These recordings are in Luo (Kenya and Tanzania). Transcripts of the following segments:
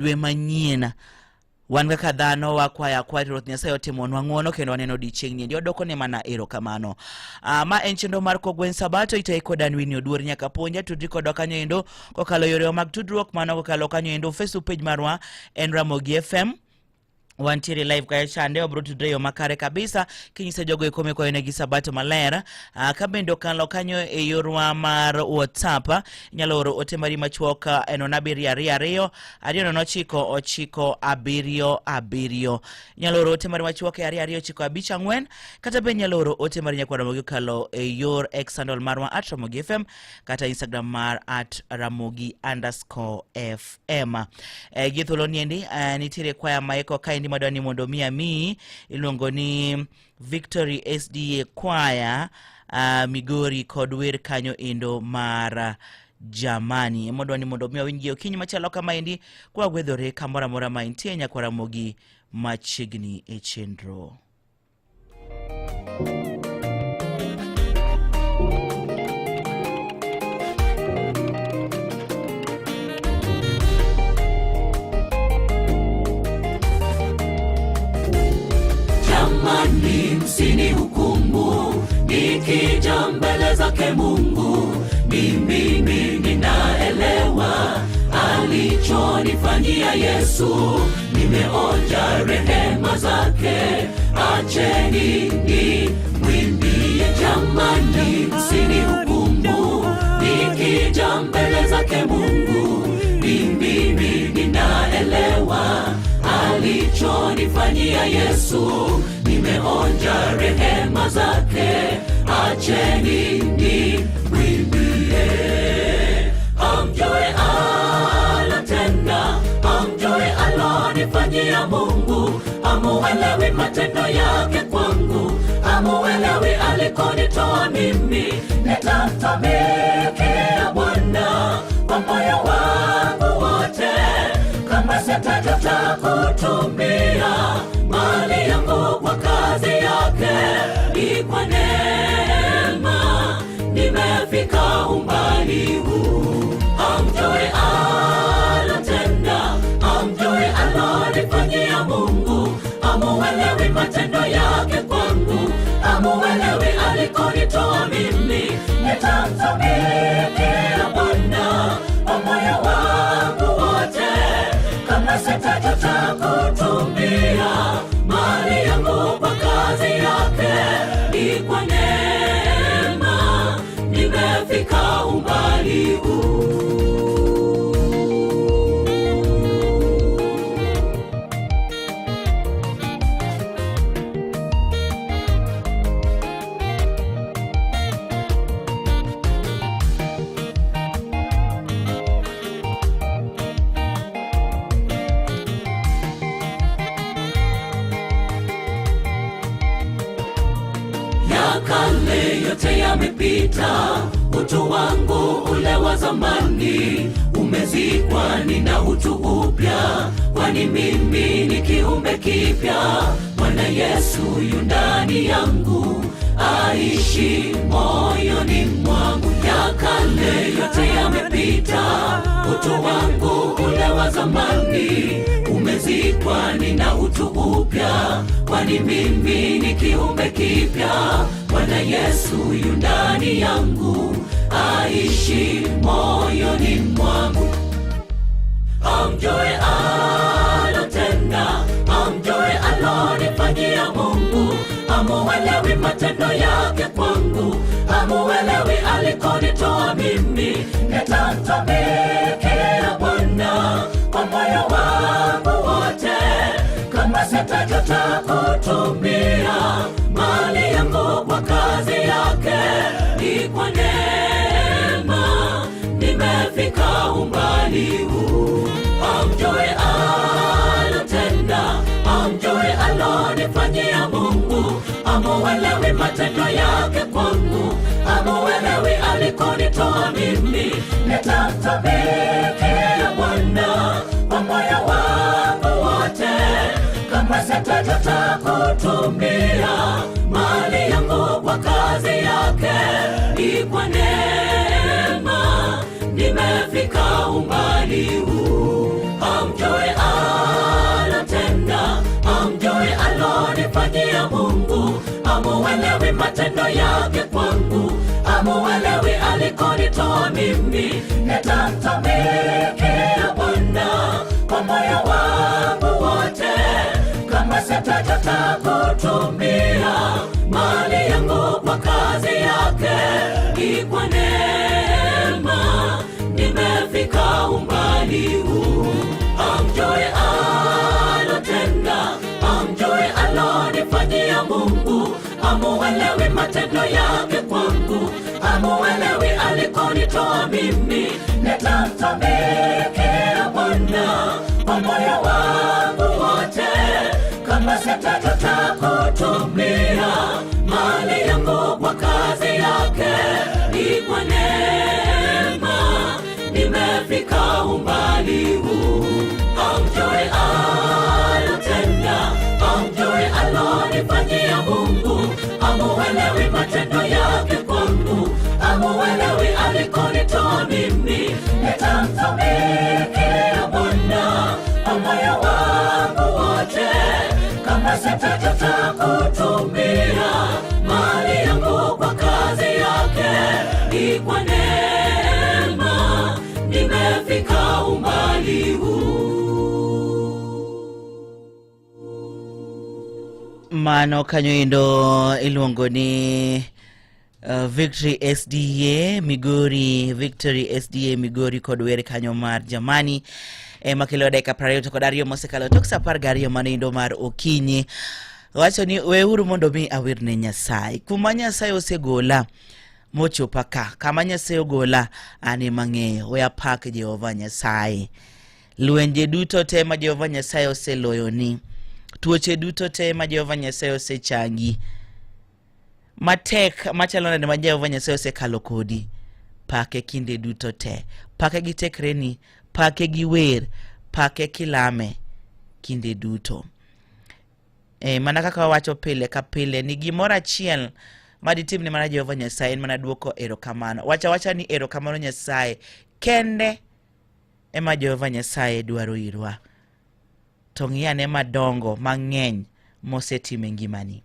Dwe manyien wan kaka dhano wakwayo akwaya Ruoth Nyasaye otimonwa ng'uono kendo waneno odiechieng' ni endi wadwoko ne mana erokamano. Ma en chenro mar Kogwen Sabato itayi kod an Winnie Oduor nyaka puonja tudri kodwa kanyo endo kokalo yorewa mag tudruok mano kokalo kanyo endo Facebook page marwa en Ramogi FM wantiere live kae chande wabro tudre e yo makare kabisa kinyiso jogo eko mikwayonegi sabato maler. Ka bende okalo kanyo e yorwa mar WhatsApp inyalo oro ote mari machuok e 0722 209 9 7 7. Inyalo oro ote mari machuok e 2 2 9 5 4 kata bende inyalo oro ote mari nyakwar Ramogi kokalo e yor X handle marwa at Ramogi FM kata Instagram mar at Ramogi underscore FM. Gi thuolo niendi nitiere kwaya maeko kaendi madwa ni mondo mi amiyi iluongo ni Victory SDA Choir Migori kod wer kanyo endo mar Jamani. Emodwa ni mondo mi wawinj gi okinyi machalo kama endi kwagwedhore kamoro amora ma intie nyakwa Ramogi machiegni e chenro. Jamani, msinihukumu nikija mbele zake Mungu, ni mimi ninaelewa alichonifanyia Yesu, nimeonja rehema zake, acheni ni mwimbie. Jamani, msinihukumu nikija mbele zake Mungu, ni mimi ninaelewa alichonifanyia Yesu, nimeonja rehema zake, acheni ni mwimbie. Amjue alotenda, amjue alonifanyia Mungu, amuelewi matendo yake kwangu, amuelewi alikonitoa mimi, nitamtumikia Bwana kwa moyo wangu wote, kama sitajuta kutumia mali yangu kwa kazi yake, ni kwa neema nimefika umbali huu. Amjue alotenda, amjue alonifanyia Mungu, amuelewi matendo yake kwangu, amuelewi alikonitoa mimi, nitamtumikia Bwana kwa moyo wangu wote, kama sitajuta kutumia mali yangu kwa kazi yake, ni kwa neema nimefika umbali huu. Ya kale yote yamepita, utu wangu ule wa zamani umezikwa, nina utu upya, kwani mimi ni kiumbe kipya. Bwana Yesu yu ndani yangu, aishi moyoni mwangu. Ya kale yote yamepita, utu wangu ule wa zamani umezikwa, nina utu upya, kwani mimi ni kiumbe kipya. Bwana Yesu yu ndani yangu, aishi moyoni mwangu. Amjue alotenda, amjue alonifanyia Mungu, amuelewi matendo yake kwangu, amuelewi alikonitoa mimi, nitamtumikia Bwana kwa moyo wangu wote, kama sitajuta kutumia mali yangu kwa kazi yake, ni kwa neema nimefika umbali huu. Amjue alotenda, amjue alonifanyia Mungu, amuelewi matendo yake kwangu, amuelewi alikonitoa mimi, nitamtumikia Bwana kwa moyo wangu wote, kama sitajuta kutumia mali yangu kwa kazi yake, ni kwa neema nimefika umbali huu. Amjue mimi, nitamtumikia Bwana kwa moyo wangu wote, kama sitajuta kutumia mali yangu kwa kazi yake. Ni kwa neema nimefika umbali huu, hamjui alotenda, hamjui alonifanyia Mungu, hamuelewi matendo yake kwangu, hamuelewi alikonitoa mimi. Nitamtumikia Bwana kwa moyo wangu wote, kama sitajuta kutumia mali yangu kwa kazi yake. Ni kwa neema nimefika umbali huu, hamjui alotenda, hamjui alonifanyia Mungu, hamuelewi matendo yake kwangu, hamuelewi alikonitoa mimi. Nitamtumikia Bwana kwa moyo wangu wote, kama sitajuta kutumia mali yangu kwa kazi yake. Ni kwa neema nimefika umbali huu. Mano kanyo endo iluongo ni Victory SDA Migori, Victory SDA Migori kod wer kanyo mar Jamani ema kelo dakika 22 mosekalo tok sa 12 manindo mar okinyi. Wacho ni weuru mondo mi awerne Nyasaye kuma Nyasaye osegola mochopa ka kama Nyasaye ogola an ema ang'eyo. We apak Jehova Nyasaye. Lwenje duto te ma Jehova Nyasaye oseloyoni, tuoche duto te ma Jehova Nyasaye osechangi, matek machalo nade ma Jehova Nyasaye osekalo kodi, pake kinde duto te. Pake gi tekreni, pake gi wer, pake kilame kinde duto. Mana kaka wawacho pile ka pile ni gimoro achiel ma ditimne mana Jehova Nyasaye en mana duoko erokamano. Wacha wacha ni erokamano Nyasaye kende ema Jehova Nyasaye dwaro irwa. To ng'i ane madongo mang'eny mosetimo e ngimani.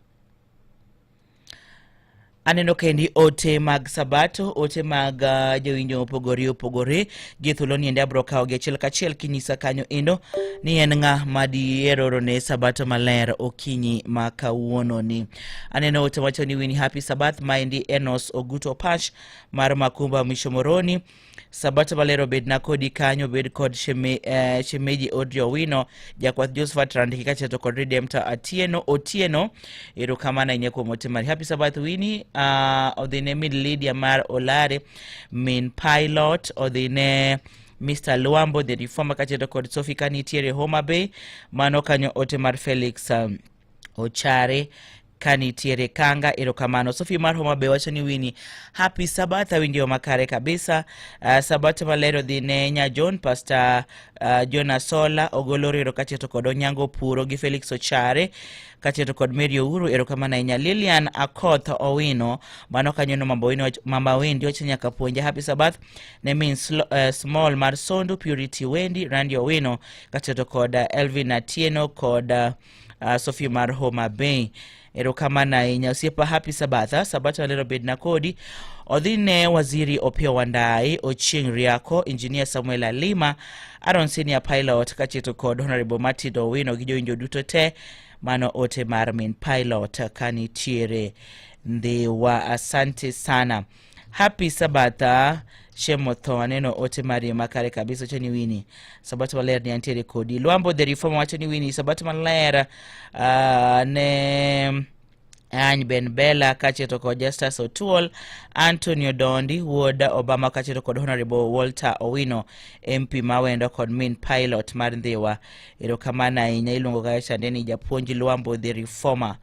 Aneno kendi ote mag sabato, ote mag jowinjo mopogore opogore. Gi thuolo ni endi abro kawo gi achiel kachiel kinyisa kanyo endo ni en ng'a ma diher oro ne sabato maler okinyi ma kawuono ni. Aneno ote wacho ni Winnie happy Sabbath, maendi Enos Oguto Pash mar Makumba Mishomoroni. Sabato maler obedna kodi kanyo, obed kod shemeji Audrey Owino, jakwath Josephat Randiki kaachiel to kod Redemptor Atieno Otieno. Erokamano ahinya kuom ote mari. Happy Sabbath Winnie, odhi ne min Lydia mar Olare, min Pilot, odhi ne Mr. Luambo the Reformer kaachiel to kod Sophie kanitiere Homa Bay. Mano kanyo ote mar Felix Ochare kanitiere Kanga. Erokamano. Sophie mar Homa Bay wacho ni Winnie happy Sabbath, awinjo makare kabisa. Sabato maler odhi ne nya John, Pastor Jonas Sola Ogolo Rero kaachiel to kod Onyango Puro gi Felix Ochare kaachiel to kod Mary Ouru. Erokamano ahinya. Lilian Akoth Owino mano kanyo no Mama Owino, Mama Wendy wacho nyaka puonja. Happy Sabbath ne min Small mar Sondu, Purity Wendy, Randy Owino kaachiel to kod Elvin Atieno kod Sophie mar Homa Bay. Erokamano ahinya osiepa. Happy Sabbath. Sabato maler obedna kodi. Odhi ne Waziri Opiyo Wandayi, Ochieng Riako, Engineer Samuel Alima, Aaron Senior Pilot kaachiel to kod Honorable Martin Owino gi jowinjo duto te. Mano ote mar min Pilot kanitiere Ndhiwa. Asante sana. Happy Sabbath. Shemotho, aneno ote mari makare kabisa. Wacho ni Winnie sabato maler ni antiere kodi. Luambo the Reformer wacho ni Winnie sabato maler ne Any Ben Bella kaachiel to kod Justus Otuol, Antonio Dondi wuod Obama kaachiel to kod Honorable Walter Owino MP Mawendo kod min Pilot mar Ndhiwa. Erokamano ahinya. Iluongo kacha chande ni japuonj Luambo the Reformer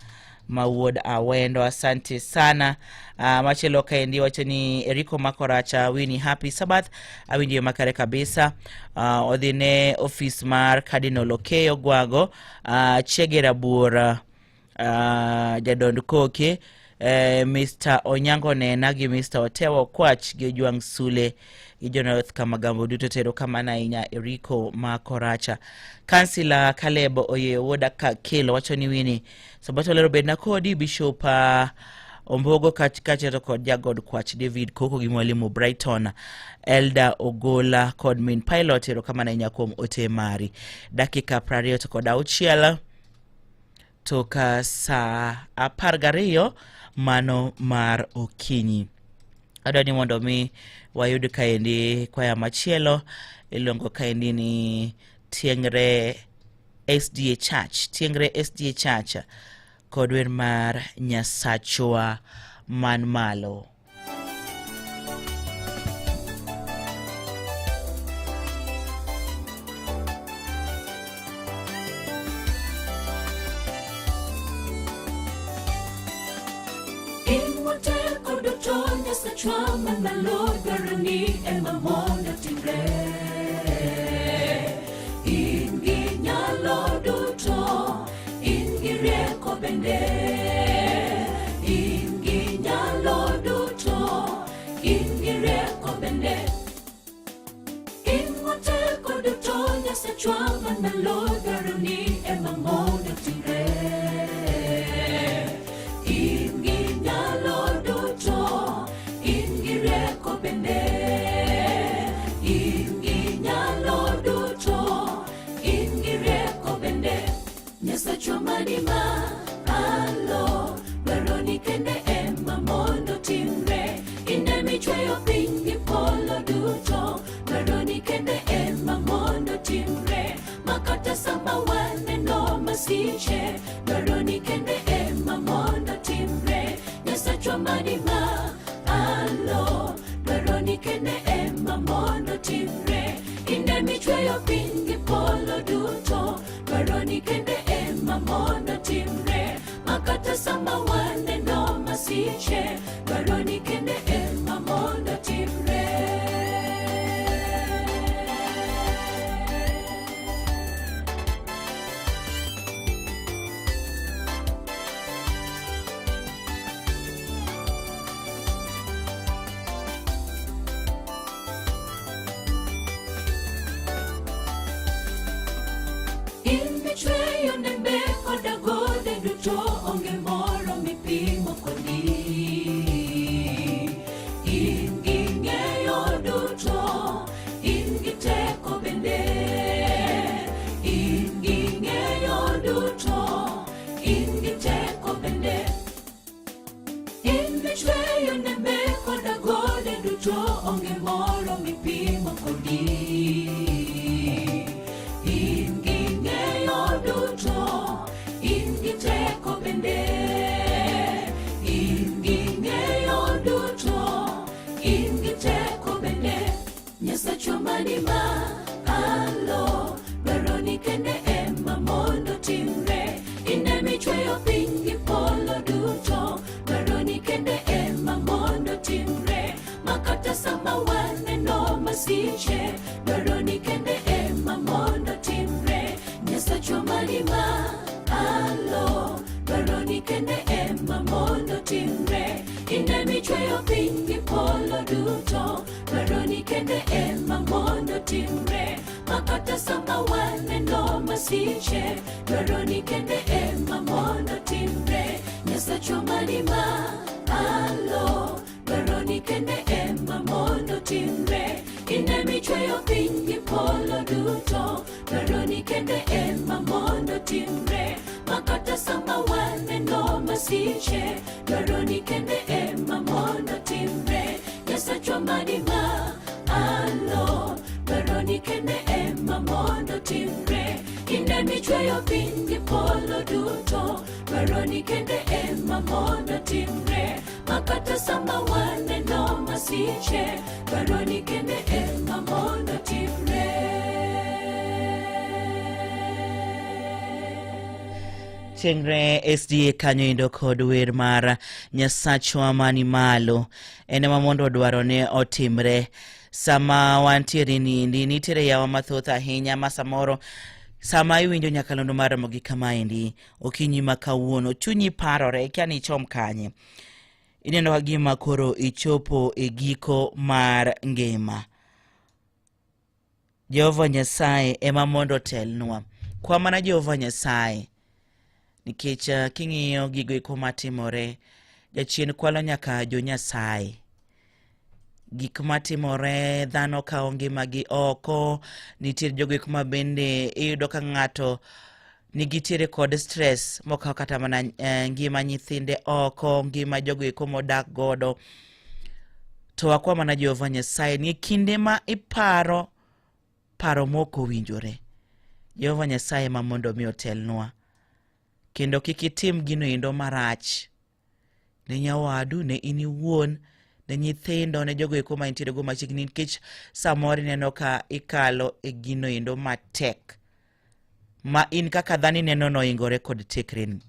ma wuod Awendo. Asante sana. Machielo kaendi wacho ni Eriko Makoracha, Winnie happy Sabbath, awinjo makare kabisa. Odhi ne ofis mar Cardinal Okeyo Gwago, Chege Rabuor, jadond koke Mr. Onyango Nena gi Mr. Otewa Okwach gi Ojwang' Sule gi Jonath Kamagambo duto tero kamano ahinya. Eriko Makoracha. Kansila Caleb Oyeyo wuod Kakelo wacho ni Winnie sabato lero bedna kodi. Bishop Ombogo kaachiel kod jagod kwach David Koko gi mwalimu Brighton Elda Ogola kod min pilot. Erokamano ahinya kuom ote mari. Dakika 26 tok saa 12 mano mar okinyi. Adwa ni mondo mi wayud kaendi kwaya machielo iluongo kaendi ni Tieng're SDA Church, Tieng're SDA Church kod wer mar Nyasachwa man malo. In wateko duto Nyasachwa man malo dwaro ni ema mondo timre. In gi nyalo duto, in gi rieko bende. In gi nyalo duto, in gi rieko bende. In wateko duto Nyasachwa man malo dwaro ni ema mondo timre. In gi nyalo duto, in gi rieko bende. In gi nyalo duto, in gi rieko bende. Nyasachwa mani malo, dwaro ni kende ema mondo timre. In emichweyo piny gi polo duto, dwaro ni kende ema mondo timre. Makata sama waneno masiche, dwaro ni kende ema mondo timre. Nyasachwa mani malo, dwaro ni kende ema mondo timre. In emichweyo piny gi polo duto, dwaro ni kende ema mondo timre. Makata sama waneno masiche, dwaro ni kende ema mondo timre. In michweyo nembe koda gode duto, onge moro mipimo kodi. In gi ng'eyo duto, in gi teko bende. In gi ng'eyo duto, in gi teko bende. In michweyo nembe koda gode duto, onge moro mipimo kodi. In gi ng'eyo duto, in gi teko bende. In gi ng'eyo duto, in gi teko bende. Nyasachwa mani malo, dwaro ni kende ema mondo timre. In emichweyo piny gi polo duto, dwaro ni kende ema mondo timre. Makata sama waneno masiche, dwaro ni kende ema mondo timre. Nyasachwa mani malo, dwaro ni kende ema mondo timre. In emichweyo piny gi polo duto, dwaro ni kende ema mondo timre. Makata sama waneno masiche, dwaro ni kende ema mondo timre. Nyasachwa mani malo, dwaro ni kende ema mondo timre. In emichweyo piny gi polo duto, dwaro ni kende ema mondo timre. Makata sama waneno masiche, dwaro ni kende ema mondo timre. Nyasachwa mani malo, dwaro ni kende ema mondo timre. In emichweyo piny gi polo duto, dwaro ni kende ema mondo timre. Makata sama waneno masiche, dwaro ni kende ema mondo timre. Tieng're SDA kanyo endo kod wer mar Nyasachwa mani malo en ema mondo dwarone otimre. Sama wantiere niendi nitiere yawa mathoth ahinya ma samoro sama iwinjo nyakalondo mar Ramogi kamaendi okinyi ma kawuono chunyi parore ikia ni ichom kanye. Ineno ka gima koro ichopo e giko mar ngima. Jehova Nyasaye ema mondo otelnwa. Kwa mana Jehova Nyasaye nikech king'iyo gigo eko matimore Jachien kwalo nyaka jo Nyasaye. Gik matimore, dhano kawo ngimagi oko, nitie jogo eko ma bende iyudo ka ng'ato nigitiere kod stress mokawo kata mana ngima nyithinde oko, ngima jogo eko modak godo. To wakwa mana Jehova Nyasaye ni kinde ma iparo paro mok owinjore, Jehova Nyasaye ma mondo mi otelnwa, kendo kik itim gino endo marach ne nyawadu, ne in iwuon, ne nyithindo, ne jogo eko ma intiere go machiegni, nikech samoro ineno ka ikalo e gino endo matek ma in kaka dhano ineno noingore kod tekreni,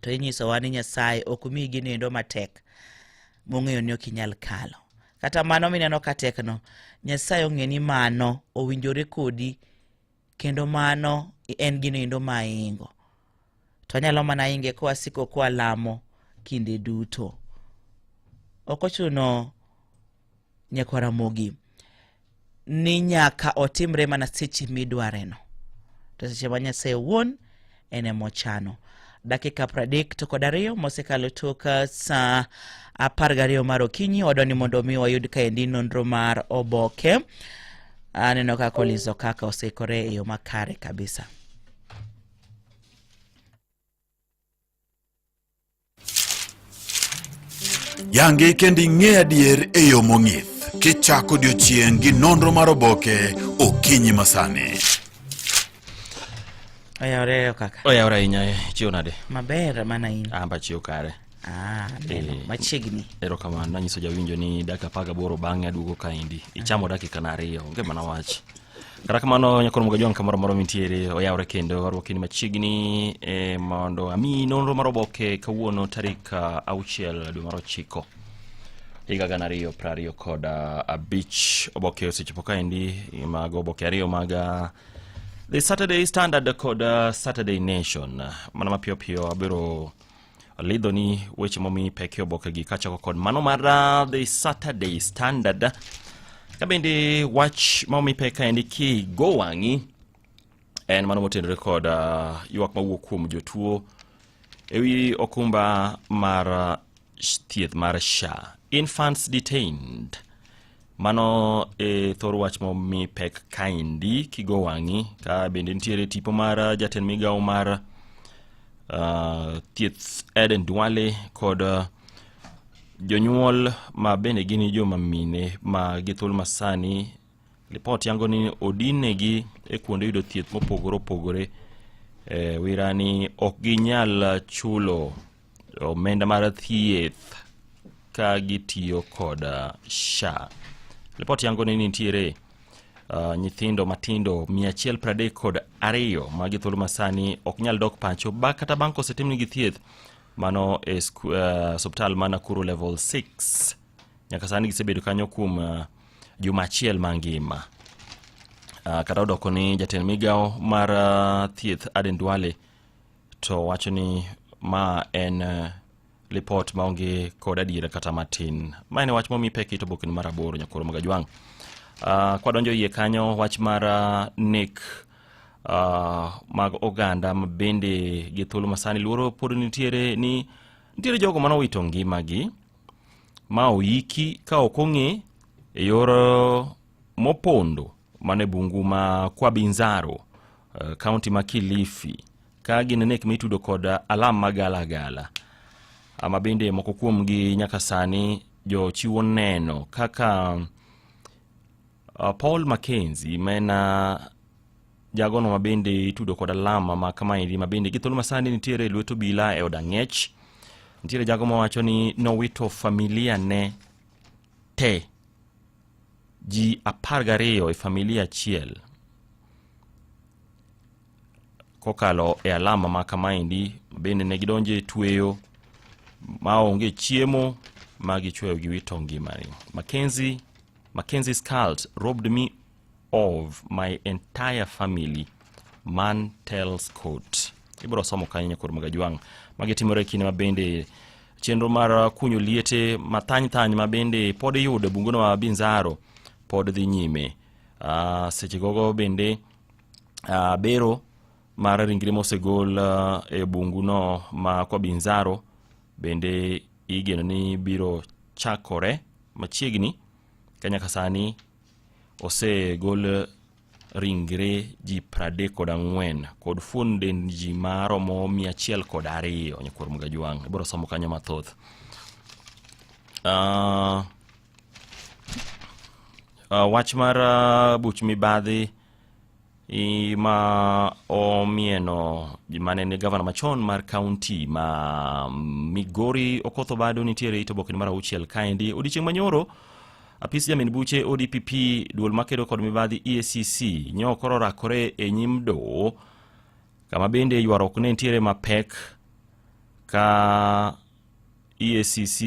to inyisowa ni Nyasaye ok miyi gino endo matek mong'eyo ni ok inyal kalo. Kata mano mineno ka tekno, Nyasaye ong'e ni mano owinjore kodi, kendo mano en gino endo ma ingo. To anyalo mana inge kwasiko kwalamo kinde duto. Ok ochuno nyakwar Ramogi ni nyaka otimre mana seche midwareno, to seche ma Nyasaye owuon en emochano. Dakika 32 mosekalo tok saa 12 mar okinyi, wadwa ni mondo mi wayud kaendi nonro mar oboke. Aneno ka Collins Okaka oseikore e yo makare kabisa. Yangi kendo ing'e adier e yo mong'ith kichako odiochieng' gi nonro mar oboke okinyi masani. Oyawore kaka. Oyawore ahinya, ichiew nade? Maber mana in. An be achiew kare. Ah, neno, machiegni. Erokamano, nanyiso jawinjo ni dakika 18 bang'e aduogo kaendi. Ichamo dakika na ariyo, onge mana wach. Kata kamano nyakoro Mugajwang' kamoro amora mintiere oyawre kendo warwaki ni machiegni mondo amiyi nonro mar oboke kawuono tarik 6 dwe mar 9 higa 2025. Oboke osechopo kaendi, mag oboke ariyo mag The Saturday Standard kod Saturday Nation. Mana mapiyo piyo abiro lidho ni weche momi pek e obokegi kachako kod mano mar The Saturday Standard. Ka bende wach ma omi pek kaendi kigo wang'i en mano motenore kod ywak mawuok kuom jotuo ewi okumba mar thieth mar SHA. Infants detained. Mano e thor wach momi pek kaendi kigo wang'i ka bende nitiere tipo mar jatend migawo mar thieth Eden Duale kod jonyuol ma bende gin joma mine ma gi thuolo masani lipot yango ni odinegi e kuonde yudo thieth mopogore opogore wira ni ok ginyal chulo omenda mar thieth ka gitiyo kod SHA. Lipot yango ni nitiere nyithindo matindo 132 ma gi thuolo masani ok nyal dok pacho ba kata bang' kosetimnegi thieth mano e osiptal ma Nakuru level 6. Nyaka sani gisebedo kanyo kuom juma achiel mangima. Kata odoko ni jatend migawo mar thieth Aden Duale to wacho ni ma en lipot maonge kod adiera kata matin. Ma en wach momi pek ito oboke mar 8 nyakoro Magajwang'. Kwadonjo iye kanyo wach mar nek mag oganda ma bende gi thuolo masani luoro pod nitiere ni nitiere jogo manowito ngimagi ma oyiki ka ok ong'e e yor mopondo mane bungu ma Kwabinzaro, kaunti ma Kilifi, ka gin nek mitudo kod alam magalagala ama bende moko kuomgi nyaka sani jochiwo neno kaka Paul Mackenzie ma en jagono ma bende itudo kod alama ma kamaendi ma bende gi thuolo masani nitiere e lwet obila e od ang'ech. Nitiere jago mawacho ni nowito familia ne te, ji 12 e familia achiel kokalo e alama ma kamaendi bende ne gidonjo e tweyo maonge chiemo ma gichweyo giwito ngimani. Mackenzie's cult robbed me of my entire family, man tells court. Ibiro somo kanyo nyakwar Magajwang'. Magi timore e kinde ma bende chenro mar kunyo liete mathany thany ma bende pod iyudo e bunguno ma Binzaro pod dhi nyime. Seche gogo bende bero mar ringre mosegol e bunguno ma kwa Binzaro bende igeno ni biro chakore machiegni ka nyaka sani osegol ringre ji 34 kod fuon dend ji maromo 102 nyakwar Mugajwang' ibiro somo kanyo mathoth. Wach mar buch mibadhi ma omieno mane en gavana machon mar kaunti ma Migori Okoth Obado nitiere it oboke mar auchiel kaendi. Odiechieng' manyoro apis jamin buche ODPP duol makedo kod mibadhi EACC nyo koro orakore e nyim doho kama bende ywaruok ne nitiere mapek ka EACC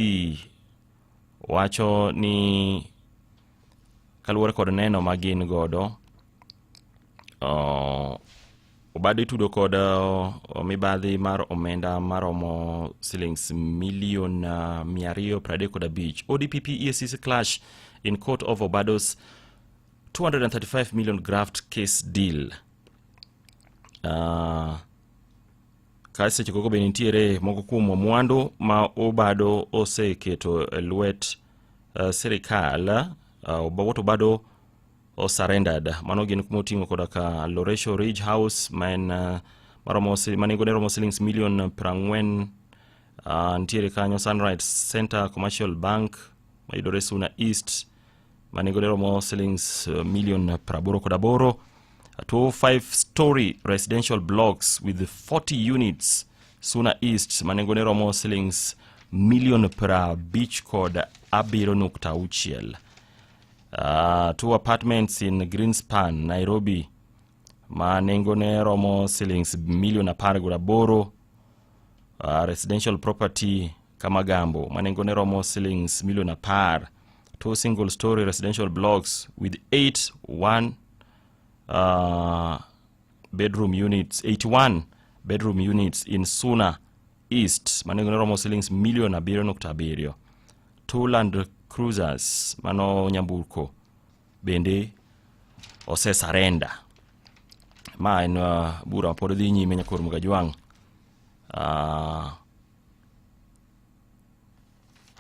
wacho ni kaluwore kod neno ma gin godo Obado itudo kod mibadhi mar omenda maromo silings milion 235. ODPP EACC clash in court over Obado's 235 million graft case deal. Ka seche gogo be nitiere moko kuom mwandu ma Obado oseketo e lwet sirikal what Obado o surrendered. Mano gin kuma oting'o koda ka Loresho Ridge House ma en maromo ma nengone romo silings milion 40. Nitiere kanyo Sunrise Center Commercial Bank mayudore Suna East ma nengone romo silings milion 88. Two 5-story residential blocks with 40 units Suna East ma nengone romo silings milion 57.6. Two apartments in Greenspan, Nairobi ma nengone romo silings milion 18. Residential property Kamagambo ma nengone romo silings milion 10. Two single story residential blocks with 8 one bedroom units, 81 bedroom units in Suna East ma nengone romo silings milion 7.7. Two Land Cruisers mano nyamburko bende ose surrender. Ma en bura ma pod dhi nyime nyakor Mugajwang'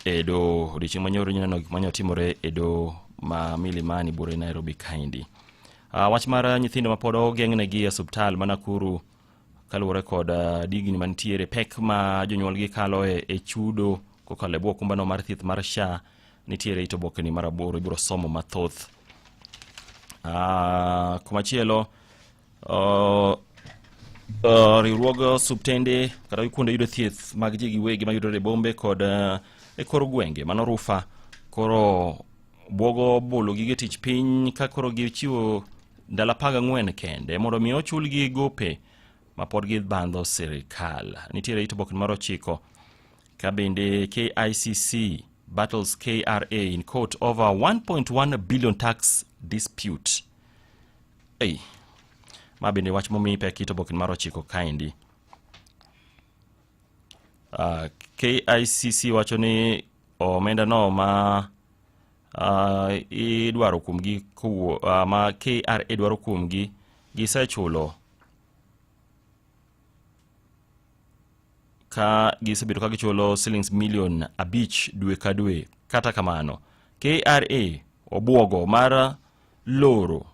e do odiochieng' manyoro nyaneno gik mane otimore e do ma Milimani buore Nairobi kaendi. Wach mar nyithindo ma pod ogeng'negi e osiptal ma Nakuru kaluwore kod digni mantiere pek ma jonyuolgi kaloe e chudo kokalo e bwo okumbano mar thieth mar SHA nitiere it obokeni mar aboro ibiro somo mathoth. Komachielo riwruog osuptende kata kuonde yudo thieth mag ji giwegi mayudore e bombe kod e kor gwenge mano rufa koro bwogo bolo gige tich piny ka koro gichiwo ndalo 14 kende mondo mi ochulgi gope ma pod gibandho sirikal. Nitiere it oboke mar 9 ka bende KICC battles KRA in court over 1.1 billion tax dispute. Ei, ma bende wach momi pek it oboke mar 9 kaendi. KICC wacho ni omenda no ma idwaro kuomgi kowuok ma KRA dwaro kuomgi gisechulo ka gisebedo ka gichulo silings milion 5 dwe ka dwe. Kata kamano, KRA obwogo mar loro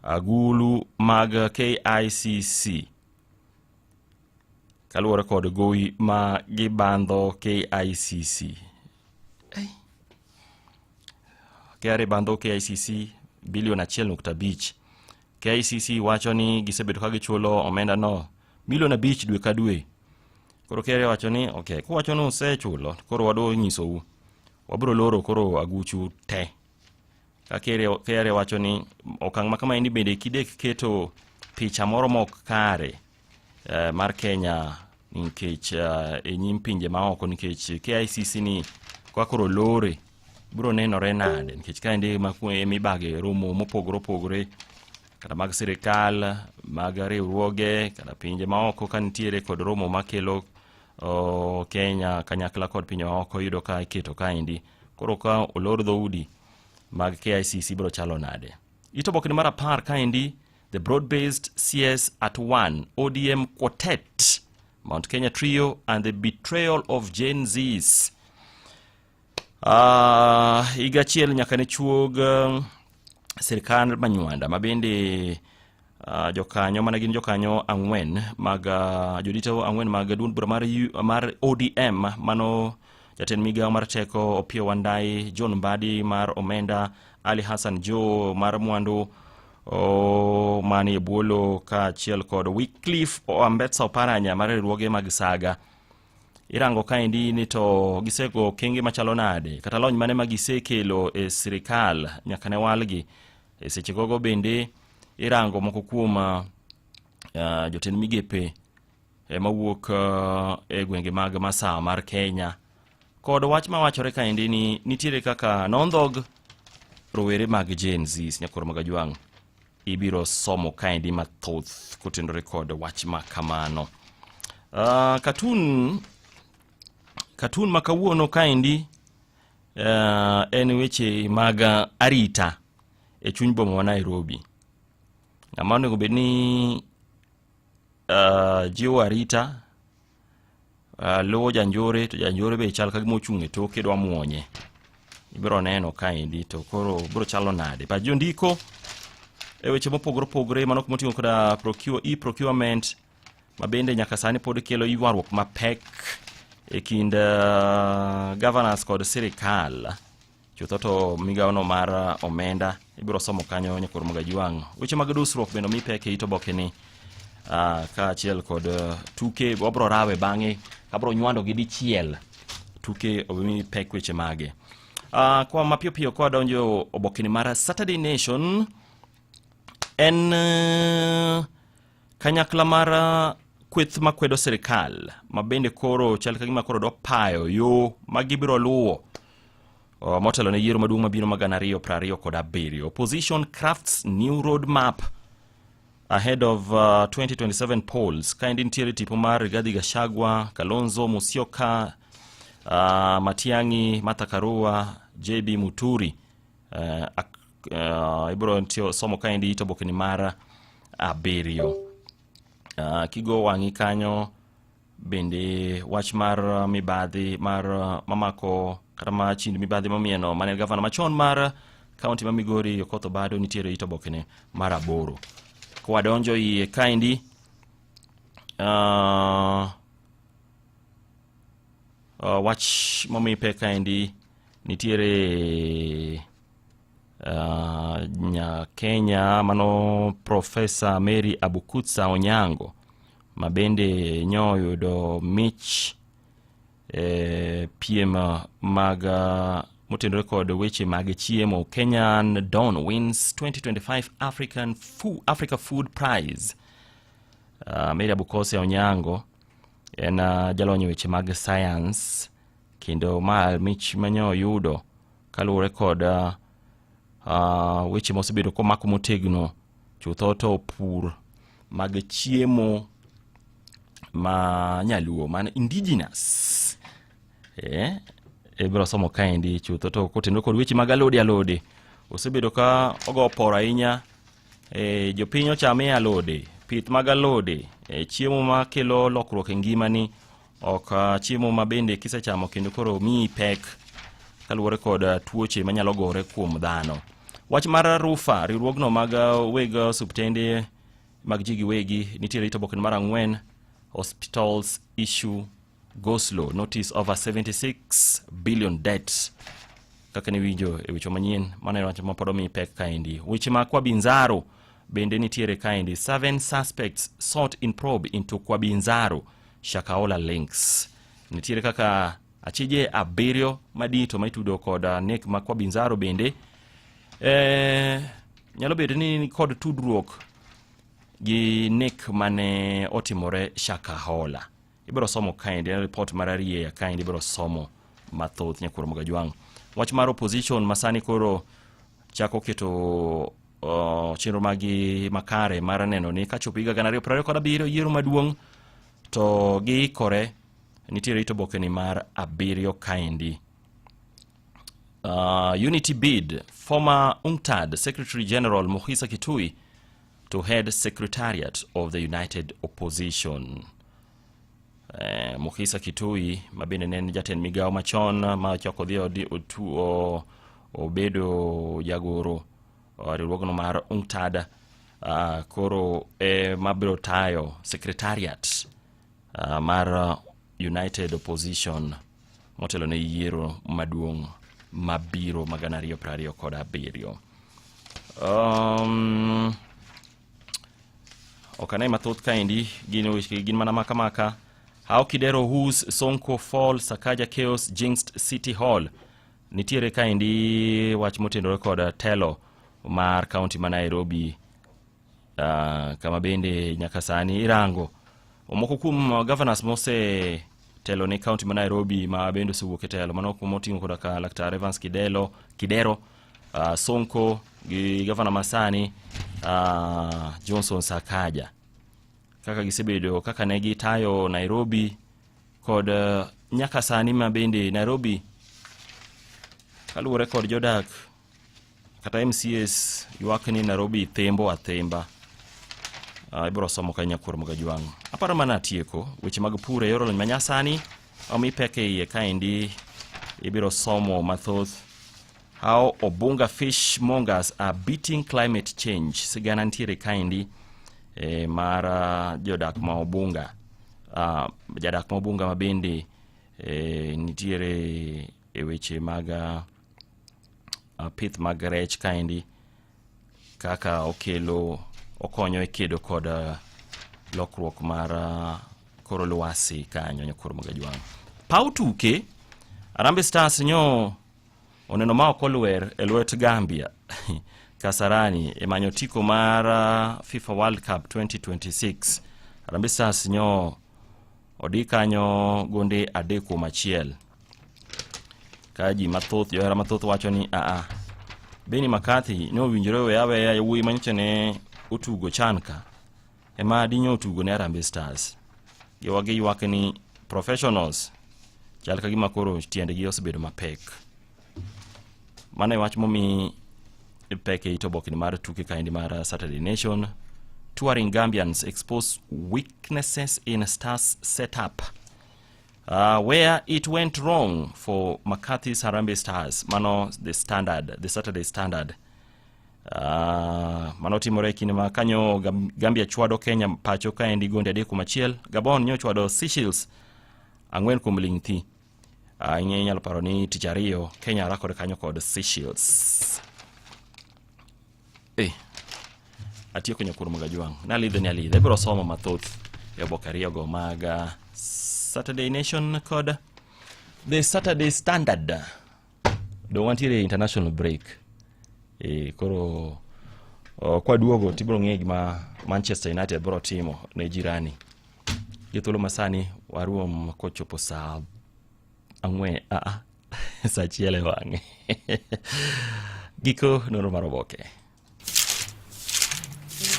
agulu mag KICC kaluwore kod gowi ma gibandho KICC. KRA bandho KICC bilion 1.5. KICC wacho ni gisebedo ka gichulo omenda no milion 5 dwe ka dwe. Koro KRA wacho ni okay, kuwacho ni usechulo, koro wadwa nyisou. Wabiro loro koro aguchu te. Ka KRA wacho ni okang' ma kamaendi bende kidek keto picha moro mok kare mar Kenya nikech e nyim pinje maoko nikech KICC ni kwa koro lore biro nenore nade nikech kaendi mibage romo mopogore opogore kata mag sirikal mag riwruoge kata pinje maoko ka nitiere kod romo makelo Kenya kanyakla kod pinje maoko iyudo ka iketo kaendi koro ka olor dhoudi mag KICC biro chalo nade. It oboke mar 10 kaendi the broad-based CS at 1 ODM quartet Mount Kenya trio and the betrayal of Gen Zs. Higa achiel nyaka ne chuog sirkand Manywanda ma bende jokanyo mana gin jokanyo ang'wen mag jodito ang'wen mag duond bura mar, mar ODM mano jatend migawo mar teko Opiyo Wandayi, John Mbadi mar omenda, Ali Hassan Joho mar mwandu manie bwo kaachiel kod Wycliffe Ambetsa Oparanya mar riwruoge mag Saga. Irango kaendi ni to gisego okenge machalo nade kata lony mane ma gisekelo e sirikal nyaka ne walgi. E seche gogo bende irango moko kuom jotend migepe mawuok e gwenge mag masawa mar Kenya kod wach mawachore kaendi ni nitiere kaka nondhog rowere mag Gen Z nyakoro mag Ajwang' ibiro somo kaendi mathoth kotenore kod wach ma kamano. Katun ma kawuono kaendi en weche mag arita e chuny boma ma Nairobi. Ng'ama onego bed ni jiwo arita luwo janjore to janjore be chal ka gima ochung' e toke dwa muonye. Ibiro neno kaendi to koro biro chalo nade. Pach jondiko e weche mopogore opogore mano kuma oting'o koda procure, e-procurement ma bende nyaka sani pod kelo ywaruok mapek e kind governors kod sirikal. Chutho to migawono mar omenda ibiro somo kanyo nyakor Magajwang'. Weche mag dusruok bende omi pek e it oboke ni kaachiel kod tuke wabro rawe bang'e kabro nywando gi dichiel tuke omi pek weche mage. Kwa mapiyo piyo kwa donjo oboke ni mar Saturday Nation en kanyakla mar kweth makwedo sirikal ma bende koro chal ka gima koro dwa payo yo ma gibiro luwo motelo ne yiero maduong' mabiro mag 2027. Opposition crafts new road map ahead of 2027 polls. Kaendi nitiere tipo mar Rigathi Gachagua, Kalonzo Musyoka, Matiang'i, Martha Karua, JB Muturi. Ibiro nitie somo kaendi it oboke ni mar abiriyo. Kigo wang'i kanyo bende wach mar mibadhi mar mamako kata ma chind mibadhi momieno mane gavana machon mar kaunti ma Migori Okoth Obado nitiere it obokene mar aboro. Kwadonjo iye kaendi wach momi pek kaendi nitiere nya Kenya mano Profesa Mary Abukutsa Onyango ma bende nyoyudo mich e piem mag motenore kod weche mag chiemo. Kenyan Don wins 2025 African Food, Africa Food Prize. Mary Abukose Onyango en jalony e weche mag science kendo ma mich manyo oyudo kaluwore kod weche mosebedo komako motegno chutho to pur mag chiemo ma nyaluo man indigenous ibiro somo kaendi chutho to kotenore kod weche mag alode alode osebedo ka ogo poro ahinya jopiny ochame alode pith mag alode chiemo makelo lokruok e ngimani ok chiemo ma bende kisechamo kendo koro miyi pek kaluwore kod tuoche manyalo gore kuom dhano. Wach mar rufa riwruogno mag weg osiptende mag ji giwegi nitiere it oboke mar ang'wen. Hospitals issue Goslow notice over 76 billion debt kaka niwinjo e weche manyien mano en wach ma pod omi pek kaendi. Weche mag Kwabinzaro bende nitiere kaendi. Seven suspects sought in probe into Kwabinzaro Shakahola links. Nitiere kaka achije abiriyo madito ma itudo kod nek ma Kwabinzaro bende nyalo bedo ni ni kod tudruok gi nek mane otimore Shakahola. Ibiro somo kaendi en report mar arieya kaendi ibiro somo mathoth nyakwar Mogajwang'. Wach mar opposition masani koro chako keto chenro magi makare mar neno ni kachopo higa 2027 yiero maduong' to giikore nitiere it oboke ni mar abiriyo kaendi. Unity bid former UNCTAD Secretary General Mukhisa Kitui to head Secretariat of the United Opposition. Mukhisa Kitui ma bende ne en jatend migawo machon ma ochako odhi obedo jagoro riwruogno mar UNCTAD koro ema biro tayo secretariat mar United Opposition motelo ne yiero maduong' mabiro ma 2027. Ok ane mathoth kaendi gin weche gin mana maka maka how Kidero who's Sonko fall Sakaja chaos jinxed City Hall nitiere kaendi wach motenore kod telo mar kaunti ma Nairobi kama bende nyaka sani irango moko kuom governors mose telo ne kaunti ma Nairobi ma bende osewuok e telo mano kuma oting'o koda ka Laktar Evans Kidelo Kidero Sonko gi gavana masani Johnson Sakaja kaka gisebedo kaka ne gitayo Nairobi kod nyaka sani ma bende Nairobi kaluwore kod jodak kata MCAs ywak ni Nairobi thimbo athimba. Ibiro somo ka nyakwar Mogajwang'. Aparo mana atieko weche mag pur e yor lony manyasani omi pek e iye kaendi ibiro somo mathoth how Obunga fish mongers are beating climate change. Sigana nitiere kaendi mar jodak ma Obunga. Jadak ma Obunga ma bende nitiere e weche mag pith mag rech kaendi kaka okelo okonyo e kedo kod lokruok mar kor lwasi kanyo nyakwar Mogajwang'. Paw tuke Harambee Stars nyo oneno ma ok olwer e lwet Gambia Kasarani e manyo otiko mar FIFA World Cup 2026. Harambee Stars nyo odi kanyo gonde 3-1 ka ji mathoth johera mathoth wacho ni aa Benni McCarthy ne owinjore owe aweya yawuoyi manyocha ne otugo chan ka ema dinyo otugo ne Harambee Stars. Giwa giywak ni professionals chal ka gima koro tiendgi osebedo mapek. Mano e wach momi pek e it obokni mar tuke kaendi mar Saturday Nation. Touring Gambians expose weaknesses in Stars setup. Where it went wrong for McCarthy's Harambee Stars. Mano the Standard, the Saturday Standard. Mano timore e kinde ma kanyo Gambia chwado Kenya pacho kaendi gonde 3-1. Gabon nyo chwado Seychelles 4 ling' thi. Inyalo paro ni tich ariyo Kenya rakore kanyo kod Seychelles. Atieko nyakwar Mogajwang'. Nalidhe ni alidhe. Ibiro somo mathoth e oboke ariyogo mag Saturday Nation kod The Saturday Standard. Dong wantiere international break. Koro kwaduogo tibiro ng'e gima Manchester United biro timo ne jirani. Gi thuolo masani waruom kochopo saa 4 saa 1 e wang'e. Giko nonro mar oboke.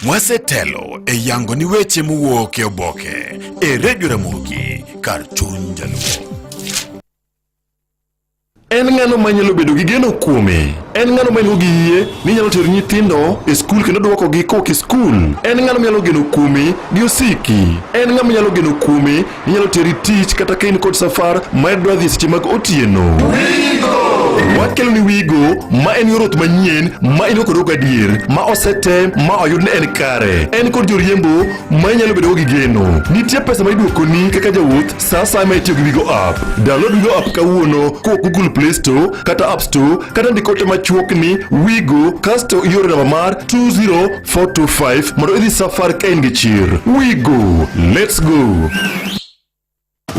Mwasetelo e yango ni weche mowuok e oboke e Radio Ramogi kar chuny Jaluo. En ng'ano manyalo bedo gi geno kuome? En ng'ano ma gi yie ni nyalo tero nyithindo e skul kendo duokogi kowuok e skul? En ng'ano manyalo geno kuome gi osiki? En ng'ama nyalo geno kuome ni nyalo teri tich kata ka in kod safar ma idwa dhi seche mag otieno? Wakelo ni Wigo ma en yor wuoth manyien ma in go kod adier ma osetem ma oyud ni en kare. En kod joriembo ma inyalo bedo go gi geno. Nitie pesa ma iduokoni kaka jawuoth sa asaya ma itiyo gi Wigo app. Download Wigo app kawuono kowuok Google Play Store kata App Store kata ndik ote machuok ni Wigo kasto ioro namba mar 20425 mondo idhi safar ka in gi chir. Wigo, let's go.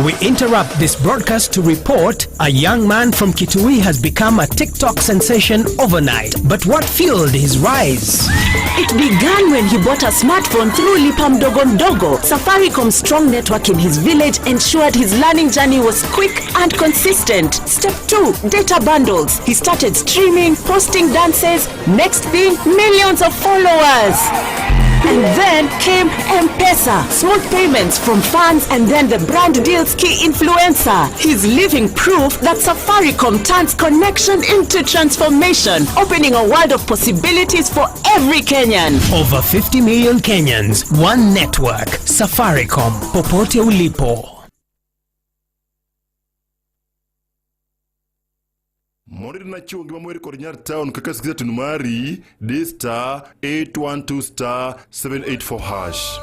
We interrupt this broadcast to report a young man from Kitui has become a TikTok sensation overnight. But what fueled his rise? It began when he bought a smartphone through Lipa Mdogo Mdogo. Safaricom's strong network in his village ensured his learning journey was quick and consistent. Step 2, data bundles. He started streaming, posting dances. Next thing, millions of followers. And then came M-Pesa, smooth payments from fans and then the brand deals key influencer. He's living proof that Safaricom turns connection into transformation, opening a world of possibilities for every Kenyan. Over 50 million Kenyans, one network. Safaricom, popote ulipo. Mondo irina chiwo ngima moher kod nyar town kaka sikiza tune mari di star 812 star 784 hash.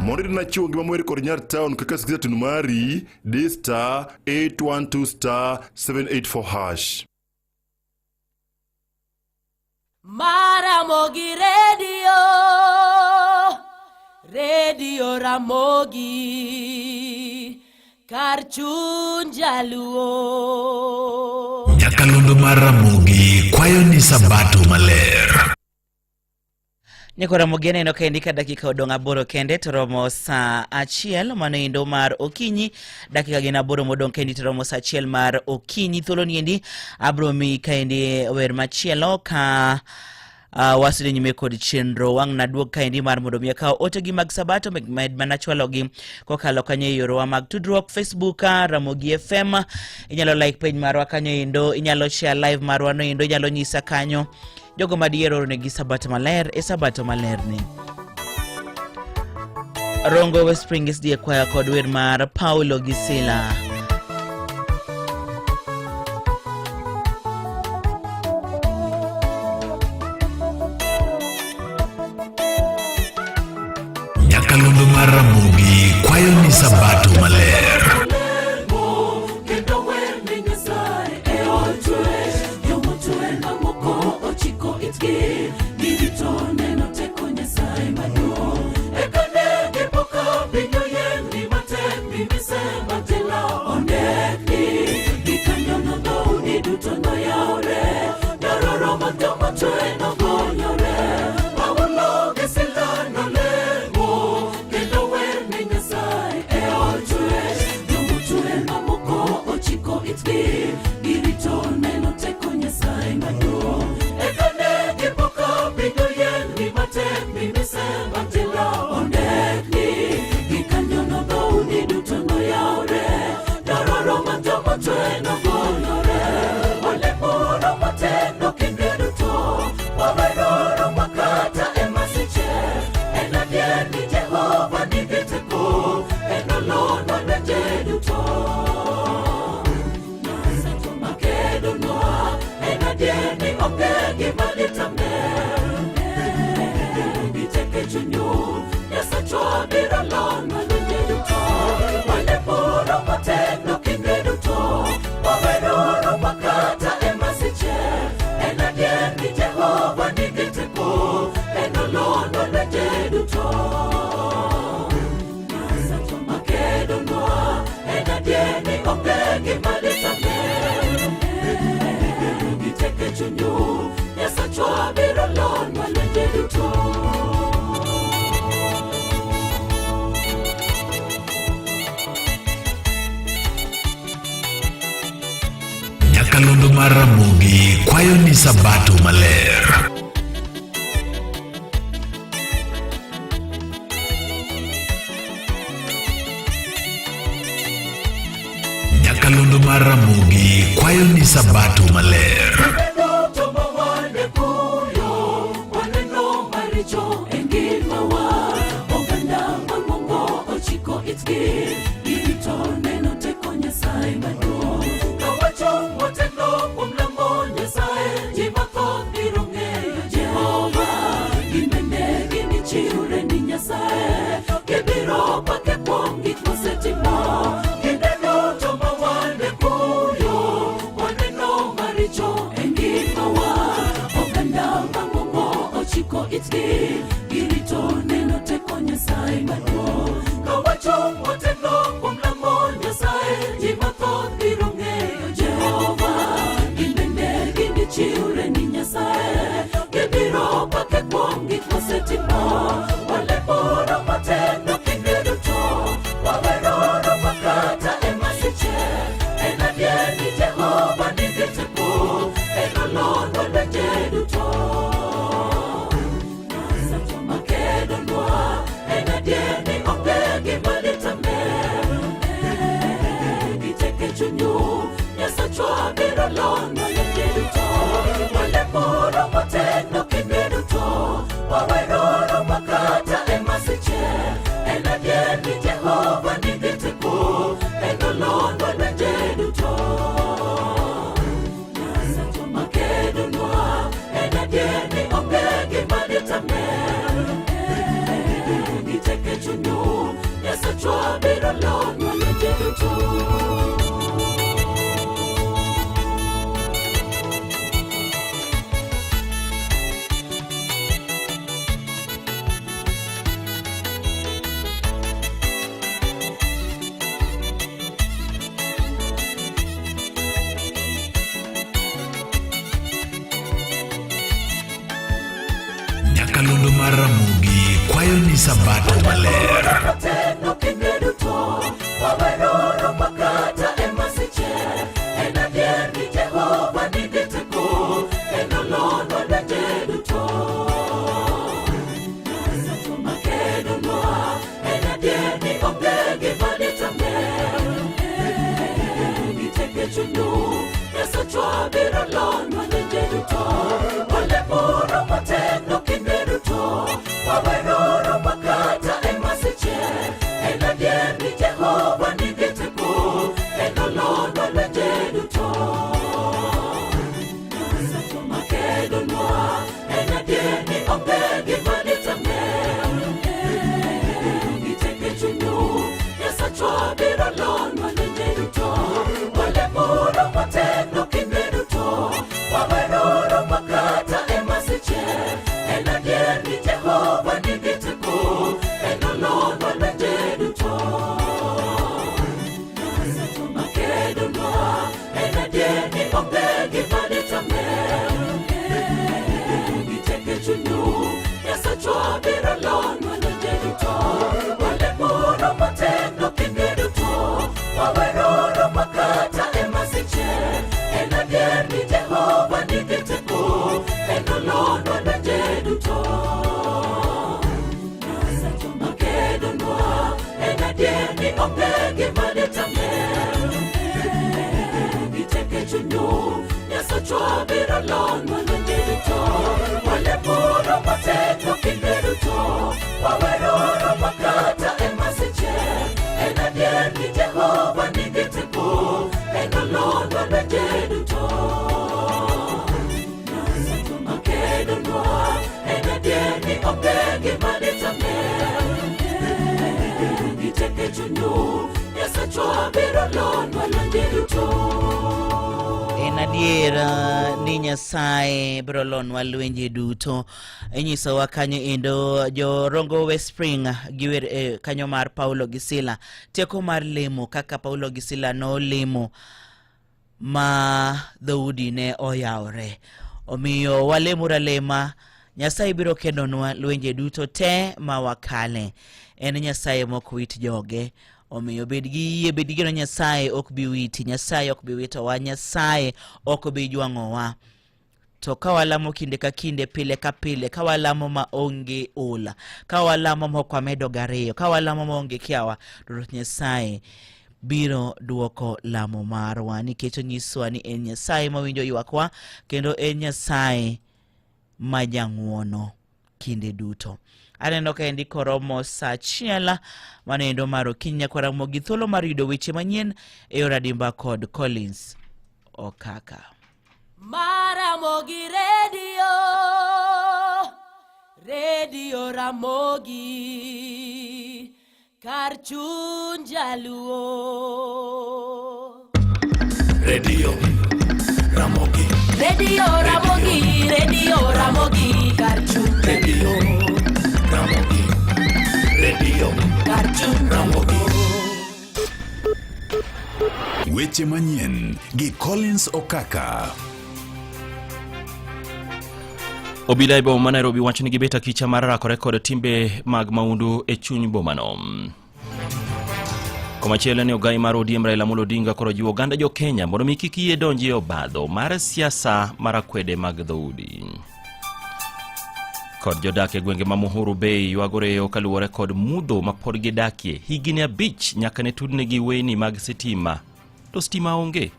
Mondo irina chiwo ngima moher kod nyar town kaka sikiza tune mari di star 812 star 784 hash. Maramogi Radio, Radio Ramogi, kar chuny jaluo. Nyakalondo mar Ramogi kwayo ni Sabato maler. Nyako Ramogi aneno kaendi ka dakika odong' aboro kende to romo saa achiel mano endo mar okinyi dakika gin aboro modong' kaendi to romo saa achiel mar okinyi thuolo niendi abro miyi kaendi wer machielo ka wasudo nyime kod chenro wang' naduog kaendi mar mondo mi akaw otegi mag sabato med mana chwalogi kokalo kanyo e yorowa mag tudruok Facebook Ramogi FM inyalo like page marwa kanyo endo inyalo share live marwa no endo inyalo nyisa kanyo jogo madier oronegi sabato maler e sabato malerni Rongo West Spring SDA kwaya kod wer mar Paulo gi Sila. Nyakalondo mar Ramogi kwayo ni Sabato maler. Kendo wer ne Nyasaye e od twech. Jomotwe mamoko ochiko itgi, girito neno teko Nyasaye maduong'. Eka ne gipo ka piny oyiengni matek, mi mise mag jela ondekni. Gikanyono dhoudi duto noyawre, nyororo mag jomotwe nogonyore. Paulo gi Sila nolemo, kendo wer ne Nyasaye e od twech. Jomotwe mamoko ochiko itgi, girito neno teko Nyasaye maduong'. Eka ne gipo ka piny oyiengni matek, mi mise mag jela ondekni. Gikanyono dhoudi duto noyawre, nyororo mag jomotwe nogonyore. Walemuru matek kinde duto, waweruru makata e masiche. En adier ni Jehova nigi teko, enolonwa lwenje duto. Nyasaye makedonwa, en adier ni onge gima ditame. Gitek e chunyu, Nyasachwa biro lonwa lwenje duto. Walemuru matek kinde duto, waweruru makata e masiche. En adier ni Jehova nigi teko, enolonwa lwenje duto. Nyasaye makedonwa, en adier ni onge gima ditame. Gitek e chunyu, Nyasachwa biro lonwa lwenje duto. Nyakalondo mar Ramogi kwayo ni Sabato maler. Nyakalondo mar Ramogi kwayo ni Sabato maler. Duto ma wan e kuyo, waneno maricho e ngimawa. Oganda mang'ongo ochiko itgi, girito neno teko Nyasaye maduong'. Ka wachung' motegno kuom lamo Nyasaye, ji mathoth biro ng'eyo Jehova. Gin bende ginichiwre ni Nyasaye, gibiro pake kuom gik mosetimo. Kinde duto ma wan e kuyo, waneno maricho e ngimawa. Oganda mang'ongo ochiko itgi, girito neno teko Nyasaye maduong'. Ka wachung' motegno kuom lamo Nyasaye, ji mathoth biro ng'eyo Jehova. Gin bende ginichiwre ni Nyasaye, gibiro pake kuom gik mosetimo. Walemuru matek kinde duto, waweruru makata e masiche. En adier ni Jehova nigi teko, enolonwa lwenje duto. Nyasaye makedonwa, en adier ni onge gima ditame. Nyasachwa biro lonwa lwenje duto. Nyakalondo mar Ramogi kwayo ni Sabato maler. Tendo kinde duto, waweruru makata e masiche. En adier ni Jehova nigi teko, en olonwa lwenje duto. Nyasachwa makedonwa, en adier ni onge gima ditame. Giteke chunyu, Nyasachwa biro lonwa lwenje duto. Walemuru matek kinde duto, waweruru makata e masiche. En adier ni Jehova nigi teko, en olonwa lwenje duto. Nyasachwa makedonwa, en adier ni onge gima ditame. Giteke chunyu, Nyasachwa biro lonwa lwenje duto. Walemuru matek kinde duto, waweruru makata e masiche. En adier ni Jehova nigi teko, en olonwa lwenje duto. Nyasachwa makedonwa, en adier ni onge gima ditame. Giteke chunyu, Nyasachwa biro lonwa lwenje duto. Walemuru matek kinde duto, waweruru makata e masiche. En adier ni Jehova nigi teko, en olonwa lwenje duto. Nyasachwa makedonwa, en adier ni onge gima ditame. Giteke chunyu, Nyasachwa biro lonwa lwenje duto. Walemuru matek kinde duto, waweruru makata e masiche. En adier ni Jehova nigi teko, en olonwa lwenje duto. Nyasachwa makedonwa, en adier ni onge gima ditame. Giteke chunyu, Nyasachwa biro lonwa lwenje duto. En adier ni Nyasaye biro lonwa lwenje duto. Inyisowa kanyo endo jorongo West Spring giwer kanyo mar Paulo gi Sila. Teko mar lemo kaka Paulo gi Sila nolemo ma dhoudi ne oyawore. Omiyo walemuru alema, Nyasaye biro kedonwa lwenje duto te ma wakale. En Nyasaye mok wit joge. Omiyo bed gi yie, bed gi geno Nyasaye ok bi witi, Nyasaye ok bi witowa, Nyasaye ok bi jwang'owa. To ka walamo kinde ka kinde, pile ka pile, ka walamo ma onge ola, ka walamo ma ok wamedo gariyo, ka walamo ma onge kiawa, Ruoth Nyasaye biro duoko lamo marwa nikech onyiswa ni en Nyasaye mawinjo ywakwa kendo en Nyasaye ma jang'uono kinde duto. Aneno ka endi koromo sa achiel mano mar okinyi nyaka Ramogi thuolo mar yudo weche manyien e yor adimba kod Collins Okaka. Maramogi Radio, Radio Ramogi, kar chuny jaluo. Radio Ramogi. Radio Ramogi, Radio Ramogi, kar chuny Radio Ramogi. Radio kar chuny Ramogi. Weche manyien gi Collins Okaka. Obila e boma ma Nairobi wacho ni gibet akicha mar rakore kod timbe mag maundu e chuny bomano. Komachielo ni ogai mar ODM Raila Amolo Odinga koro jiwo oganda jo Kenya mondo mi kik yie donji e obadho mar siasa mar akwede mag dhoudi. Kod jodak e gwenge ma Muhuru Bay ywago reyo kaluwore kod mudho ma pod gidakie higni 5 nyaka ne tudnegi weyni mag sitima to stima onge.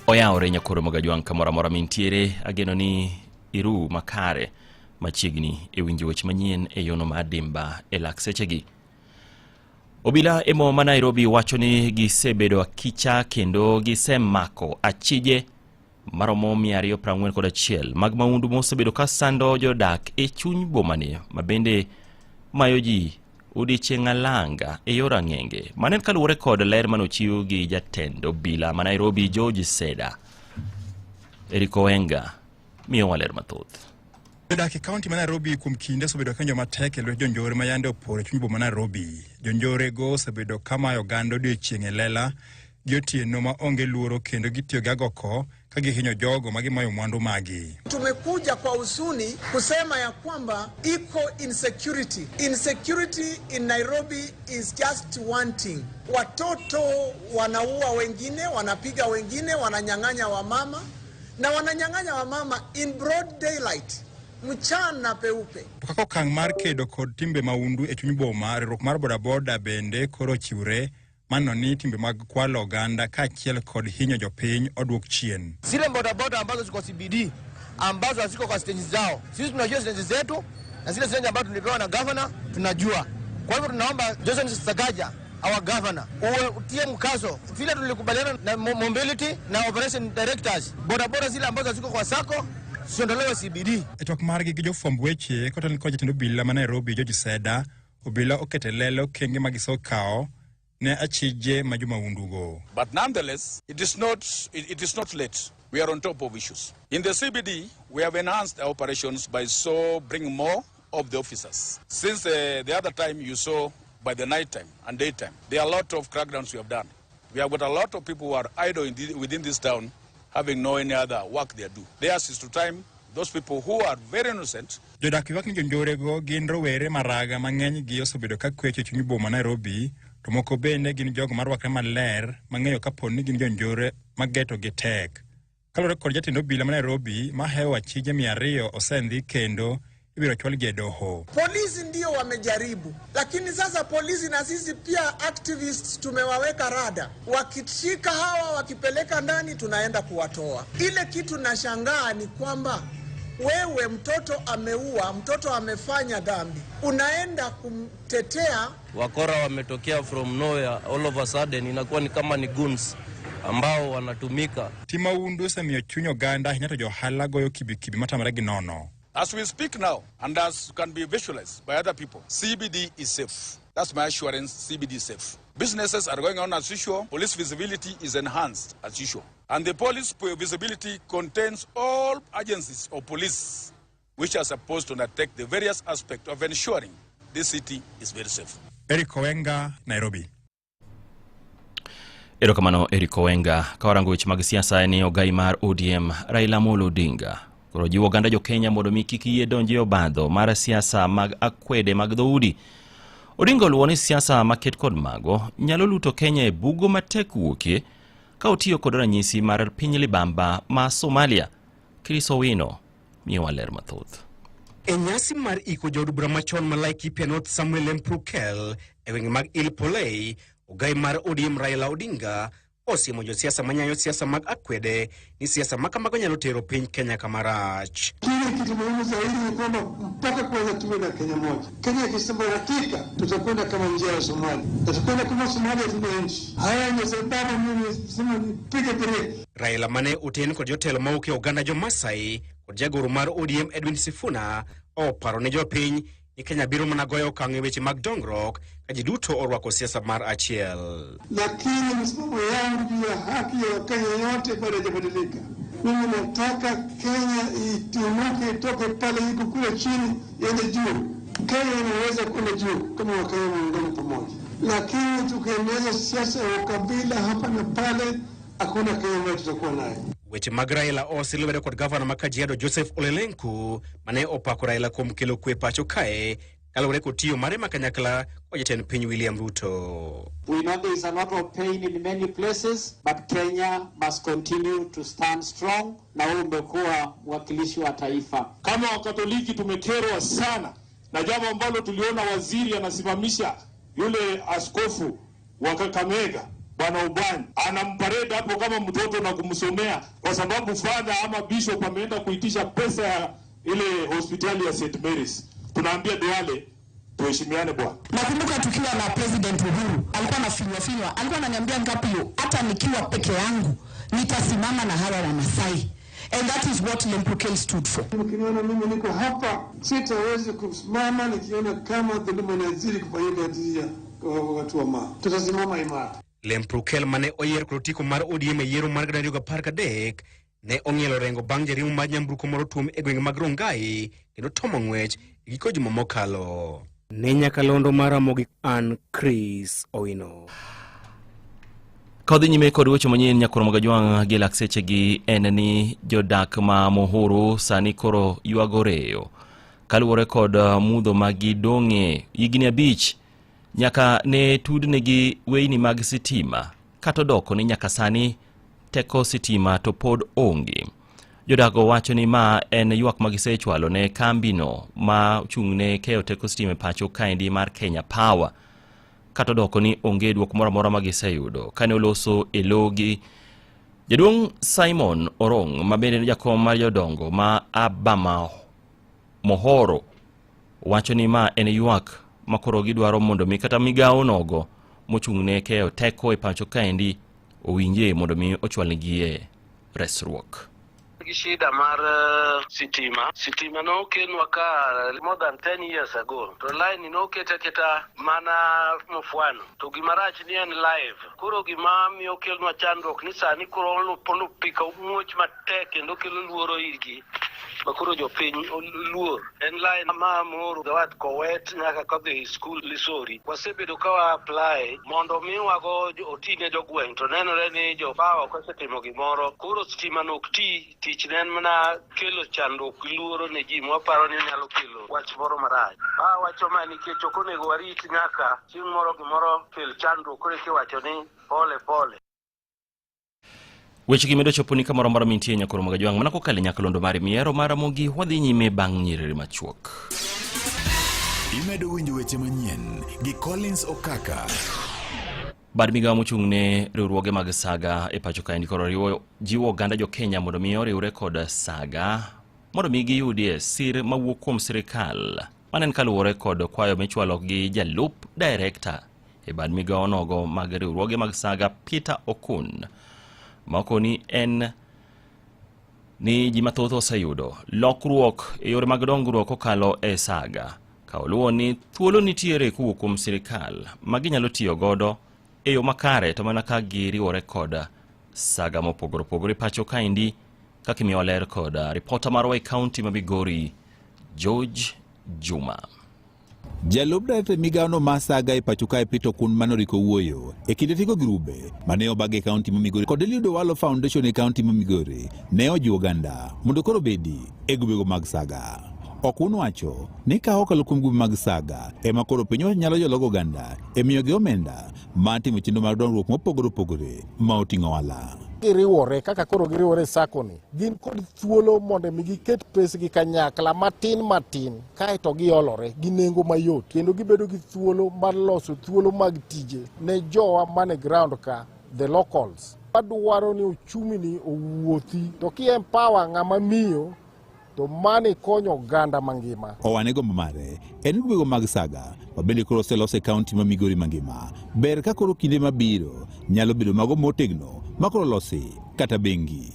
Oyawore nyakoro Mogajwang' kamoro amora mintiere, ageno ni iru makare machiegni e winjo weche manyien e yono mar dimba e lak sechegi. Obila e boma ma Nairobi wacho ni gisebedo akicha kendo gisemako achije Maromo 241 mag maundu mosebedo ka sando jodak e chuny bomani ma bende mayo ji odiechieng' alanga e yor ang'enge. Mano en kaluwore kod ler manochiw gi jatend obila ma Nairobi George Seda. Eric Owenga miyowa ler mathoth. Jodak e kaunti ma Nairobi kuom kinde osebedo ka matek e lwet jonjore ma yande oporo e chuny boma Nairobi. Jonjore go osebedo ka mayo oganda odiechieng' e lela gi otieno ma onge luoro kendo gitiyo gi agoko ka gihinyo jogo ma gimayo mwandu magi. Tumekuja kwa huzuni kusema ya kwamba iko insecurity. Insecurity in Nairobi is just wanting. Watoto wanaua wengine, wanapiga wengine, wananyang'anya wamama na wananyang'anya wamama in broad daylight, mchana peupe. To kaka okang' mar kedo kod timbe maundu e chuny boma, riwruok mar bodaboda bende koro ochiwre maneno ni timbe mag kwalo oganda kaachiel kod hinyo jopiny oduok chien. Zile bodaboda ambazo ziko CBD ambazo haziko kwa steji zao, sisi tunajua steji zetu na zile steji ambazo tulipewa na governor tunajua. Kwa hivyo tunaomba Johnson Sakaja our governor uwe utie mkazo vile tulikubaliana na mobility na operation directors, bodaboda zile ambazo haziko kwa sako ziondolewe CBD. E twak margi gi jofwamb weche kotel kod jatend obila ma Nairobi George Seda, obila oketo e lela okenge ma gisekawo ne achije ma jomaundugo. But nonetheless, it is not late. We are on top of issues. In the CBD, we have enhanced our operations by so bringing more of the officers. Since the other time you saw by the night time and daytime, there are a lot of crackdowns we have done. We have got a lot of people who are idle within this town, having no any other work they do. Theirs is to time those people who are very innocent. Jodak ywak ni jonjorego gin rowere maraga ma ng'enygi osebedo ka kwecho e chuny boma Nairobi, to moko bende gin jogo marwakre maler mang'eyo kapo ni gin jonjore mageto gi tek. Kaluwore kod jatend obila ma Nairobi mahewo achije 200 osendhi kendo ibiro chwalgi e doho. Polisi ndio wamejaribu, lakini sasa polisi na sisi pia activists tumewaweka rada. Wakishika hawa wakipeleka ndani, tunaenda kuwatoa. Ile kitu nashangaa ni kwamba wewe mtoto ameua, mtoto amefanya dhambi, unaenda kumtetea. Wakora wametokea from nowhere all of a sudden, inakuwa ni kama ni goons ambao wanatumika. Tim maundu osemiyo chuny oganda ahinya to johala goyo kibikibi matamre gi nono. As we speak now, and as can be visualized by other people, CBD is safe. That's my assurance, CBD is safe. Businesses are going on as usual. Police visibility is enhanced as usual. And the police visibility contains all agencies of police which are supposed to undertake the various aspects of ensuring this city is very safe. Eric Owenga, Nairobi. Erokamano Eric Owenga. Ka warango weche mag siasa en ni ogai mar ODM Raila Amolo Odinga koro jiwo oganda jo Kenya mondo mi kik yie donjo e obadho mar siasa mag akwede mag dhoudi. Odinga oluwo ni siasa maket kod mago nyalo luto Kenya e bugo matek wuokie ka otiyo kod ranyisi mar piny libamba ma Somalia. Chris Owino miyowa ler mathoth. E nyasi mar iko jaod bura machon ma Laikipia North Samuel Lempurkel e gwenge mag Ilpolei, ogai mar ODM Raila Odinga osiemo josiasa manyayo siasa mag akwede ni siasa ma kamago nyalo tero piny Kenya kama rach. Kile kitu muhimu zaidi ni kwamba mpaka kwanza tuwe na Kenya moja. Kenya ikisambaratika, tutakwenda kama njia ya Somalia, tutakwenda kama Somalia, tuna nchi. Haya ndio sababu mimi sema nipige breki. Raila mane oten kod jotelo mawuok e oganda jo-Masai kod jagoro mar ODM Edwin Sifuna oparo ne jopiny ni Kenya biro mana goyo okang' e weche mag dongruok ka ji duto orwako siasa mar achiel. Lakini msimamo yangu juu ya haki ya Wakenya yote bado haijabadilika. Mimi nataka Kenya itimuke, itoke pale iko kule chini iende juu. Kenya inaweza kwenda juu kama Wakenya wameungana pamoja, lakini tukiendeleza siasa ya ukabila hapa na pale, hakuna Kenya ambayo tutakuwa nayo. Weche mag Raila osir lwedo kod gavana ma Kajiado Joseph Ole Lenku mane opako Raila kuom kelo kwe pacho kae kaluwore kod tiyo mare ma kanyakla kod jatend piny William Ruto. We know there is a lot of pain in many places, but Kenya must continue to stand strong, na wewe umekuwa mwakilishi wa taifa. Kama Wakatoliki tumekerwa sana na jambo ambalo tuliona waziri anasimamisha yule askofu wa Kakamega Bwana Ubani anamparade hapo kama mtoto na kumsomea kwa sababu father ama bishop ameenda kuitisha pesa ya ile hospitali ya St Mary's. Tunaambia Duale tuheshimiane bwana. Nakumbuka tukiwa na President Uhuru alikuwa anafinywa finywa, alikuwa ananiambia Ngapiyo, hata nikiwa peke yangu Nitasimama na hawa Wamasai. And that is what Lempurkel stood for. Mkiniona mimi niko hapa, sitawezi kusimama nikiona kama dhuluma inazidi kufanyika dhidi ya watu wa Maa. Tutasimama imara. Lempurkel mane oyier kod otiko mar ODM e yiero mar 2013 ne ong'ielo orengo bang' jariembo mar nyamburko moro tuom e gwenge mag Rongai kendo tomo ng'wech e giko juma mokalo. Ne nyakalondo mar Ramogi an Chris Owino. Ka odhi nyime kod weche manyien nyakwar Magajwang' gi lak sechegi en ni jodak ma Muhuru sani koro ywago reyo kaluwore kod mudho ma gidong'e higni 5 nyaka ne tudnegi weyni mag sitima kata odoko ni nyaka sani teko sitima to pod onge. Jodakgo wacho ni ma en ywak ma gisechwalo ne kambino ma ochung'ne keyo teko sitima e pacho kaendi mar Kenya Power kata odoko ni onge dwoko moro amora ma giseyudo. Kane oloso e logi jaduong' Simon Orong ma bende en jakom mar jodongo ma Abama Mohoro wacho ni ma en ywak ma koro gidwaro mondo mi kata migawo nogo mochung'ne keyo teko e pacho kaendi owinje mondo mi ochwalnegi resruok. Gi shida mar sitima. Sitima nokelnwa ka more than 10 years ago. To line nokete aketa mana mfwano. To gima rach ni en live. Koro gima miyo kelnwa chandruok ni sani koro pika muoch matek kendo kelo luoro irgi. Ma koro jopiny luor. En line ma Moro Dawat Kowet nyaka kodhi school Lisori. Wasebedo ka wa apply mondo miwago otine jogweng' to nenore ni jo power ok osetimo gimoro. Koro stima no ok ti, tich ne en mana kelo chandruok gi luoro ne ji mwaparo ni nyalo kelo wach moro marach. Awacho ma nikech ok onego warit nyaka chieng' moro gimoro kel chandruok koro eka iwacho ni pole pole. Weche gi medo chopo ni kamoro amora mintie nyakoro Magajwang' mana kokalo e nyakalondo mari miero mar Ramogi wadhi nyime bang' nyiriri machuok. Imedo winjo weche manyien gi Collins Okaka. Bad migawo mochung' ne riwruoge mag saga e pacho kaendi koro riwo jiwo oganda jo Kenya mondo mi oriwre kod saga mondo mi giyudie sir mawuok kuom sirikal. Mano en kaluwore kod kwayo michwalo gi jalup director e bad migawo nogo mag riwruoge mag saga Peter Okun ma okoni en ni ji mathoth oseyudo lokruok e yore mag dongruok kokalo e saga ka oluwo ni thuolo nitiere kowuok kuom sirikal ma ginyalo tiyo godo e yo makare to mana ka giriwore kod saga mopogore opogore pacho kaendi kaka imiyowa ler kod ripota marwa e kaunti ma Migori George Juma. Jalup director e migawono ma Saga e pacho kae Peter Okun mane oriko wuoyo e kinde tieko grube mane obag e kaunti ma Migori kod Eliud Owalo Foundation e kaunti ma Migori ne ojiwo oganda mondo koro obedi e grubego mag Saga. Okun wacho ni ka okalo kuom grube mag Saga ema koro piny owacho nyalo yologo oganda e miyogi omenda mar timo chenro mag dongruok mopogore opogore ma oting'o ohala. Giriwore kaka koro giriwore e sacco ni, gin kod thuolo mondo mi giket pesgi kanyakla matin matin kaeto giolore gi nengo mayot kendo gibedo gi thuolo mar loso thuolo mag tije ne jowa mane ground ka, the locals. Wadwaro ni uchumi ni owuothi to ki empower ng'ama miyo to mani konyo oganda mangima. Owane gombo mare en grubego mag saga ma bende koro oselos e kaunti ma Migori mangima. Ber ka koro kinde mabiro nyalo bedo mago motegno ma koro losi kata bengi.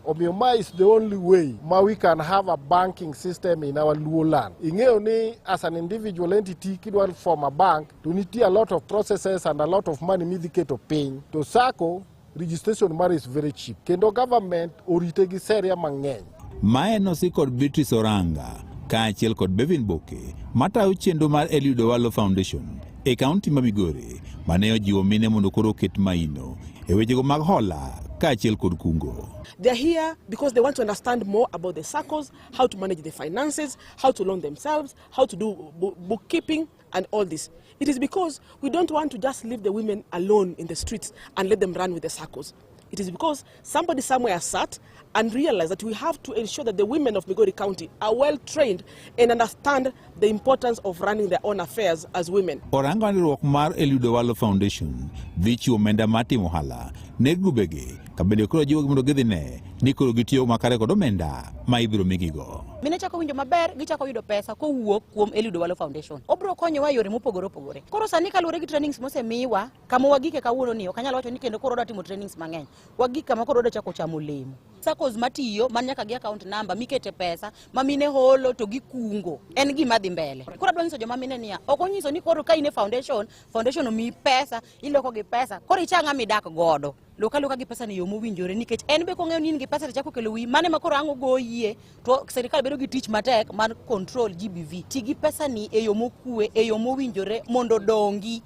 Omiyo ma is the only way ma we can have a banking system in our Luo land. Ing'eyo ni as an individual entity kidwa form a bank to nitie a lot of processes and a lot of money midhi keto piny. To sacco registration mare is very cheap. Kendo government orite gi seria mang'eny. Mae nosi kod Beatrice Oranga kaachiel kod Bevin Boke matayo chenro mar Eliud Owalo Foundation e kaunti ma Migori mane ojiwo mine mondo koro oket maino e wechego mag hola kaachiel kod kungo. They are here because they want to understand more about the SACCOs, how to manage the finances, how to loan themselves, how to do bookkeeping and all this. It is because we don't want to just leave the women alone in the streets and let them run with the SACCOs. It is because somebody somewhere sat and realized that we have to ensure that the women of Migori County are well trained and understand the importance of running their own affairs as women. Orango ni riwruok mar Eliud Owalo Foundation dhi chiwo omenda mar timo ohala ne grubegi ka bende koro jiwogi mondo gidhi ne ni koro gitiyo makare kod omenda ma ibiro migigo. Mine chako winjo maber, gichako yudo pesa kowuok kuom Eliud Owalo Foundation. Obiro konyowa e yore mopogore opogore. Koro sani kaluwore gi trainings mosemiwa, kama wagike kawuono ni ok anyal wacho ni kendo koro wadwa timo trainings mang'eny. Wagik kama koro wadwa chako chamo olemo. Saccos matiyo man nyaka gi account number mikete pesa ma mine holo to gikungo en gima dhi mbele. Koro adwa nyiso joma mine niya, ok onyiso ni koro ka in e foundation, foundation omiyi pesa, iloko gi pesa, koro icha ng'ama idak godo. Lok aloka gi pesa ni yo mowinjore nikech en be kong'eyo ni in gi pesa to chako kelo wiyi, mano ema koro ang' ogoyie to sirikal bedo gi tich matek mar control GBV. Ti gi pesa ni e yo mokue, e yo mowinjore mondo odongi.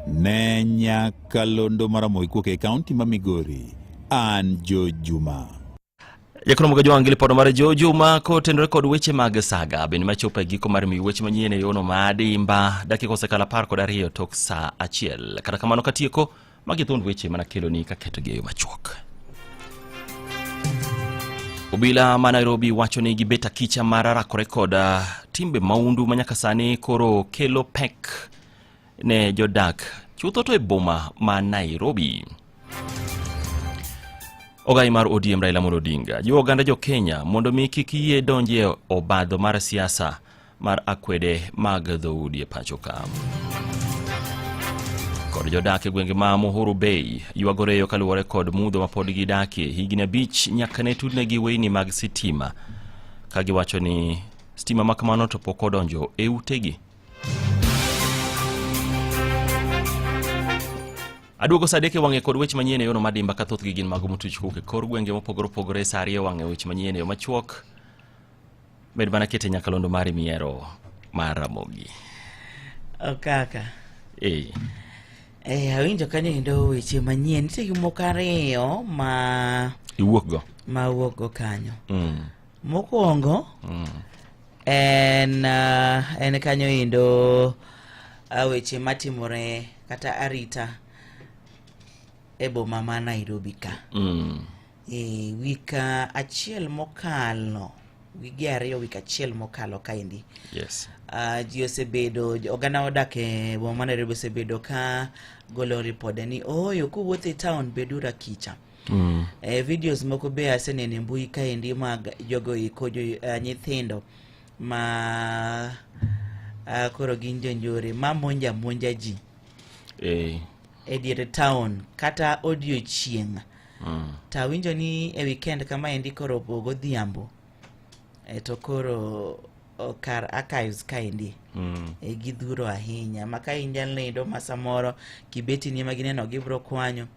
Ne nyakalondo mar Ramogi kowuok e kaunti ma Migori, an Joe Juma. Jakono mga jwang' gi lipodo mar Jo Juma kotenore kod weche mag saga bende machopo e giko mar miyi weche manyien e yono ma adimba dakika osekalo 12 tok saa achiel. Kata kamano katieko magi thuond weche mana keloni kaketogi e yo machuok. Obila ma Nairobi wacho ni gibet akicha mar rakore kod ah, timbe maundu ma nyaka sani koro kelo pek ne jodak chutho to e boma ma Nairobi. Ogai mar ODM Raila Amolo Odinga jiwo oganda jo Kenya mondo mi kik yie donjie obadho mar siasa mar akwede mag dhoudi e pacho ka. Kod jodak e gwenge ma Muhuru Bay ywago reyo kaluwore kod mudho ma pod gidakie higni abich nyaka ne tudnegi weyni mag sitima ka giwacho ni stima ma kamano to pok odonjo e utegi. Aduogo saa adek e wang'e kod weche manyien e yono madimba ka thothgi gin mago motuch kowuok e kor gwenge mopogore opogore saa ariyo wang'e weche manyien e yo machuok. Med mana kete nyakalondo mari mihero mar Ramogi. Okaka. Eh. Eh, awinjo kanyo kendo weche manyien. Nitie gik moko ariyo ma Iwuok go. ma wuok go kanyo. Mokwongo en uh, en kanyo endo uh, weche matimore kata arita e boma ma Nairobi ka. E, wik ah, achiel mokalo wige ariyo wik achiel mokalo kaendi Yes. uh, ji osebedo oganda modak e boma ma Nairobi osebedo ka golo ripode ni ooyo kuwuotho e town beduru akicha E, videos moko be aseneno e mbui kaendi mag jogo eko jo, uh, nyithindo ma uh, koro gin jonjore ma monja monja ji Eh. e dier town kata odiochieng' to awinjo ni e weekend kama endi koro godhiambo e, to koro o, kar archives kaendi e, gidhuro ahinya ma ka in jalnindo ma samoro kibeti ni ema gineno gibro kwanyo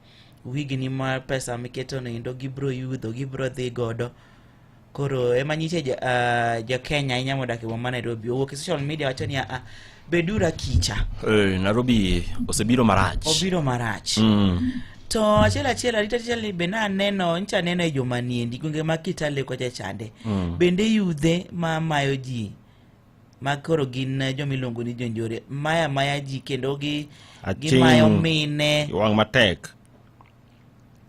wigni mar pesa miketo nindo gibro yudho gibro dhi godo koro ema nyiche ja, uh, ja Kenya ahinya modak e boma ma Nairobi owuok e social media wacho ni a beduru akicha Eh, Nairobi osebiro marach. obiro marach to achiel achiel arita achiel ni be naneno ncha neno e joma niendi gwenge ma Kitale kocha chande bende yudhe ma mayo ji ma koro gin eh, joma iluongo ni jonjore maya maya ji kendo gi Aching. gimayo mine Wang' matek.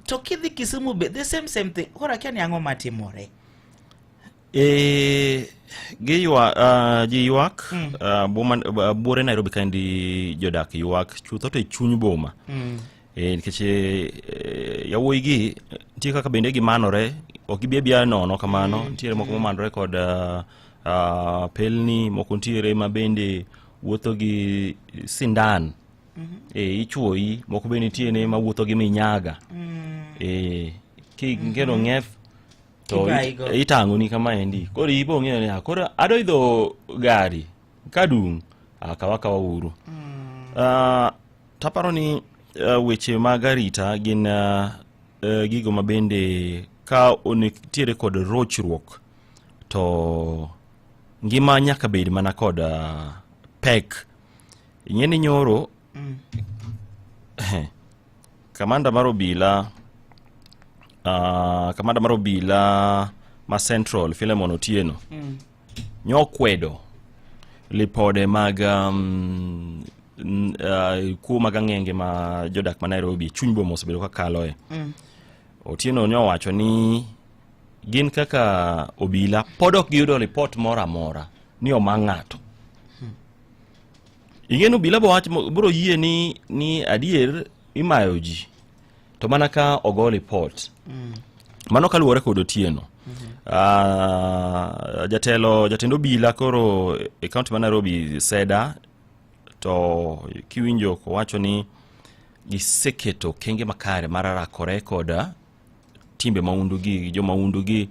to kidhi Kisumu be the same same thing koro akia ni ang'o matimore E, giywa, ji ywak boma, buore Nairobi kaendi jodak ywak chutho to e chuny boma e, nikech e, yawuoyi gi nitie kaka bende gimanore ok gibi abiya nono kamano nitiere moko momanore kod pelni moko nitiere ma bende wuotho gi sindan e, ichuoyi moko be nitie ne ma wuotho gi minyaga e, kingeno ng'ef to Kibayigo. itang'oni kama endi koro ibo ng'eyo ni "Ah, koro adwa idho gari kadung' ah, kawa kawa uru Ah, taparo ni weche mag arita gin gigo ma bende ka nitiere kod rochruok to ngima nyaka bed mana kod pek ing'e ni nyoro kamanda mar obila kamanda mar obila ma Central Philemon Otieno nyokwedo lipode mag kuo mag ang'enge ma jodak ma Nairobi chuny boma osebedo ka kaloe. Otieno nyowacho ni gin kaka obila pod ok giyudo ripot moro amora ni oma ng'ato. Ing'e ni obila bowach biro yie ni, ni adier imayo ji to mana ka ogo ripot. Mano kaluwore kod Otieno. Ah, jatelo jatend obila koro e kaunti ma Nairobi Seda to kiwinjo kowacho ni giseketo okenge makare mar rakore kod timbe maundu gi jo maundu gi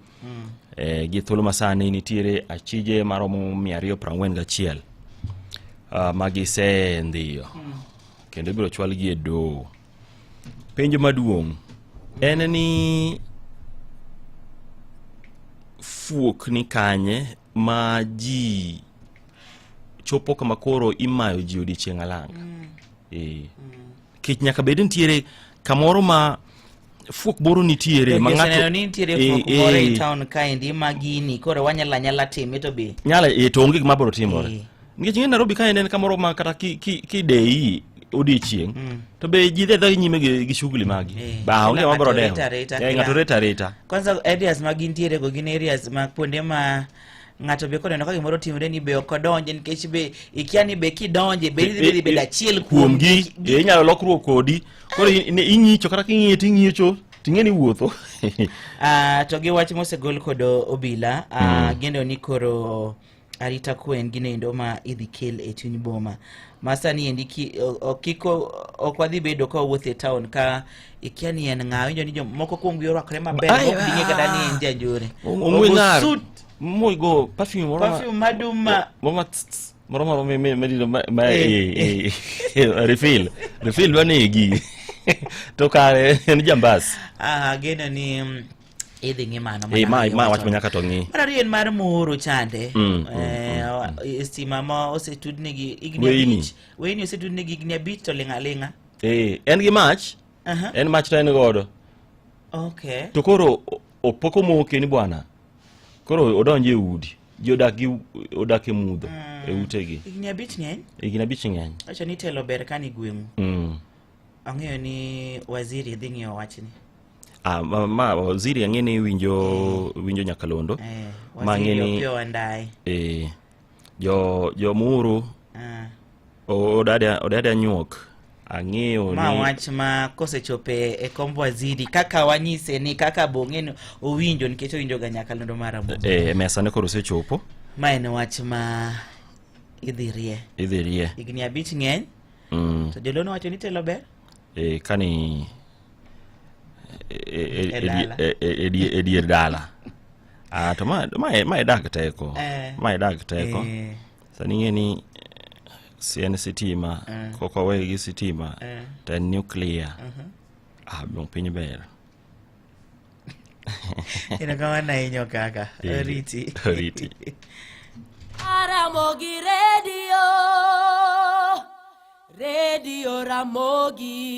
eh, gi thuolo masani nitiere achije maromo 241 uh, ma gisendhiyo kendo ibiro chwalgi e doho. Penjo maduong' en ni fuok ni kanye ma ji chopo kama koro imayo ji odiechieng' alanga mm. Kech nyaka bed nitiere kamoro ma fuok moro nitiere ma ng'ato ni nitiere eh, fuok moro e eh. town kaendi ma gini koro wanyalo anyala time to be nyala e to onge gima biro timore nikech ing'e Nairobi kaendi en kamoro ma kata kideyi odiechieng' to be ji dhi adhiya nyime gi shughuli magi ba onge Kila ma biro ng'ato dewo rita arita, Eh, ng'ato kila- rita arita kwanza areas ma gintiere go gin areas ma kuonde ma ng'ato be koneno ka gimoro otimore ni be ok odonje nikech be ikia ni be kidonje be idhi dhi bedo achiel kuom kuomgi eh, inyalo lokruok kodi koro ing'icho kata king'iyo to ing'icho ting'e ni wuotho Ah, to gi wach mosegol kod obila ah, gendo ni koro arita kwe en gino ma idhi kel e chuny boma ma sani endi ki- o- o- kiko ok wadhi bedo ka wawuotho e town ka ikia ni en ng'a winjo ni jomoko kuomgi orwakore maber Ai, ok ding'e kata ni en janjore ong'we Ogo ng'ar suit moigo perfume moro ma- perfume madum ma moro ma tss, tss, moro moro mi- mi- mi- ma- ma- Eh, eh, eh, refill refill dwa negi to kare en jambas Ah, ageno ni idhi ng'i mano Eh, ma mana ma wach wacho. ma nyaka to ng'i Mar ariyo en mar Muhuru chande Eh, stima ma osetudnegi higni Weyni. abich weyni osetudnegi higni abich to ling' aling'a Eh, en gi mach Aha. en mach to en godo okay to koro pok omoke ni bwana koro odonjo e udi ji odak gi odak e mudho e utegi higni abich ng'eny higni abich ng'eny wacho ni telo ber ka ni gweng'u Ang'eyo ni waziri dhi ng'iyo wachni. Ah, ma waziri ang'e ni winjo winjo nyakalondo. Eh, ma ang'e waziri ni Opiyo Wandayi. eh, jo Muhuru Ah. odade odade anyuok ang'eyo Ma ni wach ma kosechope e komb waziri kaka wanyise ni kaka bong'e ni owinjo nikech owinjo ga nyakalondo mar Ramogi. eh, mesa ne koro osechopo Ma en wach ma idhi rie. idhi rie Higni abich ng'eny To joluo nowacho ni telo ber e, kani e, e, E dala. e, e, e, e, e dier dala ah, to ma, ma, ma e dag teko Eh. ma e dag teko Eh. sani ing'e ni si en sitima Eh. kok owe gi sitima Eh. to en nuclear Mhm. ah, dong piny ber Erokamano ahinya kaka. Eh, Oriti. oriti. Ramogi Radio, Radio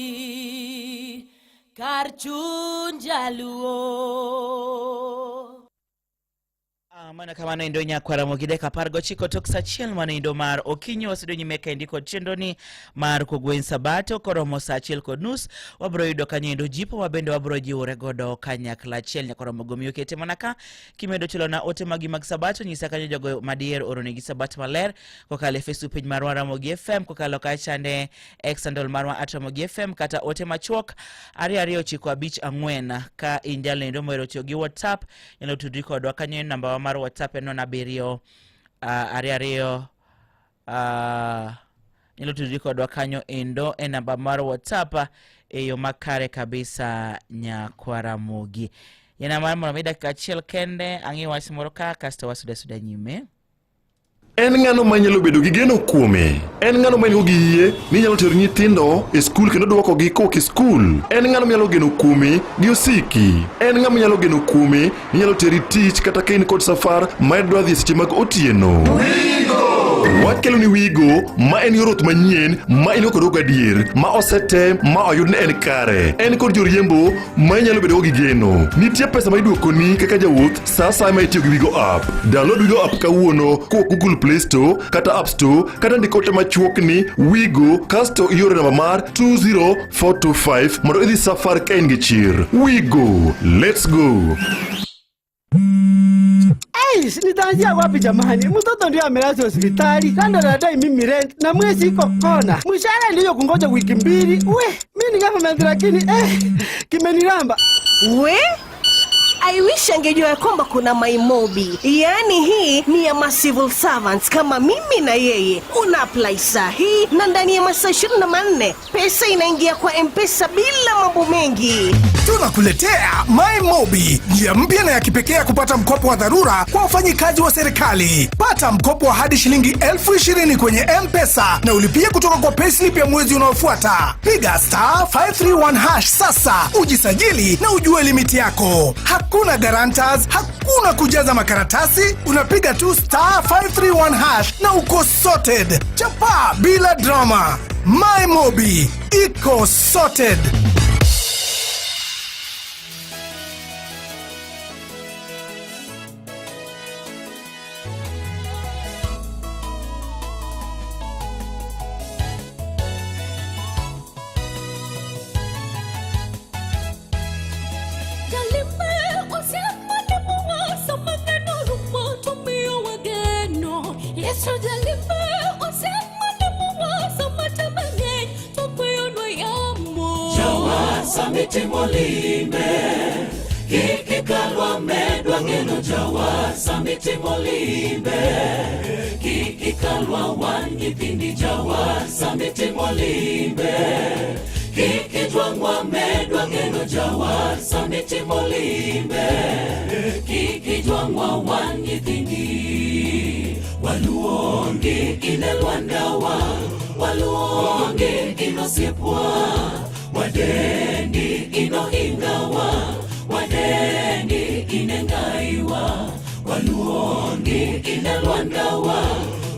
Ramogi, kar chuny jaluo. Ah, mana kamano endo nyakwa Ramogi dakika 19 tok saa achiel mano endo mar okinyi wasudo nyime kaendi kod chenro ni mar kogwen sabato koromo saa achiel kod nus wabro yudo kanyo endo jipo ma bende wabro jiwore godo kanyakla achiel nyaka romo gomiyo kete mana ka kimedo chulona ote magi mag sabato nyisa kanyo jogo madier oronegi sabato maler kokalo e Facebook page marwa Ramogi FM kokalo kachande X handle marwa at Ramogi FM kata ote machuok 22954 ka in jalendo mohero tiyo gi WhatsApp inyalo tudri kodwa kanyo e namba wa mar WhatsApp en 07 22 inyalo tudri kodwa kanyo endo e namba mar WhatsApp e yo makare kabisa nyakwaramogi. Yana mar mondo mi dakika achiel kende ang'i wach moro ka kasto wasuda suda nyime. En ng'ano ma nyalo bedo gi geno kuome? En ng'ano ma nigo gi yie ni nyalo tero nyithindo e skul kendo dwokogi kowuok e skul? En ng'ano manyalo geno kuome gi osiki? En ng'ama nyalo geno kuome ni nyalo teri tich kata ka in kod safar ma idwa dhi e seche mag otieno? Wakelo ni Wigo ma en yor wuoth manyien ma in go kod adier ma osetem ma oyud ni en kare. En kod joriembo ma inyalo bedogo gi geno. Nitie pesa ma iduokoni kaka jawuoth sa asaya ma itiyo gi Wigo app. Download Wigo app kawuono kowuok Google Play Store kata App Store kata ndik ote machuok ni Wigo kasto ioro e namba mar 20425 mondo idhi safar ka in gi chir. Wigo, let's go. Eish, nitaanzia wapi jamani? Mtoto ndio amelazwa hospitali, kando anadai mimi rent na mwezi iko kona, mshahara ndiyo kungoja wiki mbili. We, mimi ni government lakini kimeniramba. We? I wish angejua ya kwamba kuna MyMobi. Yaani hii ni ya ma civil servants kama mimi na yeye. Una apply saa hii na ndani ya masaa 24 pesa inaingia kwa M-Pesa bila mambo mengi. Tunakuletea MyMobi, njia mpya na ya kipekee ya kupata mkopo wa dharura kwa wafanyikazi wa serikali. Pata mkopo wa hadi shilingi 20,000 kwenye M-Pesa na ulipie kutoka kwa payslip ya mwezi unaofuata. Piga star 531 hash sasa ujisajili na ujue limiti yako. Hakuna guarantors, hakuna kujaza makaratasi, unapiga tu star 531 hash na uko sorted. Chapa bila drama. MyMobi iko sorted. Jawa limbe kik ikalwa medwa geno jawa samitimo limbe kik ikalwa wan nyithindi jawa samitimo limbe kik ijwang'wa medwa geno jawa samitimo limbe kik ijwang'wa wan nyithindi waluongi ine lwandawa waluongi inosiepwa wadendi inohingawa wadendi inengaiwa waluongi ine lwandawa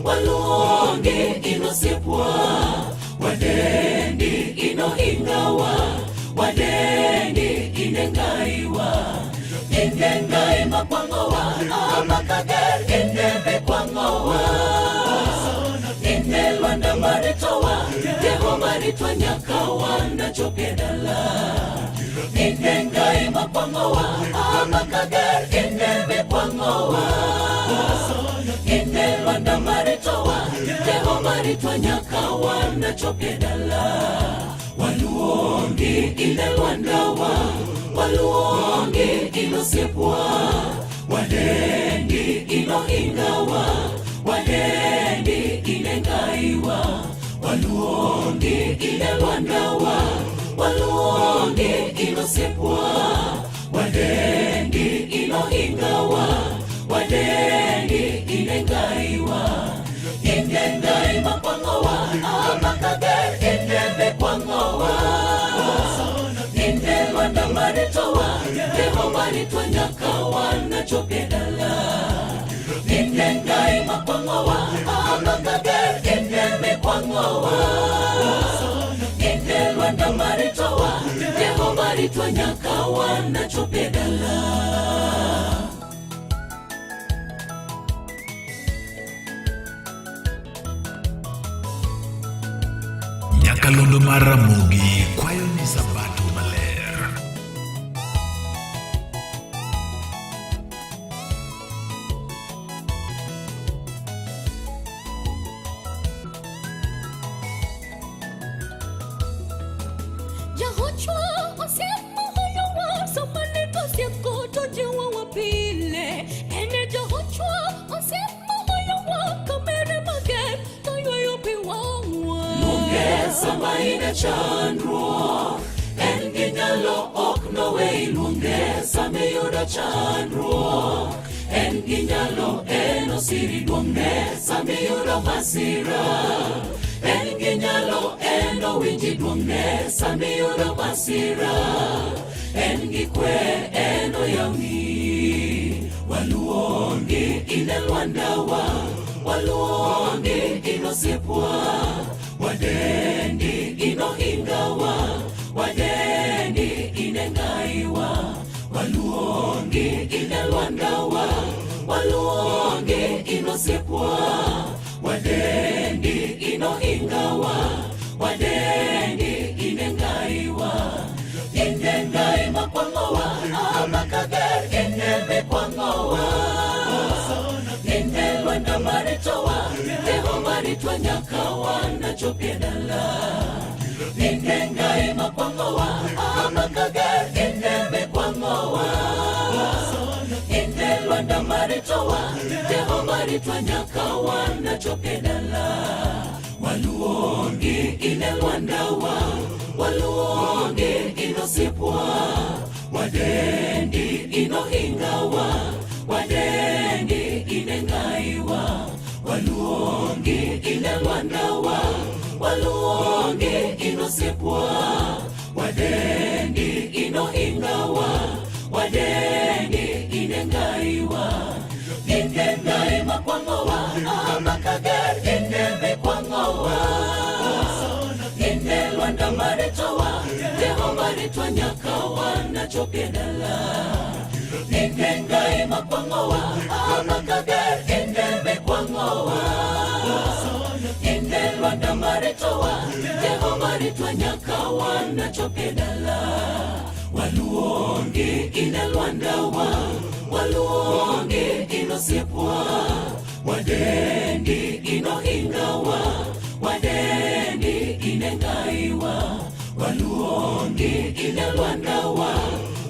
waluongi inosiepwa wadendi inohingawa wadendi inengaiwa inengai makwang'owa amakager inebekwang'owa ine lwanda maritowa Jehova ritwa nyaka wana chope dala inengai makwang'owa amakager inebekwang'owa ine lwanda maritowa Jehova ritwa nyaka wana chope dala waluongi ine lwandawa waluongi inosiepwa wadendi inohingawa wadendi inengaiwa waluongi ine lwandawa waluongi inosiepwa wadendi inohingawa wadendi inengaiwa inengai makwang'owa amakager inebekwang'owa ine lwanda maritowa Jehova ritwa nyaka wana chope dala inengai makwang'owa amakager inebekwang'owa ine lwanda maritowa Jehova ritwa nyaka wana chope dala. Nyakalondo mar Ramogi kwayo ni Sabato maler. Jahochwa osiemo hoyowa samane tosieko to jiwo wapile ene jahochwa osiemo hoyowa kamere mager to ywayo pi wang'wa luonge sama in e chandruok en gi nyalo ok noweyi luonge sama iyudo chandruok en gi nyalo en osiri duong'ne sama iyudo masira en gi nyalo en owinji duong'ne sama iyudo masira en gi kwe en oyawni waluongi ine lwandawa waluongi inosiepwa wadendi inohingawa wadendi inengaiwa waluongi ine lwandawa waluongi inosiepwa wadendi inohingawa wadendi inengaiwa inengai makwang'owa amakager inebekwang'owa ine lwanda maritowa Jehova ritwa nyaka wana chope dala inengai makwang'owa amakager inebekwang'owa maritowa Jehova ritwa nyaka wanachop e dala Waluongi ine lwandawa Waluongi inosiepwa Wadendi inohingawa Wadendi inengaiwa Waluongi ine lwandawa Waluongi inosiepwa Wadendi inohingawa Wadendi inengaiwa Inengai makwang'owa Amakager ineme kwang'owa Ine lwanda maritowa Jehova ritwa nyaka wanachop e dala Inengai makwang'owa Amakager ineme kwang'owa Ine lwanda maritowa Jehova ritwa nyaka wanachop e dala Waluongi ine lwandawa Waluongi inosiepwa Wadendi inohingawa Wadendi inengaiwa Waluongi ine lwandawa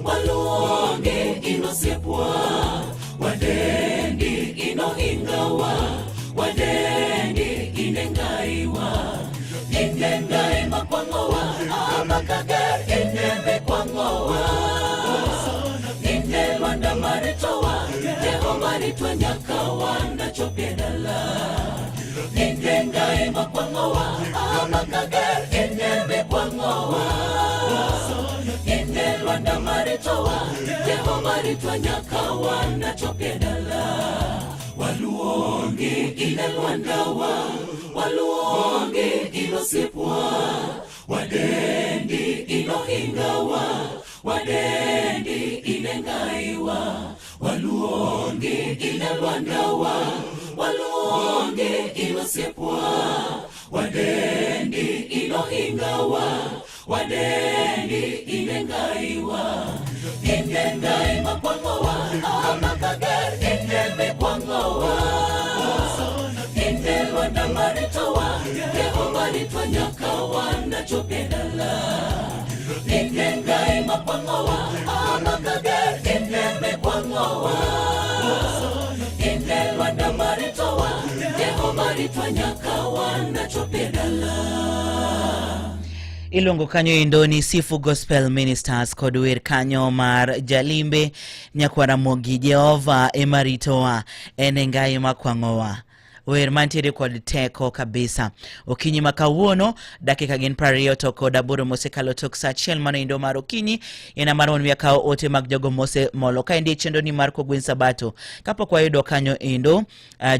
Waluongi inosiepwa Wadendi inohingawa Wadendi inengaiwa Inengai makwang'owa Amakager ineme kwang'owa Ine lwanda maritowa Jehova ritwa nyaka wanachop e dala Inengai makwang'owa Amakager ineme kwang'owa Ine lwanda maritowa Jehova ritwa nyaka wanachop e dala Waluongi ine lwandawa Waluongi inosiepwa Wadendi inohingawa Wadendi inengaiwa Waluongi ine lwandawa Waluongi inosiepwa Wadendi inohingawa Wadendi inengaiwa Inengai makwang'owa Amakager ineme kwang'owa Ine lwanda maritowa Jehova ritwa nyaka wanachop e dala Inengai makwang'owa Amakager ineme kwang'owa Ine lwanda maritowa Jehova ritwa nyaka wanachop e dala Iluongo kanyo endo ni Sifu Gospel Ministers kod wer kanyo mar Jalimbe Nyakwara Mogi Jehova ema ritowa en e ngai makwang'owa wer mantiere kod teko kabisa okinyi ma kawuono dakika gin 28 mosekalo tok sa 1 mano endo mar okinyi en mar mondo mi akaw ote mag jogo mosemolo kaendi e chenro ni mar kogwen sabato kapok wayudo kanyo endo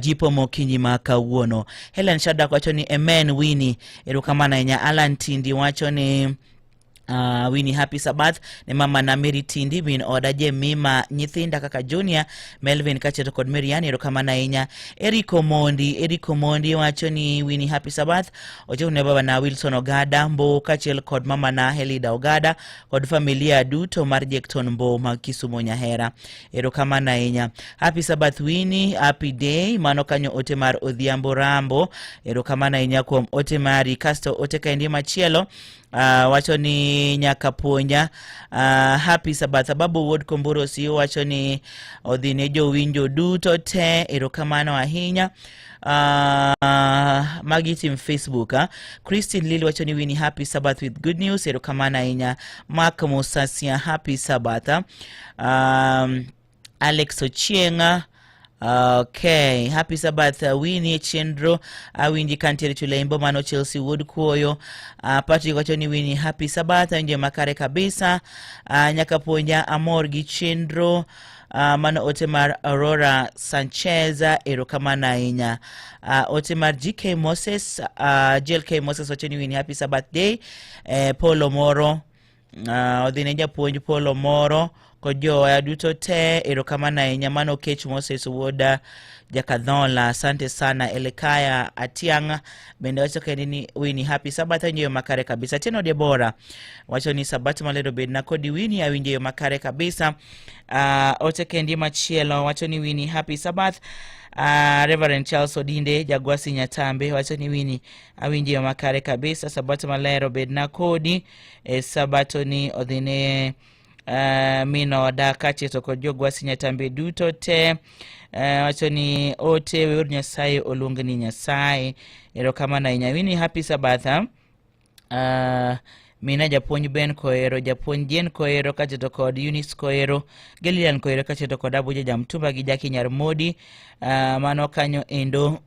jipo mokinyi ma kawuono Helen Shadrack wacho ni amen Winnie erokamano ahinya Alan Tindi wacho ni Winnie happy Sabbath ne mama na Mary Tindi min oda Jemima nyithinda kaka Junior Melvin kaachiel kod Marian erokamano ahinya Eriko Mondi Eriko Mondi wacho ni Winnie happy Sabbath ochopo ne baba na Wilson Ogada Mbo kaachiel kod mama na Helida Ogada kod familia duto mar Jekton Mbo mag Kisumo Nyahera erokamano ahinya happy Sabbath Winnie happy day mano kanyo ote mar Odhiambo Rambo erokamano ahinya kuom ote mari kasto ote kaendi machielo wacho ni nyaka puonja happy Sabbath Babu Wuod Komburo Siyo wacho ni odhi ne jowinjo duto te erokamano ahinya magi tim Facebook Christine Lili wacho ni Winnie happy Sabbath with good news erokamano ahinya Mark Musasia happy Sabbath Alex Ochieng Okay, happy Sabbath Winnie chenro awinji kantiere chulembo mano Chelsea Wood kuoyo Patrick wacho ni Winnie happy Sabbath awinjo makare kabisa nyaka puonja amor gi chenro mano ote mar Aurora Sanchez erokamano ahinya ote mar GK Moses GLK Moses wacho ni Winnie happy Sabbath day Paul Omoro odhi ne japuonj Paul Omoro kod jowa duto te erokamano ahinya mano Kech Moses wuoda Jakadhola asante sana Elekaya Atiang bende wacho kende ni Winnie happy Sabbath awinjo yo makare kabisa Tieno Debora wacho ni Sabato maler obedna kodi Winnie awinjo yo makare kabisa ote kendi machielo wacho ni Winnie happy Sabbath Reverend Charles Odinde Jagwasi Nyatambe wacho ni Winnie awinjo yo makare kabisa Sabato maler obedna kodi e Sabato ni odhine Min oda kaachiel to kod jogwasi Nyatambe duto te. Wacho ni ote weuru Nyasaye oluong ni Nyasaye. Erokamano ahinya. Winnie happy Sabbath. Mina japuonj Ben Koero, japuonj Jane Koero kaachiel to kod Eunice Koero, Gillian Koero kaachiel to kod Abuja Jamtumba gi Jackie Nyarmodi. Mano kanyo endo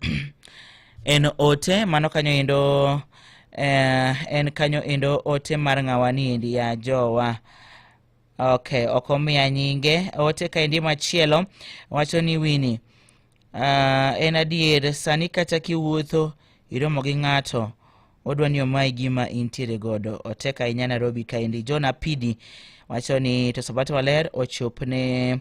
en ote, mano kanyo endo en kanyo endo ote mar ng'awa ni endi ya jowa. Okay, ok omiya nyinge. Ote kaendi machielo wacho ni Winnie, en adier sani kata kiwuotho iromo gi ng'ato odwa ni omayi gima intiere godo. Otek ahinya Nairobi kaendi. John Apidi wacho ni to Sabato maler ochopne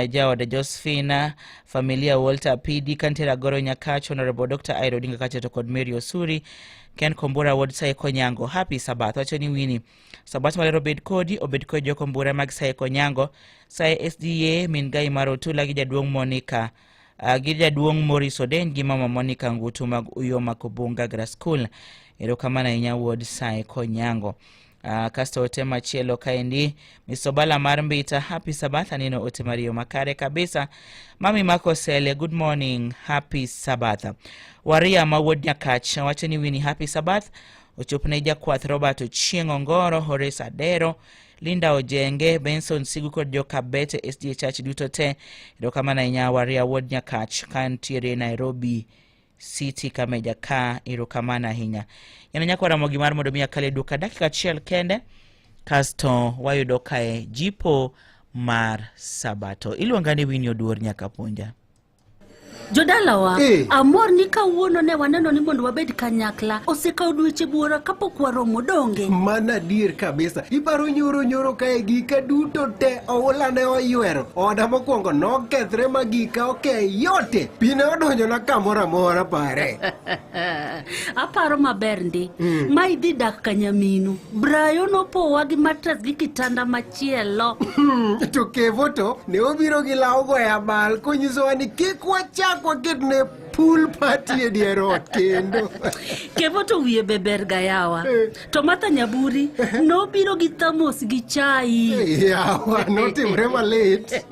jaode Josephine, familia Walter Apidi, kantiere Agoro Nyakach, Honorable Dr. Iro Odinga kaachiel to kod Mary Osuri, Ken Kombura Wuod Saiko Nyango. Happy Sabbath. Wacho ni Winnie, Sabato maler obed kodi, obed kod jokombura mag Saiko Nyango, Sae SDA, min Gai mar Otula gi jaduong' Monica gi jaduong' Maurice Odeny gi mama Monica Ngutu mag Uyoma Kobunga Gra School. Erokamano ahinya wuod Saiko Nyango. Kasto ote machielo kaendi Misobala mar Mbita, happy Sabbath. Aneno ote mariyo makare kabisa. Mami Mako Sele, good morning, happy Sabbath. Waria ma wuod Nyakach wacho ni Winnie, happy Sabbath. Ochopne jakwath Robert Ochieng' Ongoro, Horace Adero, Linda Ojenge, Benson Sigu kod Jokabete SDA Church duto te. Erokamano ahinya Waria wuod Nyakach kantiere Nairobi City Kameja ka, erokamano ahinya. Yana nyako Ramogi mar mondo mi akale duka dakika achiel kende kasto wayudo kae jipo mar Sabato. Iluonga ni Winnie Oduor nyaka puonja. Jodalawa, amor ni kawuono ne waneno ni mondo wabed kanyakla. Osekawo dweche buora kapok waromo donge. Mano adier kabisa. Iparo nyoro nyoro kae gika duto te oula ne oywero. Oda mokwongo nokethre ma gika oke yote. Pi ne odonjona kamoro amora pare. Aparo maber ndi. Ma idhi dak kanyaminu. Brayo nopowa gi matres gi kitanda machielo. To Kevo to ne obiro gi law goyo abal konyisowa ni kik wachak waket ne pool party e dier ot kendo. Kevo to wiye be ber ga yawa. To Martha Nyaburi nobiro gi thamos gi chai. Yawa, notimre malit.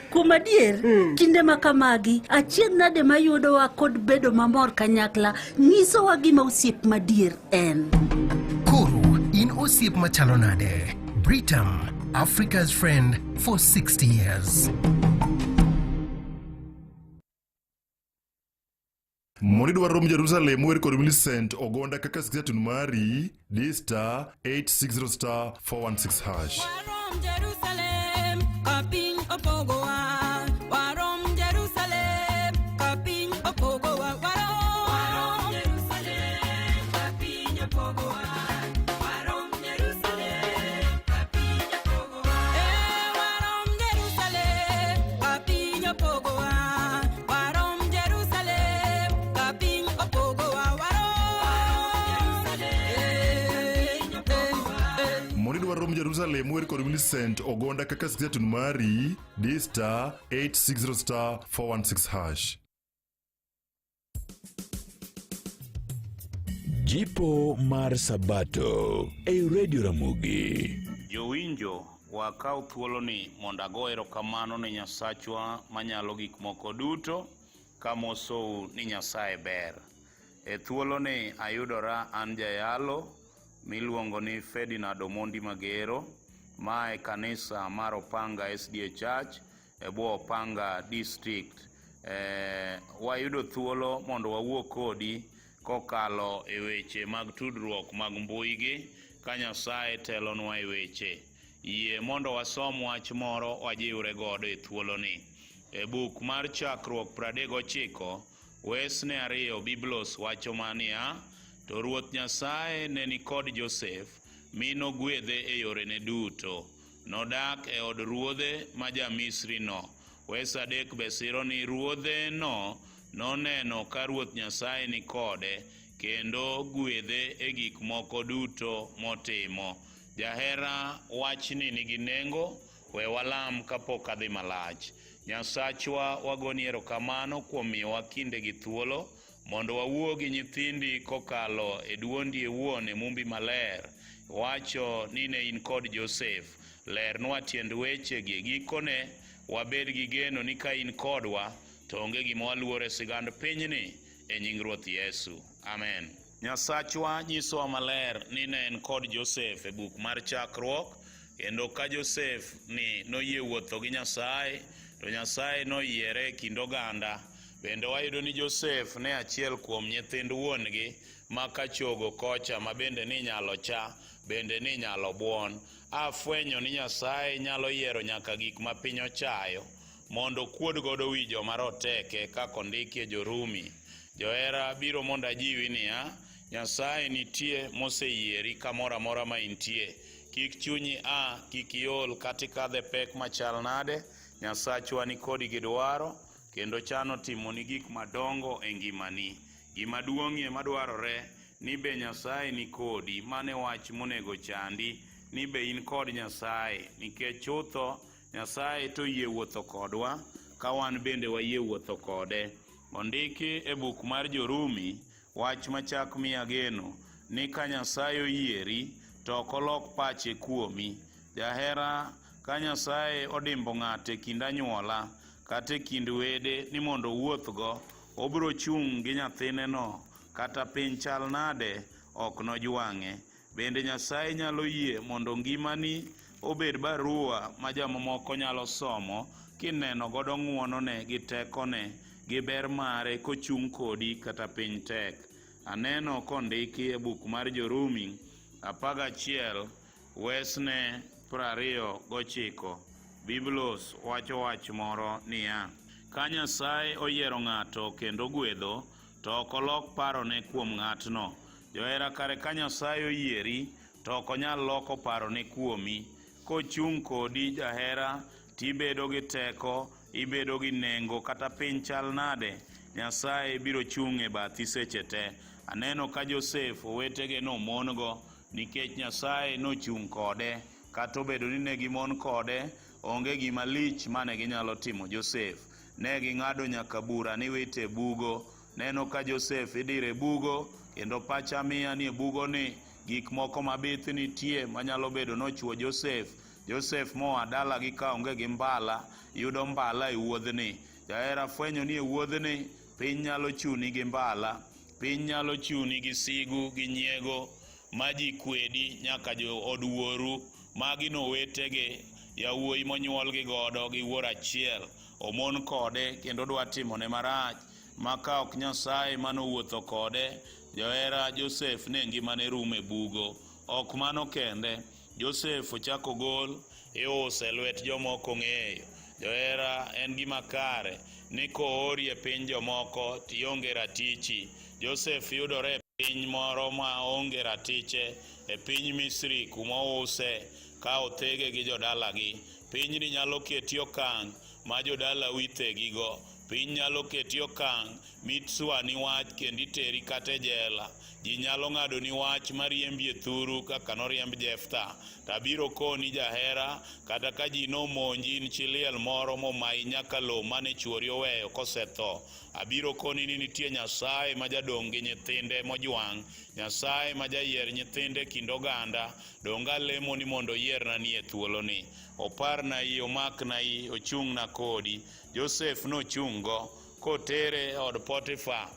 Kuom adier, kinde ma kamagi, achiedh nade mayudowa kod bedo mamor kanyakla nyisowa gima osiep madier en. Koro, in osiep machalo nade? Britam, Africa's friend for 60 years. Mondo idwar rom Jerusalem wer kod Millicent Ogonda kaka sikiza tune mari di star 860 star 416 hash. Warom Jerusalem, ka piny opogowa. Warom Jerusalem, ka piny opogowa. Warom Jerusalem, ka piny opogowa. Warom Jerusalem, ka piny opogowa. Warom Jerusalem, ka piny opogowa. Warom Jerusalem, ka piny opogowa. Warom Jerusalem, ka piny opogowa. Mondo idwar rom Jerusalem wer kod Millicent Ogonda kaka sikiza tune mari di star 860 star 416 hash. Jipo mar Sabato ei Radio Ramogi. Jowinjo, wakaw thuoloni mondo ago erokamano ne Nyasachwa manyalo gik moko duto, kamosou ni Nyasaye ber. E thuoloni ayudora an jayalo miluongo ni Ferdinand Omondi Magero, mae kanisa mar Opanga SDA Church e bwo Opanga District. Wayudo thuolo mondo wawuo kodi kokalo e weche mag tudruok mag mbui gi, ka Nyasaye telonwa e weche. Yie mondo wasom wach moro wajiwre godo e thuoloni. E buk mar Chakruok 39, wesne 2 Biblos wacho maniya, to Ruoth Nyasaye ne ni kod Josef, mi nogwedhe e yorene duto. Nodak e od ruodhe ma ja-Misri no. Wes 3 be siro ni ruodhe no noneno ka Ruoth Nyasaye ni kode, kendo gwedhe e gik moko duto motimo. Jahera, wachni nigi nengo, we walam kapok adhi malach. Nyasachwa, wagoni erokamano kuom miyowa kinde gi thuolo mondo wawuo gi nyithindi kokalo e duondi iwuon e Mumbi maler. Iwacho ni ne in kod Josef. Lernwa tiend wechegi. Gikone, wabed gi geno ni ka in kodwa, to onge gima waluoro e sigand pinyni, e nying Ruoth Yesu. Amen. Nyasachwa nyisowa maler ni ne en kod Josef e buk mar Chakruok, kendo ka Josef ni noyie wuotho gi Nyasaye, to Nyasaye noyiere e kind oganda. Bende wayudo ni Josef ne achiel kuom nyithind wuon-gi ma kachogo kocha ma bende ninyalo cha, bende ninyalo buon. Afwenyo ni Nyasaye nyalo yiero nyaka gik ma piny ochayo mondo okuod godo wi joma roteke kaka ondiki e Jorumi. Johera biro mondo ajiwi niya, Nyasaye nitie moseyieri kamoro amora ma intie. Kik chunyi a, kik iol kata ikadh e pek machal nade, Nyasachwa ni kodi gi dwaro kendo chano timoni gik madongo e ngimani. Gima duong'ie madwarore ni be Nyasaye ni kodi, mano e wach monego chandi, ni be in kod Nyasaye, nikech chutho Nyasaye to oyie wuotho kodwa ka wan bende wayie wuotho kode. Ondiki e buk mar Jorumi wach machak miya geno ni ka Nyasaye oyieri to ok olok pache kuomi. Jahera, ka Nyasaye odimbo ng'ato e kind anyuola kata e kind wede ni mondo owuothgo, obiro chung' gi nyathineno kata piny chal nade ok nojwang'e. Bende Nyasaye nyalo yie mondo ngimani obed barua ma jomamoko nyalo somo kineno godo ng'wonone gi tekone gi ber mare kochung' kodi kata piny tek. Aneno kondiki e buk mar Jorumi 11 wesne 29 Biblos wacho wach moro niya, Ka Nyasaye oyiero ng'ato kendo ogwedho, to ok olok parone kuom ng'atno. Johera kare ka Nyasaye oyieri to ok onyal loko parone kuomi. Kochung' kodi jahera tibedo gi teko, ibedo gi nengo kata piny chal nade, Nyasaye biro chung' e bathi seche te. Aneno ka Josef owetege nomon go nikech Nyasaye nochung' kode kata obedo ni ne gimon kode, onge gima lich mane ginyalo timo Josef. Ne ging'ado nyaka bura ni wite e bugo. Neno ka Josef idiro e bugo kendo pacha miya ni e bugoni gik moko mabith nitie manyalo bedo nochuo Josef. Josef moa dalagi ka onge gi mbala, yudo mbala e wuodhni. Jahera fwenyo ni e wuodhni piny nyalo chuni gi mbala, piny nyalo chuni gi sigu gi nyiego ma ji kwedi nyaka jood wuoru. Magi nowetege, yawuoyi monyuolgi godo gi wuoro achiel, omon kode kendo dwa timone marach. Ma ka ok Nyasaye mane owuotho kode, johera Josef ne ngimane rumo e bugo. Ok mano kende, Josef ochak ogol iuse e lwet joma ok ong'eyo. Johera en gima kare ni koori e piny jomoko to ionge ratichi. Josef yudore e piny moro ma onge ratiche e piny Misri kuma ouse ka othege gi jodalagi. Pinyni nyalo keti okang' ma jodalau ithegigo. Piny nyalo keti okang' mitswani wach kendo iteri kata e jela. Ji nyalo ng'adoni wach mariembi e thuru kaka noriemb Jeftha. To abiro koni jahera, kata ka ji nomonji in chi liel moro momayi nyaka lowo mane chwori oweyo kosetho, abiro koni ni nitie Nyasaye ma jadong' gi nyithinde mojwang', Nyasaye ma jayier nyithinde e kind oganda. Donge alemo ni mondo oyierna ni e thuoloni. Oparna iyi, omakna iyi, ochung'na kodi. Josef nochung'go kotere e od Potifa.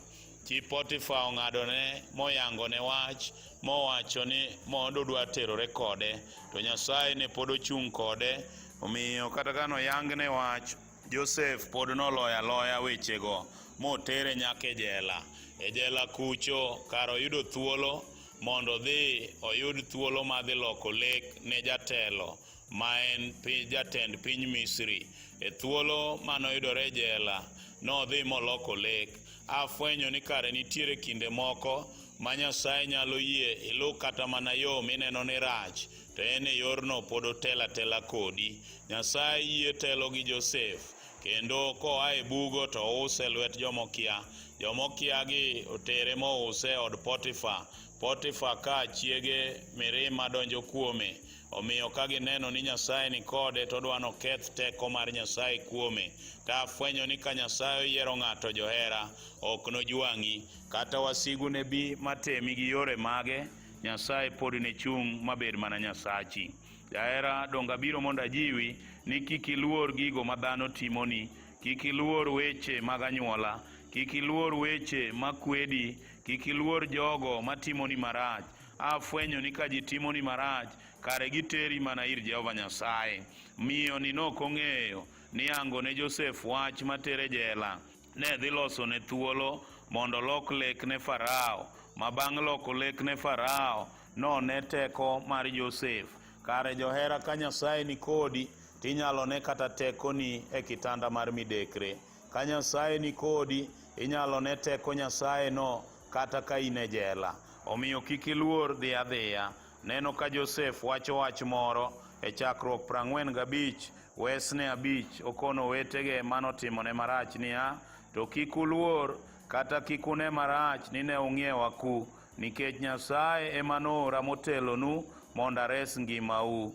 Chi Potifa ong'adone moyangone wach mowacho ni mondo odwa terore kode, to Nyasaye ne pod ochung' kode. Omiyo kata ka noyangne wach, Josef pod noloyo aloya wechego motere nyaka e jela. E jela kucho kar oyudo thuolo mondo odhi oyud thuolo mar dhi loko lek ne jatelo ma en jatend piny Misri. E thuolo mane oyudore e jela, nodhi moloko lek. Afwenyo ni kare nitiere kinde moko ma Nyasaye nyalo yie iluw kata mana yo mineno ni rach, to en e yorno pod otelo atela kodi. Nyasaye yie telo gi Josef, kendo koa e bugo to ouse e lwet jomokia. Jomokia gi otere mouse e od Potifa. Potifa ka chiege mirima donjo kuome, Omiyo ka gineno ni Nyasaye ni kode to odwa noketh teko mar Nyasaye kuome. To afwenyo ni ka Nyasaye oyiero ng'ato johera, ok nojwang'i. Kata wasigu ne bi matemi gi yore mage, Nyasaye pod ne chung' mabed mana Nyasachi. Jahera, donge abiro mondo ajiwi ni kik iluor gigo ma dhano timoni, kik iluor weche mag anyuola, kik iluor weche makwedi, kik iluor jogo matimoni marach. Afwenyo ni ka ji timoni marach, kare giteri mana ir Jehova Nyasaye. Miyo ni nok ong'eyo ni yango ne Josef wach matere jela ne dhi losone thuolo mondo olok lek ne Farao, ma bang' loko lek ne Farao, none teko mar Josef. Kare johera ka Nyasaye ni kodi, tinyalo ne kata tekoni e kitanda mar midekre. Ka Nyasaye ni kodi, inyalo ne teko Nyasaye no kata ka in e jela. Omiyo kik iluor dhi adhiya. Neno ka Josef wacho wach moro e chakruok 45 wesne 5 okono owetege manotimone marach niya, to kik uluor kata kik une marach ni ne ung'iewa ku, nikech Nyasaye ema noora motelonu mondo ares ngimau.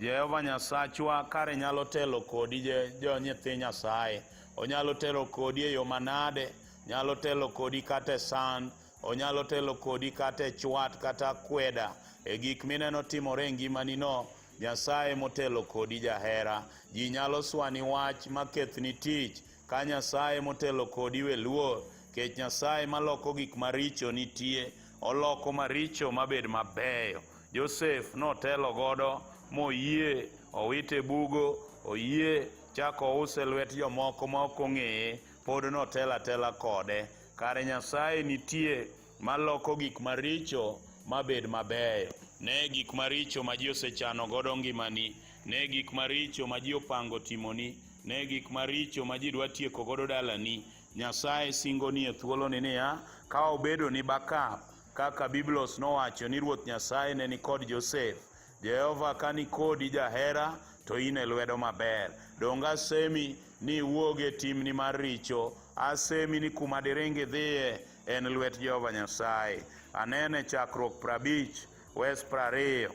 Jehova Nyasachwa kare nyalo telo kodi jo nyithi Nyasaye. Onyalo telo kodi e yo manade, nyalo telo kodi kata e sand, onyalo telo kodi kata e chwat kata akweda e gik mineno timore e ngimani no. Nyasaye motelo kodi jahera. Ji nyalo swani wach makethni tich, ka Nyasaye motelo kodi we luor, kech Nyasaye maloko gik maricho nitie, oloko maricho mabed mabeyo. Josef notelo godo moyie owite bugo, oyie chako ouse lwet jomoko ma ok ong'eye, pod notelo atela kode. Kare Nyasaye nitie maloko gik maricho mabed mabeyo. Ne gik maricho ma ji osechano godo ngimani, ne gik maricho ma ji opango timoni, ne gik maricho ma ji dwa tieko godo dalani. Nyasaye singoni e thuoloni niya, ka obedo ni backup, kaka Biblos nowacho ni Ruoth Nyasaye ne nikod Josef, Jehova ka ni kodi jahera to in e lwedo maber. Donge asemi ni iwuog e timni mar richo, asemi ni kuma diring idhiye en lwet Jehova Nyasaye. Anene e chakruok 50 wes 20.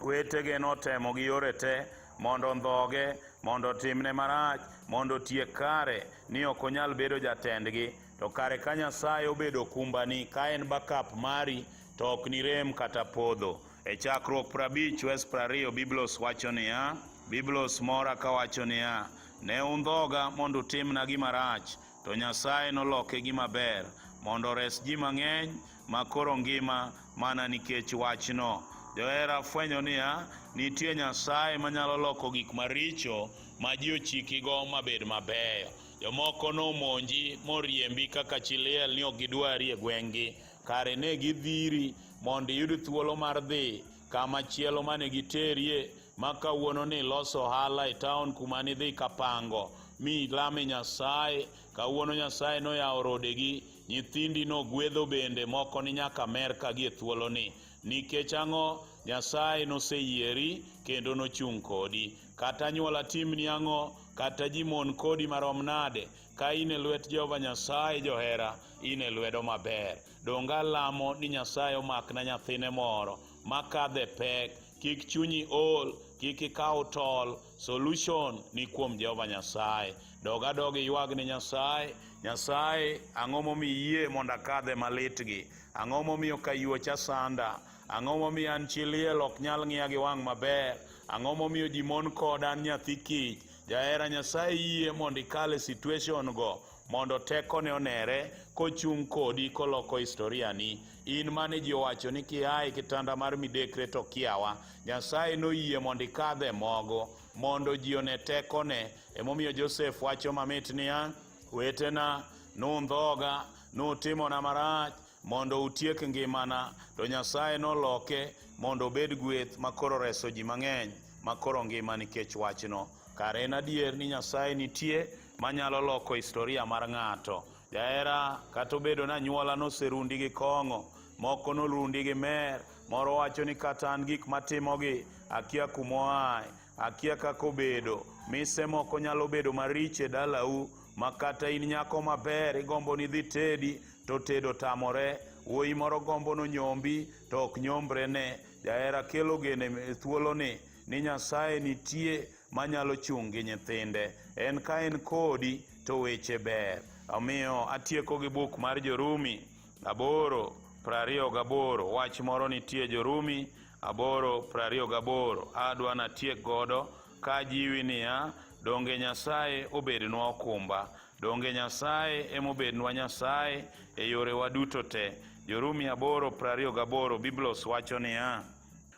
Wetege notemo gi yore te mondo ondhoge, mondo otimne marach, mondo otiek kare ni ok onyal bedo jatendgi. To kare ka Nyasaye obedo okumbani, ka en backup mari, to ok nirem kata podho. E chakruok 50 wes 20 Biblos wacho niya, Biblos mora kawacho niya, ne undhoga mondo utimna gima rach, to Nyasaye noloke gima ber, mondo ores ji mang'eny ma koro ngima mana nikech wachno. Johera fwenyo niya, nitie Nyasaye manyalo loko gik maricho ma ji ochikigo mabed mabeyo. Jomoko nomonji moriembi kaka chi liel ni ok gidwari e gweng'gi. Kare ne gidhiri mondo iyud thuolo mar dhi kama chielo mane giterie ma kawuono ni iloso ohala e taon kuma nidhi kapango mi ilame Nyasaye. Kawuono Nyasaye noyawo rodegi, nyithindi nogwedho bende moko ni nyaka Amerka gi e thuoloni. Nikech ang'o? Nyasaye noseyieri kendo nochung' kodi. Kata anyuola timni ang'o, kata ji mon kodi marom nade, ka in e lwet Jehova Nyasaye johera, in e lwedo maber. Donge alamo ni Nyasaye omakna nyathine moro makadhe pek, kik chunyi ol, kik ikaw tol, solution ni kuom Jehova Nyasaye. Dog adog iywag ni Nyasaye, Nyasaye ang'o momiyo iyie mondo akadhe malitgi? Ang'o momiyo kayuocha sanda? Ang'o momiyo an chi liel ok nyal ng'iya gi wang' maber? Ang'o momiyo ji mon koda an nyathi kich? Jahera Nyasaye yie mondo ikal e situation go mondo tekone onere kochung' kodi koloko historia ni. In mane ji owacho ni kia e kitanda mar midekre to kiawa. Nyasaye noyie mondo ikadhe mogo mondo ji one tekone. Emomiyo Joseph wacho mamit niya, wetena nundhoga, nutimona marach mondo utiek ngimana, to Nyasaye noloke mondo obed gweth makoro reso ji mang'eny makoro ngima nikech wachno. Kare en adier ni Nyasaye nitie manyalo loko historia mar ng'ato. Jahera, kata obedo ni anyuola noserundi gi kong'o, moko norundi gi mer, moro wacho ni kata an gik matimogi akia kumoaye, akia kaka obedo. Mise moko nyalo bedo maricho e dalau ma kata in nyako maber igombo ni dhi tedi to tedo tamore. Wuoyi moro gombo nonyombi to ok nyombre ne. Jahera kelo geno e thuoloni ni Nyasaye nitie manyalo chung' gi nyithinde. En ka en kodi to weche ber. Omiyo atieko gi buk mar Jorumi 8:28. Wach moro nitie Jorumi 8:28 adwa natiek godo ka ajiwi niya, Donge Nyasaye obednwa okumba? Donge Nyasaye emobednwa Nyasaye e yorewa duto te? Jorumi 8:28 Biblos wacho niya,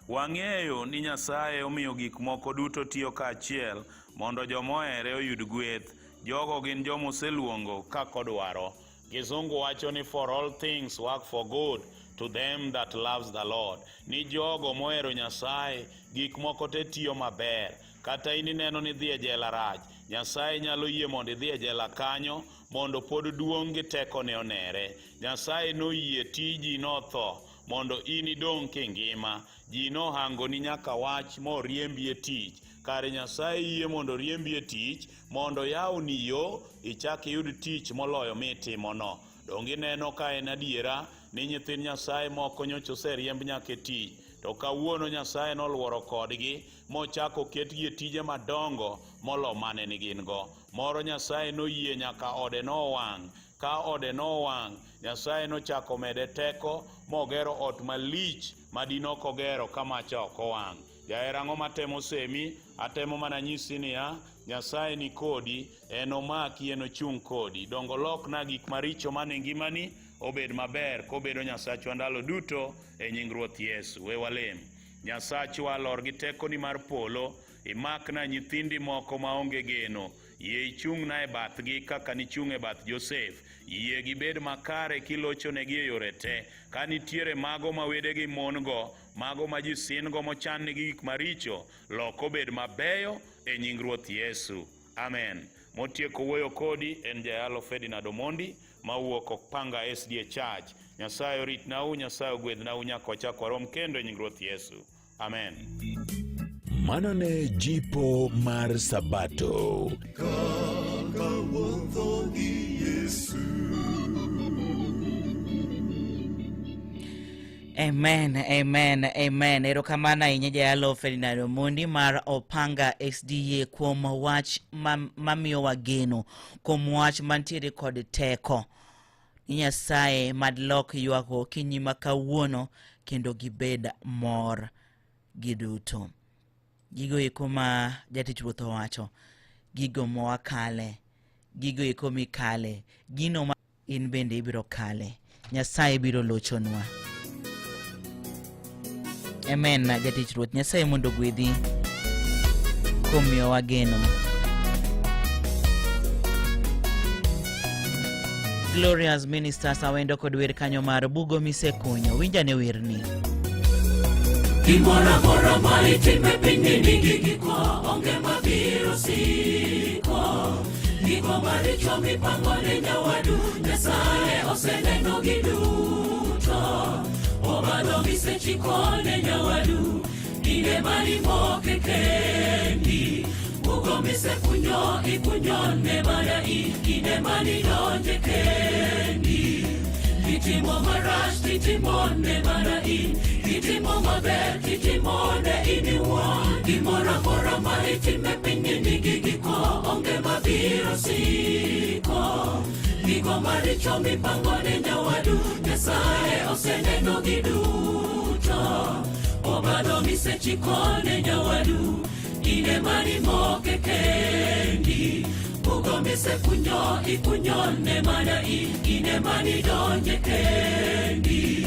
Wang'eyo ni Nyasaye omiyo gik moko duto tiyo kaachiel mondo joma ohere oyud gweth. Jogo gin joma oseluongo kaka odwaro. Kizungu wacho ni for all things work for good to them that loves the Lord. Ni jogo mohero Nyasaye, gik moko te tiyo maber. Kata in ineno ni dhi e jela rach, Nyasaye nyalo yie mondo idhi e jela kanyo mondo pod duong' gi tekone onere. Nyasaye noyie tiji notho mondo in idong' kingima. Ji nohangoni nyaka wach moriembi e tich. Kare Nyasaye yie mondo oriembi e tich mondo oyawni yo ichak iyud tich moloyo mitimono. Donge ineno ka en adiera ni nyithind Nyasaye moko nyocha oseriemb nyaka e tich, to kawuono Nyasaye noluoro kodgi mochako oketgi e tije madongo molo mane ni gin go. Moro Nyasaye noyie nyaka ode nowang'. Ka ode nowang', Nyasaye nochako mede teko mogero ot malich ma dinok ogero ka macha ok owang'. Jahera ang'o matemo semi? Atemo mana nyisi niya, Nyasaye ni kodi, en omaki, en ochung' kodi. Dongo lokna gik maricho man e ngimani obed maber kobedo Nyasachwa ndalo duto e nying Ruoth Yesu. We walem. Nyasachwa, lor gi tekoni mar polo, imakna nyithindi moko maonge geno. Yie ichung'na e bathgi kaka nichung' e bath Josef. Yie gibed makare kilochonegi e yore te. Ka nitiere mago ma wedegi mon-go, mago ma ji sin-go mochan-nigi gik maricho, lok obed mabeyo e nying Ruoth Yesu. Amen. Motieko wuoyo kodi en Jayalo Ferdinand Omondi mawuok Okpanga SDA Church. Nyasaye oritnau, Nyasaye ogwedhnau nyaka wachak warom kendo e nying Ruoth Yesu. Amen. Mano ne jipo mar Sabato. Kaka wuotho gi Yesu. Amen, amen, amen. Erokamano ahinya jayalo Ferdinand Omondi mar Opanga SDA kuom wach mamiyowa geno, kuom wach mantiere kod teko. Ni Nyasaye mad lok ywak okinyi ma kawuono kendo gibed mor giduto. Gigo eko ma jatich Ruoth owacho, gigo mowakale, gigo eko mikale, gino ma in bende ibiro kale. Nyasaye biro lochonwa. Amen. Jatich Ruoth Nyasaye mondo ogwedhi kuom miyowa geno. Glorious Ministers awendo kod wer kanyo mar bugo misekunyo. Winjane werni. Gimoro amora ma itimo e pinyni nigi giko, onge mabiro siko. Gigo maricho mipango ne nyawadu, Nyasaye oseneno giduto. Obadho misechiko ne nyawadu, in ema nimoke kendi. Bugo misekunyo ikunyo ne mana in, in ema nidonje kendi. Kitimo marach titimo ne mana in, kitimo maber titimo ne in iwuon. Gimoro amora ma itimo e pinyni nigi giko, onge mabiro siko. Gigo maricho mipango ne nyawadu, Nyasaye oseneno giduto. Obadho misechiko ne nyawadu, in ema nimoke kendi. Bugo misekunyo ikunyo ne mana in, in ema nidonje kendi.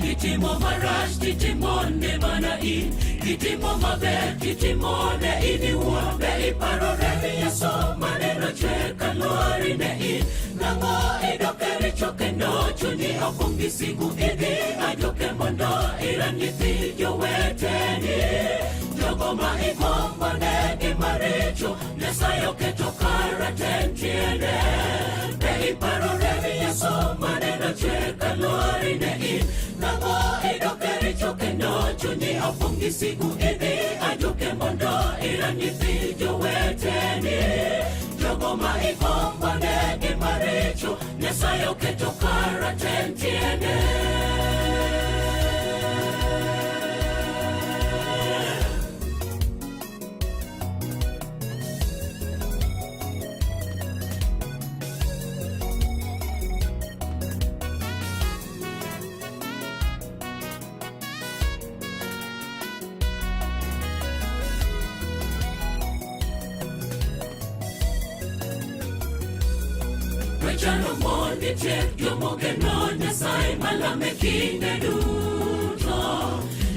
Kitimo marach titimo ne mana in, kitimo maber titimo ne in iwuon. Be iparo remb Yesu mane ochwer kalwari ne in? Nang'o idok e richo kendo chunyi opong' gi sigu idhi ajoke mondo iran nyithi joweteni. Jogo ma igombo negi maricho, Nyasaye oketo kara tem tiende. Be iparo remb Yesu mane ochwer kalwari ne in? Nang'o idok e richo kendo chunyi opong' gi sigu idhi ajoke mondo iran nyithi joweteni. Jogo ma igombo negi maricho, Nyasaye oketo kara tem tiende. Wechano mondo itiek jomogeno Nyasaye malame kinde duto.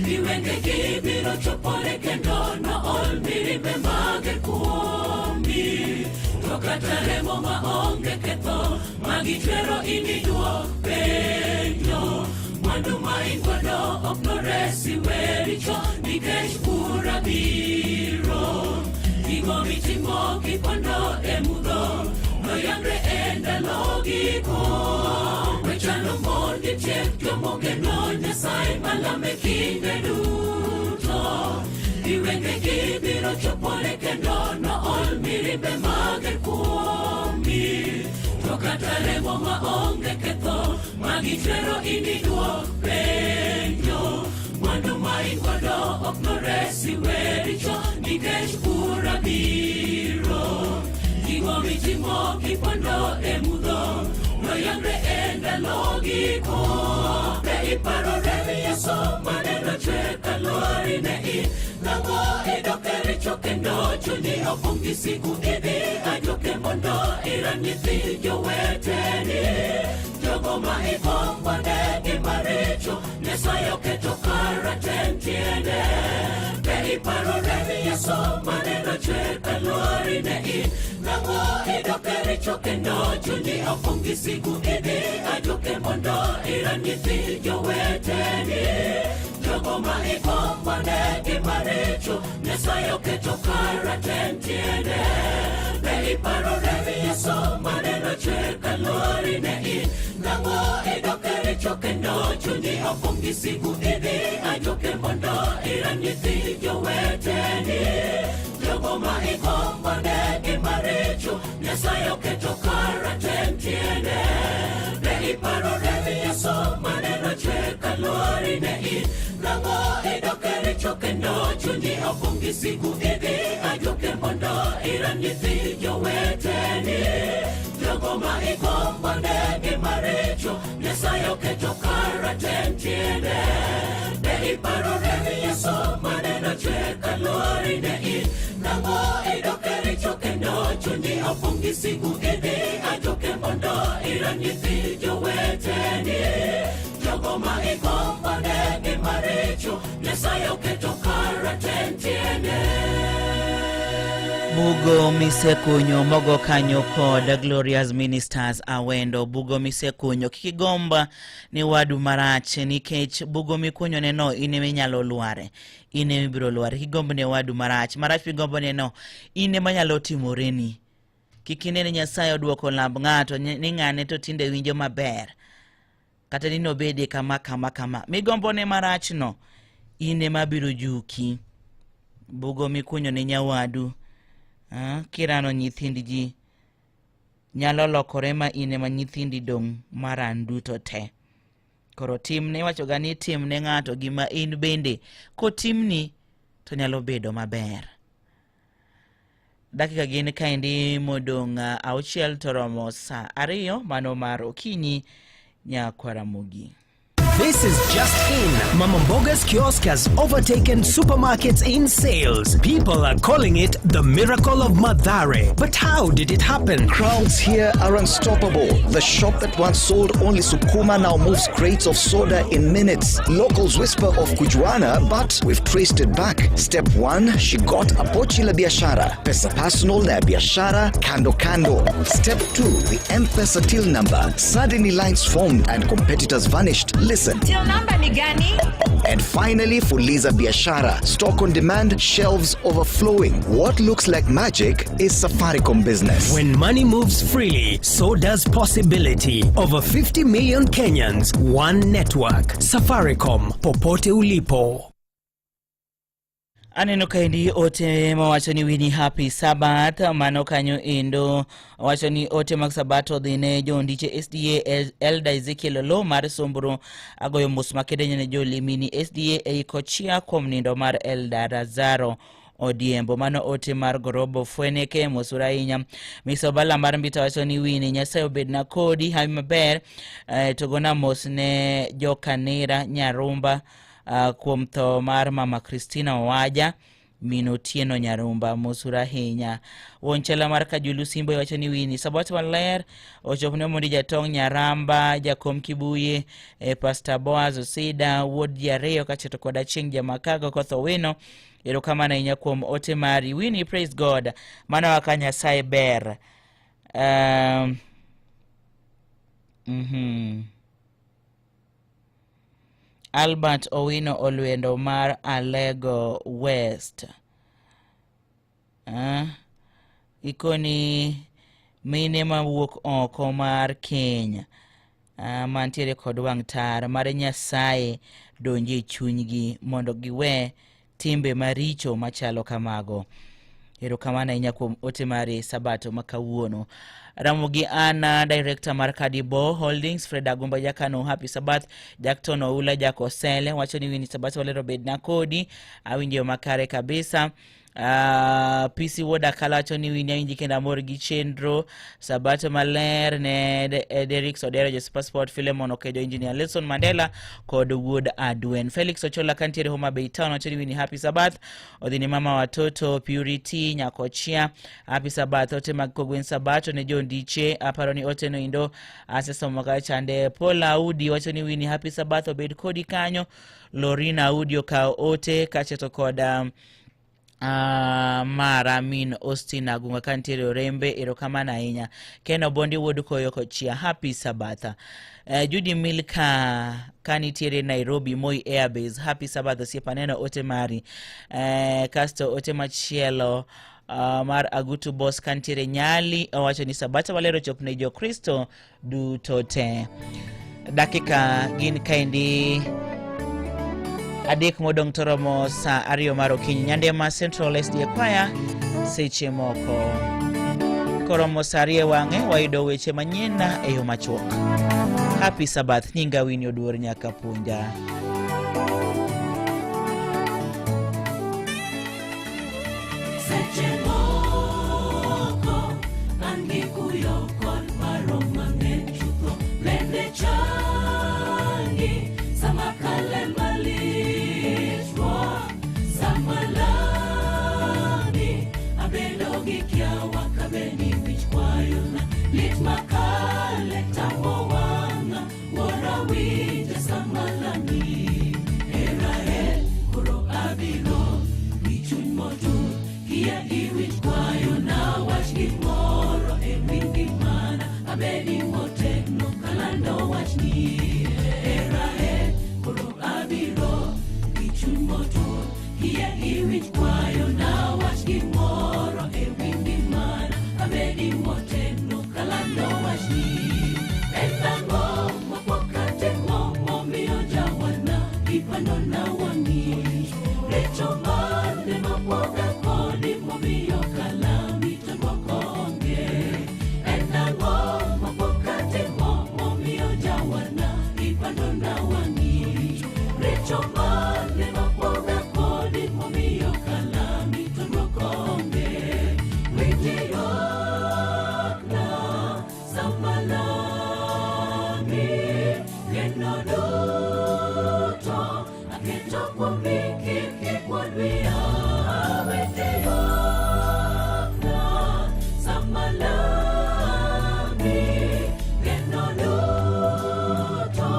Giwengegi biro chopore kendo nool mirimbe mage kuomi. To kata remo ma onge ketho magichwero iniduok penjo. Mwandu ma in godo ok noresi we richo nikech bura biro. Gigo mitimo kipondo e mudho noyangre e ndalo giko. Wechano mondo itiek jomogeno Nyasaye malame kinde duto. Giwengegi biro chopore kendo nool mirimbe mage kuomi. To kata remo ma onge ketho magichwero iniduok penjo. Mwandu ma in godo ok noresi we richo nikech bura biro. Gigo mitimo kipondo e mudho noyangre e ndalo giko. Be iparo remb Yesu mane nochwer kaluori ne in nang'o idok e richo kendo chunyi opong' gi sigu idhi ajuoke mondo iran nyithi joweteni. Jogo ma igombo negi maricho Nyasaye oketo karaten tiende. Be iparo remb Yesu mane nochwer kaluori ne in nang'o idok e richo kendo chunyi opong' gi sigu idhi ajuoke mondo iran nyithi joweteni. Jogo ma igombo negi maricho Nyasaye oketo karaten tiende. Be iparo remb Yesu mane nochwer kaluori ne in nang'o idok e richo kendo chunyi opong' gi sigu idhi ajuoke mondo iran nyithi joweteni. Jogo ma igombo negi maricho Nyasaye oketo karaten tiende. Be iparo remb Yesu mane nochwer kaluori ne in nang'o idok e richo kendo chunyi opong' gi sigu idhi ajuoke mondo iran nyithi joweteni. Jogo ma igombo negi maricho Nyasaye oketo karaten tiende. Be iparo remb Yesu mane nochwer kaluori ne in nang'o idok e richo kendo chunyi opong' gi sigu idhi ajuoke mondo iran nyithi joweteni. Jogo ma igombo negi maricho Nyasaye oketo karaten tiende. Bugo misekunyo mogo kanyo kod Glorious Ministers Awendo. Bugo misekunyo kik igomba ni wadu marach nikech bugo mikunyo neno in ema inyalo lware, in ema ibiro lware. Kik igomb ne wadu marach, marach migombo neno in ema nyalo timoreni. Kik ine ni Nyasaye oduoko lamb ng'ato ni ng'ane to tinde winjo maber kata ni nobede kama kama kama. Migombone marachno in ema biro juki. Bugo mikunyo ne nyawadu kirano nyithind ji nyalo lokore ma in ema nyithindi dong' maran duto te. Koro timne, iwachoga ni timne ng'ato gima in bende kotimni to nyalo bedo maber. Dakika gin kaendi modong' 6 to romo saa 2 mano mar okinyi nyakwaramogi. This is just in. Mama Mboga's kiosk has overtaken supermarkets in sales. People are calling it the miracle of Mathare. But how did it happen? Crowds here are unstoppable. The shop that once sold only sukuma now moves crates of soda in minutes. Locals whisper of kujuana, but we've traced it back. Step 1, she got a pochi la biashara. Pesa personal na biashara kando kando. Step 2, the M-Pesa till number. Suddenly lines formed and competitors vanished. Listen. Till number ni gani? And finally, Fuliza Biashara. Stock on demand, shelves overflowing. What looks like magic is Safaricom business. When money moves freely, so does possibility. Over 50 million Kenyans, one network. Safaricom, popote ulipo. Aneno kaendi ote mawacho ni Winnie happy Sabbath, mano kanyo endo wacho ni ote mag Sabato dhi ne jondiche SDA Elder Ezekiel Olo mar Sombro, agoyo mos makende ne jolimini SDA ei Kochia kuom nindo mar Elder Lazaro Odiembo. Mano ote mar Gorobo Fweneke, mosura ahinya. Misobala mar Mbita wacho ni Winnie, Nyasaye obedna kodi, hawi maber, to gona mos ne jokanira Nyarumba kuom tho mar Mama Christina Owaja. Min Otieno Nyarumba mosur ahinya. Wuon chela mar Kajulu Simbo wacho ni Winnie Sabato maler ochopne Omondi Jatong' Nyaramba Jakom Kibuye Pastor Boaz Osida wuod ji ariyo kaachiel to kod Achieng' Jamakago Koth Owino. Erokamano ahinya kuom ote mari Winnie, praise God. Mano kaka Nyasaye ber. Albert Owino Olwendo mar Alego West. Ikoni mine mawuok oko mar Kenya mantiere kod wang' tar mar Nyasaye donje e chunygi mondo giwe timbe maricho machalo kamago. Erokamano ahinya kuom ote mari Sabato ma kawuono. Ramogi Anna, director mar Kadibo Holdings, Fred Agumba Jakano, Happy Sabbath, Jackton Oula Jakosele, wacho ni Winnie Sabato walero bed na kodi, awinjo makare kabisa. PC Wuod Akala wacho ni Winnie awinji kendo amor gi chenro. Sabato maler ne Derrick Odero, Joseph Passport, Philemon Okejo, Engineer Nelson Mandela kod Wuod Adwen. Felix Ochola kantiere Homa Bay Town wacho ni Winnie Happy Sabbath. Odhi ni mama watoto Purity Nyakochia Happy Sabbath. Ote mag kogwen Sabato ne jondiche aparo ni ote no indo asesomo ka chande. Paul Audi wacho ni Winnie Happy Sabbath obed kodi kanyo. Lorina Audi okawo ote kaachiel to kod mara min Austin Agunga kantiere Orembe, erokamano ahinya. Ken Obondi wuod Koyo Kochia, Happy Sabbath. Judy Milka kanitiere Nairobi Moi Airbase, Happy Sabbath osiepa neno ote mari. Kasto ote machielo mar Agutu Boss kantiere Nyali owacho ni Sabato walero chop ne Jokristo duto te. Dakika gin kaendi 3 modong' toromo saa 2 mar okinyi. Nyandema Central SDA Choir seche moko koromo saa 2 wang'e wayudo weche manyien e yo machuok. Happy Sabbath, nyinga Winnie Oduor nyaka puonja. Seche moko an gi kuyo kod paro mang'eny chutho, bende chandi sama kale malich ruok, sama lami abedo gi kiawa kabeni wich kwayona, lit makale tamo wang'a, wuora winja sama lami. Hera e koro abiro gi chuny motur, kiye iwinj kwayona, wach gimoro e wi ngimana, abedi motegno kalando wachni. Hera e koro abiro gi chuny motur, kiye iwinj kwayona, wach gimoro e wi ngimana, abedi motegno kalando wachni. En ang'o mapok atimo momiyo jawarna ipandona wang'i? Richo mane mapok akoni momiyo kalami to dwoko onge? En ang'o mapok atimo momiyo jawarna ipandona wang'i? Richo mane mapok akoni momiyo kalami to dwoko onge? Winji ywakna sama lami, geno duto aketo kuomi kik ikuod wiya. Winji ywakna sama lami, geno duto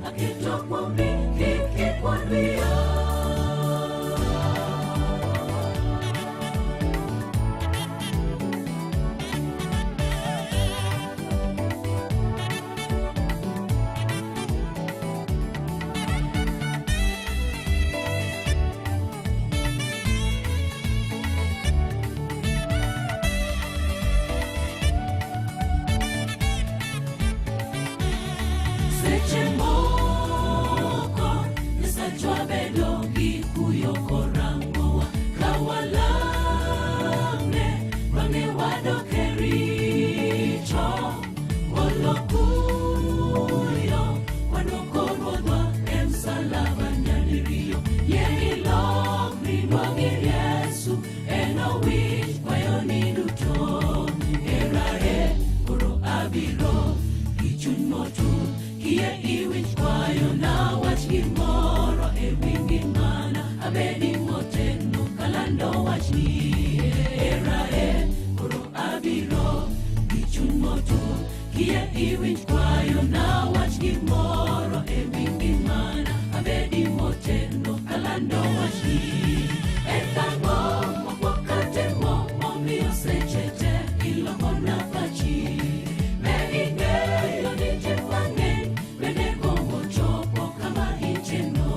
aketo kuomi kik ikuod wiya. Seche moko Nyasachwa bedo gi kuyo korangowa ka walame, bang'e wadok e richo. Golo kuyo wadwoko Ruodhwa e msalaba nyadiriyo. Yie ilokri duog ir Yesu, en owinj kwayoni duto. Hera e koro abiro gi chuny motur, kiye iwinj kwayona, wach gimoro e wi ngimana, abedi motegno kalando Yie iwinj kwayona, wach gimoro ewi ngimana, abedi motegno kalando wachni. En ang'o mapok atimo momiyo seche te ilokona pachi? Be ing'eyo ni ji mang'eny bende gombo chopo kama intieno?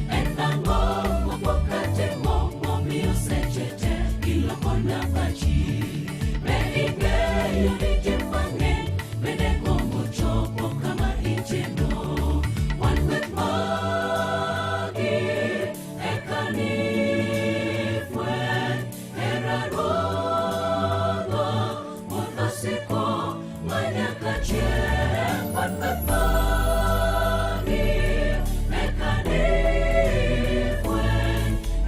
En ang'o mapok atimo momiyo seche te ilokona pachi? Be ing'eyo ni ji mang'eny bende gombo chopo kama intieno? Wan kweth magi eka nifweny hera Ruodhwa mondo osiko manyaka chieng'. Wan kweth magi eka nifweny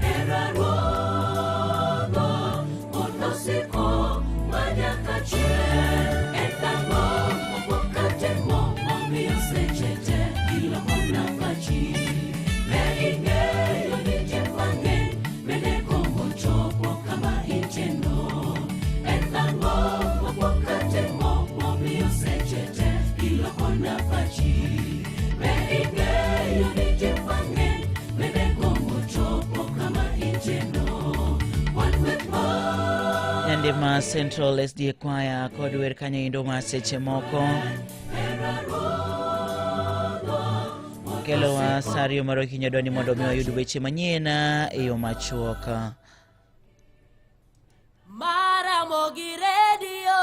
hera Ruodhwa mondo osiko manyaka chieng'. En ang'o mapok atimo momiyo seche te ilokona pachi? Be ing'eyo ni ji mang'eny bende gombo chopo kama intieno? En ang'o mapok atimo momiyo seche te ilokona pachi? Be ing'eyo ni ji mang'eny bende gombo chopo kama intieno? Wan kweth Nyandema Central SDA Choir kod wer kanyo endo ma seche moko kelowa sa ariyo mar okinyi adwa ni mondo mi wayud weche manyien e yo machuok. Maramogi Radio,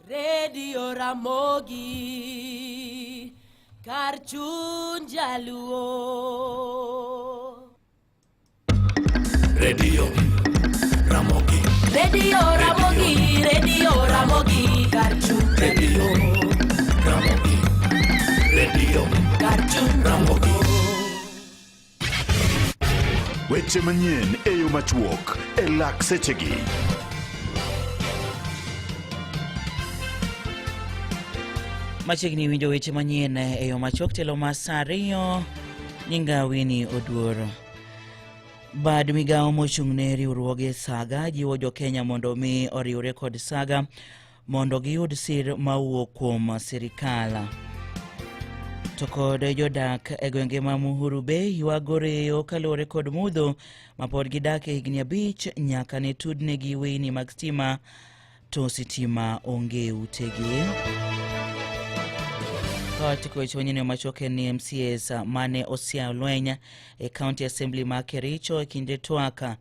Radio Ramogi, kar chuny jaluo. Radio Ramogi. Radio Ramogi, Radio Ramogi, kar chuny Radio Ramogi. Radio kar chuny Ramogi. Weche manyien e yo machuok e lak sechegi. Machiegni winjo weche manyien e yo machuok tielo ma sa ariyo. Nyinga Winnie Oduor. Bad migawo mochung' ne riwruoge Saga jiwo jo-Kenya mondo mi oriwre kod Saga mondo giyud sir mawuok kuom sirikal. To kod jodak e gwenge ma Muhuru Bay ywago reyo kaluwore kod mudho ma pod gidak e higni 5 nyaka ne tudnegi weyni mag stima to sitima onge e utegi. Kawatieko weche manyien machuok en ni MCAs mane osiayo lweny e County Assembly ma Kericho e kinde twak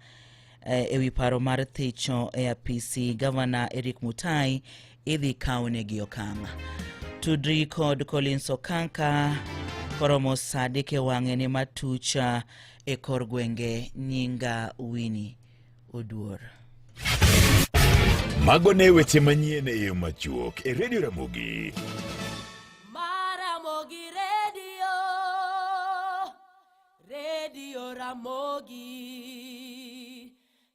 e wi paro mar thicho e apisi gavana Eric Mutai idhi kawnegi okang'. Tudri kod Collins Okanka koromo sa adek e wang'e ne matuch e kor gwenge nyinga Winnie Oduor. Mago ne weche manyien e yo machuok e Radio Ramogi. Maramogi Radio, Radio Ramogi,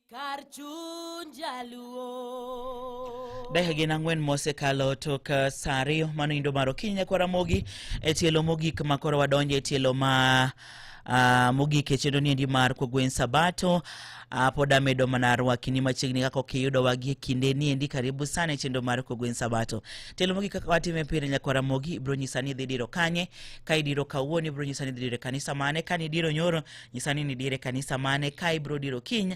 kar chuny jaluo. Dakika gin 4 mosekalo tok sa 2 mano indo mar okinyi nyakwa Ramogi e tielo mogik ma koro wadonjo e tielo ma mogik e chenro niendi mar Kogwen Sabato. Pod amedo mana rwakini machiegni kaka ok iyudowa gi e kinde niendi, karibu sana e chenro mar Kogwen Sabato. Tielo mogik kaka watime pile nyakwa Ramogi, ibiro nyisa ni idhi diro kanye, ka idiro kawuono ibiro nyisa ni idhi diro e kanisa mane, ka nidiro nyoro nyisa ni nidiro e kanisa mane, ka ibiro diro kiny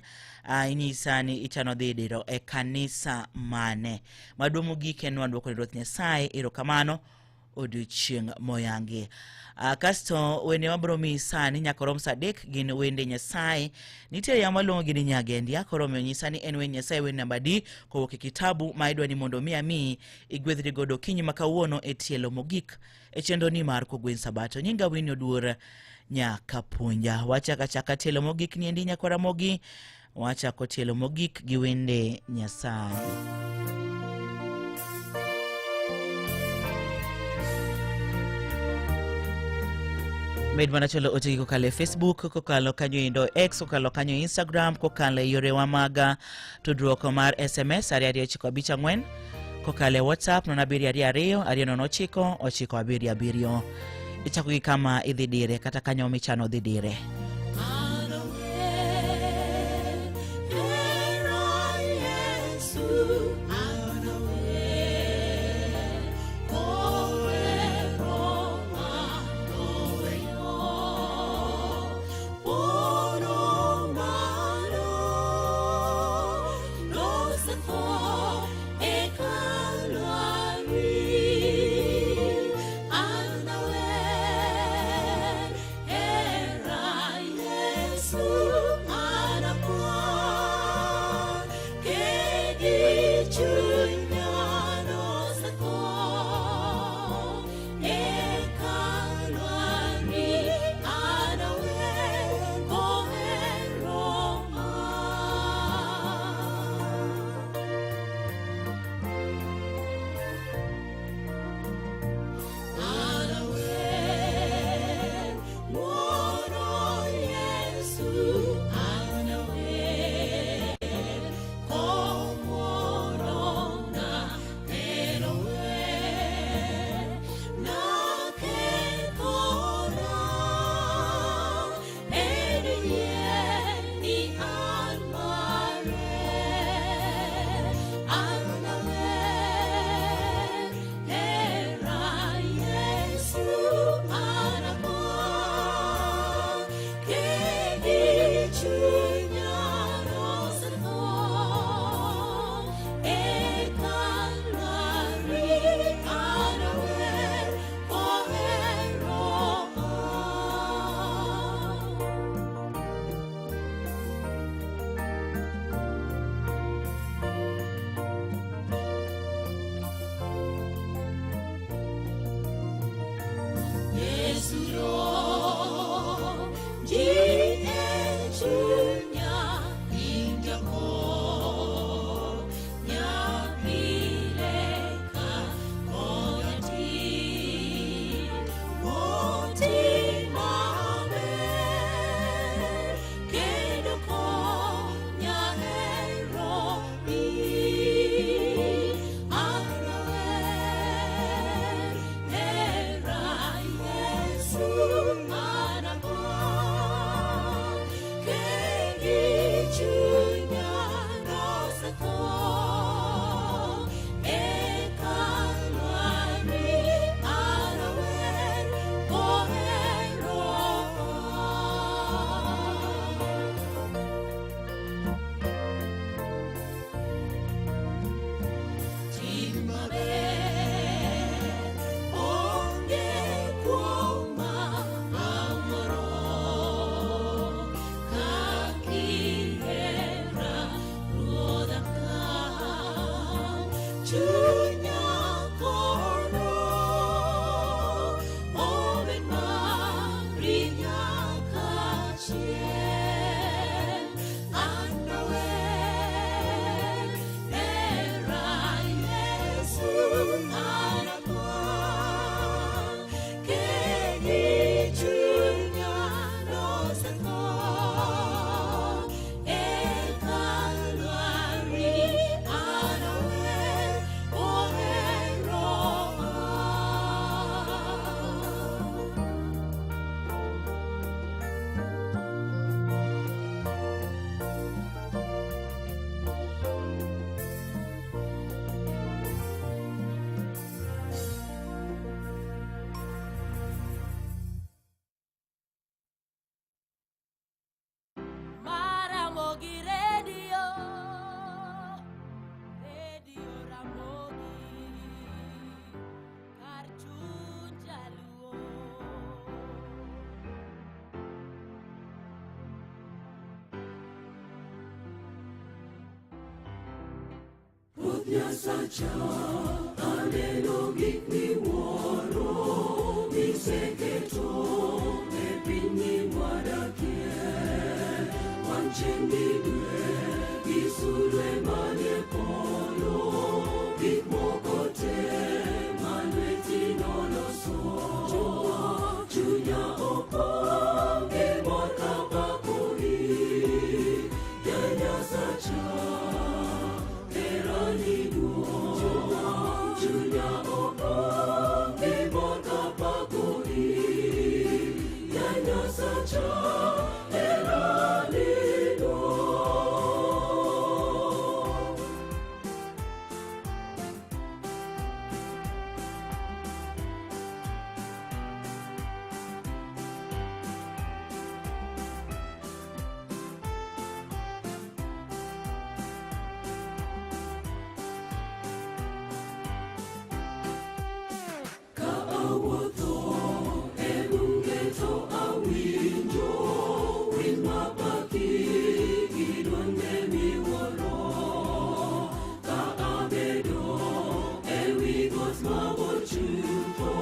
inyisa ni ichano dhi diro e kanisa mane. Maduong' mogik en wadwoko ne Ruoth Nyasaye erokamano odiochieng' moyangi. Kasto wende mabiro miyi sani nyaka rom sa 3 gin wende Nyasaye. Nitie yamo maluongo gi ni Nyagendia, koro omiyo nyisa ni en wend Nyasaye wend namba D kowuok e kitabu ma idwa ni mondo mi amiyi igwedhri godo okinyi ma kawuono e tielo mogik e chenro ni mar Kogwen Sabato. Nyinga Winnie Oduor nyaka puonja. Wachako achaka tielo mogik niendi nyakwa Ramogi, wachako tielo mogik gi wende Nyasaye. Med mana chwalo otegi kokalo e Facebook, kokalo kanyo endo X, kokalo kanyo Instagram, kokalo e yorewa mag tudruok mar SMS 2294, kokalo e WhatsApp 0722 209 977. Ichako gi kama idhi dire kata kanyo michano dhi dire. Ruoth Nyasacha, aneno gik miwuoro miseketo e piny mwadakie. Wang' chieng' gi dwe gi sulwe manie polo, gik moko te ma lweti noloso. Chunya opong' gi mor kapakoi, ya Nyasacha. Herani duong', chunya opong' gi mor kapakoi, ya Nyasacha. Herani duong'. Ka awuotho e bunge to awinjo winy mapaki gi dwonde miwuoro. Ka abedo ewi got mabor chutho,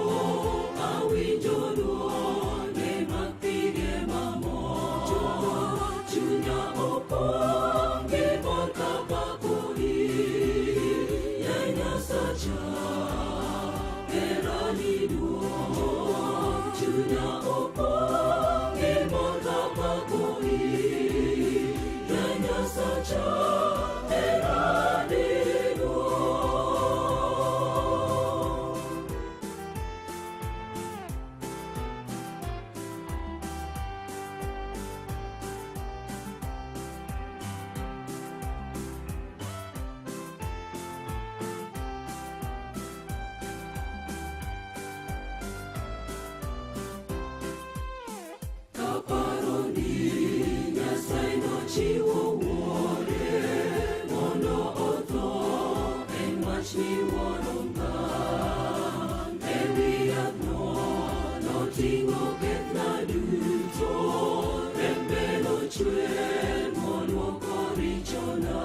awinjo dwonde mag pige mamor. Chunya opong' gi mor kapakoi, ya Nyasacha. Herani duong', chunya opong' gi mor kapakoi, ya Nyasacha. Herani duong'. Kaparo ni Nyasaye nochiwo wuode mondo otho en wach miwuoro ngang'. Ewi yathno noting'o kethna duto, rembe nochwer moluoko richona.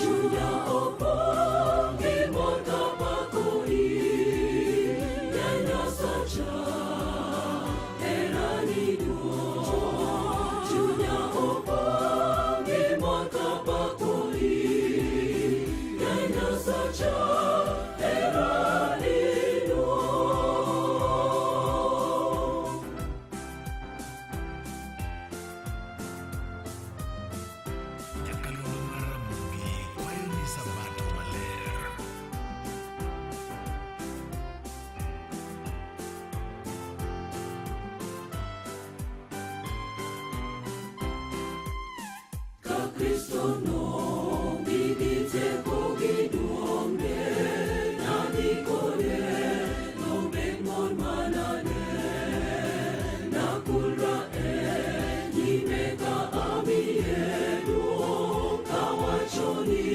Chunya opong' gi mor kapakoi, ya Nyasacha. Herani duong', chunya opong' gi mor kapakoi, ya Nyasacha. Herani duong'. Nyakalondo mar Ramogi kwayo ni Sabato maler. Ka Kristo nobi gi teko gi duong'ne, nadhi kode, nobed mor manade. Nakulra e nyime ka amiye duong', kawacho ni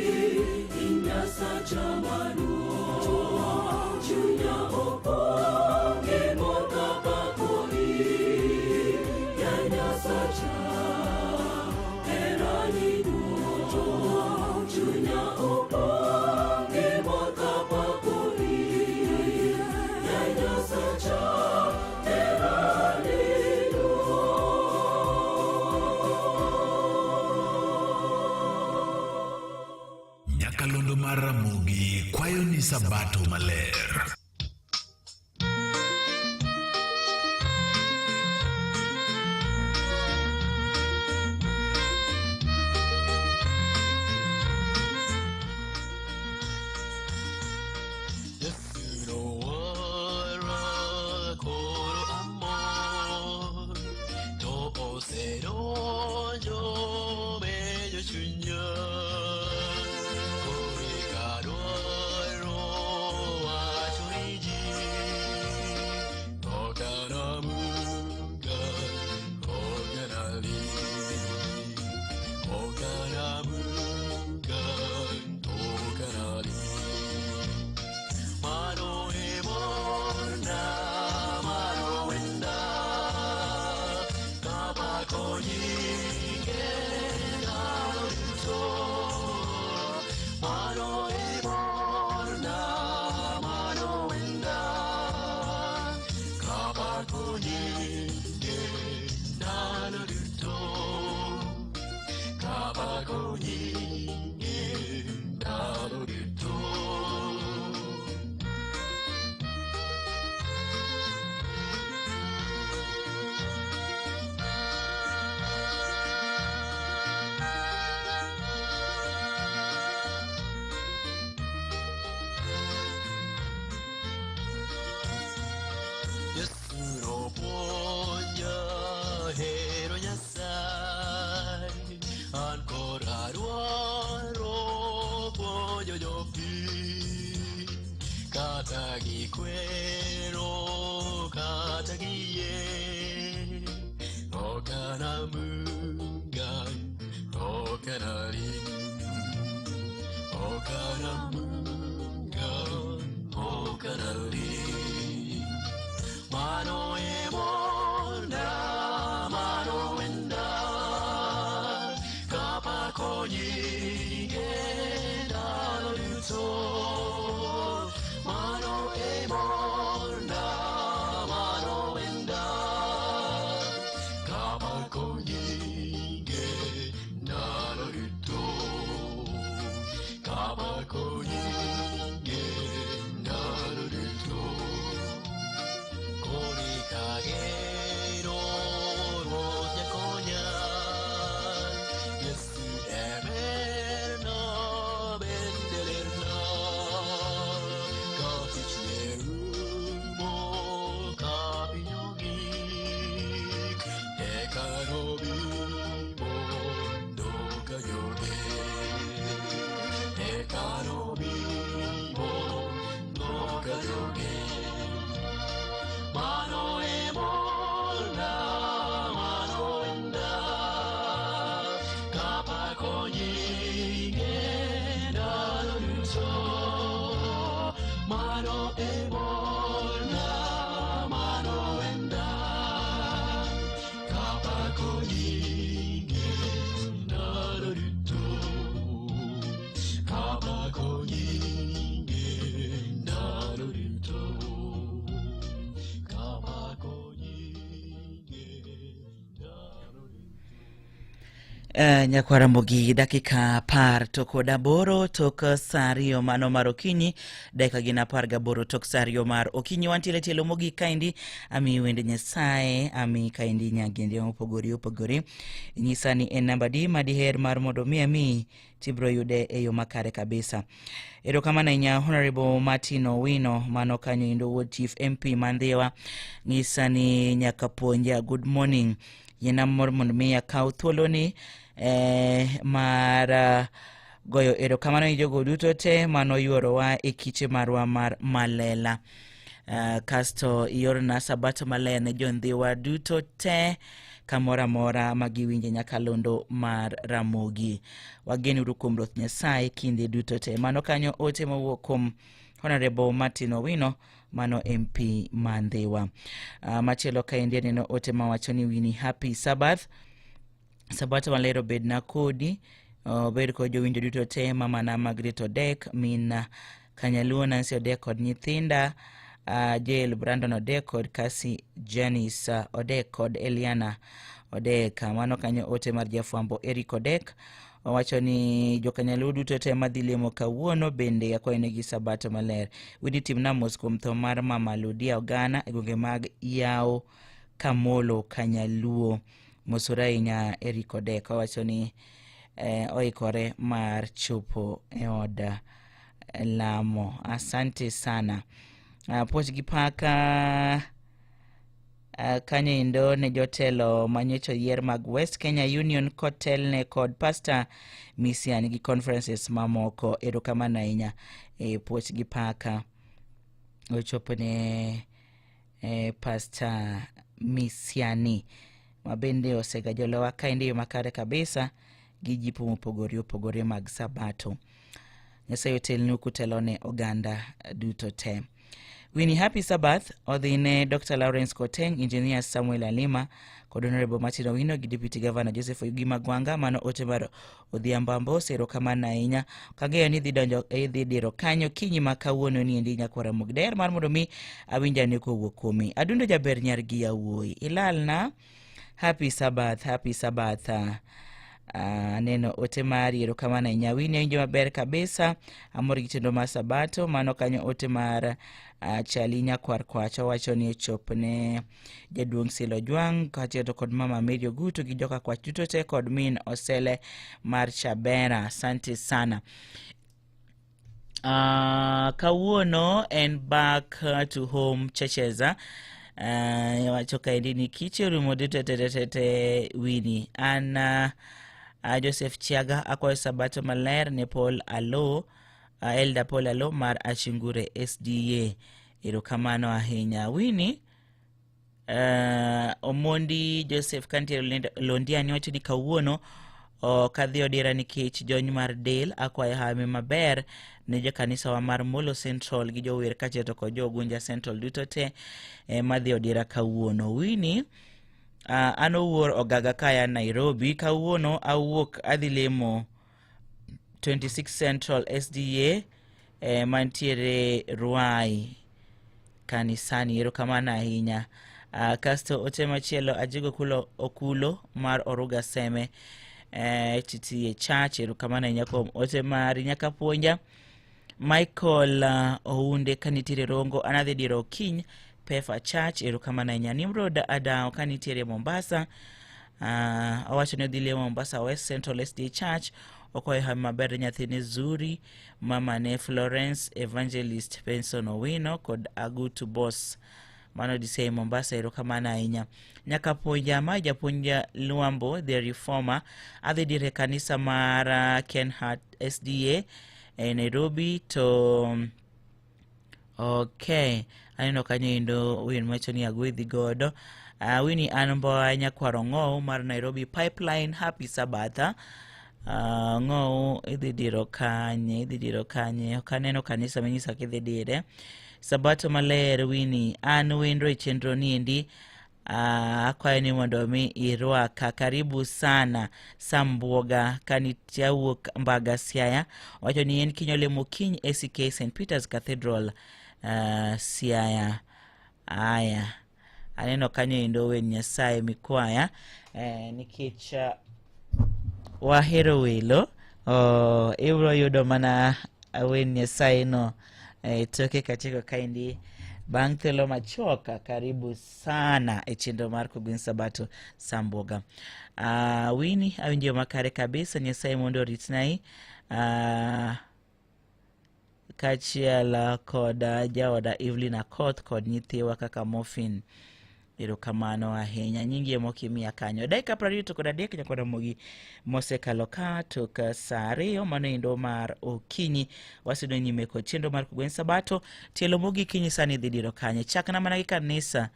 in Nyasacha maduong'. Chunya opong' gi mor kapakoi, ya Nyasacha. Herani duong', chunya opong' gi mor kapakoi, ya Nyasacha. Herani duong'. Nyakalondo mar Ramogi kwayo ni Sabato maler. Chunya, kore ka dwaro wacho Kata gikwero kata giyie Ok anamunga ok analing Ok anamunga ok analing Mano e morna mano wenda Kapako nyinge ndalo duto Mano e morna mano wenda Kapako nyinge ndalo duto Kapako nyinge ndalo duto Koni kagero ruoth nyakonya Yesu eberna bende lerna Ka tich ne rumo ka piny ogik Eka nobi mondo kajoge Eka nobi mondo kajoge Mano e morna, mano wenda, kapako nyinge ndalo duto. Mano e morna, mano wenda, kapako nyinge ndalo duto. Kapako nyinge ndalo duto. Kapako Nyakwar Ramogi dakika 18 tok saa 2 mano mar okinyi dakika gin 18 tok saa 2 mar okinyi wantiere tielo mogik kaendi amiyi wende Nyasaye amiyi kaendi nyagende mopogore opogore nyisa ni en namba di ma diher mar mondo mi amiyi tibiro yude e yo makare kabisa erokamano ahinya honorable Martin Owino mano kanyo endo wuod chief MP ma Ndhiwa nyisa ni nyaka puonja good morning yiena mor mondo mi akaw thuoloni mar goyo erokamano ne jogo duto te manoyuorowa e kiche marwa mar Malela. Kasto iorna sabato maler ne jondhiwa duto te kamoro amora ma giwinje nyakalondo mar Ramogi. Wagenuru kuom Ruoth Nyasaye kinde duto te. Mano kanyo ote mowuok kuom Honorable Martin Owino mano MP ma Ndhiwa. Machielo kaendi aneno ote mawacho ni Winnie happy Sabbath. Sabato maler obedna kodi obed kod jowinjo duto te mamana Margaret Odek min Kanyaluo Nancy Odek kod nyithinda Jael Brandon Odek kod Kasi Janice Odek kod Eliana Odek. Mano kanyo ote mar jafwambo Eric Odek owacho ni jokanyaluo duto te madhi lemo kawuono bende akwayonegi sabato maler. Winnie timna mos kuom tho mar mama Ludia Ogana e gwenge mag Yao Kamolo Kanyaluo. Mosore ahinya Eric Odek owacho ni oikore mar chopo e od lamo. Asante sana. Puoch gi paka kanyo endo ne jotelo manyocha oyier mag West Kenya Union kotelne kod Pastor Misiani gi conferences mamoko. Erokamano ahinya e puoch gi paka ochopo ne Pastor Misiani ma bende osegajolowa kaendi e yo makare kabisa gi jipo mopogore opogore mag sabato. Nyasaye otelnu kutelo ne oganda duto te. Winnie happy Sabbath odhi ne Dr. Lawrence Koteng, Engineer Samuel Alima kod Honorable Martin Owino gi Deputy Governor Joseph Oyugi Magwanga. Mano ote mar Odhiambo Ambosi, erokamano ahinya. Kang'eyo ni idhi donjo idhi diro kanyo kinyi ma kawuono ni endi nyakwar Ramogi. Daher mar mondo mi awinj ane kowuok kuomi. Adundo jaber nyar gi yawuoyi. Ilalna. Happy Sabbath, happy Sabbath. Aneno ote mari, erokamano ahinya. Winnie awinjo maber kabisa. Amor gi chenro mar Sabato. Mano kanyo ote mar Chali Nyakwar Kwach owacho ni ochopne jaduong' Silo Jwang' kaachiel to kod mama Mary Ogutu gi joka Kwach duto te kod min Osele mar Chabera. Asante sana. Kawuono en back to home churches. Wacho kaendi ni kiche orumo duto te te te te Winnie. An Joseph Chiaga akwayo sabato maler ne Paul Alo. Elda Paul Alo mar Achingure SDA. Erokamano ahinya. Winnie Omondi Joseph kantiere Londiani wacho ni kawuono ok adhi odira nikech jony mar del akwayo hawi maber ne jokanisawa mar Molo Central gi jower kaachiel to kod jo Ugunja Central duto te madhi odira kawuono. Winnie an owuor ogaga kaya Nairobi kawuono awuok adhi lemo 26 Central SDA mantiere Ruai kanisani. Erokamano ahinya. Kasto ote machielo Ajigo Kulo Okulo mar Oruga Seme TTA Church. Erokamano ahinya kuom ote mari. Nyaka puonja Michael Ounde kanitiere Rongo anadhi diro okiny Pefa Church. Erokamano ahinya. Nimrod Adao kanitiere Mombasa owacho ni odhi lemo Mombasa West Central SDA Church. Okwayo hawi maber nyathine Zuri, mamane Florence, Evangelist Benson Owino kod Agutu Boss. Mano DCI Mombasa. Erokamano ahinya. Nyaka puonja ma japuonj Luambo the Reformer adhi dire kanisa mar Kenhart SDA e Nairobi to okay aneno kanyo endo win wacho ni agwedhi godo. Winnie an mboa nyakwaro ng'ow mar Nairobi Pipeline. Happy Sabbath. Ng'ow idhi diro kanye, idhi diro kanye? Ok aneno kanisa minyisa kidhi dire. Sabato maler Winnie, an wendo e chenro niendi. Akwayo ni mondo mi irwaka. Karibu sana Sambuoga kanitie awuok Mbaga Siaya. Wacho ni en kinyo lemo kiny ACK St Peters Cathedral Siaya. Aya, aneno kanyo endo wen Nyasaye mikwaya nikech wahero welo. Ibro yudo mana wen Nyasaye no toke kachiko kaendi bang' thuolo machuok. Karibu sana e chenro mar Kogwen Sabato Sambuoga. Winnie awinjo makare kabisa. Nyasaye mondo oritnai kaachiel kod jaoda Evelyn Akoth kod nyithiwa kaka Morphin. Erokamano ahinya. Nyingi ema ok imiya kanyo. Dakika 23 nyaka Ramogi mosekalo ka tok saa 2 mano endo mar okinyi. Wasudo nyime kod chenro mar Kogwen Sabato. Tielo mogik kinyi sani idhi diro kanye? Chakna mana gi kanisa.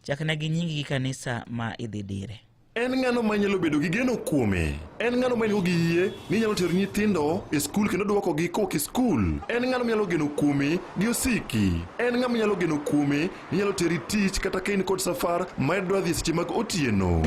Chakna gi nyingi gi kanisa ma idhi dire. En ng'ano ma inyalo bedo gi geno kuome? En ng'ano ma in-go gi yie ni inyalo tero nyithindo e skul kendo duokogi kowuok e skul? En ng'ano minyalo geno kuome gi osiki? En ng'ama inyalo geno kuome ni nyalo teri tich kata ka in kod safar ma idwa dhi e seche mag otieno?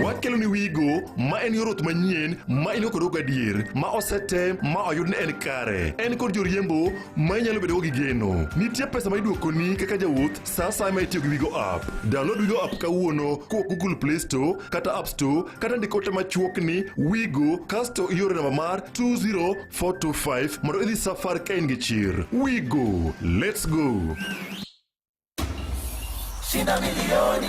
Wakelo ni Wigo ma en yor wuoth manyien ma in go kod gadier ma osetem ma oyud ni en kare. En kod joriembo ma inyalo bedogo gi geno. Nitie pesa ma iduokoni kaka jawuoth sa asaya ma itiyo gi Wigo app. Download Wigo app kawuono kowuok Google Play Store kata App Store kata ndik ote machuok ni Wigo kasto ioro namba mar 20425 mondo idhi safar ka in gi chir. Wigo, let's go. Shinda milioni,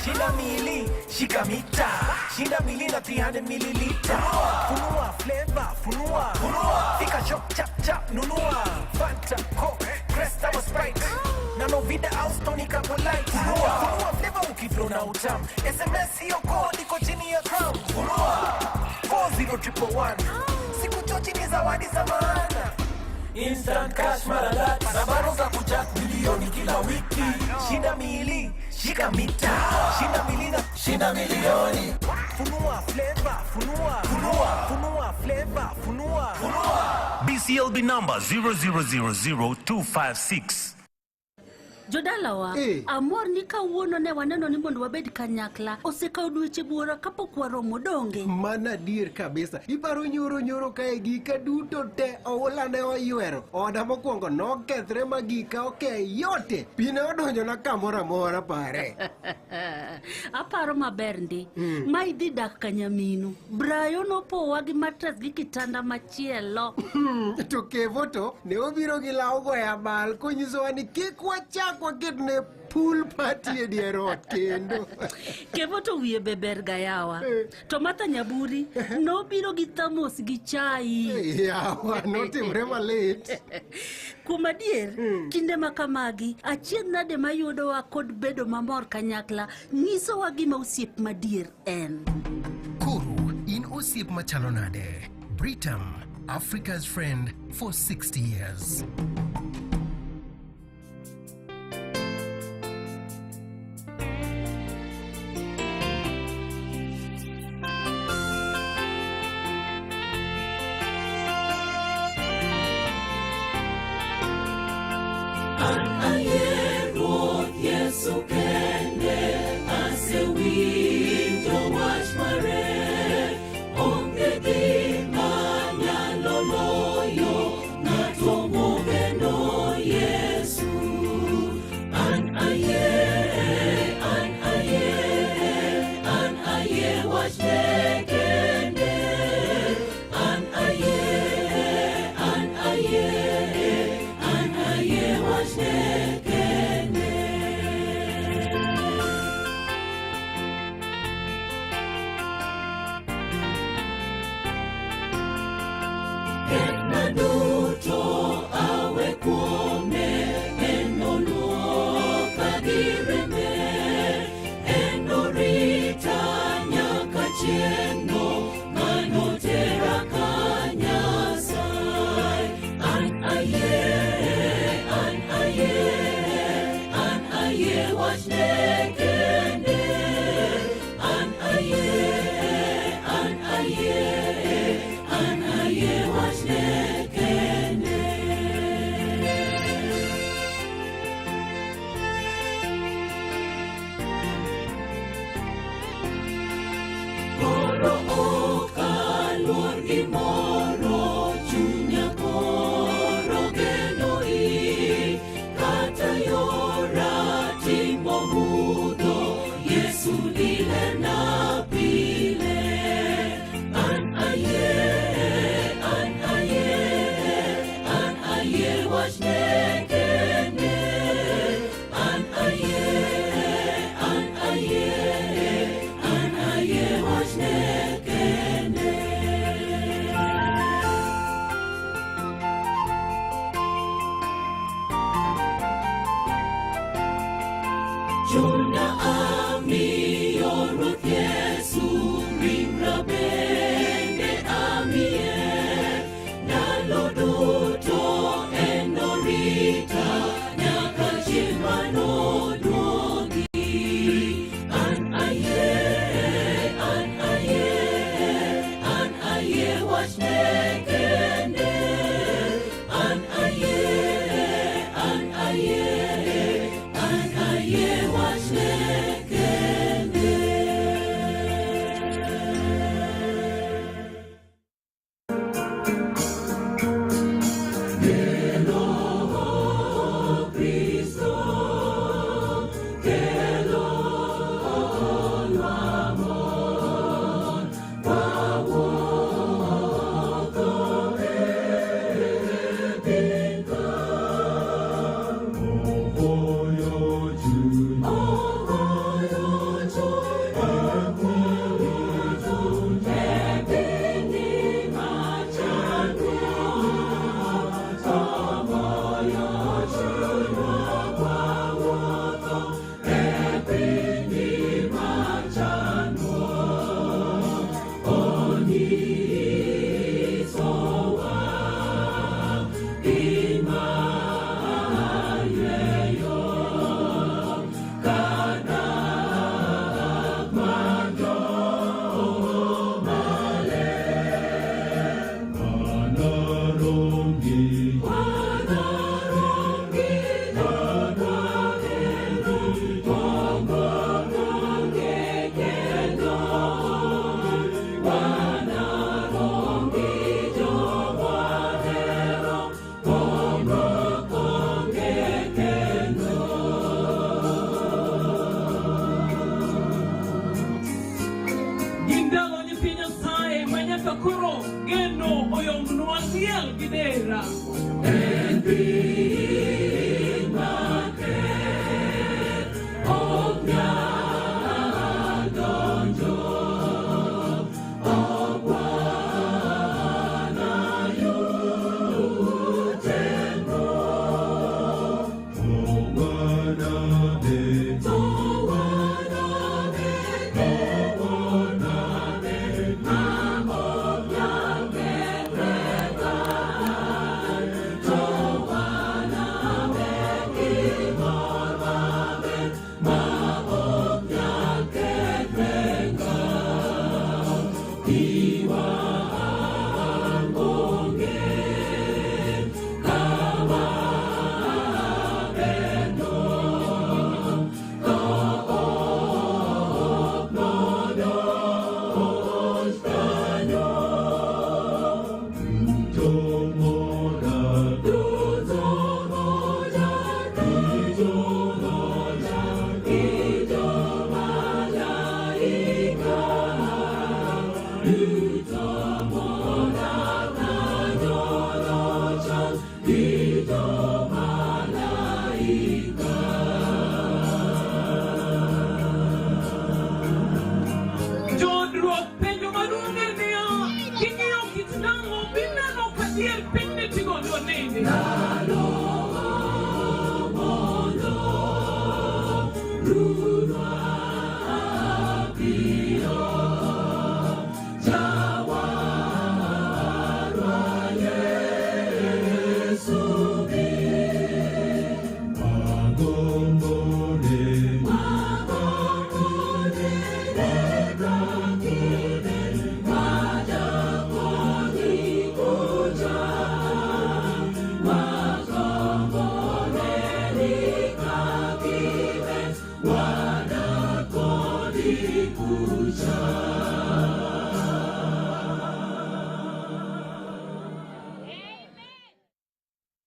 shinda mili, shika mita, shinda mili na 300 mililita. Funua flavor, funua, funua. Fika shop chap chap nunua. Fanta, Coke, Crest ama Sprite. Na Novida au Stony Kapo Light. Funua, funua flavor ukiflow na utam. SMS hiyo code iko chini ya crown. Funua 40111. Siku chochi ni zawadi za maana. Instant cash mara lati na bado za kujack milioni kila wiki. Shinda mili, shika mita, shinda mili na shinda milioni. Funua flavor, funua, funua, funua flavor, funua, funua. BCLB number 0000256. Jodalawa, amor ni kawuono ne waneno ni mondo wabed kanyakla. Osekawo dweche buora kapok waromo donge. Mano adier kabisa. Iparo nyoro nyoro kae gika duto te oula ne oywero. Oda mokwongo nokethre ma gika oke yote. Pi ne odonjona kamoro amora pare. Aparo maber ndi. Ma idhi dak kanyaminu. Brayo nopowa gi matres gi kitanda machielo. To Kevo to ne obiro gi law goyo abal konyisowa ni kik wachak waket ne pool party e dier ot kendo. Kevo to wiye be ber ga yawa. To Martha Nyaburi nobiro gi thamos gi chai. Yawa, notimre malit. Kuom adier, kinde ma kamagi, achiedh nade mayudowa kod bedo mamor kanyakla nyisowa gima osiep madier en. Koro in osiep machalo nade? Britam, Africa's friend for 60 years. An ayie Ruoth Yesu kende, asewinjo wach mare. Onge gima nyalo loyo ng'ato mogeno Yesu. An ayie, an ayie, an ayie wachne kende. An ayie, an ayie, an ayie wachne kende. Ketna duto awe kuome, enoluoka gi rembe, enorita nyaka chieng'no manotera ka Nyasaye. An ayie, an ayie, an ayie wachne kende. An ayie, an ayie, an ayie wachne kende. Koro ok aluor gimoro, chunya koro geno in. Kata yora timo mudho, Yesu dilerna pile. An ayie, an ayie, an ayie wachne kende. An ayie, an ayie, an ayie wachne kende. Chunya amiyo Ruoth Yesu, ringra bende amiye. Ndalo duto enorita, nyaka chieng' manoduogi. An ayie, an ayie, an ayie wachne kende. An ayie, an ayie, an ayie wachne kende. Geno Kristo, kelo amor, wawuotho e piny ka. Ogoyo chuny, ogoyo chuny, ogoyo chuny e pinyni machandruok. Ogoyo chunywa kwawuotho e pinyni machandruok. Onyisowa gima yweyo kar dak mar joma ler. Wanarom gi wahero konge kendo. Wanarom gi jomwahero konge kendo. Gin ndalo nyithi Nyasaye ma nyaka koro geno oyomnwa liel gi dera. En piny matek, ok nyal donjo, ok wanayud chenro. To wanabed, to wanabed, ma ok nyal kethre. Jodruok penjo maduong' en niya, king'iyo kit nang'o bineno ka dier pinyni tigodo nini.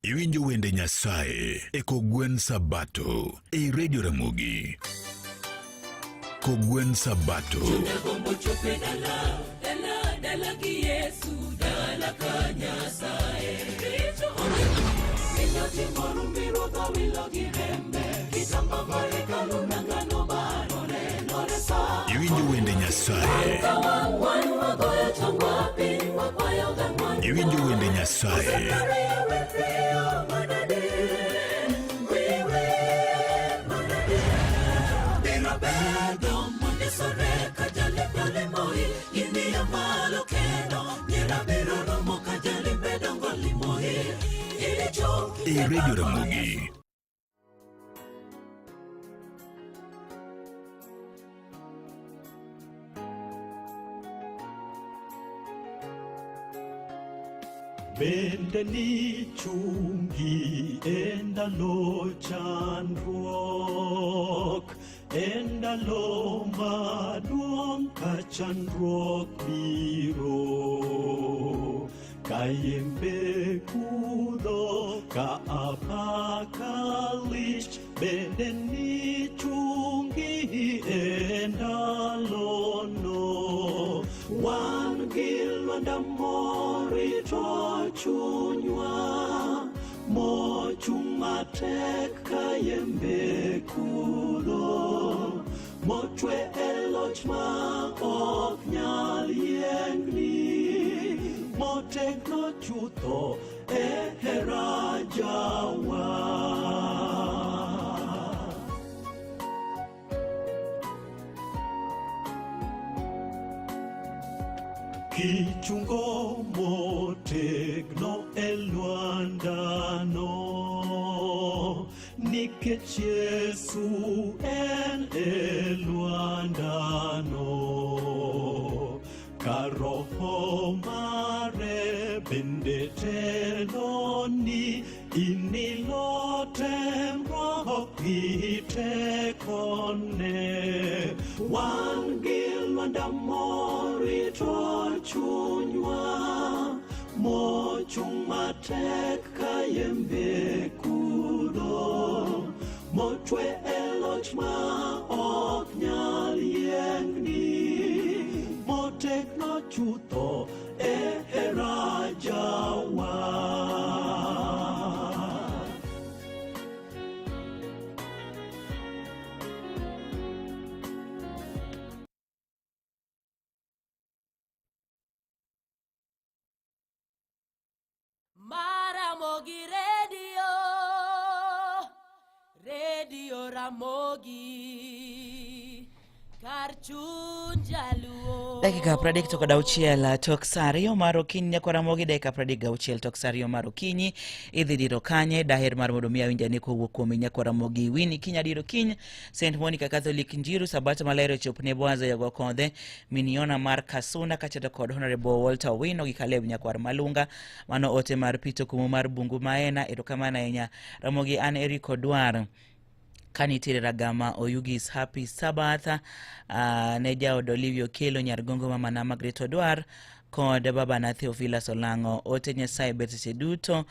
Iwinjo wende Nyasaye e Kogwen Sabato ei Radio Ramogi. Kogwen Sabato. Gombo chope dala, dala, dala gi Yesu, dala ka Nyasaye. Richo onge, piny otimo rumbi ruodh owilo gi rembe, kitamba mar hekalu nangano barore, noresa. Iwinjo wende Nyasaye. Ka wan wan wagoyo chongwa piny, wakwayo ga ng'wono. Iwinjo wende Nyasaye. Ei Radio Ramogi. Bende nichungi e ndalo chandruok, e ndalo maduong' ka chandruok biro. Ka yembe kudho, ka apaka lich, bende nichungi e ndalono. Wan gi lwanda morito chunywa, mochung' matek ka yembe kudho, mochwe e loch ma ok nyal yiengni, motegno chutho e hera jawa. Kichungo motegno e lwandano, nikech Yesu en e lwandano. Ka roho mare bende teloni, inilo temruok gi tekone. Wan gi lwanda morito chunywa, mochung' matek ka yembe kudho, mochwe e loch ma ok nyal yiengni, motegno chutho e hera jawa. Maramogi Radio, Radio Ramogi, kar chuny jaluo. Dakika 36 tok sa 2 mar okinyi nyakwa Ramogi, dakika 36 tok sa 2 mar okinyi idhi diro kanye daher mar mondo mi awinj ane kowuok kuom nyakwa Ramogi Winnie kiny adiro kiny St Monica Catholic Njiru Sabato maler ochop ne Boaz Oyago Kodhe Miniona mar Kasuna kachiel kod Honorable Walter Owino gi Caleb Nyakwar Malunga. Mano ote mar Pito Kumu mar Bungu Maena. Erokamano ahinya Ramogi. An Eric Odwar kanitiere Ragama Oyugis. Happy Sabbath ne jaod Olivia Okelo nyar Gongo, mama na Margaret Odwar kod babana Theophilus Olang'o. Ote Nyasaye ber seche duto.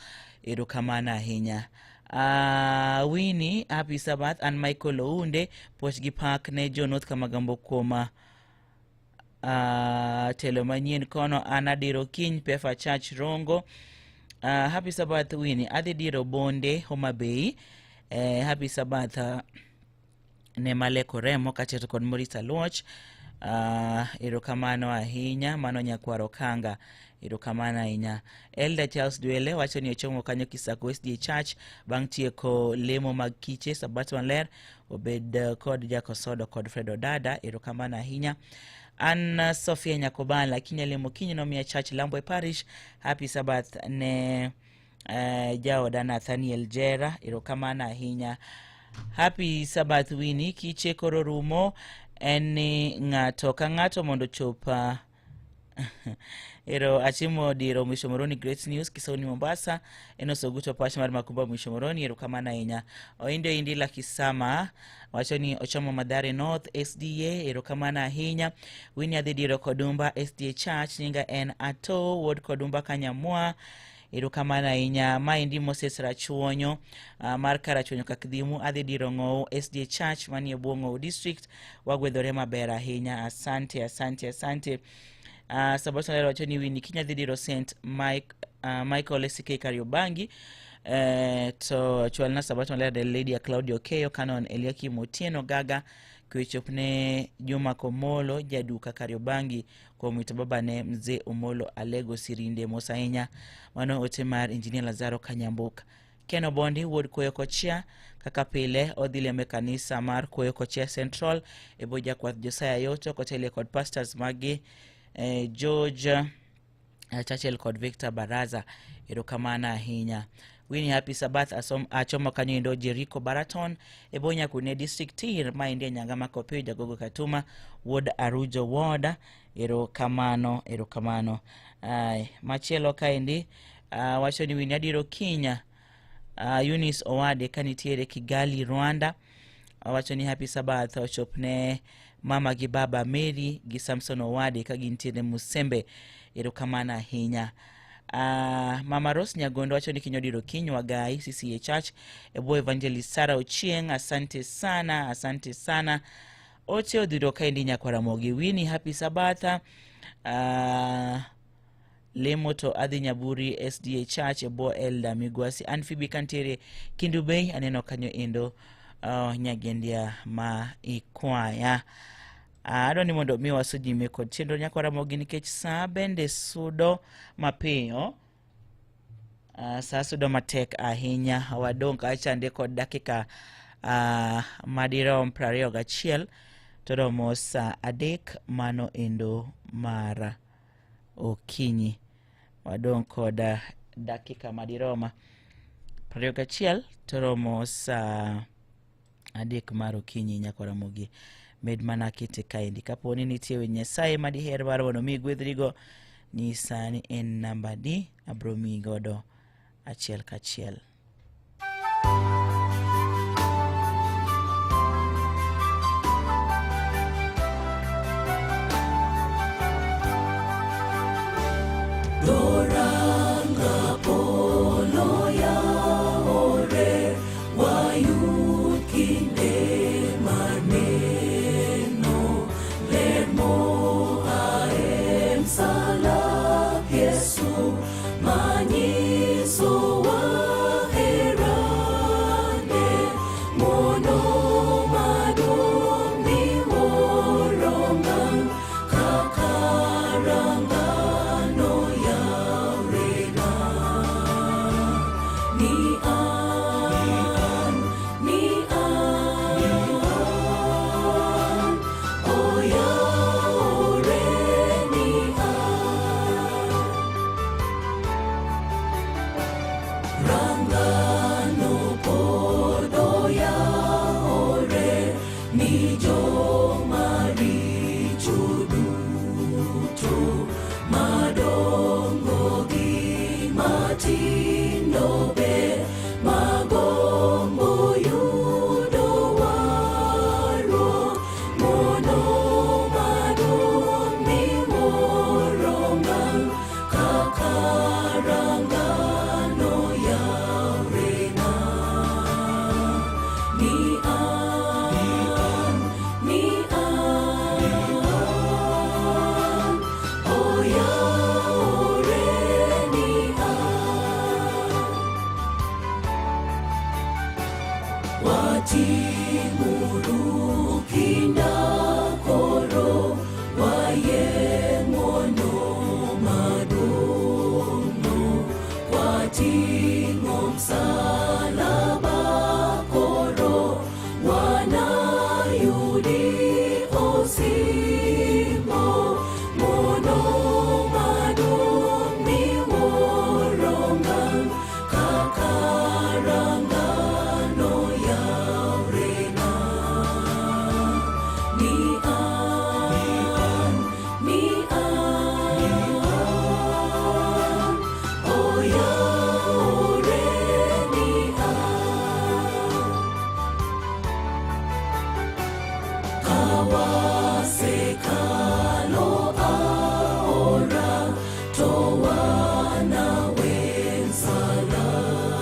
Erokamano ahinya. Winnie, happy Sabbath an Michael Ounde, puoch gi pak ne jo North Kamagambo kuom telo manyien kono. An adiro kiny Pefa Church Rongo. Happy Sabbath Winnie, adhi diro Bonde Homa Bay. Happy Sabbath ne Maleko Remo kaachiel kod Maurice Aluoch. Erokamano ahinya, mano nyakwar Okanga. Erokamano ahinya. Elder Charles Dwele wacho ni ochomo kanyo Kisako SDA Church bang' tieko lemo mag kiche. Sabato maler obed kod Jakosodo kod Fred Odada. Erokamano ahinya. An Sophia Nyakobala kinya lemo kiny nomiya Church Lambwe Parish. Happy Sabbath ne jaoda Nathaniel Jera. Erokamano ahinya. Happy Sabbath Winnie, kiche koro rumo en ni ng'ato ka ng'ato mondo ochop ero achimo diro Mwisho Moroni Great News Kisauni Mombasa eno Soguto Pach mar Makumba Mwisho Moroni. Erokamano ahinya. Oindo Indila Kisama wacho ni ochomo Mathare North SDA. Erokamano ahinya. Winnie adhi diro Kodumba SDA Church, nyinga en Ato Wuod Kodumba Kanyamwa. Erokamano ahinya. Maendi Moses Rachuonyo mar Karachuonyo Kakdhimu, adhi diro Ng'ou SDA Church manie bwo Ng'ou District. Wagwedhore maber ahinya, asante, asante, asante. Sabato Lero wacho ni Winnie kiny adhi diro St Michael SK Kariobangi. To chwalna Sabato Maler de Lydia Claudio Keyo, Canon Eliakim Otieno Gaga, kwechopne Juma Komolo jaduka Kariobangi kuom wito babane mzee Omolo Alego Sirinde. Mos ahinya. Mano ote mar Engineer Lazaro Kanyambuka. Ken Obondi wuod Koyo Kochia kaka pile odhi lemo e kanisa mar Koyo Kochia Central e bwo jakwath Josiah Yoto kotelie kod pastors magi George Churchill kod Victor Baraza. Erokamano ahinya. Winnie, happy Sabbath. Asom, achomo kanyo endo Jericho Baraton e bwo Nyakune District Tir maendi e Nyanga Makopiyo Jagogo Katuma wuod Arujo Ward. Erokamano, erokamano. Ai, machielo kaendi wacho ni Winnie adiro kinya Eunice Owade kanitiere Kigali, Rwanda. Owacho ni happy Sabbath ochopne mama gi baba Mary gi Samson Owade ka gintiere Musembe. Erokamano ahinya. Mama Rose Nyagondo wacho ni kinyodiro kinywa Gai CCA Church e bwo Evangelist Sarah Ochieng. Asante sana, asante sana. Ote odhiro kaendi nyakwaramogi. Winnie, happy Sabbath. Lemo to adhi Nyaburi SDA Church e bwo Elder Migwasi. An Phoebe kantiere Kindu Bay, aneno kanyo endo nyagendia ma ikwaya. Adwa ni mondo mi wasu nyime kod chenro nyakwaramogi nikech saa bende sudo mapiyo. Saa sudo matek ahinya. Wadong' kachande kod dakika madirom 21 to romo saa 3 mano endo mar okinyi. Wadong' kod dakika madirom 21 to romo saa 3 mar okinyi nyakwaramogi. Med mana kete kaendi kapo ni nitie wech Nyasaye madiher mar mondo mi igwedhrigo, nyisa ni en namba di abro miyi godo achiel kachiel. Dhoranga polo yawore, wayud kinde mar neno ler moa e msalap Yesu manyisowa. Ni an, ni an, oyawore ni an. Watimuru kinda koro wayie ng'wono maduong'no kwating'o msalaba koro wanayudi osimbo ng'wono maduong' miwuoro ngang' kaka rangano yawrena. Ni an, ni an, oyawore ni an. Kawasekalo aora to wanawe msalaba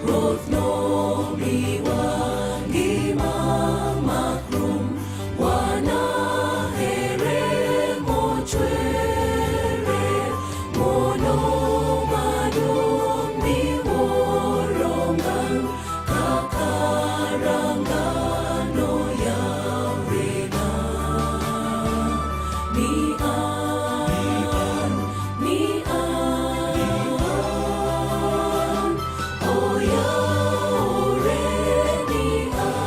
Ruoth nomiwa ngima makrum wanahere mochwere ng'wono maduong' miwuoro ngang' kaka rangano yawrena. Ni an, ni an, oyawore ni an.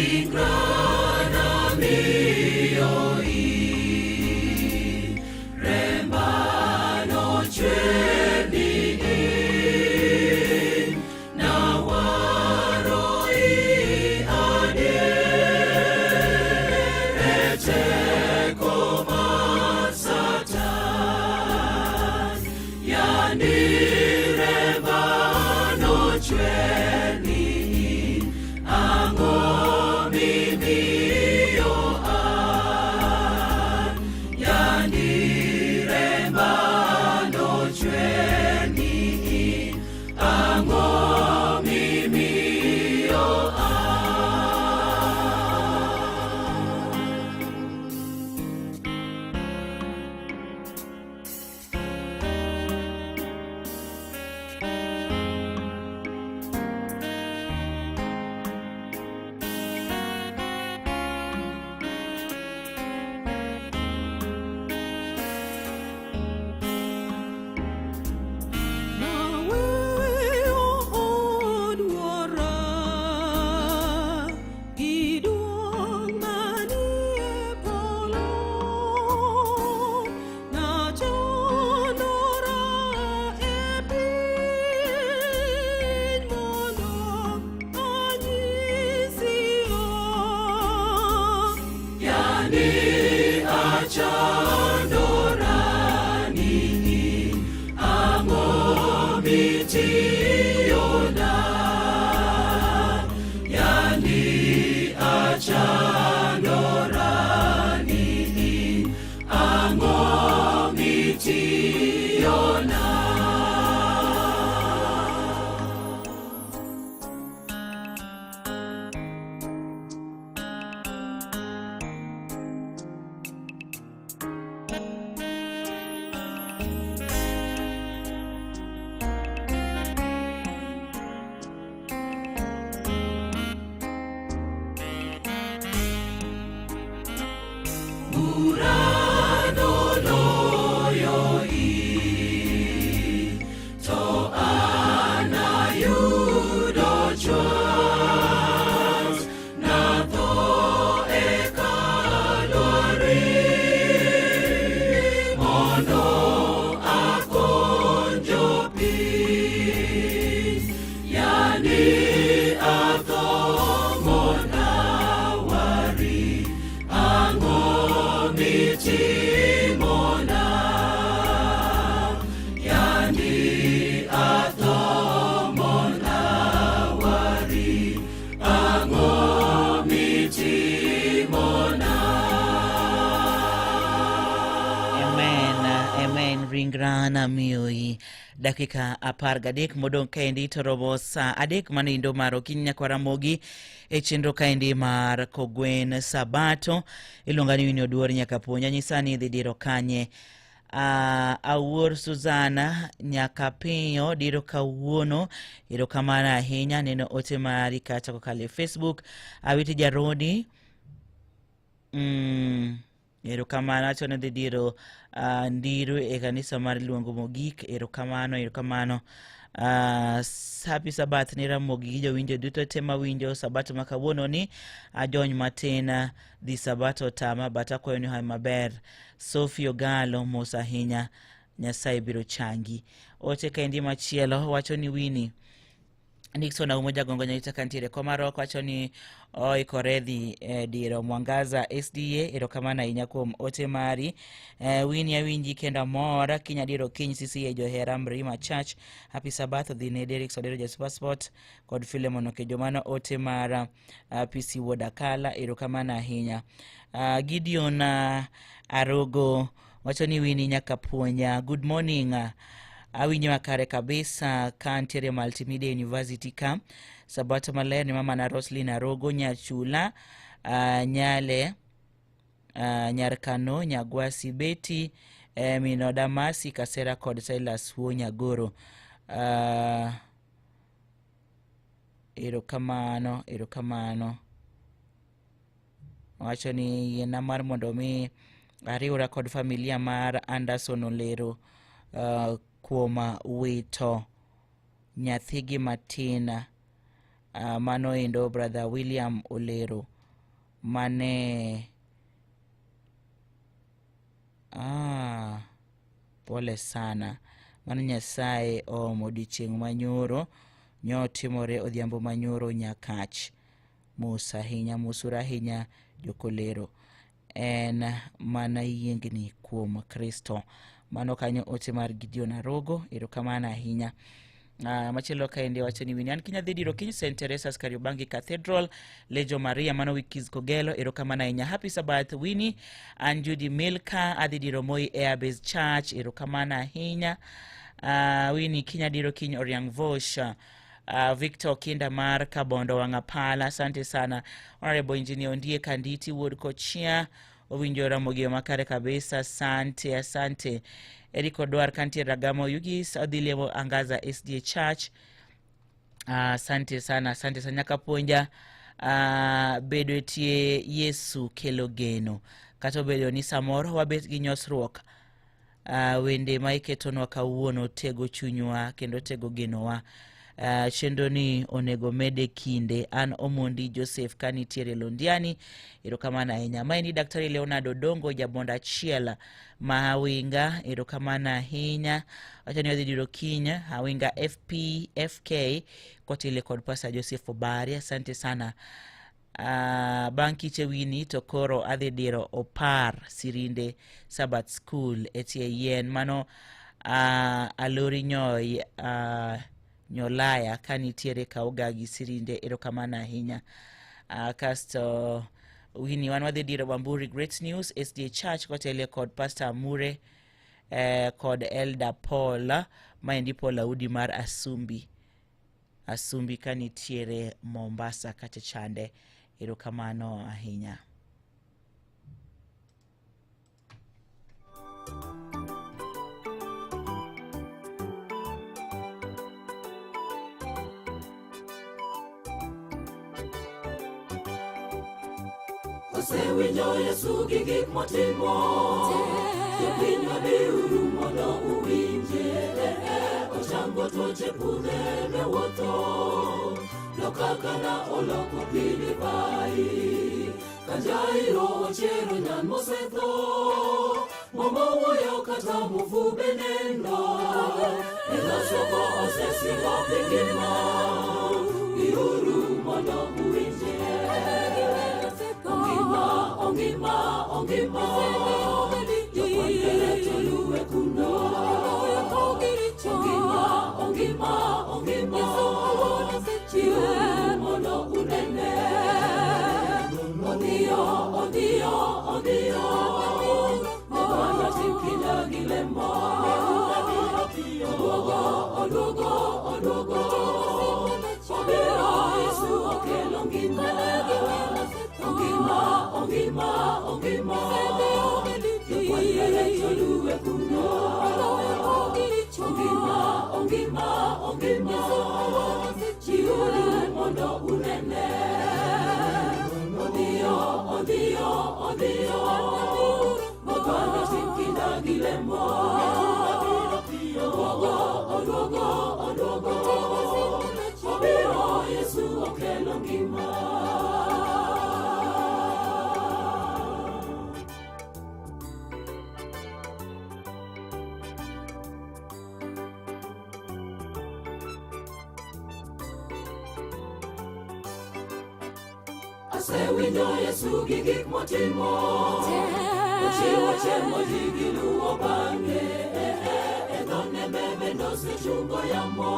Ringrana miyo in, remba nochwerni in, nawaro i adier e teko mar Satan. Yandi remba nochwerni in, ang'o mimiyo an? Yandi remba nochwerni in, ang'o mimiyo an? Naweyo od wuora gi duong' manie polo, nachanora e piny mondo anyisi yo. Yani achandora ni in, ang'o mitiyona? Yani achandora ni in, ang'o mitiyona? Burano loyo in, to an ayudo chwat, natho e Kalwari mondo akony jopiny. Yani atho mondo awari. Ringra namiyoi. Dakika 13 modong' kaendi to romo saa 3 manindo mar okinyi nyaka Ramogi e chenro kaendi mar Kogwen Sabato. Iluonga ni Winnie Oduor nyaka puonja nyisa ni idhi diro kanye. Awuor Suzana nyaka piyo diro kawuono. Erokamano ahinya neno ote mari kata kokalo e Facebook. Awiti Jarodi. Erokamano acho ni dhi diro Ndiru e kanisa mar Luongo Mogik. Erokamano, erokamano. Happy Sabbath ni Ramogi gi jowinjo duto te mawinjo Sabato ma kawuono ni ajony matin dhi Sabato tama but akwayo ni hawi maber. Sophie Ogalo mos ahinya, Nyasaye biro changi. Ote kaendi machielo wacho ni Winnie Nixon Aumo Jagongo Nyaita kantiere Komarok wacho ni oikore dhi diro Mwangaza SDA. Erokamano ahinya kuom ote mari. Winnie awinji kendo amor kinya diro kiny CCA Johera Mrima Church. Happy Sabbath dhi ne Derrick Sodero ja Supersport kod Philemon Okejo. Mano ote mar PC Wuod Akala. Erokamano ahinya. Gideon Arogo wacho ni Winnie nyaka puonja. Good morning. Awinjo makare kabisa ka ntiere Multimedia University ka. Sabato maler ni mama na Roslyn Arogo Nyachula, Nyale, Nyarkano, Nyagwasi Betty, Minoda Masi Kasera kod Silas Wuo Nyagoro. Erokamano, erokamano. Wacho ni yiena mar mondo mi ariwra kod familia mar Anderson Olero kuom wito nyathigi matin, mano endo brother William Olero mane pole sana. Mano Nyasaye oomo odiochieng' manyoro nyotimore odhiambo manyoro Nyakach. Mos ahinya, mosuru ahinya jokolero. En mana yiengni kuom Kristo. Mano kanyo ote mar Gideon Arogo, erokamano ahinya. Machielo kaendi wacho ni Winnie, an kinya dhi diro kiny St. Teresa's Kariobangi Cathedral, Lejo Maria, mano Wikis Kogelo, erokamano ahinya. Happy Sabbath Winnie, an Judy Milka, adhi diro Moi Airbase Church, erokamano ahinya. Winnie kinya diro kiny Oriang Vosh. Victor Kinda mar Kabondo Wang'apala, asante sana. Honorable Engineer Ondie Kanditi Wuod Kochia, owinjo Ramogi makare kabisa, asante, asante. Eric Odwar kantie Ragamo Yugis, odhi lemo Angaza SDA Church. Asante sana, asante sana. Nyaka puonja bedo e tie Yesu kelo geno. Kata obedo ni samoro wabet gi nyosruok, wende ma iketonwa kawuono tego chunywa kendo tego genowa. Chenro ni onego mede kinde. An Omondi Joseph kanitiere Londiani, erokamano ahinya. Maendi Daktari Leonard Odongo jabonda achiel ma Hawinga, erokamano ahinya. Wacho ni odhi diro kiny Hawinga FPFK kotile kod Pastor Joseph Obari, asante sana. Bang' kiche Winnie to koro adhi diro Opar Sirinde Sabbath School e tie yien. Mano Alori Nyoy Nyolaya kanitiere Kaugagi Sirinde, erokamano ahinya. Kasto Winnie wan wadhi diro Bamburi Great News SDA Church kotele kod Pastor Amure kod Elder Paul, maendi Paul Audi mar Asumbi. Asumbi kanitiere Mombasa kacha chande, erokamano ahinya. Osewinjo Yesu gi gik motimo, jopiny wabiuru mondo uwinje. Ochango tuoche pudhe ne wuotho, lokakana oloko pi divai. Ka Jairo ochiero nyan mosetho, momo wuoyo kata muofu be neno. E dho soko osesingo piny ngima, biuru mondo uwinje. Ongima, ongima, ongima, jokwan to luwe kuno. Ongima, ongima, ongima, biuru mondo unene. Odhiyo, odhiyo, odhiyo, ne Bwana tim kinda gi lemo. Oduogo, oduogo, oduogo. Obiro Yesu okelo ngima. Ongima, ongima, ongima. Jopuonjre to luwe kuno. Ongima, ongima, ongima. Chiuru mondo unene. Odhiyo, odhiyo, odhiyo. Oganda tim kinda gi lemo. Oduogo, oduogo, oduogo. Obiro Yesu okelo ngima. Asewinjo Yesu gi gik motimo. Ochiwo chiemo ji giluwo bang'e. E dho nembe bende osechungo yamo.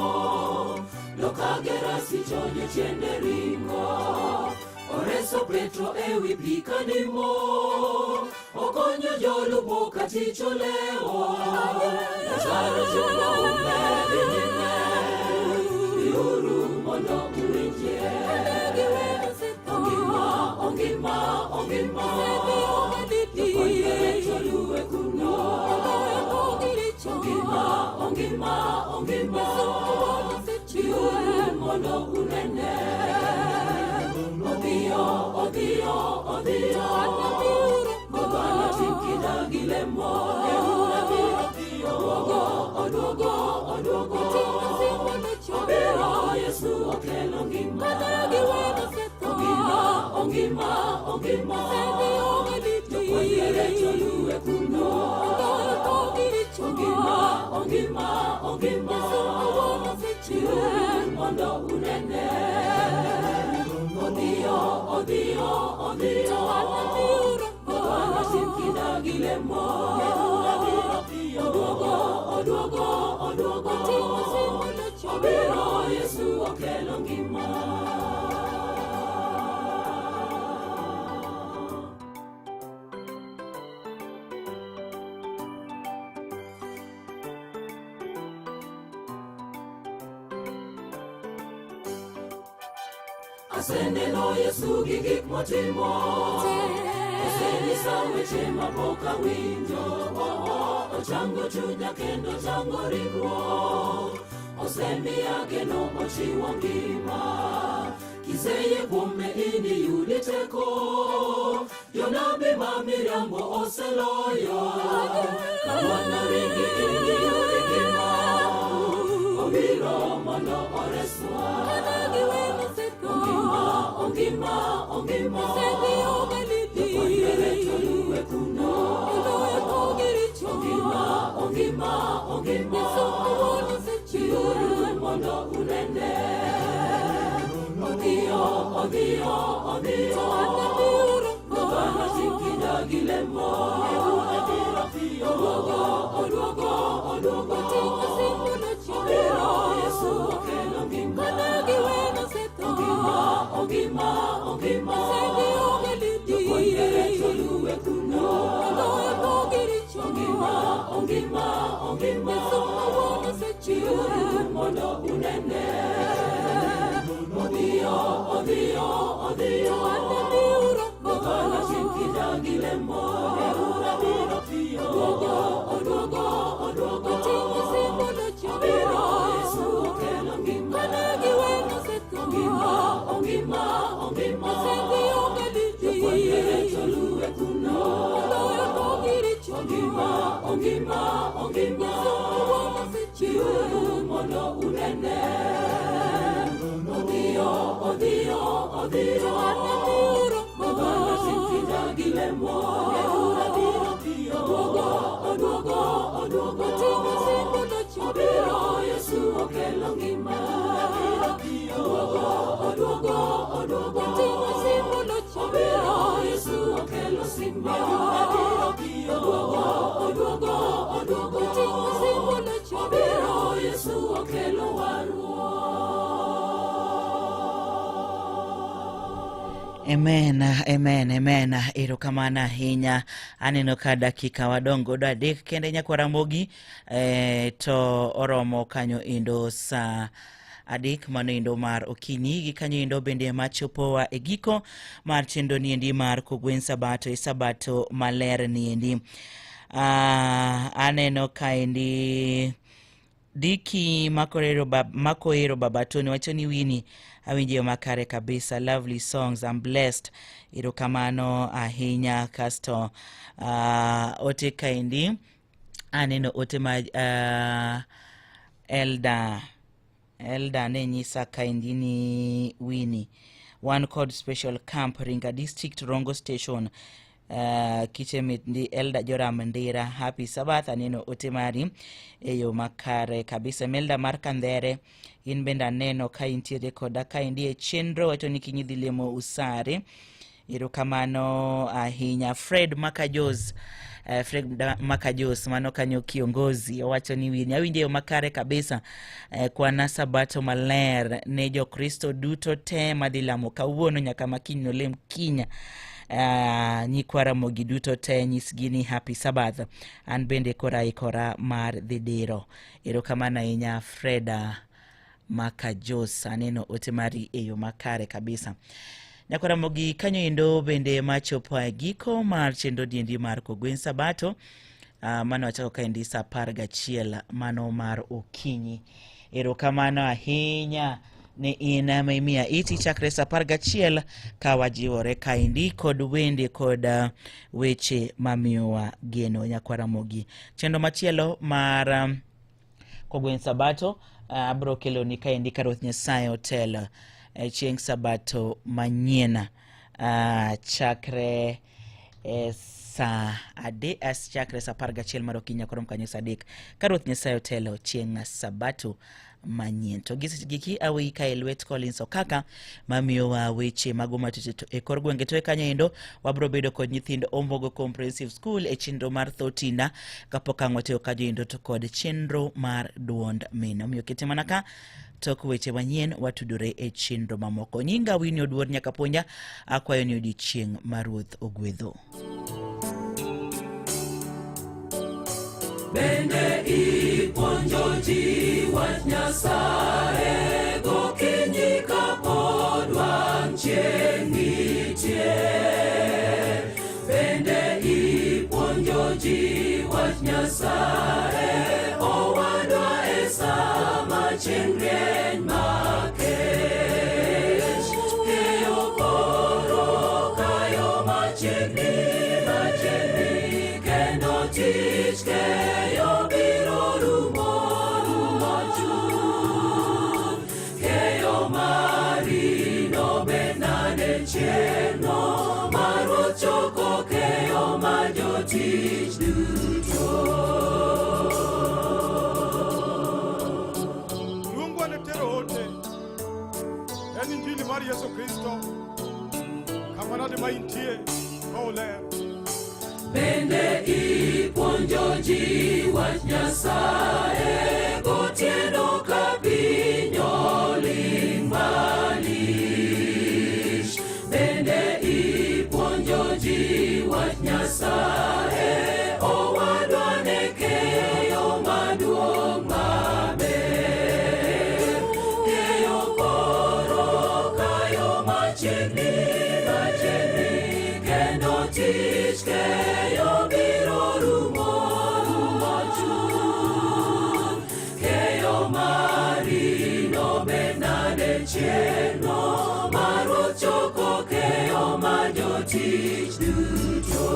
Loka Gerasi chonyo chiende ringo. Oreso Petro ewi pi kanimo. Okonyo jolupo ka tich olewo. Lazaro chungo ume dhi nyime. Biuru mondo uwinje. Ongima, ongima, ongima. Jopuonjre to luwe kuno. Ongima, ongima, ongima. Biuru mondo unene. Odhiyo, odhiyo, odhiyo. Oganda tim kinda gi lemo. Oduogo, oduogo, oduogo. Obiro Yesu okelo ngima. Ongima, ongima, ongima. Jopuonjre to luwe kuno. Ongima, ongima, ongima. Chiuru mondo unene. Odhiyo, odhiyo, odhiyo. Oganda tim kinda gi lemo. Oduogo, oduogo, oduogo. Obiro Yesu okelo ngima. Aseneno Yesu gi gik motimo. Osenyisa weche mapok awinjo. Ochango chunya kendo ochango ringruok. Osemiya geno mochiwo ngima. Kiseyie kuome iniyudi teko. Jonabi ma miriambo oseloyo. Kawuono ringi iniyudi ngima. Obiro mondo oreswa. Ongima, ongima, ongima. Jopuonjre to luwe kuno. Ongima, ongima, ongima. Chiuru mondo unene. Odhiyo, odhiyo, odhiyo. Oganda tim kinda gi lemo. Oduogo, oduogo, oduogo. Obiro Yesu okelo ngima. Ongima, ongima, ongima. Jopuonjre to luwe kuno. Ongima, ongima, ongima. Chiuru mondo unene. Odhiyo, odhiyo, odhiyo. Oganda tim kinda gi lemo. Oduogo, oduogo, oduogo. Obiro Yesu okelo ngima. Ongima, ongima, ongima. Jopuonjre to luwe kuno. Ongima, ongima, ongima. Chiuru mondo unene. Odhiyo, odhiyo, odhiyo. Oganda tim kinda gi lemo. Oduogo, oduogo, oduogo. Obiro Yesu okelo ngima. Oduogo, oduogo, oduogo. Obiro Yesu okelo simba. Oduogo, oduogo, oduogo. Obiro Yesu okelo warruok. Amen, amen, amen. Erokamano ahinya. Aneno ka dakika wadong' godo adek kende nyakwa Ramogi eh, to oromo kanyo endo saa adek mano endo mar okinyi gi kanyo endo bende machopowa e giko mar chenro niendi mar kogwen sabato e sabato maler niendi. Ah, aneno kaendi Diki Makorero bab, Makoero Baba Tony wacho ni Winnie awinjo yo makare kabisa lovely songs I'm blessed erokamano ahinya kasto ote kaendi aneno ote ma Elda Elda ne nyisa kaendi ni Winnie wan kod special camp Ringa District Rongo Station kiche mit ndi Elda Joram Ndira happy Sabbath aneno ote mari e yo makare kabisa Melda mar Kandhere in bende aneno ka intiere koda kaendi e chenro wacho ni kiny idhi lemo Usare erokamano ahinya Fred Makajos Fred Makajos mano kanyo kiongozi owacho ni wini awinjo e yo makare kabisa kwana sabato maler ne jokristo duto te madhi lamo kawuono nyaka makiny nolem kinya nyikwa Ramogi duto te nyisgi ni happy Sabbath an bende koro aikora mar dhi diro erokamano ahinya Freda Makajos aneno ote mari e yo makare kabisa nyakwa Ramogi kanyo endo bende machopo e giko mar chenro diendi mar kogwen sabato mano wachako kaendi saa 11 mano mar okinyi erokamano ahinya ne in ma imiya iti chakre saa 11 ka wajiwore kaendi kod wende kod weche mamiyowa geno nyakwa Ramogi chenro machielo mar kogwen sabato abro keloni kaendi ka Ruoth Nyasaye otelo chieng' sabato manyien chakre saa adek chakre saa 11 mar okinyi nyaka rom kanyo saa 3 ka Ruoth Nyasaye otelo chieng' sabato manyien to gi seche giki aweyi ka e lwet Collins Okaka mamiyowa weche mago matuche e kor gwenge to e kanyo endo wabro bedo kod nyithind Ombogo Comprehensive School e chenro mar Thotinda kapok ang' wateo kanyo endo to kod chenro mar duond min omiyo kete mana ka tok weche manyien watudore e chenro mamoko nyinga Winnie Oduor nyaka puonja akwayo ni odiechieng' ma Ruoth ogwedho Bende ipuonjo ji wach Nyasaye gokinyi kapod wang' chieng' nitie. Bende ipuonjo ji wach Nyasaye owadwa e sama chieng' rieny makech. Keyo koro kayo machiegni machiegni kendo tich keyo biro rumo rumo chuth. Keyo mari nobed nade chieng'no ma Ruoth choko keyo mar jotich duto. Luongwa ne tero ote. En injili mar Yesu Kristo. Kama nade ma intie, Roho ler. Bende ipuonjo ji wach Nyasaye gotieno ka piny oling' malich. Bende ipuonjo ji wach Nyasaye owadwa ne keyo maduong' maber. Keyo koro kayo machiegni machiegni kendo tich keyo biro rumo rumo chuth. Keyo mari nobed nade chieng'no ma Ruoth choko keyo mar jotich duto.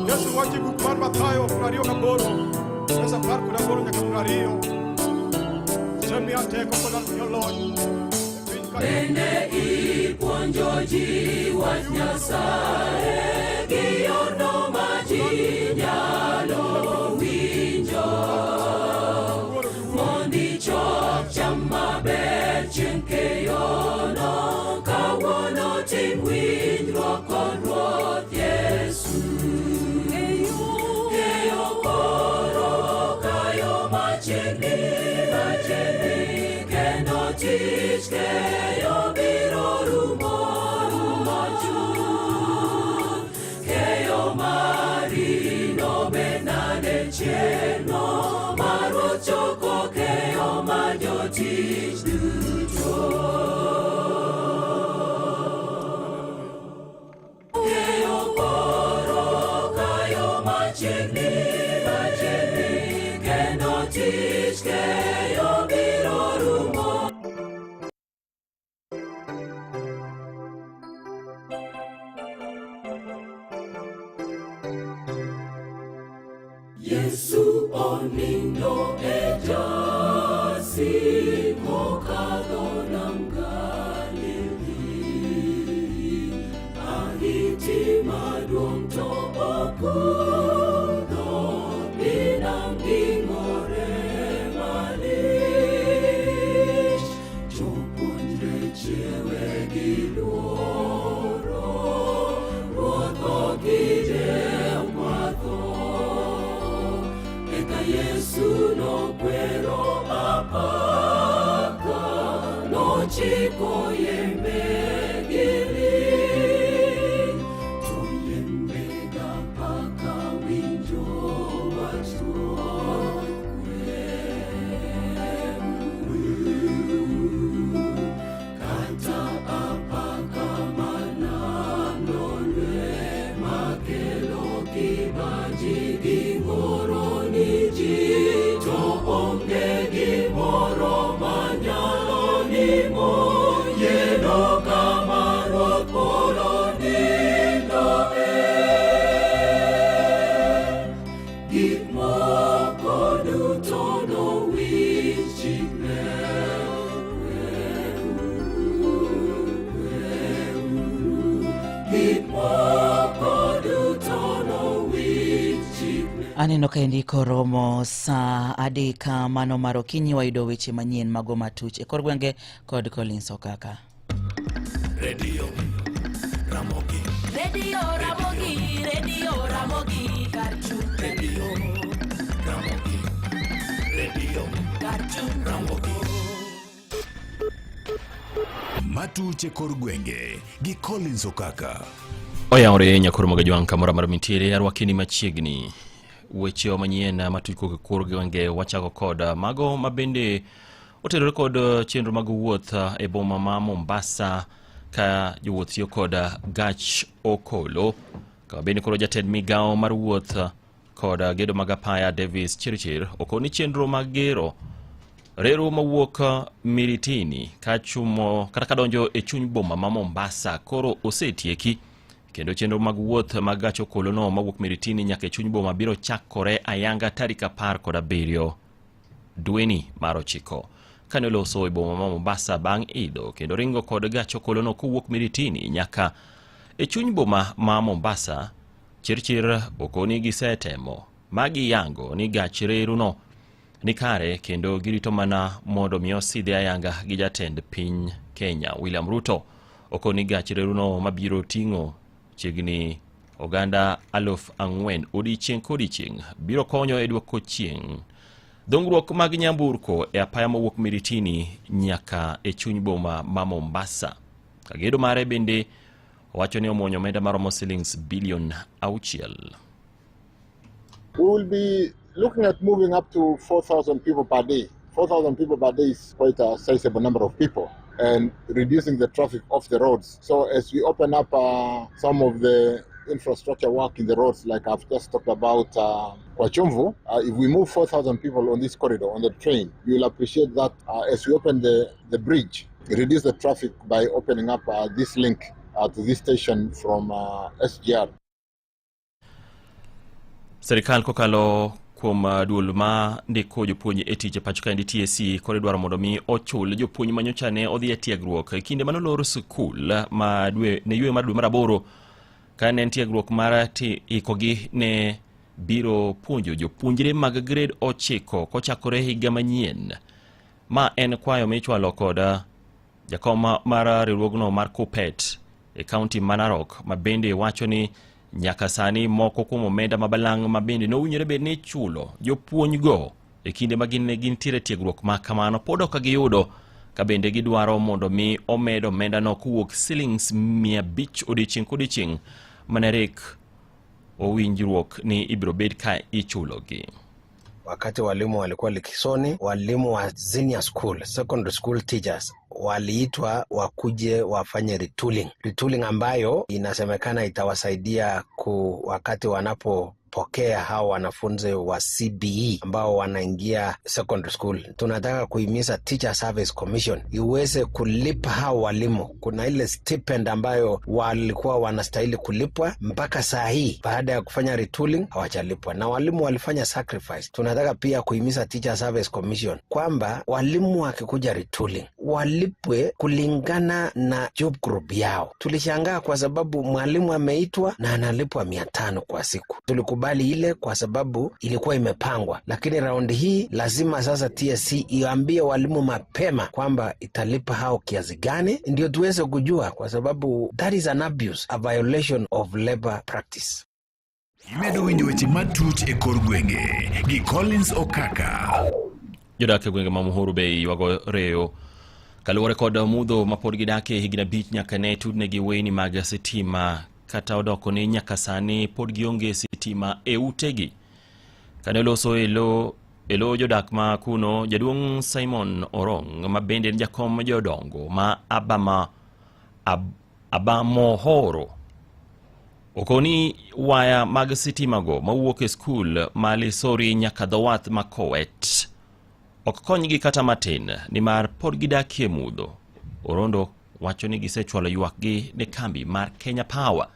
Yesu wacho e buk mar Mathayo 28, wes 18 nyaka 20. Osemiya teko koda loch e piny ka. Bende ipuonjo ji wach Nyasaye gi yorno ma ji nyalo winjo. Mondo ichok cham maber chieng' keyono, kawuono tim winjruok kod Ruoth Yesu. Keyo koro kayo machiegni machiegni kendo tich keyo Nonindo e jasi mokadho nam Galili. Ahiti maduong' to okudho, pi nam gingore malich. Jopuonjre chiewe gi luoro, Ruoth ok idew kwatho. Eka Yesu nokwero apaka, nochiko yembe giling'. To yembe gapaka winjo wach Ruoth kweuru. Kata apaka manam nolwe makelo kibaji gi ng'uro ni ji to onge gimoro manyalo nimo yieno kama Ruoth polo nindoe. Gik moko duto nowinj chikne. Kweuru, gik moko duto nowinj chikne. Aneno ka endi koromo saa 3 mano mar okinyi wayudo weche manyien mago matuch e kor gwenge kod Collins Okaka. Radio Ramogi. Radio Ramogi, Radio Ramogi, Karchu. Radio Ramogi. Radio Karchu. Ramogi. Matuch e kor gwenge gi Collins Okaka. Oyawore nyakoro mag jwang' kamoro amora mintiere arwakini machiegni weche manyien matuch kowuok e kor gwenge wachako kod mago mabende otenore kod chenro mag wuoth e boma ma Mombasa ka jowuoth tiyo kod gach okolo. Kama bende koro jatend migawo mar wuoth kod gedo mag apaya Davis Chirchir okoni chenro mag gero reru mawuok Miritini kachumo kata kadonjo e chuny boma ma Mombasa koro osetieki kendo chenro mag wuoth mag gach okolo no mawuok Miritini nyaka e chuny boma biro chakore ayanga tarik 17 dweni mar 9. Kane oloso e boma ma Mombasa bang' idho kendo ringo kod gach okolo no kowuok Miritini nyaka e chuny boma ma Mombasa, Chirchir okoni gisetemo magiyango ni gach reru no ni kare kendo girito mana mondo mi osidhe ayanga gi jatend piny Kenya William Ruto. Okoni gach reru no mabiro ting'o chiegni oganda 4,000 odiechieng' kodiechieng' biro konyo e duoko chieng' dhungruok mag nyamburko e apaya mowuok Miritini nyaka e chuny boma ma Mombasa. Kagedo mare bende owacho ni omuonyo omenda maromo silings bilion 6. We will be looking at moving up to 4,000 people per day. 4,000 people per day is quite a sizable number of people, and reducing the traffic off the roads. So as we open up some of the infrastructure work in the roads, like I've just talked about Kwa Jomvu, if we move 4,000 people on this corridor, on the train, you will appreciate that as we open the bridge, reduce the traffic by opening up this link to this station from SGR. Serikal kokalo kuom duol ma ndiko jopuonj e tich e pacho kaendi TSC koro idwaro mondo mi ochul jopuonj manyocha ne odhi e tiegruok e kinde manolor sikul ma dwe ne yweyo mar dwe mar 8 ka ne en tiegruok mar ikogi ne biro puonjo jopuonjre mag grade 9 kochakore higa manyien. Ma en kwayo michwalo kod jakom mar riwruogno mar KUPPET e kaunti ma Narok ma bende wacho ni nyaka sani moko kuom omenda mabalang' ma bende nowinjore bed ni ichulo jopuonjgo e kinde ma gin gintiere tiegruok ma kamano pod ok giyudo ka bende gidwaro mondo mi omed omendano kowuok silings 500 odiechieng' kodiechieng' mane rik owinjruok ni ibiro bed ka ichulogi. Wakati walimu walikuwa likisoni, walimu wa senior school, secondary school teachers waliitwa wakuje wafanye retooling. Retooling ambayo inasemekana itawasaidia wakati wanapo kupokea hao wanafunzi wa CBE ambao wanaingia secondary school. Tunataka kuhimiza Teacher Service Commission iweze kulipa hao walimu. Kuna ile stipend ambayo walikuwa wanastahili kulipwa, mpaka saa hii baada ya kufanya retooling hawajalipwa, na walimu walifanya sacrifice. Tunataka pia kuhimiza Teacher Service Commission kwamba walimu wakikuja retooling walipwe kulingana na job group yao. Tulishangaa kwa sababu mwalimu ameitwa na analipwa 500 kwa siku. Tulikubali ile kwa sababu ilikuwa imepangwa, lakini raundi hii lazima sasa TSC iambie walimu mapema kwamba italipa hao kiasi gani, ndio tuweze kujua, kwa sababu that is an abuse, a violation of labor practice. Imedo winjo weche matut e kor gwenge gi Collins Okaka. Jodak e gwenge ma Muhuru Bay ywago reyo kaluwore kod mudho mapod gidakie higni 5 nyaka ne tudnegi weyni mag sitima, kata odoko ni nyaka sani pod gionge sitima e utegi. Kane oloso e lo jodak ma kuno, jaduong' Simon Orong ma bende en jakom jodongo ma Abamohoro okoni waya mag sitima go mawuok e skul ma Lisori nyaka dho wath ma Kowet ok konygi kata matin nimar pod gidakie mudho. Orondo wacho ni gisechwalo ywakgi ne kambi mar Kenya Power,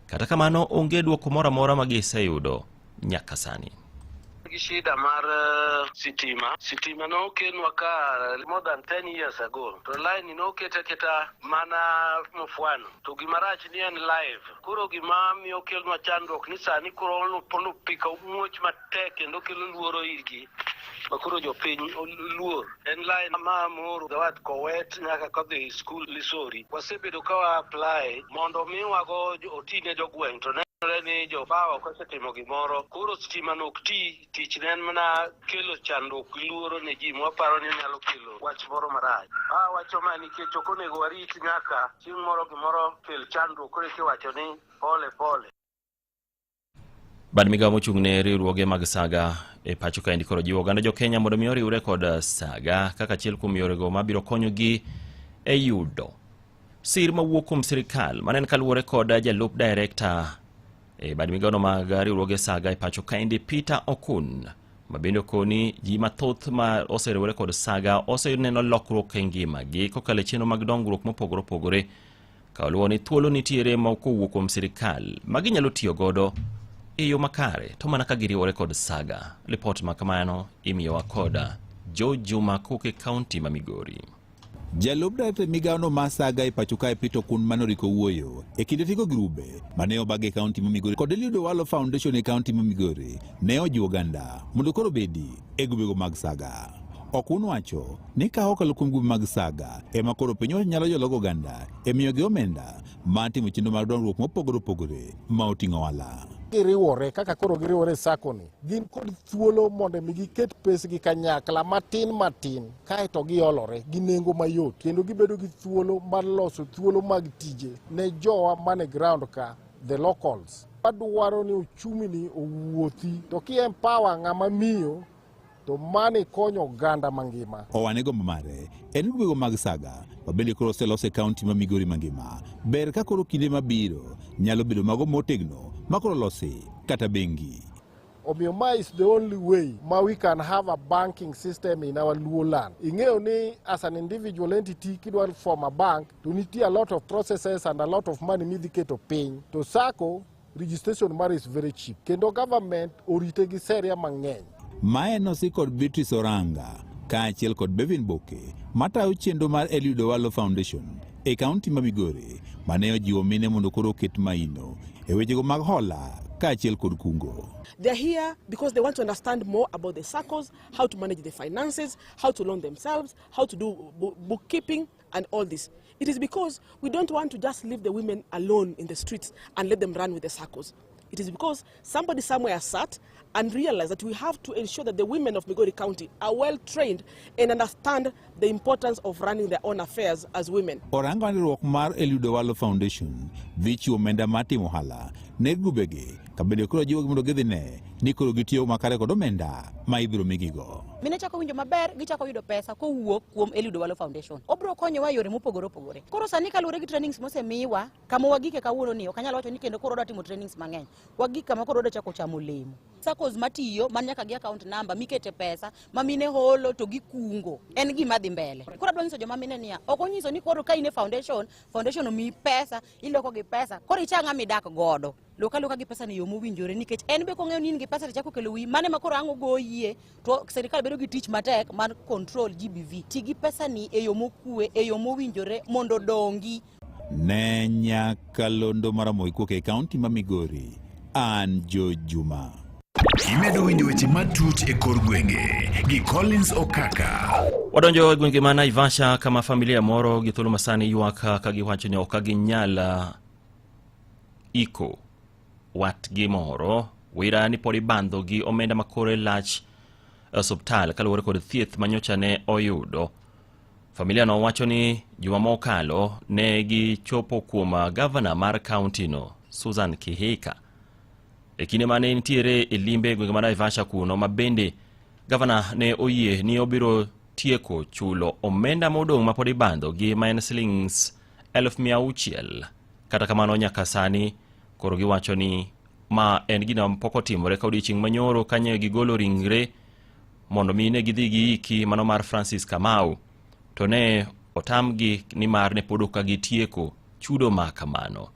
kata kamano onge dwoko moro amora ma giseyudo nyaka sani. Gi shida mar sitima. Sitima nokelnwa ka more than 10 years ago. To line nokete keta mana mfwano. To gimarach ni en live. Koro gima miyo kelnwa chandruok ni sani koro pika muoch matek kendo kelo luoro irgi. Makoro jopiny luor. En line ma Muhuru dho wath Kowet nyaka kodhi skul Lisori. Wasebedo ka wa apply mondo miwago otine jogweng' to nenore ni jo power kosetimo gimoro. Koro stima no ok ti, tich ne en mana kelo chandruok gi luoro ne ji mwaparo ni onyalo kelo wach moro marach. Awacho ma nikech ok onego warit nyaka chieng' moro gimoro kel chandruok koro eka iwacho ni pole pole. Bad migawo mochung' ne riwruoge mag saga e pacho kaendi koro jiwo oganda jo Kenya mondo mi oriwre kod saga kaka achiel kuom yorego mabiro konyogi e yudo sir mawuok kuom sirikal. Mano en kaluwore kod jalup director e bad migawono mag riwruoge saga e pacho kaendi Peter Okun, ma bende okoni ji mathoth ma oseriwore kod saga oseneno lokruok e ngimagi kokalo e chenro mag dongruok mopogore opogore, ka oluwo ni thuolo nitiere ma kowuok kuom sirikal ma ginyalo tiyo godo e yo makare to mana ka giriwore kod saga. Lipot ma kamano imiyowa koda Joe Juma kowuok e kaunti ma Migori. Jalup director migawono mar saga e pacho kae Peter Okun manoriko wuoyo e kinde tieko grube mane obag e kaunti ma Migori kod Eliud Owalo Foundation e kaunti ma Migori ne ojiwo oganda mondo koro obedi e grubego mag saga. Okun wacho ni ka okalo kuom grube mag saga ema koro piny owacho nyalo jologo oganda e miyogi omenda mar timo chenro mag dongruok mopogore opogore ma oting'o ohala. Giriwore kaka koro giriwore e sacco ni, gin kod thuolo mondo mi giket pesgi kanyakla matin matin kaeto giolore gi nengo mayot, kendo gibedo gi thuolo mar loso thuolo mag tije ne jowa mane ground ka, the locals. Wadwaro ni uchumi ni owuothi, to ki empower ng'ama miyo to mani konyo oganda mangima. Owane gombo mare en grubego mag saga ma bende koro oselos e kaunti ma Migori mangima. Ber ka koro kinde mabiro nyalo bedo mago motegno ma koro losi kata bengi. Omiyo ma is the only way ma we can have a banking system in our Luo land. Ing'eyo ni as an individual entity kidwa form a bank to nitie a lot of processes and a lot of money midhi keto piny. To sacco registration mare is very cheap. Kendo government orite gi seria mang'eny. Mae nosi kod Beatrice Oranga kaachiel kod Bevin Boke matayo chenro mar Eliud Owalo Foundation e kaunti ma Migori mane ojiwo mine mondo koro oket maino e wechego mag hola kaachiel kod kungo. They're here because they want to understand more about the SACCOs, how to manage the finances, how to loan themselves, how to do bookkeeping and all this. It is because we don't want to just leave the women alone in the streets and let them run with the SACCOs. It is because somebody somewhere sat and realize that we have to ensure that the women of Migori County are well trained and understand the importance of running their own affairs as women. Orango ni riwruok mar Eliud Owalo Foundation dhi chiwo omenda mar timo ohala ne grubegi kabende koro jiwogi mondo gidhi ne ni koro gitiyo makare kod omenda ma ibiro migigo. Mine chako winjo maber, gichako yudo pesa kowuok kuom Eliud Owalo Foundation. Obiro konyowa e yore mopogore opogore. Koro sani kaluwore gi trainings mosemiwa, kama wagike kawuono ni ok anyal wacho ni kendo koro wadwa timo trainings mang'eny. Wagik kama koro wadwa chako chamo olemo. SACCOs matiyo man nyaka gi account number mikete pesa ma mine holo to gikungo. En gima dhi mbele. Koro adwa nyiso joma mine niya, ok onyiso ni koro ka in e foundation, foundation omiyi pesa, iloko gi pesa, koro icha ng'ama idak godo. Lok aloka gi pesa ni yo mowinjore nikech en be kong'eyo ni in gi pesa to chako kelo wiyi, mane ma koro ang' ogoyie to sirikal bedo gi tich matek mar control GBV. Ti gi pesa ni e yo mokue, e yo mowinjore mondo odongi. Ne nyakalondo mar Ramogi kowuok e kaunti ma Migori, an Joe Juma. Imedo winjo weche matut e kor gwenge gi Collins Okaka. Wadonjo e gwenge ma Naivasha kama familia moro gi thuolo masani ywak ka giwacho ni ok ginyal iko watgi moro. Wira ni pod ibandho gi omenda ma kore lach e osuptal kaluwore kod thieth manyocha ne oyudo. Familia no wacho ni juma mokalo ne gichopo kuom gavana mar kaunti no Susan Kihika e kinde mane nitiere e limbe e gwenge ma Naivasha kuno, ma bende gavana ne oyie ni obiro tieko chulo omenda modong' ma pod ibandho gi ma en silings 600,000. Kata kamano nyaka sani koro giwacho ni ma en gima pok otimore ka odiechieng' manyoro kanyo gigolo ringre mondo mi ne gidhi giiki mano mar Francis Kamau, to ne otamgi nimar ne pod ok gitieko chudo ma kamano.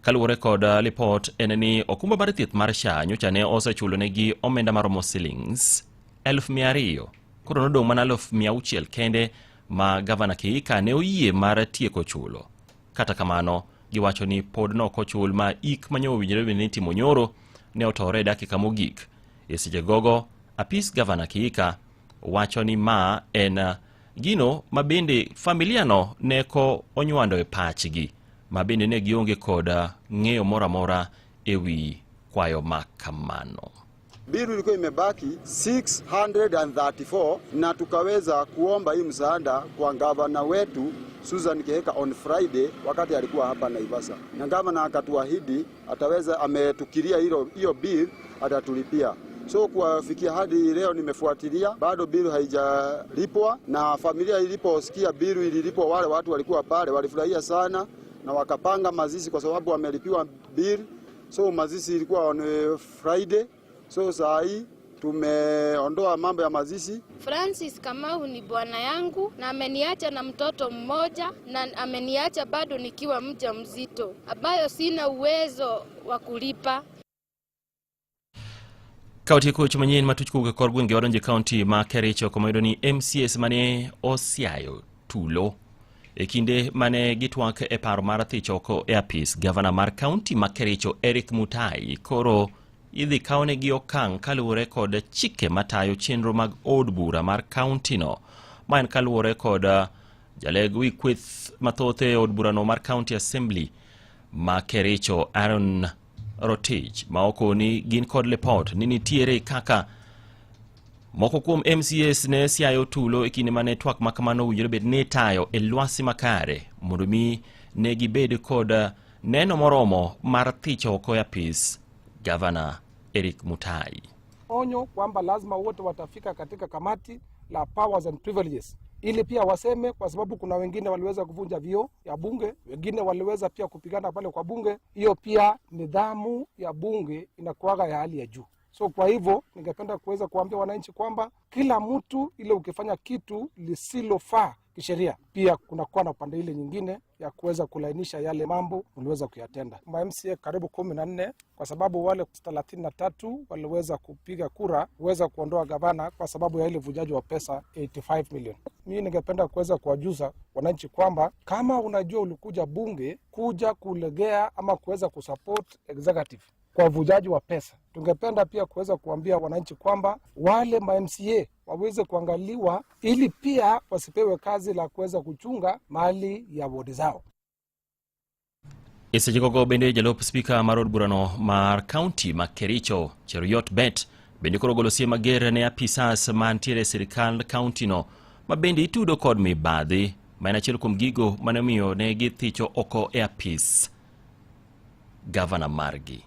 Kaluwore kod lipot en ni okumba mar thieth mar SHA nyocha ne osechulo negi omenda maromo silings 200,000. Koro nodong' mana 600,000 kende ma gavana Kihika ne oyie mar tieko chulo. Kata kamano giwacho ni pod nok ochul ma ik manyo owinjore bed ni itimo nyoro ne otore e dakika mogik. E seche gogo apis gavana Kihika wacho ni ma en gino ma bende familia no neko onywando e pachgi, ma bende ne gionge kod ng'eyo moro amora e wi kwayo ma kamano. Bill ilikuwa imebaki 634 na tukaweza kuomba hii msaada kwa gavana wetu Susan Kihika on Friday wakati alikuwa hapa Naivasha, na gavana akatuahidi ataweza, ametukiria hiyo bill atatulipia. So kuwafikia hadi leo nimefuatilia, bado bill haijalipwa, na familia iliposikia bill ililipwa, wale watu walikuwa pale walifurahia sana na wakapanga mazishi kwa sababu wamelipiwa bill. So mazishi ilikuwa on Friday. So saa hii tumeondoa mambo ya mazishi. Francis Kamau ni bwana yangu na ameniacha na mtoto mmoja na ameniacha bado nikiwa mjamzito ambayo sina uwezo wa kulipa. Kaunti koch manyien matuch kowuok e kor gwenge wadonjo e kaunti ma Kericho kama iyudo ni MCAs mane osiayo tulo e kinde mane gitwak e paro mar thich oko e apis gavana mar kaunti ma Kericho Eric Mutai koro idhi kawnegi okang' kaluwore kod chike matayo chenro mag od bura mar kaunti no. Ma en kaluwore kod jaleg wi kweth mathoth e od burano mar County Assembly ma Kericho Aaron Rotich ma okoni gin kod lipot ni nitiere kaka moko kuom MCAs ne siayo tulo e kinde mane twak ma kamano owinjore bed ni itayo e lwasi makare mondo mi ne gibed kod neno moromo mar thich oko e apis Gavana Eric Mutai. Onyo kwamba lazima wote watafika katika kamati la powers and privileges ili pia waseme, kwa sababu kuna wengine waliweza kuvunja vioo ya bunge, wengine waliweza pia kupigana pale kwa bunge. Hiyo pia nidhamu ya bunge inakuwaga ya hali ya juu. So kwa hivyo ningependa kuweza kuambia wananchi kwamba kila mtu ile ukifanya kitu lisilofaa kisheria, pia kunakuwa na upande ile nyingine ya kuweza kulainisha yale mambo uliweza kuyatenda. Ma MCA karibu 14 kwa sababu wale 33 waliweza kupiga kura kuweza kuondoa gavana kwa sababu ya ile vujaji wa pesa 85 million. Mimi ningependa kuweza kuwajuza wananchi kwamba kama unajua ulikuja bunge kuja kulegea ama kuweza kusupport executive kwa uvujaji wa pesa, tungependa pia kuweza kuambia wananchi kwamba wale ma MCA waweze kuangaliwa ili pia wasipewe kazi la kuweza kuchunga mali ya wodi zao. E sechegogo bende jalup spika mar od burano mar kaunti ma Kericho, Cheruiyot Bet, bende koro ogolo siem mager ne apisas mantiere e sirikand kauntino ma bende itudo kod mibadhi ma en achiel kuom gigo mane omiyo ne githicho oko e apis gavana margi.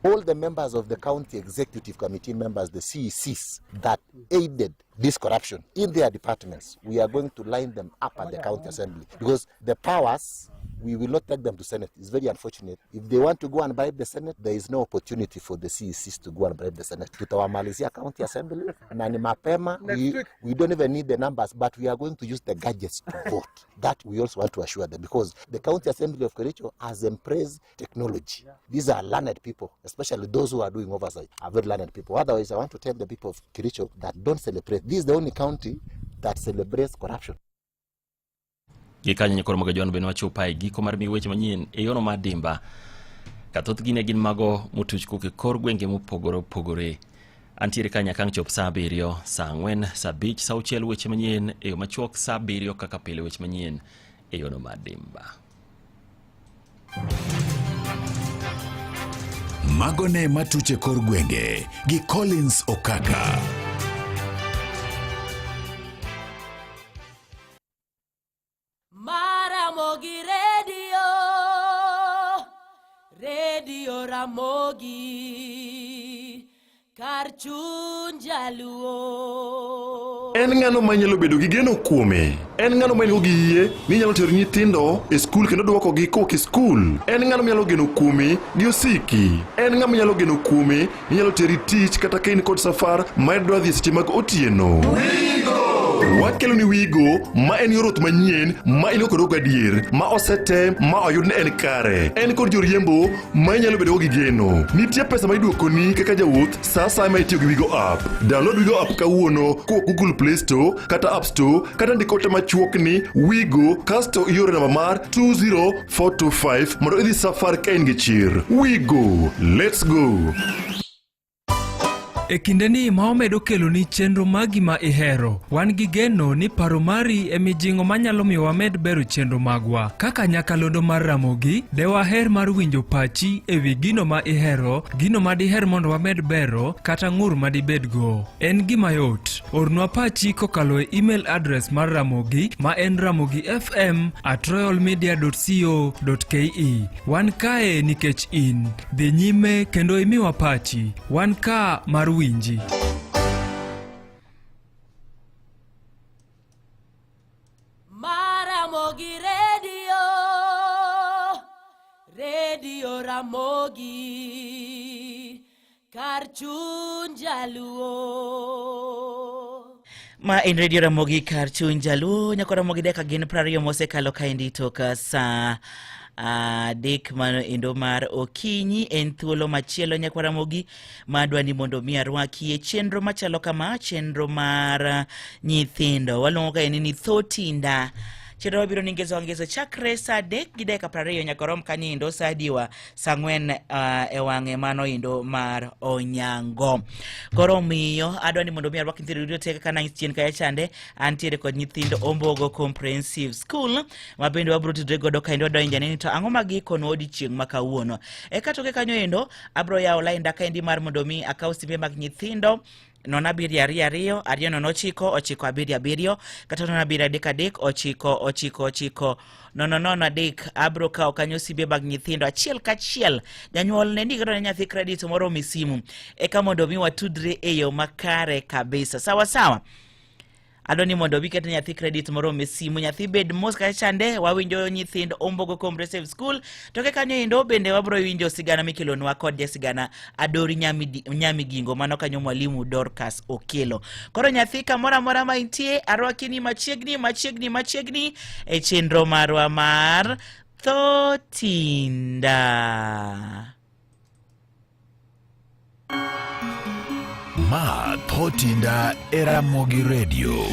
All the members of the county executive committee members, the CECs, that aided this corruption in their departments, we are going to line them up at the county assembly, because the powers, we will not take them to Senate. It's very unfortunate. If they want to go and bribe the Senate, there is no opportunity for the CECs to go and bribe the Senate. Tutawamalizia county assembly na ni mapema. Next week. We don't even need the numbers, but we are going to use the gadgets to vote. That we also want to assure them, because the county assembly of Kericho has embraced technology. These are learned people, especially those who are doing oversight, are very learned people. Otherwise, I want to tell the people of Kericho that don't celebrate. This is the only county that celebrates corruption. Gi kanyo nyikoro mag John bende wachopo e giko mar miyo weche manyien e yono mar dimba. Ka thothgi ne gin mago motuch kowuok e kor gwenge mopogore opogore. Antiere ka nyaka ang' chop saa 7, saa 4, saa 5, saa 6 weche manyien e yo machuok, saa 7 kaka pile weche manyien e yono mar dimba. Mago ne matuch e kor gwenge gi Collins Okaka. Maramogi Radio, Radio Ramogi, kar chuny jaluo. En ng'ano manyalo bedo gi geno kuome? En ng'ano ma gi yie ni nyalo tero nyithindo e skul kendo dwokogi kowuok e skul? En ng'ano manyalo geno kuome gi osiki? En ng'ama nyalo geno kuome ni nyalo teri tich kata ka in kod safar ma idwa dhi e seche mag otieno? Wakelo ni Wigo ma en yor wuoth manyien ma in go kod gadier ma osetem ma oyud ni en kare. En kod joriembo ma inyalo bedo go gi geno. Nitie pesa ma iduokoni kaka jawuoth sa asaya ma itiyo gi Wigo app. Download Wigo app kawuono kowuok Google Play Store kata App Store kata ndik ote machuok ni Wigo kasto ioro namba mar 20425 mondo idhi safar ka in gi chir. Wigo, let's go! E kindeni ma wamedo keloni chenro magi ma ihero, wan gi geno ni paro mari e mijing'o manyalo miyo wamed bero chenro magwa. Kaka nyakalondo mar Ramogi, de waher mar winjo pachi e wi gino ma ihero, gino ma diher mondo wamed bero, kata ng'ur ma dibedgo. En gima yot. Ornwa pachi kokalo e email address mar Ramogi ma en ramogifm@royalmedia.co.ke. Wan kae nikech in. Dhi nyime kendo imiwa pachi. Wan ka mar winji. Maramogi Radio, Radio Ramogi, kar chuny jaluo. Ma en Radio Ramogi kar chuny jaluo. Nyako Ramogi dakika gin 20 mosekalo kaendi tok saa 3 mano endo mar okinyi. En thuolo machielo nyakwa Ramogi madwa ni mondo mi arwaki e chenro machalo kama, chenro mar nyithindo waluongo kaendi ni Tho Tinda. Chenro mabiro ni ngeso ngeso chakre saa 3 gi dakika 20 nyaka rom kanyo endo saa adiwa saa 4 e wang'e mano endo mar Onyango. Koro omiyo adwa ni mondo mi arwak nyithindo duto te kaka nang'is chien kacha chande. Antiere kod nyithindo Ombogo Comprehensive School ma bende wabiro tudre godo kaendo wadonjo ni to ang'o ma gikonwa odiechieng' ma kawuono. Eka toke kanyo endo abiro yawo lainda kaendi mar mondo mi akaw simbe mag nyithindo 0 7 2 2 2 0 9 9 7 7 kata 0 7 3 3 9 9 9 0 0 3. Abro kawo kanyo simbe mag nyithindo achiel kachiel. Janyuol ne ni ne nyathi credit moro mi simu eka mondo mi watudre e yo makare kabisa. Sawa sawa. Adwa ni mondo wiket ne nyathi credit moro me simu, nyathi bed mos kacha chande. Wawinjo nyithind Ombogo Comprehensive School. Toke kanyo endo bende wabro winjo sigana mikelonwa kod jasigana Adori Nyamigingo, mano kanyo mwalimu Dorcas Okelo. Koro nyathi kamoro amora ma intie, arwaki ni machiegni machiegni machiegni e chenro marwa mar Tho Tinda. Ma Tho Tinda e Ramogi Radio.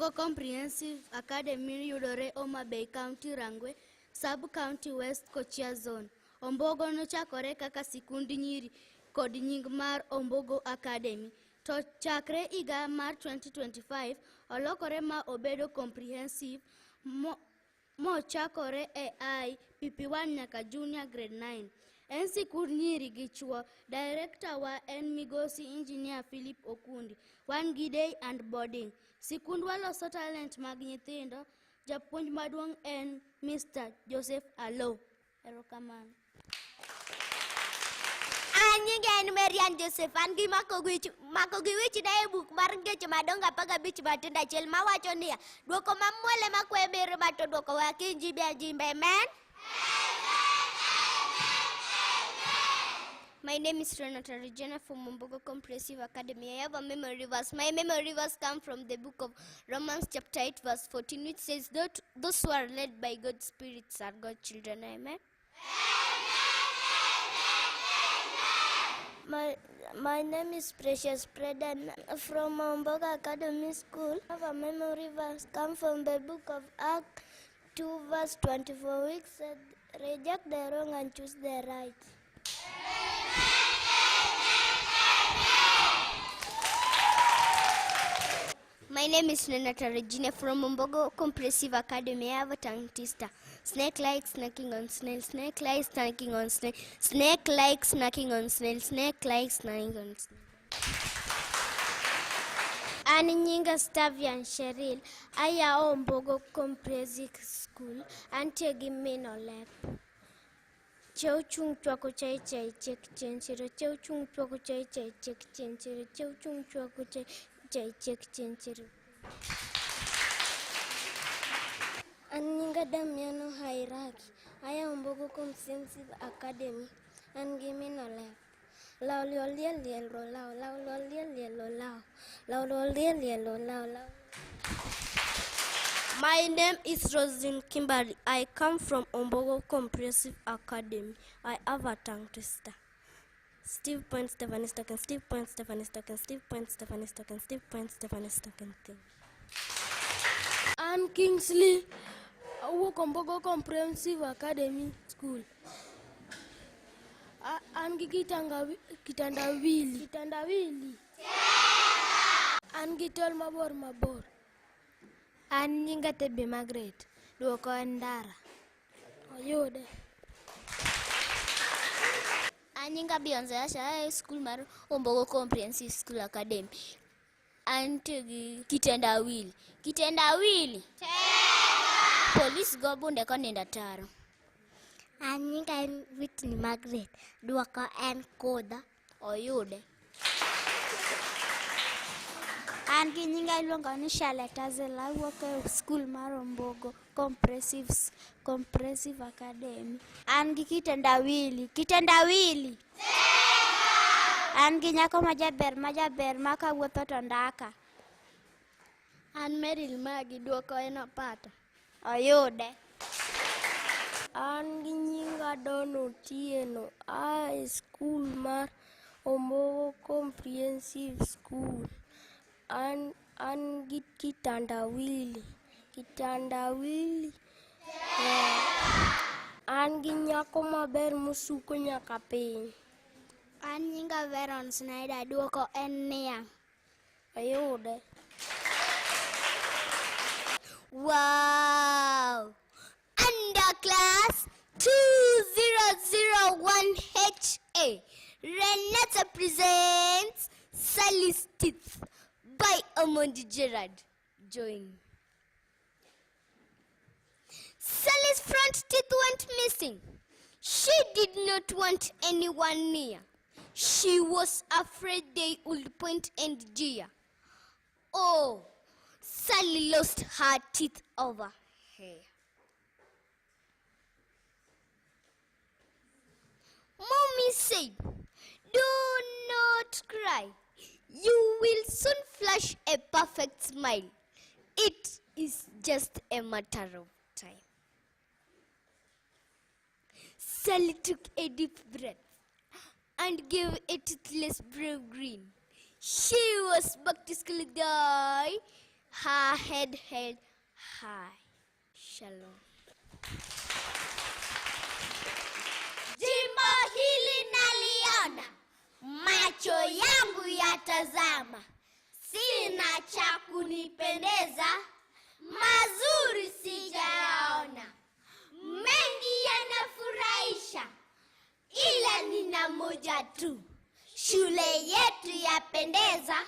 Ombogo Comprehensive Academy yudore Homa Bay County, Rangwe, Sub County West Kochia Zone. Ombogo nochakore kaka sikund nyiri kod nying mar Ombogo Academy. To chakre higa mar 2025, olokore ma obedo comprehensive mochakore e I PP1 nyaka junior grade 9. En sikund nyiri gi chuo. Director wa en Migosi Engineer Philip Okundi. Wan gi day and boarding. Sikundwa loso talent mag nyithindo. Japuonj maduong' en Mr. Joseph Alo. Erokamano. An nyinga en Marian Joseph, an gi mako wich mako gi wichna e buk mar ngeche madongo 15 matindo achiel mawacho niya, dwoko mamuol ema kweyo mirima to dwoko wakinjimbe ajimbe. Amen. My name is Renata Regina from Mombogo Comprehensive Academy. I have a memory verse. My memory verse comes from the book of Romans chapter 8 verse 14, which says that those who are led by God's spirits are God's children. Amen. My name is Precious Preden from Omboga Academy School. I have a memory verse come from the book of Acts 2 verse 24, which said, reject the wrong and choose the right. My name is Renata Regina from Ombogo Comprehensive Academy. I have a tongue twister. Snake like snacking on snail, snake like snacking on snail, snake like snacking on snail, snake like snacking on snail. An nyinga Stavian Sheril, aya Ombogo Comprehensive School, antie gi min olep. Chew chung chwako chai chai chek chen chiro, chew chung chwako chai chai chek chen chiro, chew chung chwako chai chai chek chen chiro. An nyinga Damiano Hairaki, aya Ombogo Comprehensive Academy, an gi min olep. Lao liol liel liel ro lao, lao liol liel liel lo lao, lao liol liel liel lo lao, lao. My name is Rosin Kimberly. I come from Ombogo Comprehensive Academy. I have a tongue twister. Steve Point Stephanie Stocken, Steve Point Stephanie Stocken, Steve Point Stephanie Stocken, Steve Point Stephanie Stocken thing. An Kingsley, awuok Ombogo Comprehensive Academy School. An gi kitandawili. Kitandawili. An gi tol mabor mabor. An nyinga Tebi Margaret, duoko en ndara. Oyude. An nyinga Beyonce Asha, aa e skul mar Ombogo Comprehensive School Academy. Antie gi kitendawili. Kitendawili. Polis go bunde konindo ataro. An nyinga en Whitney Margaret, duoko en kudha. Oyude. An gi nyinga iluongo ni Charlotte Hazel, awuok e skul mar Ombogo Comprehensive Academy. An gi kitendawili. Kitendawili. An gi nyako majaber majaber ma kawuotho to ndaka. An Meryl Magi, duoko en opata. Oyude. An gi nyinga Don Otieno, aa e skul mar Ombogo Comprehensive School. An gi kitandawili. Kitandawili. An gi nyako maber mosuko nyaka piny. An nyinga Veron Snyder, duoko en niang'. Oyude. Wow! Underclass 2001HA. Renata presents Sally's Teeth by Omondi Gerard. Join. Sally's front teeth went missing. She did not want anyone near. She was afraid they would point and jeer. Oh, Sally lost her teeth over here. Mommy said, do not cry. You will soon flash a perfect smile. It is just a matter of time. Sally took a deep breath and gave a toothless brave grin. She was back to school guy. Her head held high. Shalom. Jimbo hili naliona, macho yangu yatazama, sina cha kunipendeza, mazuri sijayaona, mengi yanafurahisha, ila nina moja tu. Shule yetu yapendeza,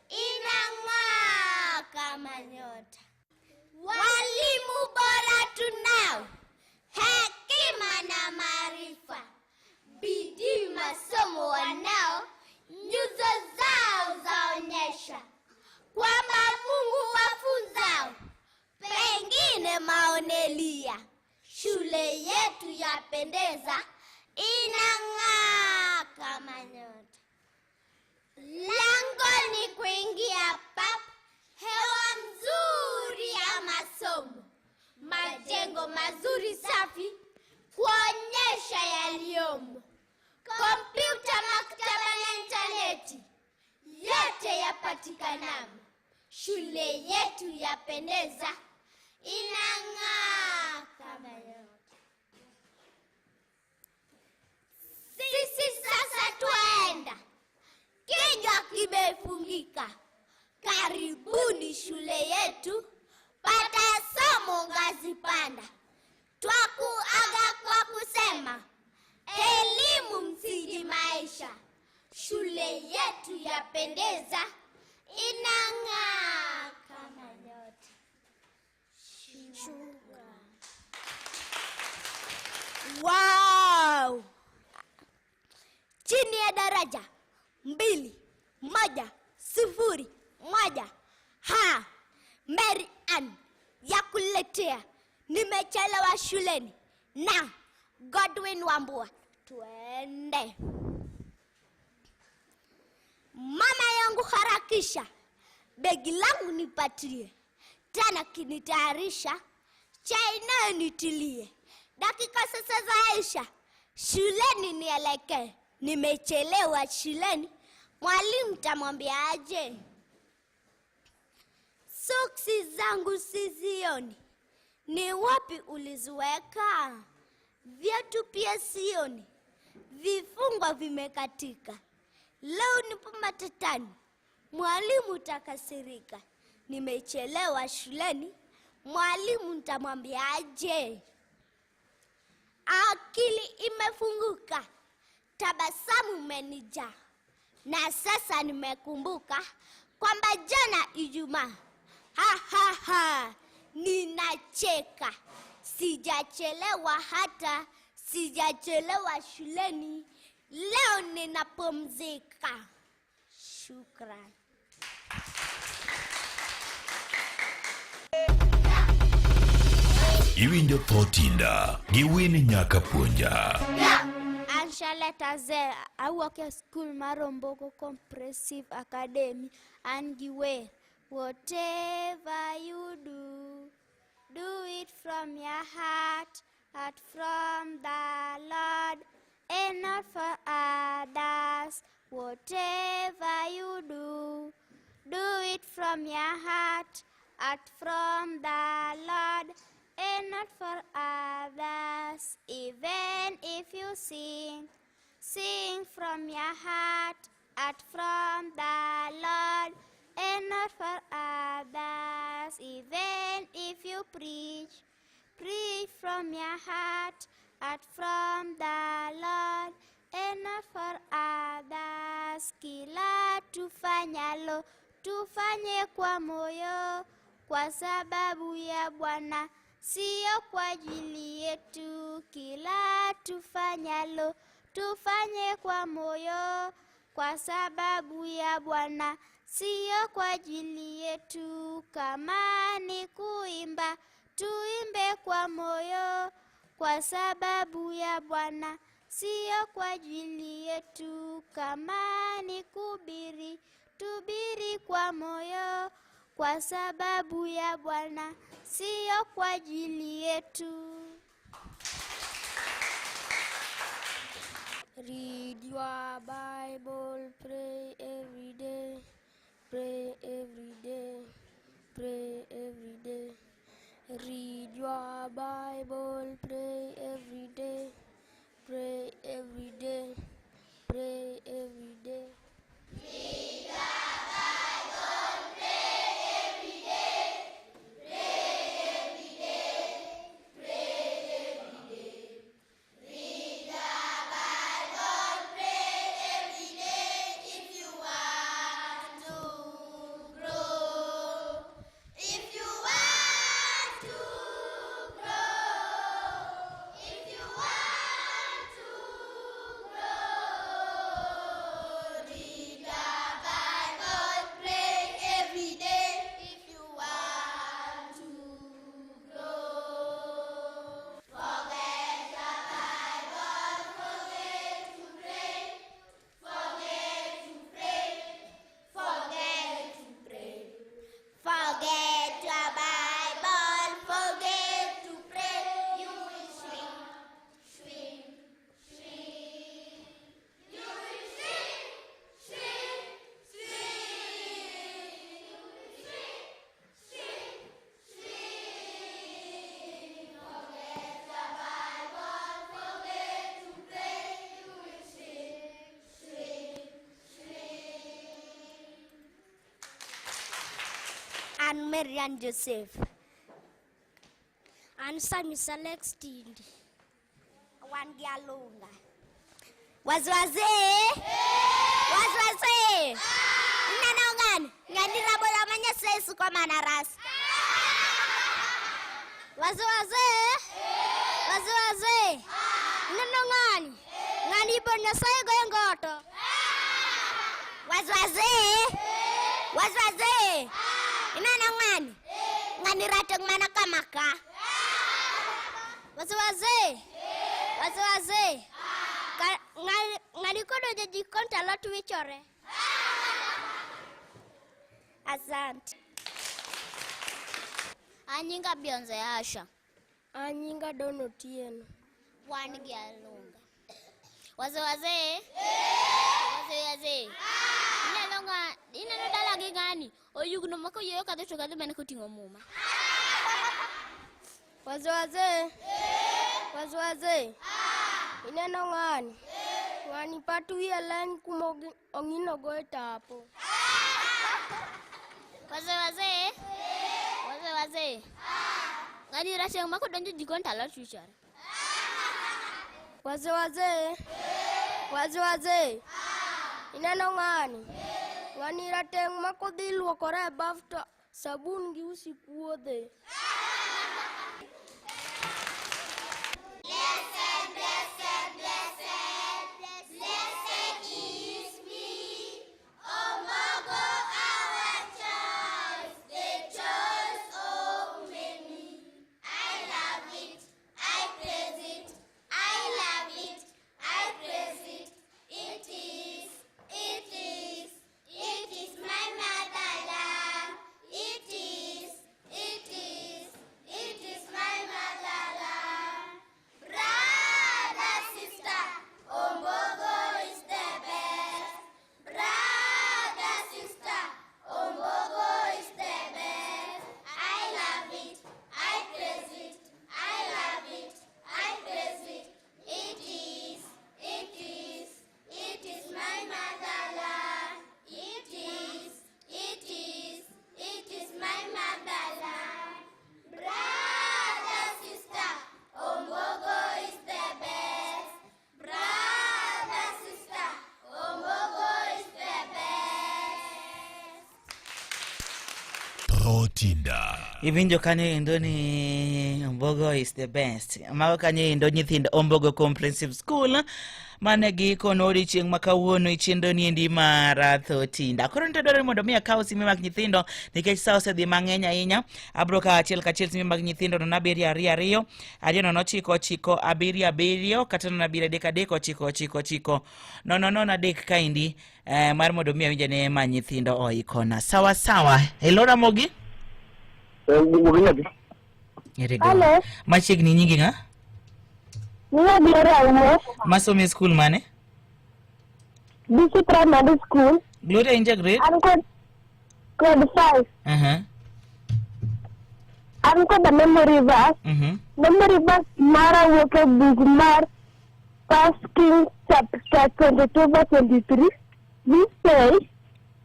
inang'aa kama nyota. Walimu bora tunao, hekima na maarifa, bidii masomo wanao, nyuso zao zaonyesha kwamba Mungu wafunzao, pengine maonelia. Shule yetu yapendeza, inang'aa kama nyota. Langoni kuingia pap, hewa mzuri ya masomo, majengo mazuri safi, kuonyesha yaliyomo, kompyuta, maktaba na intaneti, yote yapatikanamo. Shule yetu yapendeza, inang'aa kama nyota. Sisi sasa twaenda, kinywa kimefungika. Karibuni shule yetu, pata somo ngazi panda. Twakuaga kwa kusema elimu msingi maisha. Shule yetu yapendeza, inang'aa kama nyota. Shukran. Wow! Chini ya daraja 2 1 0 1. Ha! Mary Ann ya kuletea nimechelewa shuleni na Godwin Wambua. Twende. Mama yangu harakisha, begi langu nipatie, tena kinitayarisha, chai nayo nitilie. Dakika sasa zaisha, shuleni nielekee. Nimechelewa shuleni, mwalimu tamwambia aje? Soksi zangu sizioni, ni wapi uliziweka? Viatu pia sioni, vifungo vimekatika. Leo nipo matatani, mwalimu takasirika. Nimechelewa shuleni, mwalimu nitamwambia aje? Akili imefunguka, tabasamu imenijaa. Na sasa nimekumbuka kwamba jana Ijumaa. Ha, ha, ha, ninacheka. Sijachelewa hata, sijachelewa shuleni. Leo ninapumzika. Shukran. Iwinjo tho tinda gi win nyaka puonja. An Charlotte Azel, awuok e skul mar Ombogo Comprehensive Academy. An gi wer. Whatever you do, do it from your heart, heart from the Lord, and not for others. Whatever you do, do it from your heart, heart from the Lord, and not for others. Even if you sing, sing from your heart, heart from the Lord, and not for others. Even if you preach, preach from your heart, heart from the Lord, and not for others. Kila tufanyalo, tufanye kwa moyo, kwa sababu ya Bwana, sio kwa ajili yetu. Kila tufanyalo, tufanye kwa moyo, kwa sababu ya Bwana, sio kwa ajili yetu. Kama ni kuimba, tuimbe kwa moyo, kwa sababu ya Bwana, sio kwa ajili yetu. Kama ni kuhubiri, tuhubiri kwa moyo, kwa sababu ya Bwana, sio kwa ajili yetu. Read your Bible, pray every day, pray every day, pray. An Marian Joseph. An Samis Alex Tindi. Wan gi Alunga. Waziwazi! Waziwazi! Ineno ng'ani? Ng'ani rabolo ma Nyasaye suko mana rasta. Waziwazi! Waziwazi! Ineno ng'ani? Ng'ani ibo Nyasaye goyo ngoto. Waziwazi! Waziwazi! Ineno ng'ani? Ng'ani rateng' mana kama ka. Waziwazi! Waziwazi! Ka- ng'ani- Ng'ani kodonjo e jikon to alot wichore. Asante. An nyinga Beyonce Asha. An nyinga Don Otieno. Wan gi Alunga. Wazee wazee. Wazee wazee. Ineno ng'a ineno dala gi ng'ani oyugno ma koyieyo kadho to kadho mana koting'o muma. Wazee wazee. Wazee wazee. Ineno ng'ani? Ng'ani pat wiye leny kuma ong'inogo e tapo. Wazee wazee. Wazee wazee. Ng'ani rateng' ma kodonjo jikon to alot wichore. Wazee wazee. Wazee wazee. Ineno ng'ani? Ng'ani rateng' ma kodhi luokore e baf to sabun gi usi kuodhe. Tho Tinda. Iwinjo kanyo endo ni Ombogo is the best. Mago kanyo endo nyithind Ombogo Comprehensive School mane gikono odiochieng' ma kawuono e chenro ni endi mar Tho Tinda. Koro nite dwarore mondo mi akaw sime mag nyithindo nikech sa osedhi mang'eny ahinya. Abro kawo achiel kachiel sime mag nyithindo 0 7 2 2 2 0 9 9 7 7 kata 0 7 3 3 9 9 9 0 0 3 kaendi mar mondo mi awinj ane ma nyithindo oikona. Sawa sawa. Hello Ramogi. Ere go. Hello. Machiegni nyingi ng'a? Nyinga Gloria Awuor, Masomo e skul mane? DC Primary School. Gloria inja grade? An kod grade 5. An kod a memory verse. Memory verse mara wuok e buk mar First Kings chapter 22 verse 23. This says,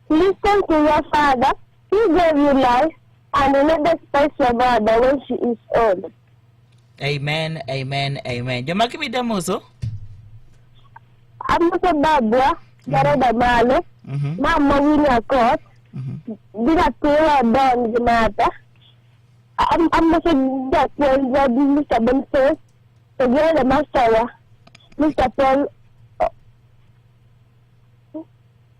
Listen to your father, he gave you life, and do not despise your mother when she is old. Amen, amen, amen. Joma kimida moso? Amoso babwa, Jared Amalo, mama Winnie Akoth, gi nyathina Don gi Martha. Amoso japuonjwa gi Mr. Boniface, to gi headmaster wa, Mr. Paul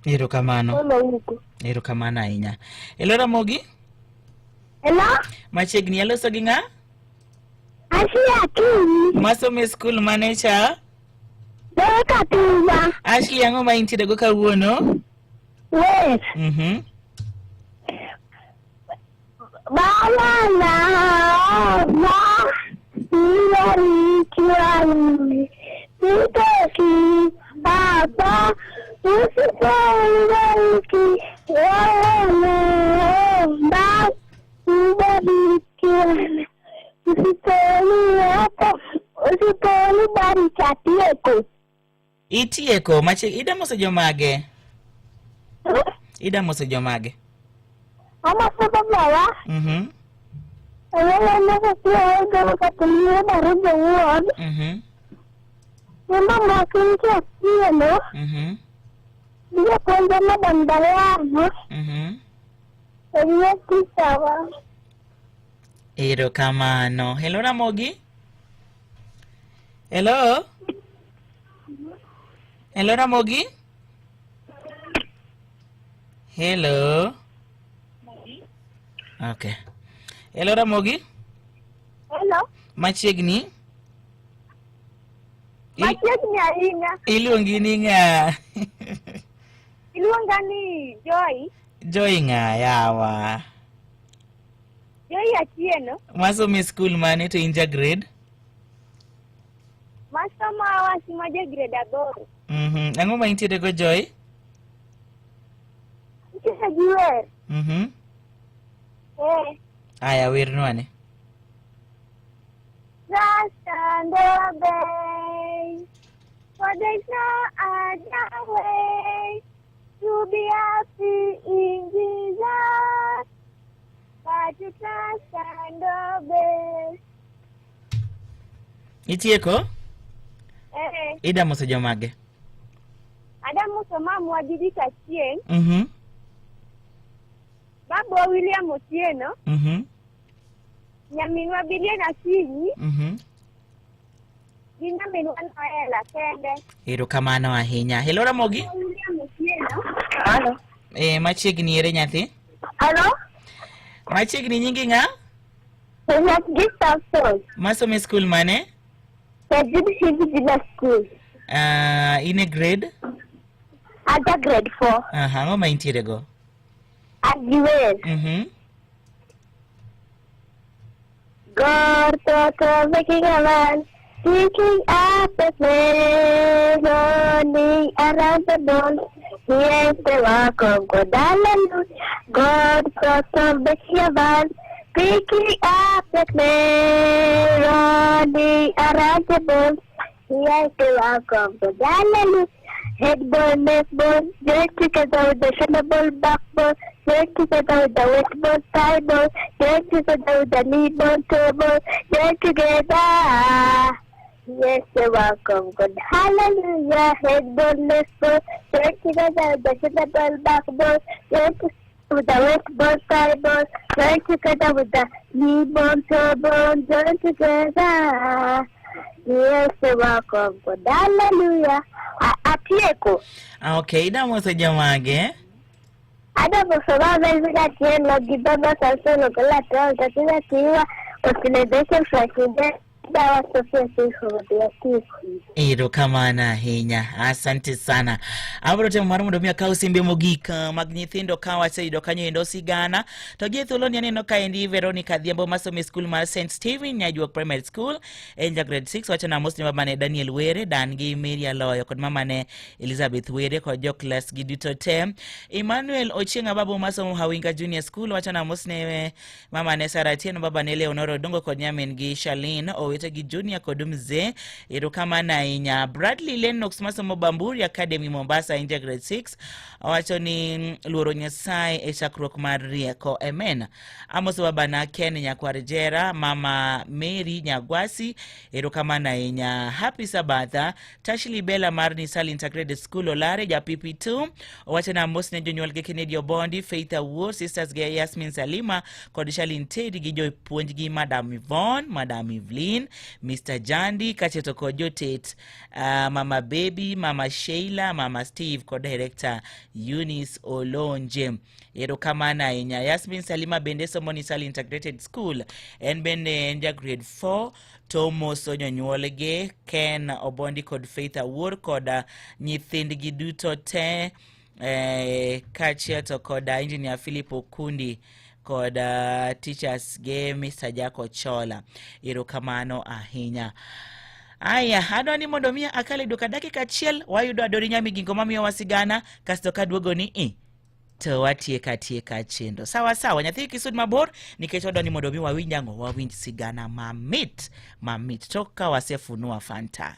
Erokamano. Paul Ouko. Erokamano ahinya. Hello Ramogi. Hello? Machiegni aloso gi ng'a? Ashley Akinyi. Masomo e skul mane cha? Derek Akinyi. Ashley ang'o ma intiere go kawuono? Wer. Baba na ba ibarikiwa Sitaki baba usipoibariki wewe ubarikiwa usiponi hapa usiponibariki atieko. Itieko machiegni ida moso jomage? Ida moso jomage? Amoso babawa. Anyalo katiyo goro kata Baruja wuod. Nyumba mwakinti Otieno. Biro puonjo Madam Diana. E tichawa. Erokamano. Hello Ramogi. Hello. Hello Ramogi. Hello. Okay. Hello Ramogi. Hello. Machiegni. Machiegni ahinya. Iluongi ni ng'a? Iluonga ni Joy. Joy ng'a yawa? Joy Atieno. Masomo e skul mane to in ja grade? Masomo awasi ma ja grade 8. Ang'o ma intiere go Joy? Intiere gi wer. Eh. Aya wernwa ne. Trust and obey, for there's no other way to be happy in Jesus but to trust and obey. Itieko? Eh, Ida moso jomage? Adamoso mamwa Judith Achieng', babwa William Otieno, nyaminwa Bilian Akinyi, gi nyaminwa Noela kende. Erokamano ahinya. Hello Ramogi. William Otieno. Halo. Eh, machiegni ere nyathi? Halo. Machiegni nyingi ng'a? Gi Samson. Masomo e skul mane? Sajid Hivi Junior School. In e grade? Ada grade 4. Aha, ang'o ma intiere go? Agiwer. God thought of making a man, picking up the clay, running around the bone. Here's the work of God, hallelujah. God thought of making a man, picking up the clay, running around the bone. Here's the work of God, hallelujah. Head bone, neck bone, join together with the shoulder bone, backbone, join together with the waist bone, thigh bone, join together with the knee bone, toe bone, join together. Yes, the work of God. Hallelujah. Head bone, neck bone, join together with the shoulder bone, backbone, join together with the waist bone, thigh bone, join together with the knee bone, toe bone, join together. Yes, the work of God. Hallelujah. Atieko. Okay, idamoso jomage? Adamoso mama Elvin Atieno gi baba Samson Ogola Atwal Tatina Tiwa Osilebeshe Francis Dawa Sofia Sifu Erokamano ahinya, asante sana. Abiro temo mar mondo mi akaw simbe mogik mag nyithindo ka waseyudo kanyo endo sigana. To gi e thuoloni aneno kaendi Veronica Adhiambo masomo e skul mar St. Stephen Nyajuok Primary School en ja grade 6 wacho namos ni babane Daniel Were, dan gi Mary Aloyo kod mamane Elizabeth Were kod jo klas gi duto te. Emmanuel Ochieng' Ababu masomo Hawinga Junior School wacho namos ne mamane Sarah Atieno, babane Leonora Odongo kod nyamin gi Charlene, owete gi Junior kod Mzee. Erokamano ahinya. Bradley Lennox masomo Bamburi Academy Mombasa en ja grade 6 owacho ni luoro Nyasaye e chakruok mar rieko. Amen. Amoso babana Ken Nyakwar Jera, mama Mary Nyagwasi, erokamano ahinya. Happy Sabatha. Tashli Bella mar Nisal Integrated School Olare ja PP2 owacho ni amos ne jonyuolgi Kennedy Obondi, Faith Awuor, sisters ge Yasmin Salima kod Shalin Teddy gi jopuonjgi Madam Yvonne, Madam Evelyn, Mr. Jandi kaachiel to kod jotet Mama Baby, Mama Sheila, Mama Steve kod director Eunice Olonje. Erokamano ahinya. Yasmin Salima bende somo Nisal Integrated School, en bende en ja grade 4 to moso jonyuolgi Ken Obondi kod Faith Awuor kod nyithindgi duto te kaachiel to kod Engineer Philip Okundi kod teachers ge Mr. Jack Ochola. Erokamano ahinya. Aya, adwa ni mondo mi akal e duka dakika achiel, wayudo Adori Nyamigingo mamiyowa sigana, kasto kaduogo ni i to watieka tieka chenro. Sawa sawa, nyathi kisud mabor nikech wadwa ni mondo mi wawinj ang'o, wawinj sigana mamit mamit tok ka wasefunua Fanta.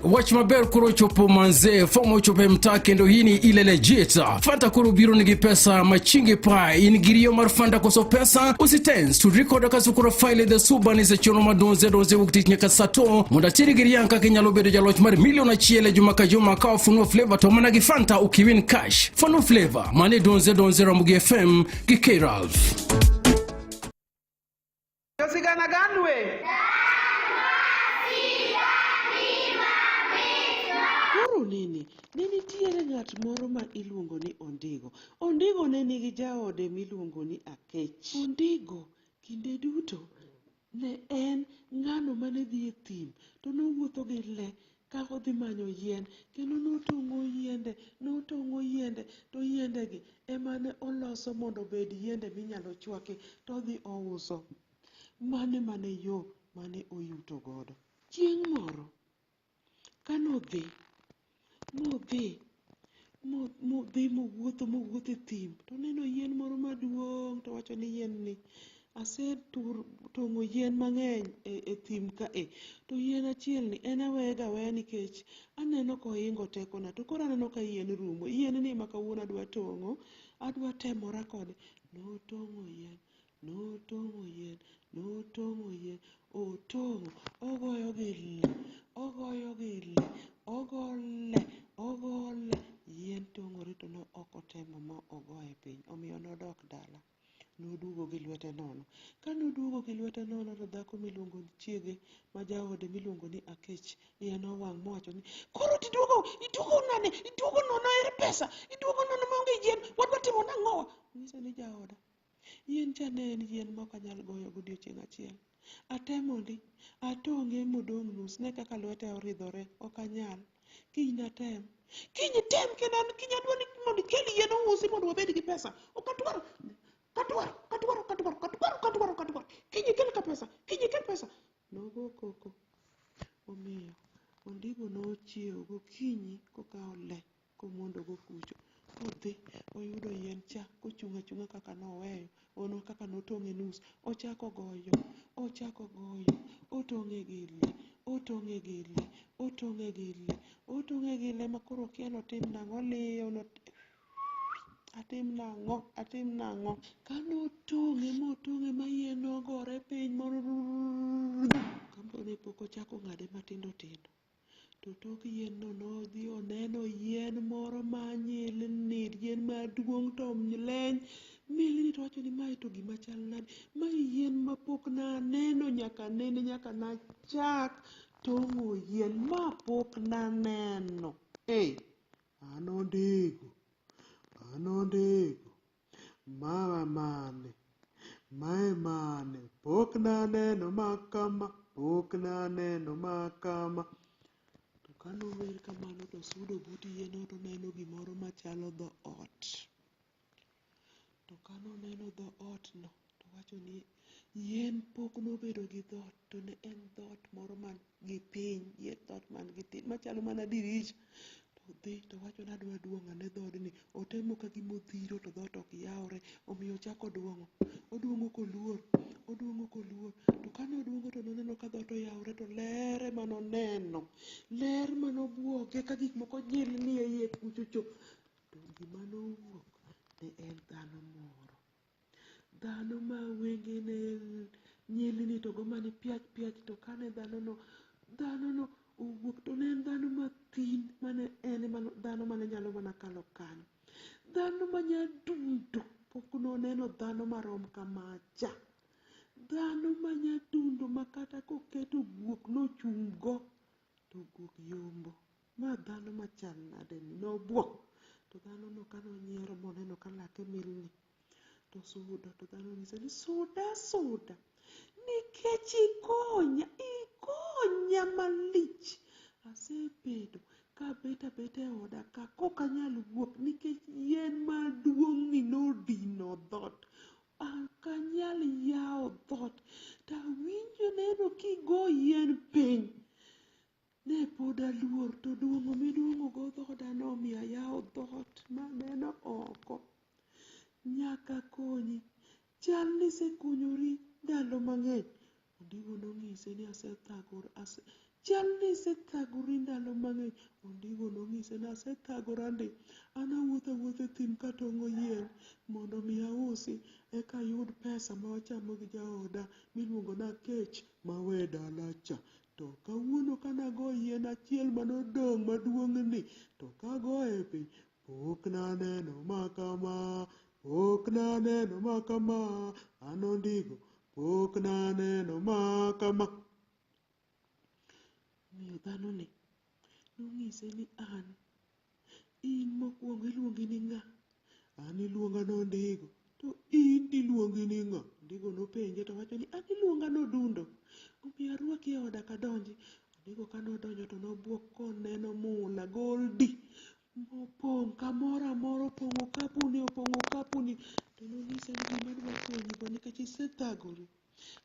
Wach maber koro ochopo manze, fom ochopo e mtaa kendo hii ni ile legit. Fanta koro biro nigi pesa machingi pa in gi riyo mar Fanta koso pesa usitense to record kasukura file the suban is chenro madonze donze wuok tich nyaka saa to mondo ateri gi riang kaka inyalo bedo jaloch mar milion achiel e juma ka juma ka ofunua flavor to mana gi Fanta ukiwin cash. Funua flavor mane donze donze Ramogi FM gi K Ralph. Josigana gandwe. Koro nene, ne nitiere ng'at moro ma iluongo ni Ondigo. Ondigo ne nigi jaode miluongo ni Akech. Ondigo kinde duto ne en ng'ano mane dhi e thim to nowuotho gi le ka odhi manyo yien kendo notong'o yiende, notong'o yiende to yiendegi ema ne oloso mondo obed yiende minyalo chwaki to odhi ouso. Mano ema ne yo mane oyuto godo. Chieng' moro kane odhi modhi modhi mowuotho mowuotho e thim to oneno yien moro maduong' to owacho ni yien ni asetong'o yien mang'eny e thim kae to yien achiel ni en aweye ga aweya nikech aneno kohingo tekona to koro aneno ka yien rumo. Yien ni ema kawuono adwa tong'o, adwa temora kode. Notong'o yien, notong'o yien, notong'o yien, otong'o, ogoyo gi le, ogoyo gi le, ogo le, ogo le. Yien tong'ore to ne ok otemo ma ogoye piny omiyo nodok dala. Noduogo gi lwete nono. Ka noduogo gi lwete nono to dhako miluongo ni chiege ma jaode miluongo ni Akech iye nowang' mowacho ni koro tiduogo iduogo nade iduogo nono ere pesa iduogo nono maonge yien wadwa timo nang'owa nyise ni jaoda yien cha ne en yien ma ok anyal goyo godiochieng' achiel atemo ndi atong'e modong' nus ne kaka lwete oridhore ok anyal kiny natem kiny item kendo an kiny adwa ni mondo ikel yien ousi mondo wabed gi pesa ok adwar kadwar kadwar kadwar kadwar kadwar kadwar kiny ikel ka pesa kiny ikel pesa nogo koko omiyo ondigo nochiewo gokinyi kokawo le komondogo kucho kodhi oyudo yien cha kochung' achung'a kaka noweyo ono kaka notong'e nus ochako goyo ochako goyo otong'e gi le otong'e gi le otong'e gi le otong'e gi le ma koro okia notim nang'o oliyo not atim nang'o atim nang'o kanotong'e motong'e ma yien nogore piny moro kampone pok ochako ng'ade matindo tindo To tok yien no nodhi oneno yien moro manyilni, yien maduong' to leny milni to owacho ni mae to gima chal nade, mae yien mapok naneno nyaka nene nyaka nachak tong'o yien, ma pok naneno. Ee, an Ondigo, an Ondigo. Ma mane? Mae mane? Pok naneno ma kama, pok naneno ma kama. To kane ower kamano to osudo but yien to oneno gimoro machalo dhoot. To kane oneno dhoot no to owacho ni yien pok nobedo gi dhoot to ne en dhoot moro man gi piny, dhoot man gi tin machalo mana dirisha. To odhi to owacho ni adwa duong'o ane dhoodni. Otemo ka gima odhiro to dhoot ok yawre. Omiyo ochako duong'o. Oduong'o koluor, oduong'o koluor. To kane oduong'o to noneno ka dhoot oyawre to ler ema noneno. Ler manobuoge ka gik moko nyilni e iye kuchocho. To gima nowuok ne en dhano moro. Dhano ma wengene nyilni to go mani piach piach to kane dhanono dhanono owuok to ne en dhano mathin mane en ema dhano mane nyalo mana kalo kanyo. Dhano ma nyadundo pok noneno dhano marom kamacha. Dhano ma nyadundo ma kata koketo guok nochung' go to guok yombo. Ma dhano machal nade ni nobuok. To dhanono kane onyiero moneno ka lake milni to osudo to dhano nyise ni suda suda nikech ikonya ikonya malich asebedo kabet abeta e oda ka kok anyal wuok nikech yien maduong' ni nodino dhoot ok anyal yawo dhoot tawinjo neno kigo yien piny Ne pod aluor to duong'o miduong'ogo dhoda nomiyo ayawo dhoot maneno oko. Nyaka konyi. Chal ni isekonyori ndalo mang'eny. Ondigo nonyise ni asethagora, ase, Chal ni isethagori ndalo mang'eny. Ondigo nonyise ni asethagora ndi. An awuotho awuotha e thim katong'o yien mondo mi ausi eka ayud pesa ma wachamo gi jaoda miluongo ni Akech mawe dala cha. To kawuono kane ago yien achiel manodong' maduong' ni to kagoye piny pok naneno ma kama, pok naneno ma kama, an Ondigo pok naneno ma kama. Omiyo dhanoni nonyise ni an in mokwongo iluongi ni ng'a? An iluonga ni Ondigo. To in tiluongi ni ng'a? Ondigo nopenje to wacho ni an iluonga ni Odundo. Omiyo arwaki e oda kadonji. Ondigo kane odonjo to nobuok koneno mula goldi mopong' kamoro amora opong'o okapuni opong'o okapuni. To nonyise ni gima adwa konyigo nikech isethagori.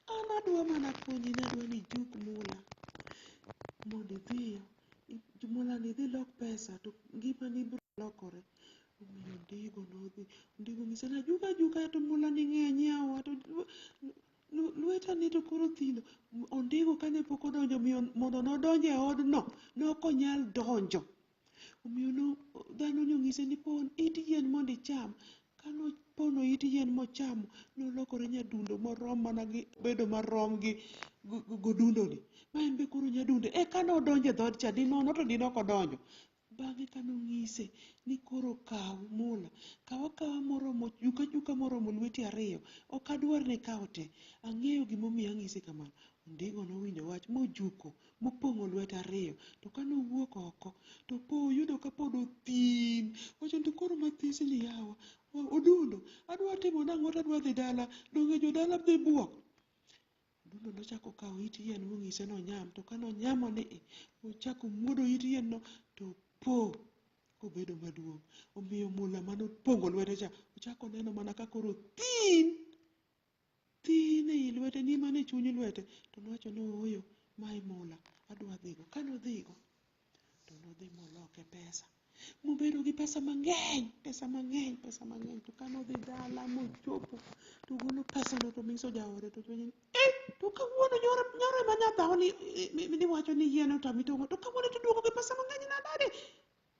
An adwa mana konyi ni adwa ni ijuk mula mondo idhiyo mulani idhi ilok pesa to ngimani biro lokore. Omiyo Ondigo nodhi, Ondigo onyise ni ajuka ajuka to mulani ng'eny yawa to lwetani to koro thino. Ondigo kane pok odonjo omiyo mondo nodonj e odno ne ok onyal donjo. Omiyo dhano ni onyise ni pon it yien mondo icham. Kane opono it yien mochamo, nolokore nyadundo morom mana gi bedo marom gi godundoni. Ma en be koro nyadundo. Eka nodonjo e dhood cha, dinono to dine ok odonjo. Bang'e kane onyise ni koro kaw mula, kaw akawa moromo, juk ajuka moromo lweti ariyo, ok adwar ni ikaw te. Ang'eyo gimomiyo anyisi kamano. Ondigo nowinjo wach mojuko mopong'o lwete ariyo. To kane owuok oko, to po oyudo ka pod othin. Owacho ni to koro mathis ni yawa, Odundo, adwa timo nang'o to adwa dhi dala, donge jodala dhi buok? Odundo nochako okawo it yien monyise ni onyam, to kane onyamo ni i, ochako omuodo it yien no to po kobedo maduong'. Omiyo mula mane opong'o lwete cha, ochako oneno mana ka koro thin. Thin ei lwete, ni mana e chuny lwete. To nowacho ni ooyo, mae mula, adwa dhigo. Kane odhigo, to nodhi moloke pesa. Mobedo gi pesa mang'eny, pesa mang'eny, pesa mang'eny. To kane odhi dala mochopo, to ogolo pesano to onyiso jaode to openje ni, eh, to kawuono nyoro, nyoro ema nyadhawo ni, niwacho ni yien otami tong'o, to kawuono to iduogo gi pesa mang'eny nade?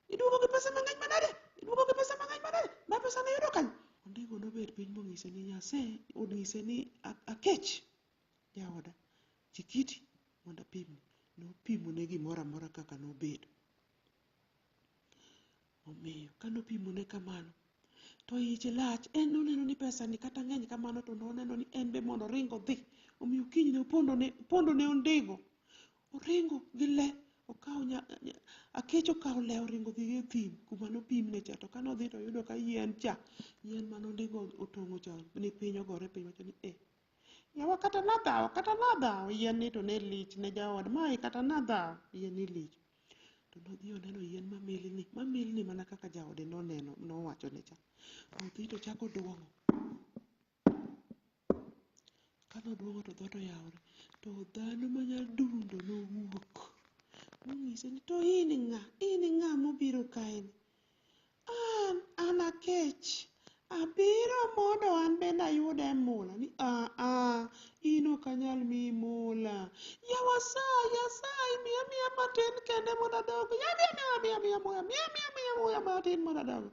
Iduogo gi pesa mang'eny manade? Iduogo gi pesa mang'eny manade? Ma pesa ne yudo kanye? Ondigo nobet piny monyise ni Nyasaye onyise ni akech jaoda chikiti mondo apimni. Nopimone gimoro amora kaka nobedo. Omiyo kane opimone kamano to ich lach en noneno ni pesa ni kata ng'eny kamano to noneno ni en be mondo oring odhi. Omiyo kinyne opondo ne ondigo. Oringo gi le okawo nya, nya, akech okawo le oringo odhi e thim kuma nopimne cha to kane odhi to oyudo ka yien cha yien mane ondigo otong'o cha ni piny ogore piny wacho ni eh yawa kata nadhawo kata nadhawo yien ni to ne lich ne jaod mae kata nadhawo yien ni lich to nodhi oneno yien mamilni mamilni mana kaka jaode noneno nowachone cha odhi to ochako duong'o Kane oduogo to dhoot oyawore, to dhano ma nyadundo nowuok. Nonyise ni to in ng'a? In ng'a mobiro kaeni? An, an Akech. Abiro mondo an bende ayude mula. Ni a a, in ok anyal miyi mula. Yawa sayi, asayi, miya miya matin kende mondo adog. Ya miya miya miya miya muya, miya miya miya muya matin mondo adog.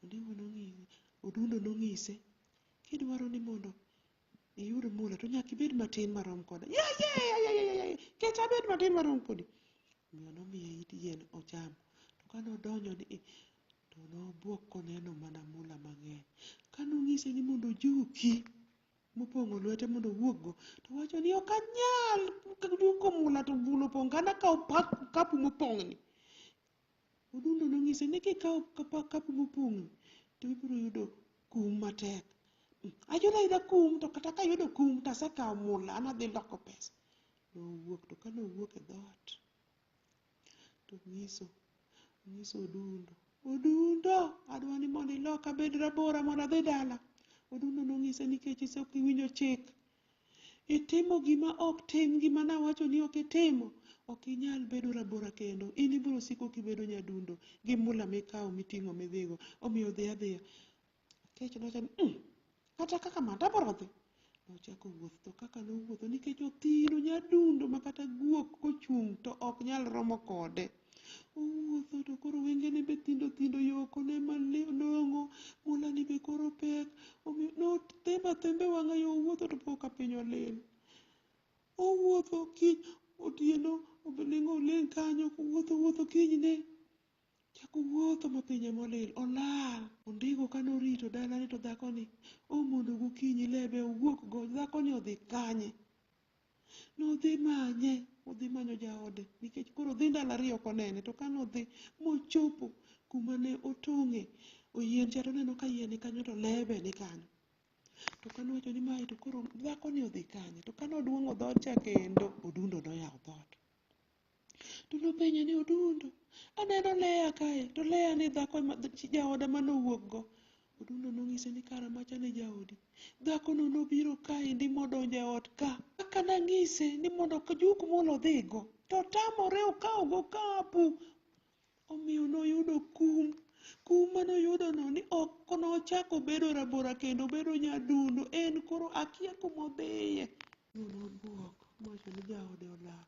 Ondigo nong'ise, Odundo nong'ise, kidwaro ni mondo iyud mula to nyaka ibed matin marom koda. Yaye, yaye, yaye, kech abed matin marom kodi. Omiyo nomiye it yien ochamo. To kane odonjo ni i, to nobuok koneno mana mula mang'eny. Kane onyise ni mondo ojuki, mopong'o lwete mondo owuoggo, to owacho ni ok anyal juko mula to mula opong' kana akaw okapu mopong'ni. Odundo nonyise ni kikawo okapu mopong'ni to ibiro yudo kum matek. Ayudo ayuda kum to kata kayudo kum to asekawo mula an adhi loko pesa. Nowuok to kane owuok e dhoot to onyiso onyiso Odundo, Odundo adwa ni mondo iloka abed rabora mondo adhi dala. Odundo nonyise ni nikech ok iwinjo chik Itimo gima ok tim, gima nawacho ni ok itimo. Ok inyal bedo rabora kendo. In ibiro siko kibedo nyadundo gi mula mikawo miting'o midhigo. Omiyo dhi adhiya. Akech nowacho ni, mm, kata kaka ma to abiro dhi. Nochako wuoth to kaka nowuotho nikech othino nyadundo ma kata guok kochung' to ok nyal romo kode. Owuotho to koro wengene be thindo thindo yokone malong'o, mulani be koro pek. Omiyo nothembo athemba e wang'a yo owuotho to po ka piny olil. Owuotho kiny otieno oling' oling' kanyo owuotho owuotho kinyne. Chako wuotho ma piny ema olil, olal. Ondigo kane orito dalane to dhakoni omondo gokinyi lebe owuok go, dhakoni odhi kanye? Nodhi manye, odhi manyo jaode nikech koro odhi ndalo ariyo ok onene. To kane odhi mochopo kuma ne otong'e oyien cha toneno ka yien ni kanyo to lebe ni kanyo. To kane owacho ni mae to koro dhakoni odhi kanye? To kane oduong'o dhoot cha kendo, Odundo noyawo dhoot. To nopenje ni Odundo, aneno Leah kae, to Leah ni dhako ma, jaoda mane owuok go. Odundo nonyise ni kara macha ne jaodi. Dhakono nobiro kaendi modonjo e ot ka. Kaka nanyise ni mondo ojuk mula odhigo, to otamore okawo gokapu. Omiyo noyudo kum. Kum mane oyudono ni ok nochak obedo rabora kendo obedo nyadundo. En koro akia kuma odhiye. Nobuok mowacho ni jaode olal.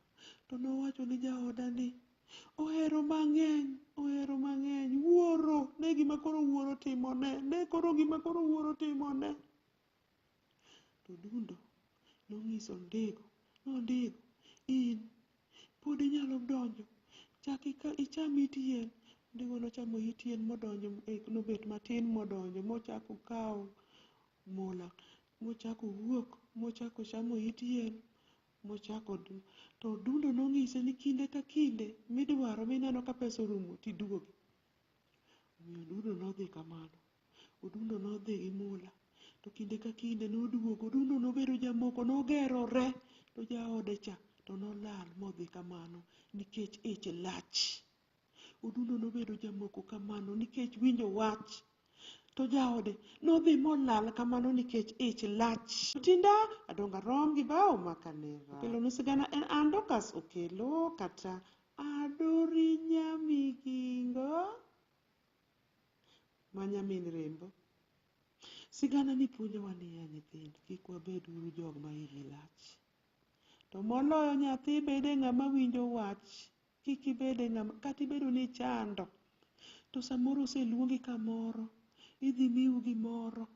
To nowacho ni jaoda ni ohero mang'eny, ohero mang'eny. Wuoro, ne gima koro wuoro timone, ne koro gima koro wuoro timone. To Dundo nonyiso Ondigo, ni Ondigo, in pod inyalo donjo, chak icham it yien. Ondigo nochamo it yien modonjo, nobet matin modonjo mochako okawo mula mochako owuok mochako ochamo it yien mochako to Odundo nonyise ni kinde ka kinde midwaro mineno ka pesa orumo tiduogi. Omiyo Odundo nodhi kamano. Odundo nodhi gi mula to kinde ka kinde noduogo. Odundo nobedo jamoko nogerore to jaode cha to nolal modhi kamano nikech ich lach. Odundo nobedo jamoko kamano nikech winjo wach. To jaode nodhi molal kamano nikech ich lach. Tinda adonga rom gi bao makanera. Okelonu sigana en an Dorcas Okelo kata Adori Nyamigingo ma nyamin Rembo. Sigana ni puonjowa niya nyithindo kik wabed uru jog ma igi lach. To moloyo nyathi bede ng'ama winjo wach. Kik ibede ng'ama kata ibedo ni ichando to samoro oseluongi kamoro idhi miu gimoro.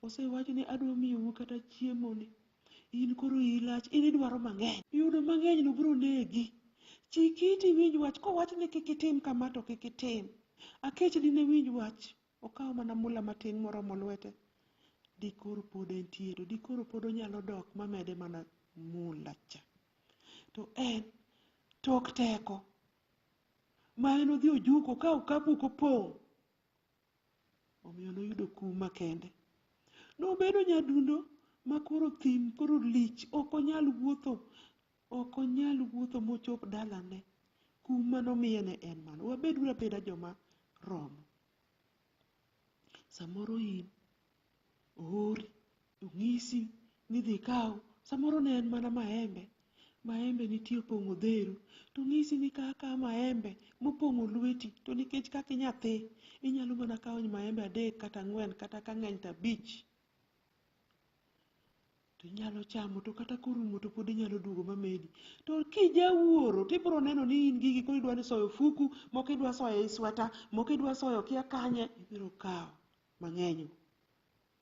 Osewach ni adwa miyou kata chiemo ni. In koro iyi lach in idwaro mang'eny. Yudo mang'eny no biro negi. Chik iti iwinj wach kowach ni kik itim kama to kik itim. Akech dine winj wach okawo mana mula matin moromo lwete dikoro pod entie to dikoro pod onyalo dok mamede mana mula cha. To en tok teko ma en odhi ojuko okawo okapu kopong'. Omiyo noyudo kum makende. Nobedo nyadundo ma koro thim koro lich ok onyal wuotho ok onyal wuotho mochop dalane. Kum manomiye ne en mano. Wabeduru abeda joma romo. Samoro in oori onyisi ni dhi ikaw, samoro ne en mana maembe, maembe nitie opong'o odheru, to onyisi ni kaw akawa maembe mopong'o lweti to nikech kaka inyathi inyalo mana kawo maembe adek kata ang'wen kata ka ng'eny to abich. To inyalo chamo to kata korumo to pod inyalo duogo mamedi. To kijawuoro to ibiro neno ni in gigi koro idwa ni soyo ofuku, moko idwa soyo ei sweta, moko idwa soyo kia kanye, ibiro kawo mang'eny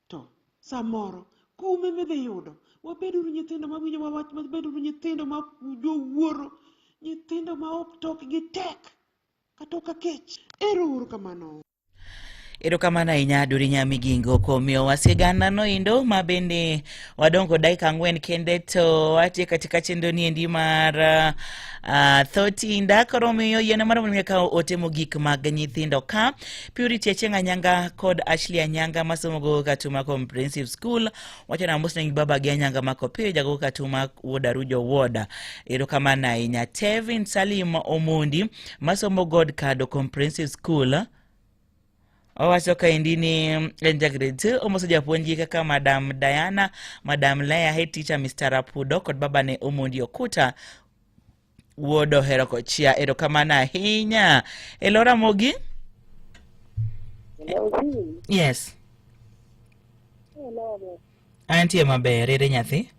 to samoro kum ema idhi yudo. Wabeduru nyithindo mawinjo wach, wabeduru nyithindo ma jowuoro, nyithindo ma ok tokgi tek ka tok akech. Ero uru kamano. Erokamano ahinya Duri Nyamigingo kuom miyowa sigana noendo ma bende wadong' dakika ang'wen kende to watie katika chenro ni endi mar tho tinda koro omiyo yiena mar mondo mi akaw ote mogik mag nyithindo ka Purity Achieng' Anyanga kod Ashley Anyanga masomo go Katuma Comprehensive School wacho na mos ne baba gi Anyanga Makopiyo jago Katuma wuod Arujo Wuoda. Erokamano ahinya Tevin Salim Omondi masomo God Kado Comprehensive School owacho kaendi ni en ja grade 2 omoso japuonjgi kaka Madam Diana, Madam Leah, head teacher Mr. Rapudo kod babane Omondi Okuta wuod Ohero Kochia. Erokamano ahinya. Hello Ramogi. Yes. Antie maber, ere nyathi?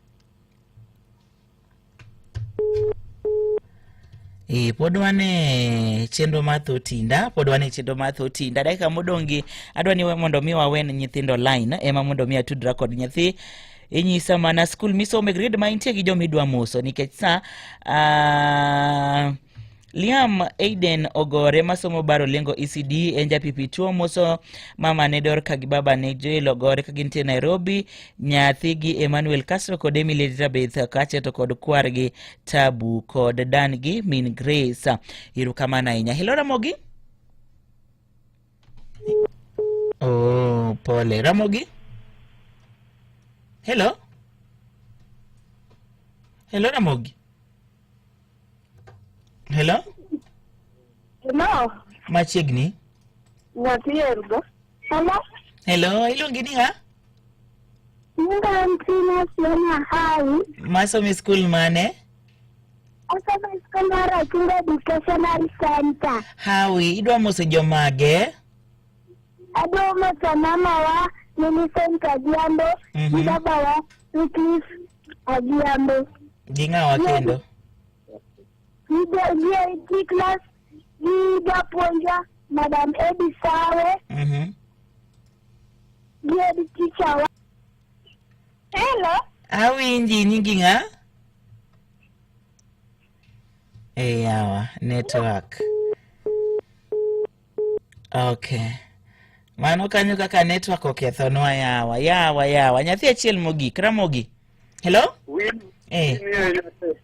E, pod wan e chenro mar tho tinda, pod wan e chenro mar tho tinda. Dakika modong' gi adwa ni mondo mi wawen nyithindo line ema mondo mi atudra kod nyathi. Inyisa mana skul misome, grade ma intie gi joma idwa moso nikech sa Liam Aiden Ogore masomo Baro Lengo ECD en ja PP2 moso mama ne Dorka gi baba ne Joel Ogore ka gintie Nairobi, nyathigi Emmanuel Castro kod Emily Elizabeth kaachiel to kod kwargi Tabu kod dan gi min Grace. Erokamano ahinya. Hello Ramogi. Oh, pole. Ramogi. Hello. Hello Ramogi. Hello? Hello. Machiegni. Nyathi ergo. Hello. Hello, iluongi ni ng'a? Nyinga en Tina Siona Hawi. Masomo e skul mane? Asomo e skul mar Achunga Educational Center. Hawi, idwa moso jomage? Adwa moso mamawa Millicent Adhiambo gi babawa Wycliffe Adhiambo. Gi ng'awa kendo? Gi klas gi japuonjwa Madam Edi Sawe gi head teacher wa. Hello. Awinji, nyingi ng'a? Eh, yawa, network. Okay. Mano kanyo kaka network okethonwa yawa, yawa, yawa. Nyathi achiel mogik, Ramogi. Hello? Eh.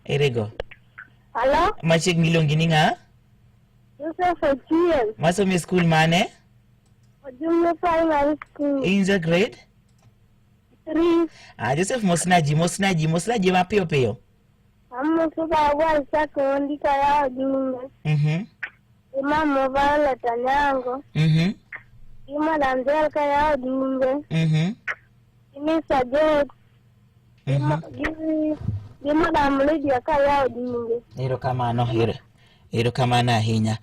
Erego. Hello? Machiegni iluongi ni ng'a? Joseph Ochieng. Masomo e skul mane? Ojumbe Primary School. In the grade? 3. Ah, Joseph mosna ji, mosna ji, mosna ji mapiyo piyo. Amoso baba Isaac Ondi kaya Ojumbe. Gi mama Violet Anyango. Gi Madam Joel kaya Ojumbe. Gi Mr. George. Gi Madam Lydia kaya Ojumbe. Erokamano, erokamano ahinya.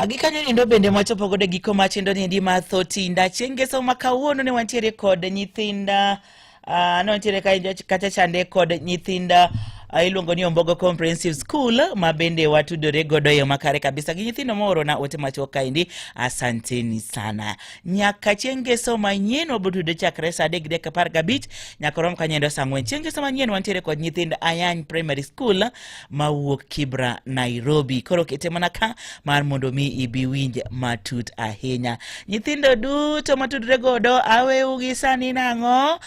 Gi kanyo nindo bende mwachopo godo e giko mar chenro ni endi mar tho tinda. Chieng' ngeso ma kawuono ne wantiere kod nyithinda ne wantiere kacha chande kod nyithinda iluongo ni Ombogo Comprehensive School ma bende watudore godo e yo makare kabisa gi nyithindo moorona ote machuok kaendi. Asanteni sana. Nyaka chieng' ngeso manyien wabotude chakre saa 3:15 nyaka rom kanyo saa 4. Chieng' ngeso manyien wantiere kod nyithind Ayany Primary School mawuok Kibra, Nairobi. Koro kete mana ka mar mondo mi ibi winj matut ahinya. Nyithindo duto matudre godo aweu gi sani nang'o?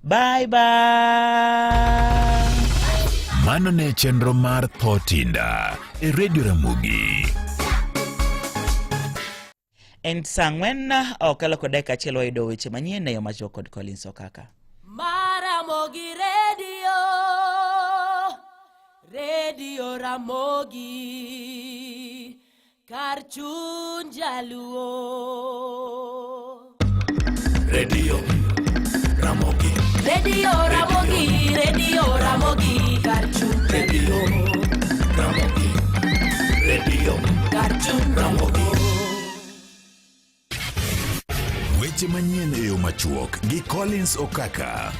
Bye bye. Mano ne chenro mar Tho Tinda e Radio Ramogi. En saa 4 okalo kod dakika achiel wayudo weche manyien e yo machuok kod Collins Okaka. Maramogi Radio, Radio Ramogi, kar chuny jaluo. Radio Ramogi. Radio Ramogi, Radio Ramogi, kar chuny Radio Ramogi. Radio kar chuny Ramogi. Weche manyien e yo machuok gi Collins Okaka.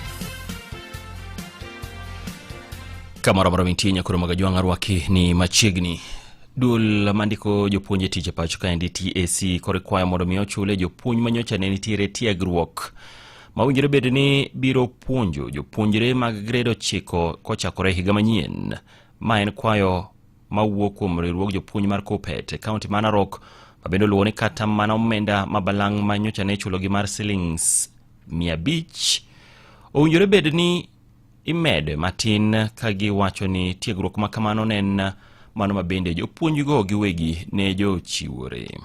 Kamoro amora mintie nyakoro mag ajwang' arwaki ni machiegni. Duol mandiko jopuonj e tich e pacho kaendi TAC koro ikwayo mondo mi ochule jopuonj manyocha ne nitiere tiegruok ma owinjore bed ni biro puonjo jopuonjre mag grade 9 kochakore higa manyien. Ma en kwayo mawuok kuom riwruog jopuonj mar KUPPET e kaunti ma Narok ma bende oluwo ni kata mana omenda ma balang' ma nyocha ne ichulogi mar silings 500 owinjore bed ni imede matin ka giwacho ni tiegruok ma kamano ne en mano ma bende jopuonjgo giwegi ne jochiwore.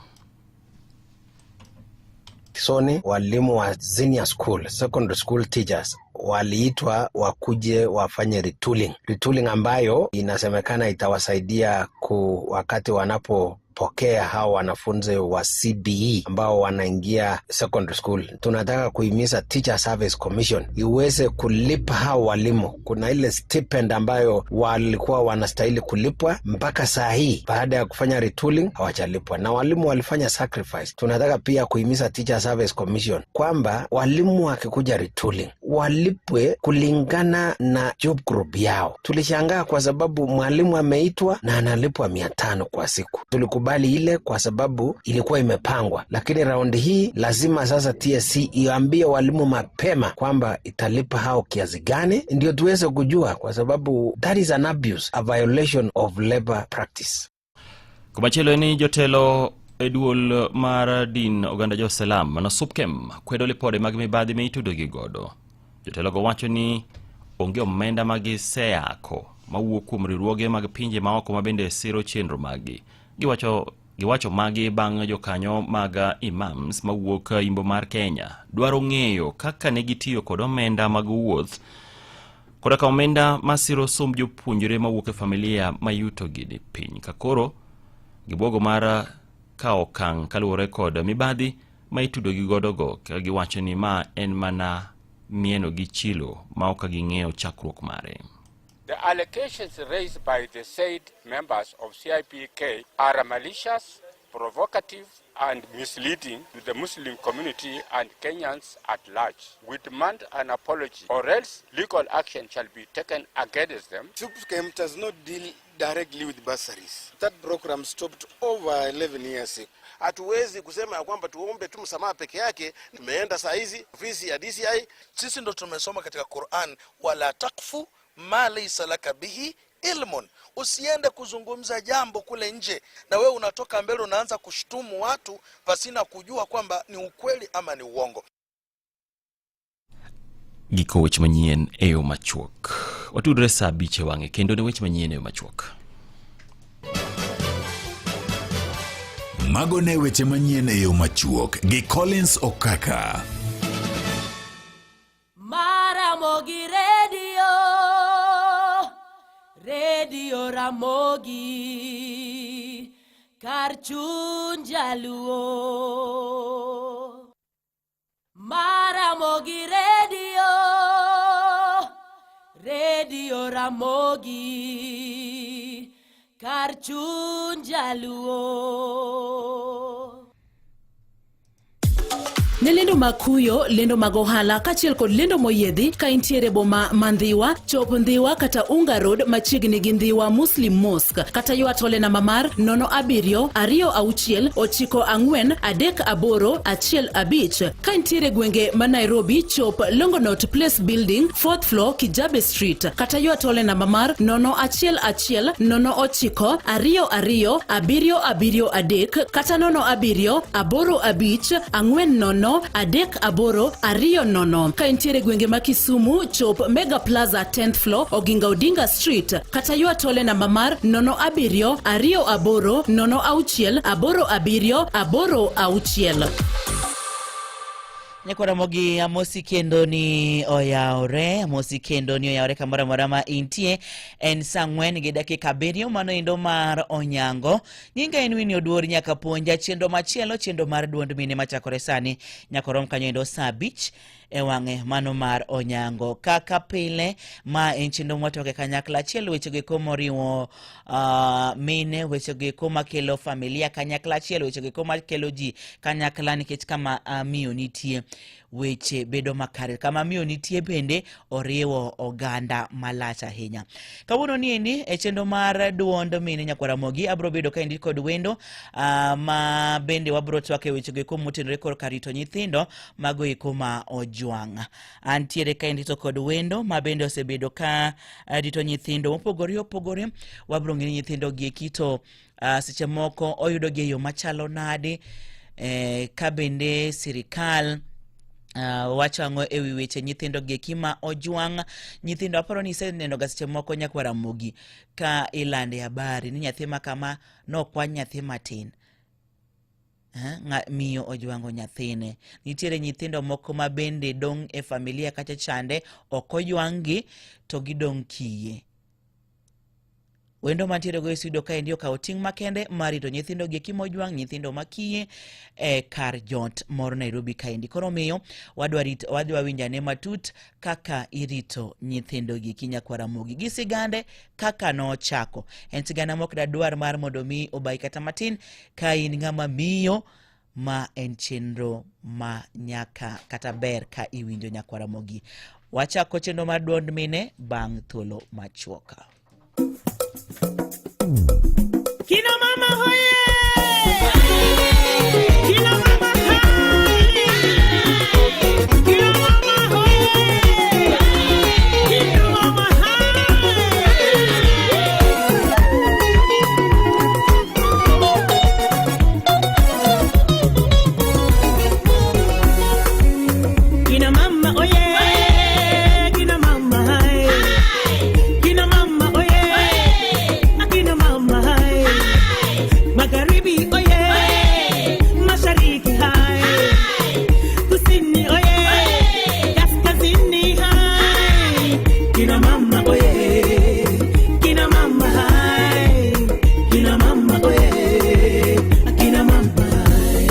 Soni walimu wa senior school, secondary school teachers waliitwa wakuje wafanye retooling. Retooling ambayo inasemekana itawasaidia wakati wanapopokea hao wanafunzi wa CBE ambao wanaingia secondary school. Tunataka kuhimiza Teacher Service Commission iweze kulipa hao walimu. Kuna ile stipend ambayo walikuwa wanastahili kulipwa mpaka saa hii, baada ya kufanya retooling hawajalipwa, na walimu walifanya sacrifice. Tunataka pia kuhimiza Teacher Service Commission kwamba walimu wakikuja retooling walipwe kulingana na job group yao. Tulishangaa kwa sababu mwalimu ameitwa na analipwa 500 kwa siku. Tulikubali ile kwa sababu ilikuwa imepangwa, lakini raundi hii lazima sasa TSC iambie walimu mapema kwamba italipa hao kiasi gani, ndio tuweze kujua, kwa sababu that is an abuse, a violation of labor practice. Komachielo en ni jotelo e duol mar din oganda jo-Salam mano Supkem kwedo lipode mag mibadhi ma itudogi godo. Jotelogo wacho ni onge omenda ma giseyako mawuok kuom riwruoge mag pinje maoko ma bende siro chenro maggi. Giwacho giwacho magi bang' jokanyo mag imams mawuok imbo mar Kenya dwaro ng'eyo kaka ne gitiyo kod omenda mag wuoth koda ka omenda masiro somb jopuonjre mawuok e familia ma yutogi ni piny ka koro gibwogo mar kawo okang' kaluwore kod mibadhi ma itudogi godogo ka giwacho ni ma en mana mieno gi chilo ma ok ging'eyo chakruok mare. The allegations raised by the said members of CIPK are malicious, provocative, and misleading to the Muslim community and Kenyans at large. We demand an apology or else legal action shall be taken against them. SUPKEM does not deal directly with bursaries. That program stopped over 11 years ago. Hatuwezi kusema ya kwamba tuombe tu msamaha peke yake. Tumeenda saa hizi ofisi ya DCI. Sisi ndo tumesoma katika Quran, wala takfu ma laysa laka bihi ilmun, usiende kuzungumza jambo kule nje na wewe unatoka mbele unaanza kushtumu watu pasina kujua kwamba ni ukweli ama ni uongo. Giko weche manyien e yo machuok. Watudre saa 5 e wang'e kendo ne weche manyien e yo machuok. Mago ne weche manyien e yo machuok gi Collins Okaka. Maramogi Radio, Radio Ramogi, kar chuny jaluo. Maramogi Radio, Radio Ramogi, kar chuny jaluo. Ne lendo mag kuyo, lendo mag ohala kaachiel kod lendo moyiedhi ka intiere boma ma Ndhiwa, chop Ndhiwa kata Unga Road machiegni gi Ndhiwa Muslim Mosque kata ywa tole namba mar 07 26 94 38 15. Ka intiere gwenge ma Nairobi, chop Longonot Place Building, 4th floor, Kijabe Street kata ywa tole namba mar 011 09 22 773 kata 07 85 40 3 8 20. Ka intiere gwenge ma Kisumu, chop Mega Plaza 10th floor, Oginga Odinga Street kata ywa tole namba mar 07 28 06 87 86. Nyakwa Ramogi, amosi kendo ni oyawre, amosi kendo ni oyawre kamoro amora ma intie. En saa 4:07 mano endo mar Onyango. Nyinga en Winnie Oduor nyaka puonja chenro machielo, chenro mar duond mine machakore sani nyaka rom kanyo endo saa 5 e wang'e mano mar Onyango. Kaka pile, ma en chenro mwatwake kanyakla achiel, wechego eko moriwo mine, wechego eko makelo familia kanyakla achiel, wechego eko makelo ji kanyakla, nikech kama miyo nitie weche bedo makare, kama miyo nitie bende oriwo oganda malach ahinya. Kawuono ni endi e chenro mar duond mine Nyakwar Ramogi abro bedo kaendi kod wendo ma bende wabro twak e wechego eko motenore korka rito nyithindo mago eko ma ojwang'. Antiere kaendi to kod wendo ma bende osebedo ka rito nyithindo mopogore opogore. Wabro ng'eyo nyithindo gi eki to seche moko oyudo gi e yo machalo nade, ka bende sirikal wacho ang'o e wi weche nyithindo gi eki ma ojwang'. Nyithindo aparo ni iseneno ga seche moko Nyakwar Ramogi ka ilande habari ni nyathi ma kama nokwany nyathi matin, miyo ojwang'o nyathine. Nitiere nyithindo moko ma bende dong' e familia kacha chande ok ojwang' gi to gidong' kiye. Wendo mantiere go e studio kaendi okawo ting' makende mar rito nyithindo gi eki mojwang', nyithindo makiye e kar jot moro Nairobi kaendi. Koro omiyo wadwa winjo ane matut kaka irito nyithindo gi eki Nyakwar Ramogi gi sigande kaka nochako. En sigana mok dadwar mar mondo mi obayi kata matin ka in ng'ama miyo, ma en chenro ma nyaka kata ber ka iwinjo Nyakwar Ramogi. Wachako chenro mar duond mine bang' thuolo machuok. Kina mama hoye! Kina mama hai! Kina mama hoye! Kina mama hai! Kina mama oye! Kina mama hai! Kina mama oye! Akina mama hai! Magharibi oye! Mashariki hai! Kusini oye! Kaskazini hai! Kina mama oye! Kina mama hai! Kina mama oye! Akina mama hai!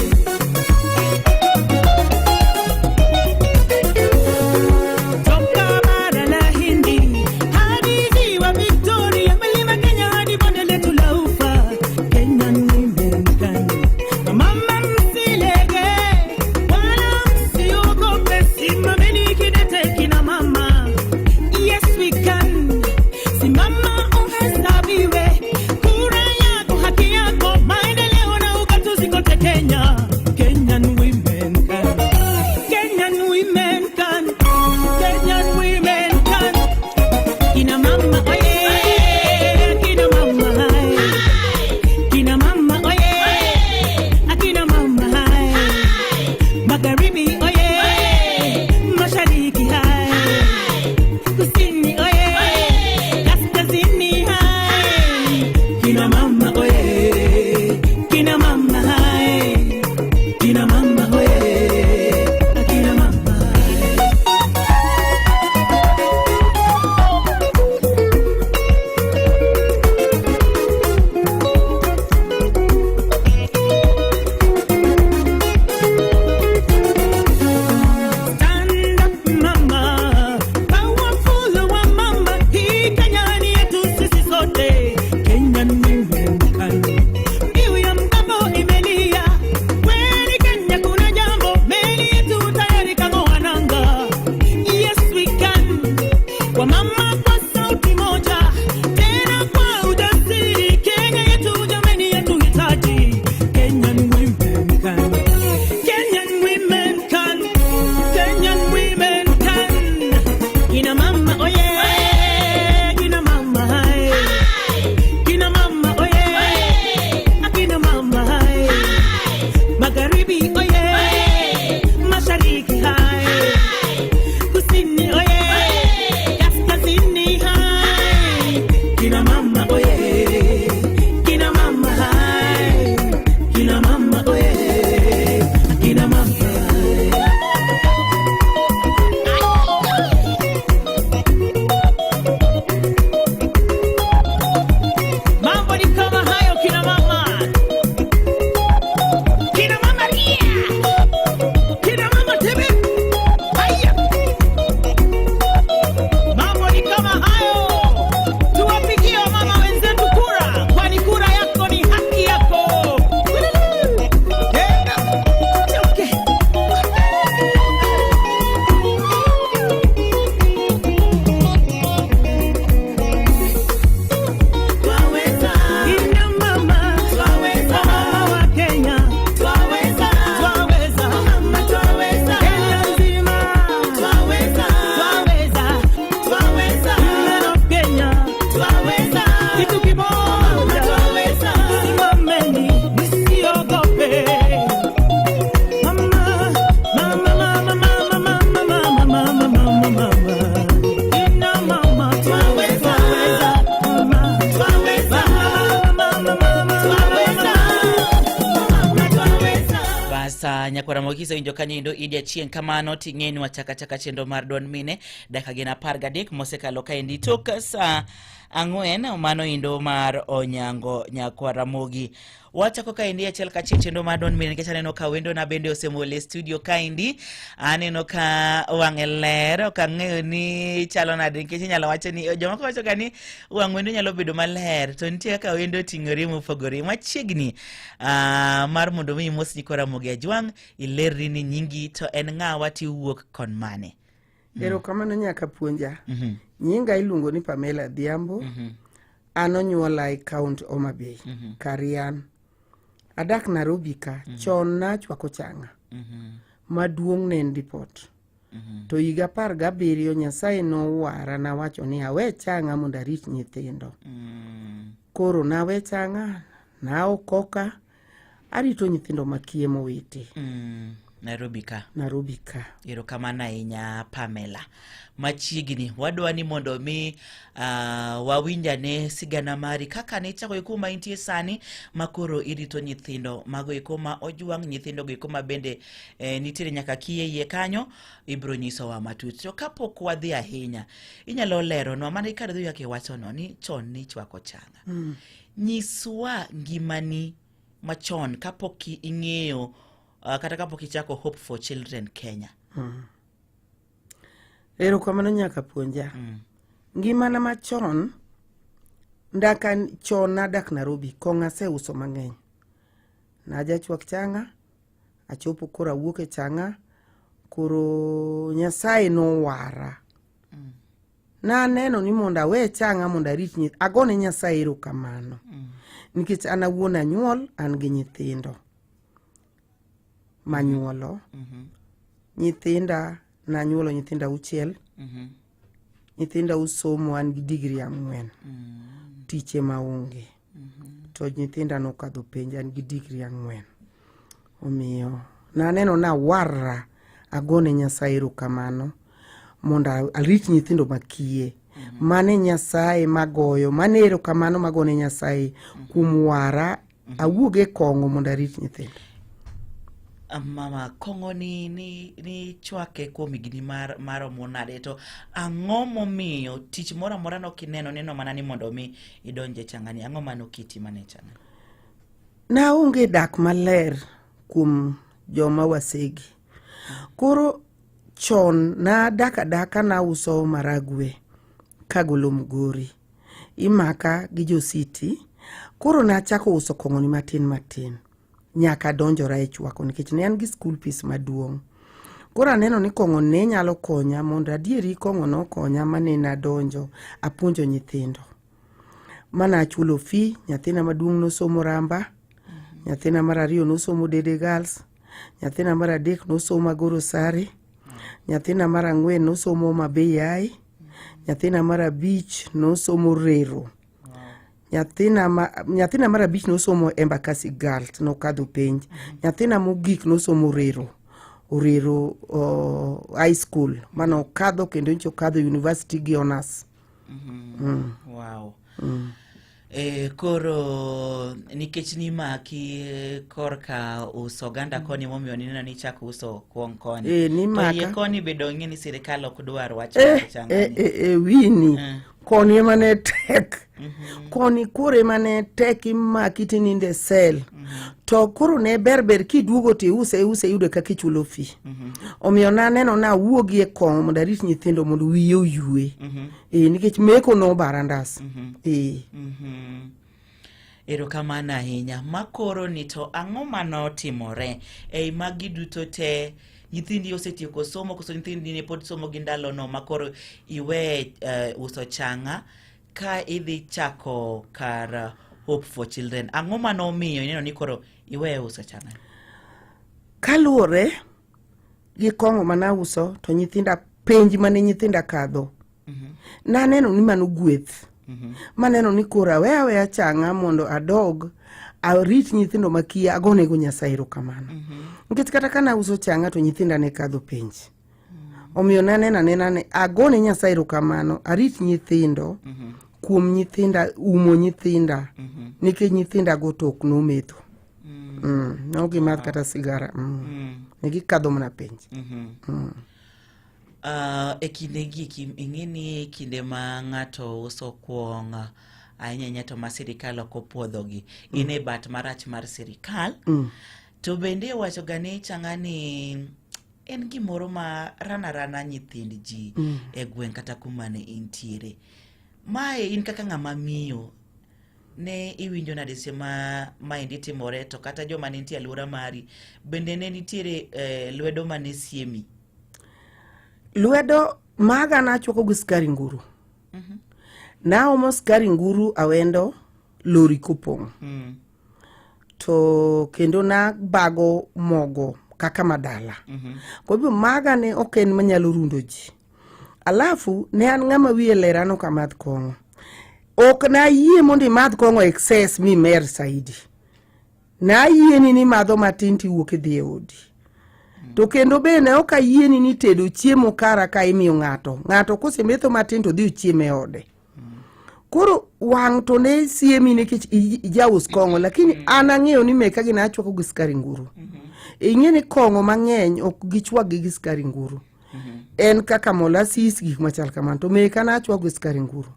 Toka bara la Hindi hadi ziwa Victoria, milima Kenya hadi bonde letu la Ufa. Kenyan women can. Mama msilege wala msiogope, simameni kidete kina mama. Yes we can. Simama uhesabiwe, kura yako haki yako, maendeleo na ugatuzi kote Kenya. Kenyan women can. Kenyan women can. Kenyan women can. Kina mama oye, kina mama hai. Kina mama oye, akina mama hai. Magharibi oye, mashariki hai. Kusini oye, kaskazini hai. Kina mama oye, kina mama hai. Kina mama oye, akina mama. Stand up mama, powerful wa mama, hii Kenya ni yetu sisi sote. Kenyan women can. Mbiu ya mgambo imelia, kweli Kenya kuna jambo, meli yetu tayari kang'oa nanga. Yes we can. Kwa mama kwa sauti moja, tena kwa ujasiri, Kenya yetu jameni yetu hitaji. Kenyan women can. Kenyan women can. Kenyan women can. Kina mama oye, kina mama hai. Kina mama oye, akina mama hai. Magharibi oye, mashariki hai. Kusini oye, kaskazini hai. Kina mama oye, kina mama hai. Kina mama oye, kina mama hai. Mambo ni kama hayo kina mama. Kina mama ria. Kina mama tebe. Haya. Mambo ni kama hayo. Tuwapigie wamama wenzetu kura, kwani kura yako ni haki yako. Okay. Twaweza. Kina mama, twaweza. Mama wa Kenya, twaweza. Twaweza. Mama twaweza. Kenya nzima, twaweza. Twaweza. Twaweza. Women of Kenya, twaweza. Kitu kimoja, twaweza. Simameni, msiogope. Mama, mama, mama, mama, mama, mama, mama, mama, mama. Kina mama, twaweza. Mama, twaweza. Mama, mama, mama, twaweza. Mama, twaweza. Basa nyakwara mogiso winjo kanyo endo Idi Achieng' kamano ting'eni wachaka chaka chenro mar duond mine dakika gin 13 mosekalo kaendi tok sa 4 mano endo mar Onyango nyakwar Ramogi. Wachako kaendi achiel kachiel chenro mar duond mine nikech aneno ka wendona bende osemol e studio kaendi. Aneno ka wang'e ler, ok ang'eyo ni chalo nade nikech inyalo wacho ni jomoko wacho ga ni wang' wendo nyalo bedo maler to nitie kaka wendo oting'ore mopogore machiegni mar mondo mi imos nyikwa Ramogi Ajwang' ilerri ni nyingi to en ng'awa tiwuok kon mane. Erokamano nyaka puonja. Nyinga iluongo ni Pamela Adhiambo. An onyuola e kaunti Homa Bay, Karian. Adak Nairobi ka. Chon nachwako chang'a. Maduong' ne en dipot. To higa 17 Nyasaye nowara nawacho ni awe chang'a mondo arit nyithindo. Koro nawe chang'a, naokoka, arito nyithindo makiye mowiti. Nairobi ka. Nairobi ka. Erokamano ahinya Pamela. Machiegni wadwa ni mondo mi wawinj ane sigana mari kaka ne ichako eko ma intie sani ma koro irito nyithindo mago eko ma ojwang', nyithindo go eko ma bende nitiere nyaka kiye iye kanyo, ibiro nyisowa matut. To kapok wadhi ahinya, inyalo leronwa mana ikar dhi kaka iwachono ni chon nichwako chang'a. Nyiswa ngimani machon kapok ing'eyo kata kapok ichako Hope for Children Kenya. Erokamano nyaka puonja. Ngimana machon, ndaka chon nadak Nairobi, kong'o aseuso mang'eny. Najachwak chang'a, achopo koro awuok e chang'a, koro Nyasaye nowara. Naneno ni mondo awe chang'a mondo arit nyithindo, agone Nyasaye erokamano. Nikech an awuon anyuol, an gi nyithindo manyuolo. Nyithinda nanyuolo nyithindo 6. Nyithinda osomo, an gi digri 4. Tich ema onge. To nyithinda nokadho penj, an gi digri 4. Omiyo naneno nawarra, agone Nyasaye erokamano mondo arit nyithindo makiye. Mane Nyasaye magoyo, mane erokamano magone Nyasaye kuom wara, awuog e kong'o mondo arit nyithindo. Mama, kong'o ni chwake kuom higni maromo nade, to ang'o momiyo tich moro amora nokineno neno mana ni mondo mi idonj e chang'ani, ang'o mane oketi mana e chang'ani? Naonge dak maler kuom joma wasegi. Koro chon nadak adaka nauso maragwe kagolo Migori. Imaka gi jo city. Koro nachako uso kong'o ni matin matin. Nyaka adonjora e chwako nikech ne an gi school fees maduong'. Koro aneno ni kong'o ne nyalo konya mondo adieri kong'o nokonya mane nadonjo apuonjo nyithindo. Mana achulo fee, nyathina maduong' nosomo Ramba, nyathina mar ariyo nosomo Dede Girls, nyathina mar adek nosomo Agoro Sare, nyathina mar ang'wen nosomo Homa Bay High, nyathina mar abich nosomo Rero. Nyathina mar abich nosomo Embakasi Girls, nokadho penj. Nyathina mogik nosomo Orero, Orero High School, mane okadho kendo nyocha okadho university gi honors. Wow. Koro nikech nimaki korka uso oganda koni momiyo nineno ni ichako uso kuong koni. Nimaka. To yie koni be dong' ing'e ni sirikal ok dwar wach mar chang'ani. Wini. Koni ema ne tek. Koni koro ema ne tek imaki tininde sel. To koro ne ber ber kiduogo to iuse iuse iyudo kaka ichulo fee. Omiyo naneno nawuogi e kong'o mondo arit nyithindo mondo wiye oyue. Nikech meko nobara ndas. Erokamano ahinya. Makoro ni to ang'o manotimore ei magi duto te? Nyithindi osetieko somo koso nyithindi ne pod somo gi ndalono makoro iwe uso chang'a ka idhi chako kar Hope for Children? Ang'o manomiyo ineno ni koro iwe uso chang'a? Kaluwore gi kong'o manauso to nyithinda penj mane nyithinda kadho, naneno ni mano gweth. Maneno ni koro awe aweya chang'a mondo adog arit nyithindo makiya, agonego Nyasaye erokamano. Nikech kata ka nauso chang'a to nyithinda ne kadho penj. Omiyo naneno anena ni agone Nyasaye erokamano, arit nyithindo kuom nyithinda, umo nyithinda. Nikech nyithinda go to ok nometho. Ne ok gimadh kata sigara. Ne gikadho mana penj. E kinde gi ing'e ni kinde ma ng'ato uso kuong' ahinya ahinya to ma sirikal ok opuodhogi, in e bat marach mar sirikal. To bende iwacho ga ni chang'a ni en gimoro ma rana rana nyithind ji e gweng' kata kuma ne intiere. Mae in kaka ng'ama miyo ne iwinjo nade seche ma maendi timore, to kata joma ne nitie alwora mari bende ne nitiere lwedo mane siemi? Lwedo Maga nachwako gi skari nguru. Naomo skari nguru awendo lori kopong'. To kendo nabago mogo kaka madala. Kwa hivyo maga ne ok en manyalo rundo ji. Alafu ne an ng'ama wiye ler an ok amadh kong'o. Ok nayie mondo imadh kong'o excess mimer saidi. Nayieni ni madho matin tiwuok idhi e odi. To kendo be ne ok ayieni ni tedo chiemo kara ka imiyo ng'ato. Ng'ato kosemetho matin to dhi ochiem e ode. Koro wang' to ne siemi nikech ijaus kong'o lakini an ang'eyo ni meka gi nachwako gi skari nguru. Ing'e ni kong'o mang'eny ok gichwak gi skari nguru. En kaka molasses gik machal kamano to meka nachwako gi skari nguru.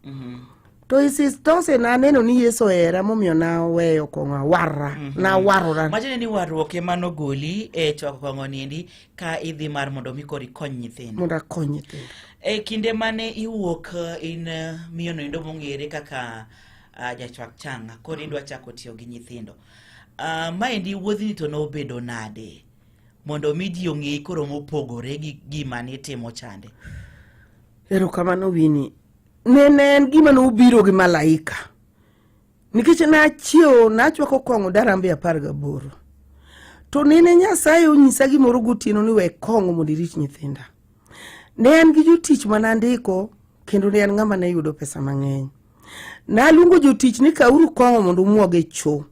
To isitose naneno ni Yesu ohera momiyo naweyo kong'o awarra nawarora. Matiende ni warruok ema nogoli e chwako kong'o niendi ka idhi mar mondo mi koro ikony nyithindo. Mondo akony nyithindo. E kinde mane iwuok in miyo noendo mong'ere kaka jachwak changa koro idwa chako tiyo gi nyithindo. Maendi wuodhni to nobedo nade mondo mi ji ong'eyi koro mopogore gi gima nitimo chande? Erokamano Winnie. Nene en gima nobiro gi malaika. Nikech nachiewo nachwako kong'o darambe 18. To nene Nyasaye onyisa gimoro gotieno ni we kong'o mondo irit nyithinda. Ne an gi jotich mane andiko kendo ne an ng'ama ne yudo pesa mang'eny. Naluongo jotich ni kauru kong'o mondo umuog e cho.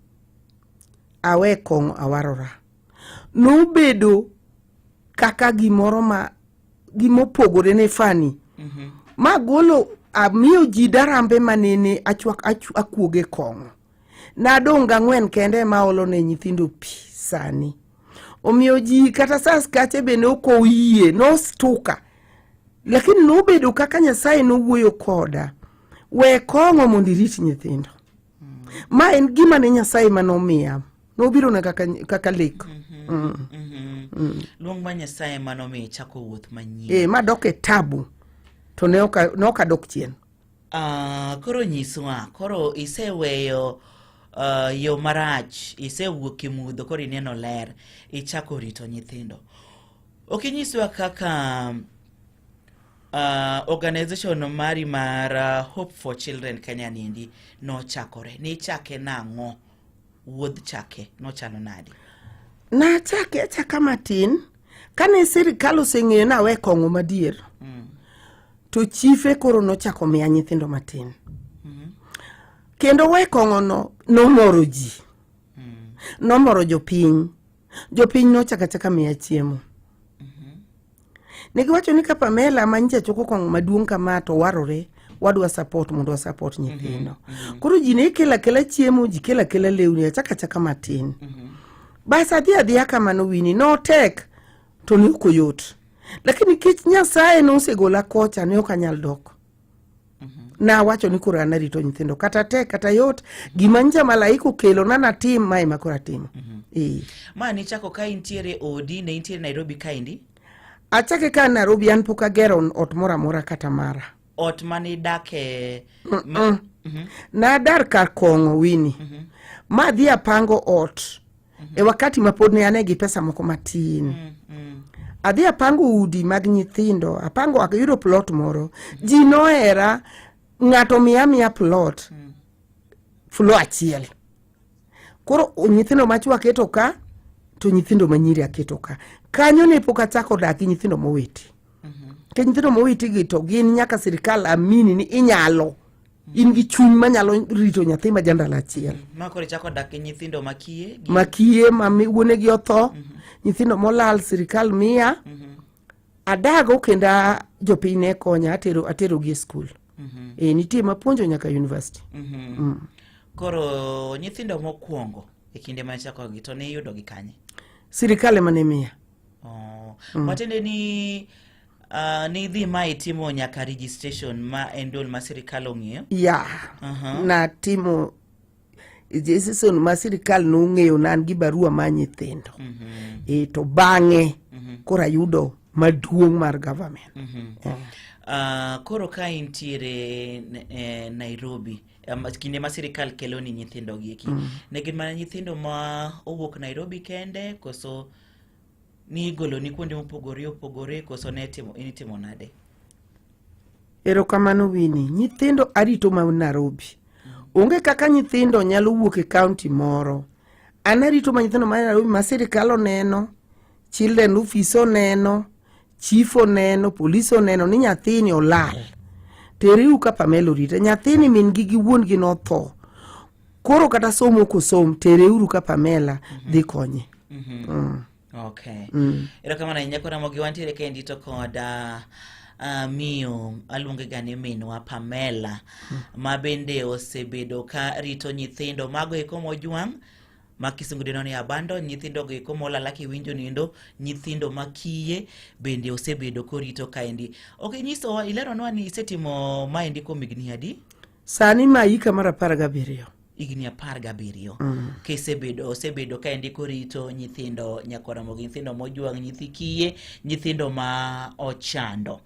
Awe kong'o awarora. Nobedo kaka gimoro ma gimopogore ne fani. Ma golo amiyo ji darambe manene achwak akuoge kong'o. Nadong' gang'wen kende ema aolo ne nyithindo pi sani. Omiyo ji kata sa skache be ne ok oyie, nostuka. Lakini nobedo kaka Nyasaye nowuoyo koda. We kong'o mondo irit nyithindo. Ma en gima ne Nyasaye manomiya. Nobirona kaka, kaka lek. Luong ma Nyasaye manomiyo ichako wuoth manyien. Madok e tabu to ne ok adok chien. Koro nyiswa, koro iseweyo yo marach, isewuok e mudho, koro ineno ler, ichako rito nyithindo. Ok inyiswa kaka organization mari mar Hope for Children Kenya niendi nochakore. Nichake nang'o? Wuodh chake nochalo nade? Nachake achaka matin kane sirikal oseng'eyo ni awe kong'o madier. To chife koro nochako miya nyithindo matin. Kendo we kong'ono nomoro ji. Nomoro jopiny. Jopiny nochako achaka miya chiemo. Ne giwacho ni ka Pamela ma nyicha choko kong'o maduong' kama to warore, wadwa support mondo wa support nyithindo. Koro ji ne kelo akela chiemo, ji kelo akela lewni, achaka achaka matin. Bas adhi adhiya kamano Winnie, notek to ne ok oyot. Lakini nikech Nyasaye nosegola kocha ne ok anyal dok. Nawacho ni koro an arito nyithindo kata tek kata yot, gima nyicha malaika okelo na natim ma ema koro atimo. Ma nichako ka intiere odi, ne intiere Nairobi kaendi? Achake ka Nairobi, an pok agero ot moro amora kata mara. Ot mane idake? Nadar kar kong'o Winnie. Ma adhi apango ot. E wakati ma pod ne ane gi pesa moko matin. Adhi apango udi mag nyithindo, apango ayudo plot moro. Ji nohera, ng'ato miya miya plot. Floor achiel. Koro nyithindo machwo aketo ka, to nyithindo manyiri aketo ka. Kanyo ne pok achako dak gi nyithindo mowiti. Nikech nyithindo mowiti gi to gin nyaka sirikal amini ni inyalo. In gi chuny manyalo rito nyathi ma jandalo achiel. Ma koro ichako dak gi nyithindo makiye? Makiye ma wuonegi otho, nyithindo molal sirikal miya. Adago kendo jopiny ne konya aterogi e skul. Nitie mapuonjo nyaka university. Koro nyithindo mokwongo e kinde mane ichako gi to ne iyudo gi kanye? Sirikal ema ne miya. Matiende ni nidhi ma itimo nyaka registration ma en duol ma sirikal ong'iyo? Ya. Natimo registration ma sirikal nong'eyo na an gi barua mar nyithindo. To bang'e koro ayudo maduong' mar government. Koro ka intiere Nairobi, kinde ma sirikal kelo ni nyithindo gi eki, ne gin mana nyithindo ma owuok Nairobi kende koso ni igolo ni kuonde mopogore opogore koso ne itimo nade? Erokamano Winnie. Nyithindo arito ma Nairobi. Onge kaka nyithindo nyalo wuok e county moro. An arito ma nyithindo ma Nairobi ma sirikal oneno, children office oneno, chief oneno, polis oneno ni nyathini olal. Teriu ka Pamela orite. Nyathini min gi gi wuon gi notho. Koro kata somo ok osom, tereuru ka Pamela dhi konye. Okay. Mm. Erokamano ahinya koro Ramogi wantiere kaendi to kod miyo aluonge ga ni minwa Pamela ma bende osebedo ka rito nyithindo mago eko mojwang' ma kisungu dendo ni abandon nyithindo go eko molala kiwinjo nindo nyithindo ma kiye bende osebedo korito kaendi. Ok inyisowa ileronwa ni isetimo maendi kuom higni adi? Sani ma hika mar 17. Higni 17. Mm. Kisebedo osebedo kaendi korito nyithindo nyakwa Ramogi, nyithindo mojwang', nyithi kiye, nyithindo ma ochando.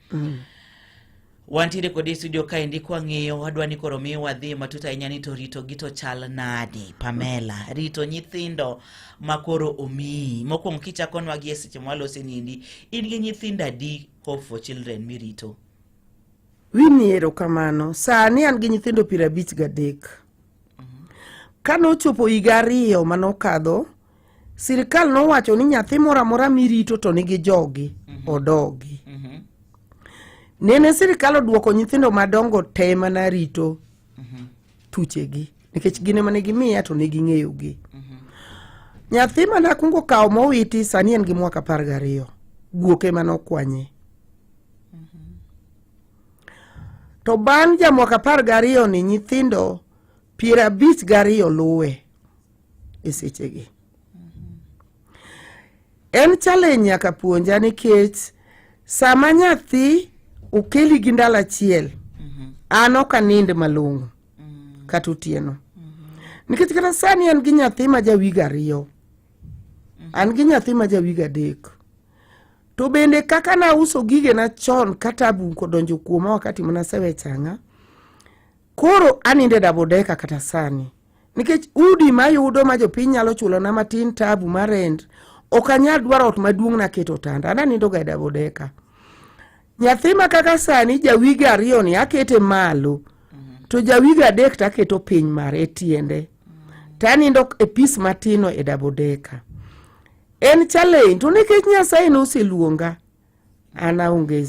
Wantiere kode e studio kaendi kwang'iyo wadwa ni koro mi wadhi matut ahinya ni to rito gi to chal nade Pamela rito nyithindo ma koro omiyi mokwongo kichakonwa gi e seche mwalose niendi in gi nyithindo adi Hope for Children mirito Winnie erokamano. Sani an gi nyithindo 53. Kane ochopo higa 2 manokadho, sirikal nowacho ni nyathi moro amora mirito to nigi jogi odogi. Nene sirikal oduoko nyithindo madongo te manarito thuchegi nikech gin ema ne gimiya to ne ging'eyogi. Nyathi mane akwongo kawo mowiti sani en gi mwaka 12. Guok ema nokwanye. To bang' ja mwaka 12 ni nyithindo 52 luwe e sechegi. En challenge nyaka puonja nikech sama nyathi okeli gi ndalo achiel, an ok anind malong'o kata otieno. Nikech kata sani an gi nyathi ma ja wiga 2, an gi nyathi ma ja wiga 3. To bende kaka nauso gigena chon ka tabu odonjo kuoma wakati mana asewe changa, koro anindo e double decker kata sani. Nikech udi mayudo ma jopiny nyalo chulona matin tabu mar rent, ok anyal dwaro ot maduong' naketo otanda, an anindo ga e double decker. Nyathi ma kaka sani ja wiga 2 ni akete malo, to ja wiga 3 to aketo piny mare e tiende. To anindo e pis matino e double decker. En challenge to nikech Nyasaye noseluonga, an aonge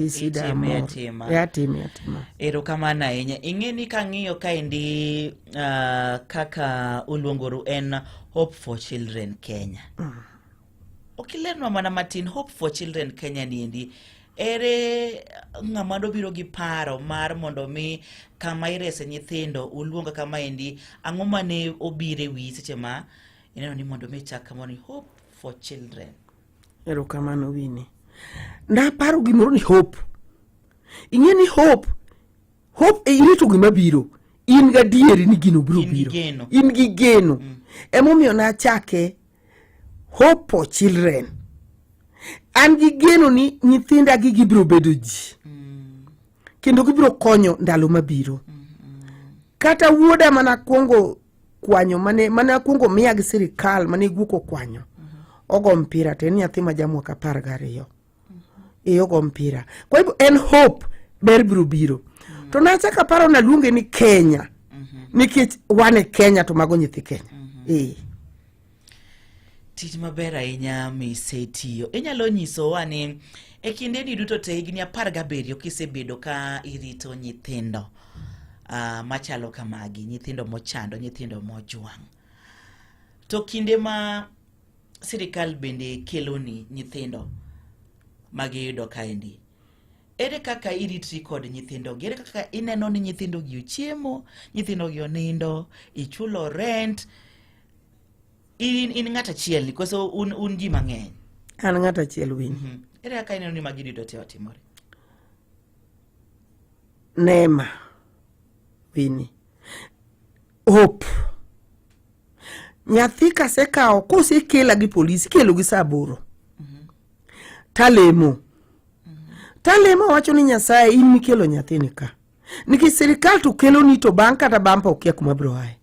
shida Itime moro. atima. E, atime atima. Erokamano ahinya. Ing'e ni kang'iyo kaendi kaka uluongoru en Hope for Children Kenya. Ok ilernwa mana matin Hope for Children Kenya niendi. Ere ng'ama dobiro gi paro mar mondo mi kama irese nyithindo uluonga kama endi ang'o mane obiro e wiyi seche ma ineno ni mondo mi chak kamoro ni Hope for Children? Erokamano Winnie. Naparo gimoro ni hope. Ing'e ni hope, hope e irito gima biro. In gadieri ni gino biro In gi biro. geno. In gi geno. Emomiyo nachake Hope for Children. An gi geno ni nyithinda gi gibiro bedo ji. Kendo gibiro konyo ndalo mabiro. Kata wuoda mana kwongo kwanyo mane akwongo miya gi sirikal mane guok okwanyo. Ogo mpira to en nyathi ma ja mwaka 12. E ogo mpira. Kwa hivyo en hope ber biro biro. To nachako aparo naluonge ni Kenya. Nikech wan e Kenya to mago nyithi Kenya. Eh. Tich maber ahinya misetiyo. Inyalo nyisowa ni e kindeni duto te higni 17 kisebedo ka irito nyithindo machalo kamagi, nyithindo mochando, nyithindo mojwang'. To kinde ma sirikal bende keloni nyithindo magiyudo kaendi, ere kaka iritri kod nyithindogi? Ere kaka ineno ni nyithindogi ochiemo, nyithindogi onindo, ichulo rent? In ng'at achiel koso un ji mang'eny? An ng'at achiel Winnie. Ere kaka ineno ni magi duto te otimore? Neema Winnie. Hope. Nyathi kasekawo kosekela gi polisi ikelo gi saa 8. Talemo. Talemo wacho ni Nyasaye in mikelo nyathini ka. Nikech sirikal to keloni to bang' kata bampa okia kuma biro aye.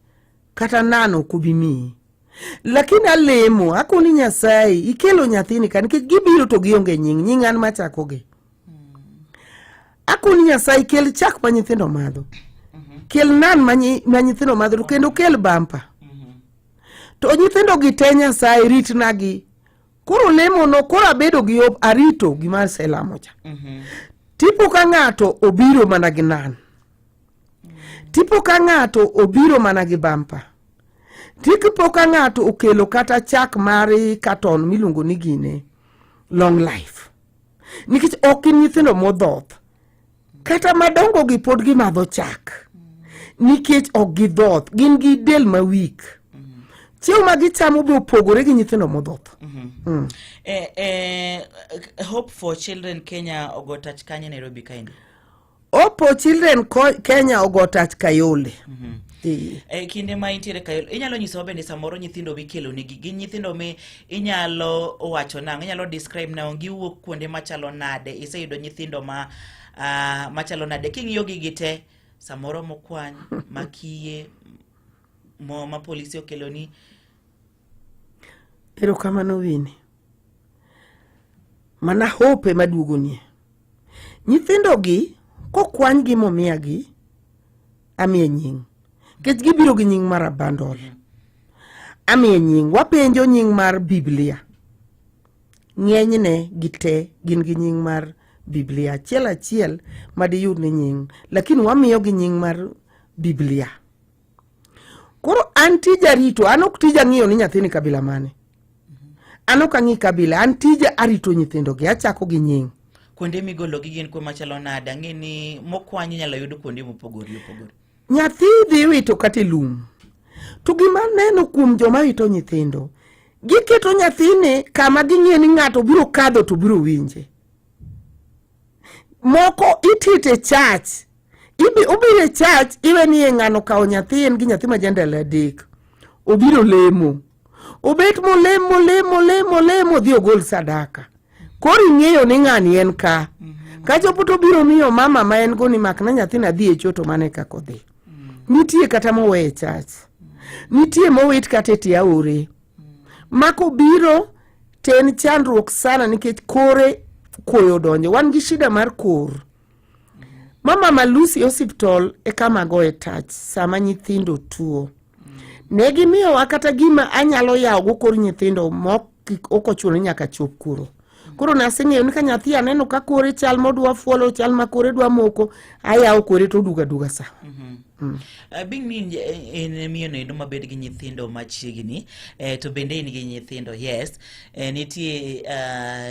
Kata nano ok obi miyi. Lakini alemo akoni Nyasaye ikelo nyathini ka nikech gibiro to gionge nying. Nying an machakogi. Akoni Nyasaye kel chak ma nyithindo madho. Kel nan ma nyi- ma nyithindo madho to kendo kel bampa. To nyithindo gi te Nyasaye ritnagi. Koro lemono koro abedo gi hope arito gima aselamo cha. Tipo ka ng'ato obiro mana gi nan. Tipo ka ng'ato obiro mana gi bampa. Tipo ka ng'ato okelo kata chak mar katon miluongo ni gine long life. Nikech ok gin nyithindo modhoth. Kata madongo gi pod gimadho chak. Nikech ok gidhoth, gin gi del ma weak. Chiemo ma gichamo be opogore gi nyithindo modhoth. Eh, eh, Hope for Children Kenya ogo tach kanye Nairobi kaendi? Opo Children Kenya ogo tach Kayole. Ee. E kinde ma intiere Kayole, inyalo nyisowa bende samoro nyithindo mikelo nigi gin nyithindo mi inyalo wacho nang'o, inyalo describe nang'o, giwuok kuonde machalo nade, iseyudo nyithindo ma machalo nade, king'iyo gigi te, samoro mokwany, makiye, mo ma polisi okeloni. Erokamano Winnie. Mana hope ema duogonie. Nyithindogi kokwanygi momiyagi, amiye nying. Nikech gibiro gi nying mar abandol. Amiye nying. Wapenjo nying mar Biblia. Ng'enyne gite gin gi nying mar Biblia. Achiel achiel madiyud ni nying. Lakini wamiyogi nying mar Biblia. Koro an tija rito, an ok tija ng'iyo ni nyathini kabila mane. An ok ang'i kabila, an tija arito nyithindogi, achako gi nying. Kuonde migologi gin kuonde machalo nade? Ang'e ni mokwany inyalo yud kuonde mopogore opogore. Nyathi dhi wito kata e lum. To gima aneno kuom joma wito nyithindo, giketo nyathini kama ging'e ni ng'ato biro kadho to biro winje. Moko itite church. Ibi, obiro e church, iwe ni e ng'ano kawo nyathi, en gi nyathi ma jandalo 3. Obiro lemo. Obet molemo, lemo, lemo, lemo, odhi ogol sadaka. Koro ing'eyo ni ng'ani en ka. Kachopo to obiro miyo mama ma en go ni makna nyathina adhi e cho to mano e kaka odhi. Nitie kata mowe e church. Nitie mowit kata e tie aore. Ma kobiro to en chandruok sana nikech kore koyo odonjo. Wan gi shida mar kor. Ma Mama Lucy Hospital e kama agoye tach sama nyithindo tuo. Ne gimiyowa kata gima anyalo yawogo kor nyithindo mok ok ochuno ni nyaka chop kuro. Koro naseng'eyo ni ka nyathi aneno ka kore chal modwa fuolo, chal ma kore dwa moko, ayawo kore to oduogo aduoga sawa. Being ni in miyo no endo mabed gi nyithindo machiegni, to bende in gi nyithindo, yes. Nitie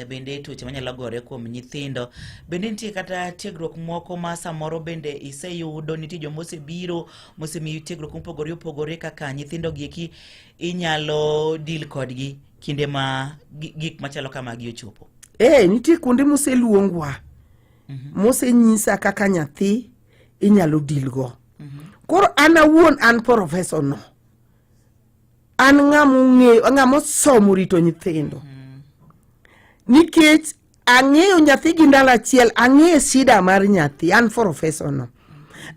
bende tuoche manyalo gore kuom nyithindo. Bende nitie kata tiegruok moko ma samoro bende iseyudo, nitie joma osebiro mosemiyi tiegruok mopogore opogore kaka nyithindo gi eki inyalo deal kodgi kinde ma gik machalo kamagi ochopo. Nitie kuonde moseluongwa, mosenyisa kaka nyathi inyalo deal go. Koro an awuon an professor no. An ng'ama ong'eyo, ng'ama osomo rito nyithindo. Nikech ang'eyo nyathi gi ndalo achiel, ang'eyo shida mar nyathi, an professor no.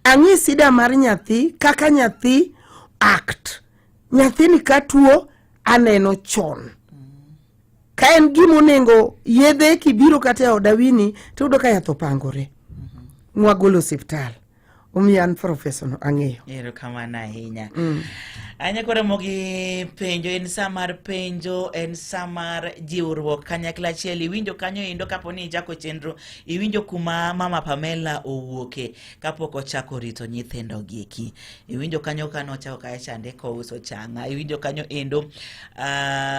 Ang'eyo shida mar nyathi, kaka nyathi act. Nyathini ka tuo, aneno chon. Ka en gima onego yedhe kibiro kata e oda Winnie, to iyudo ka yath opangore. Mwagolo osiptal. Omiyo an professor no ang'eyo. Erokamano ahinya. Anya koro mogi penjo, en sa mar penjo, en sa mar jiwruok kanyakla achiel. Iwinjo kanyo endo kapo ni ichako chenro, iwinjo kuma Mama Pamela owuoke kapok ochako rito nyithindo gieki. Iwinjo kanyo ka nochako kae chande kouso chang'a. Iwinjo kanyo endo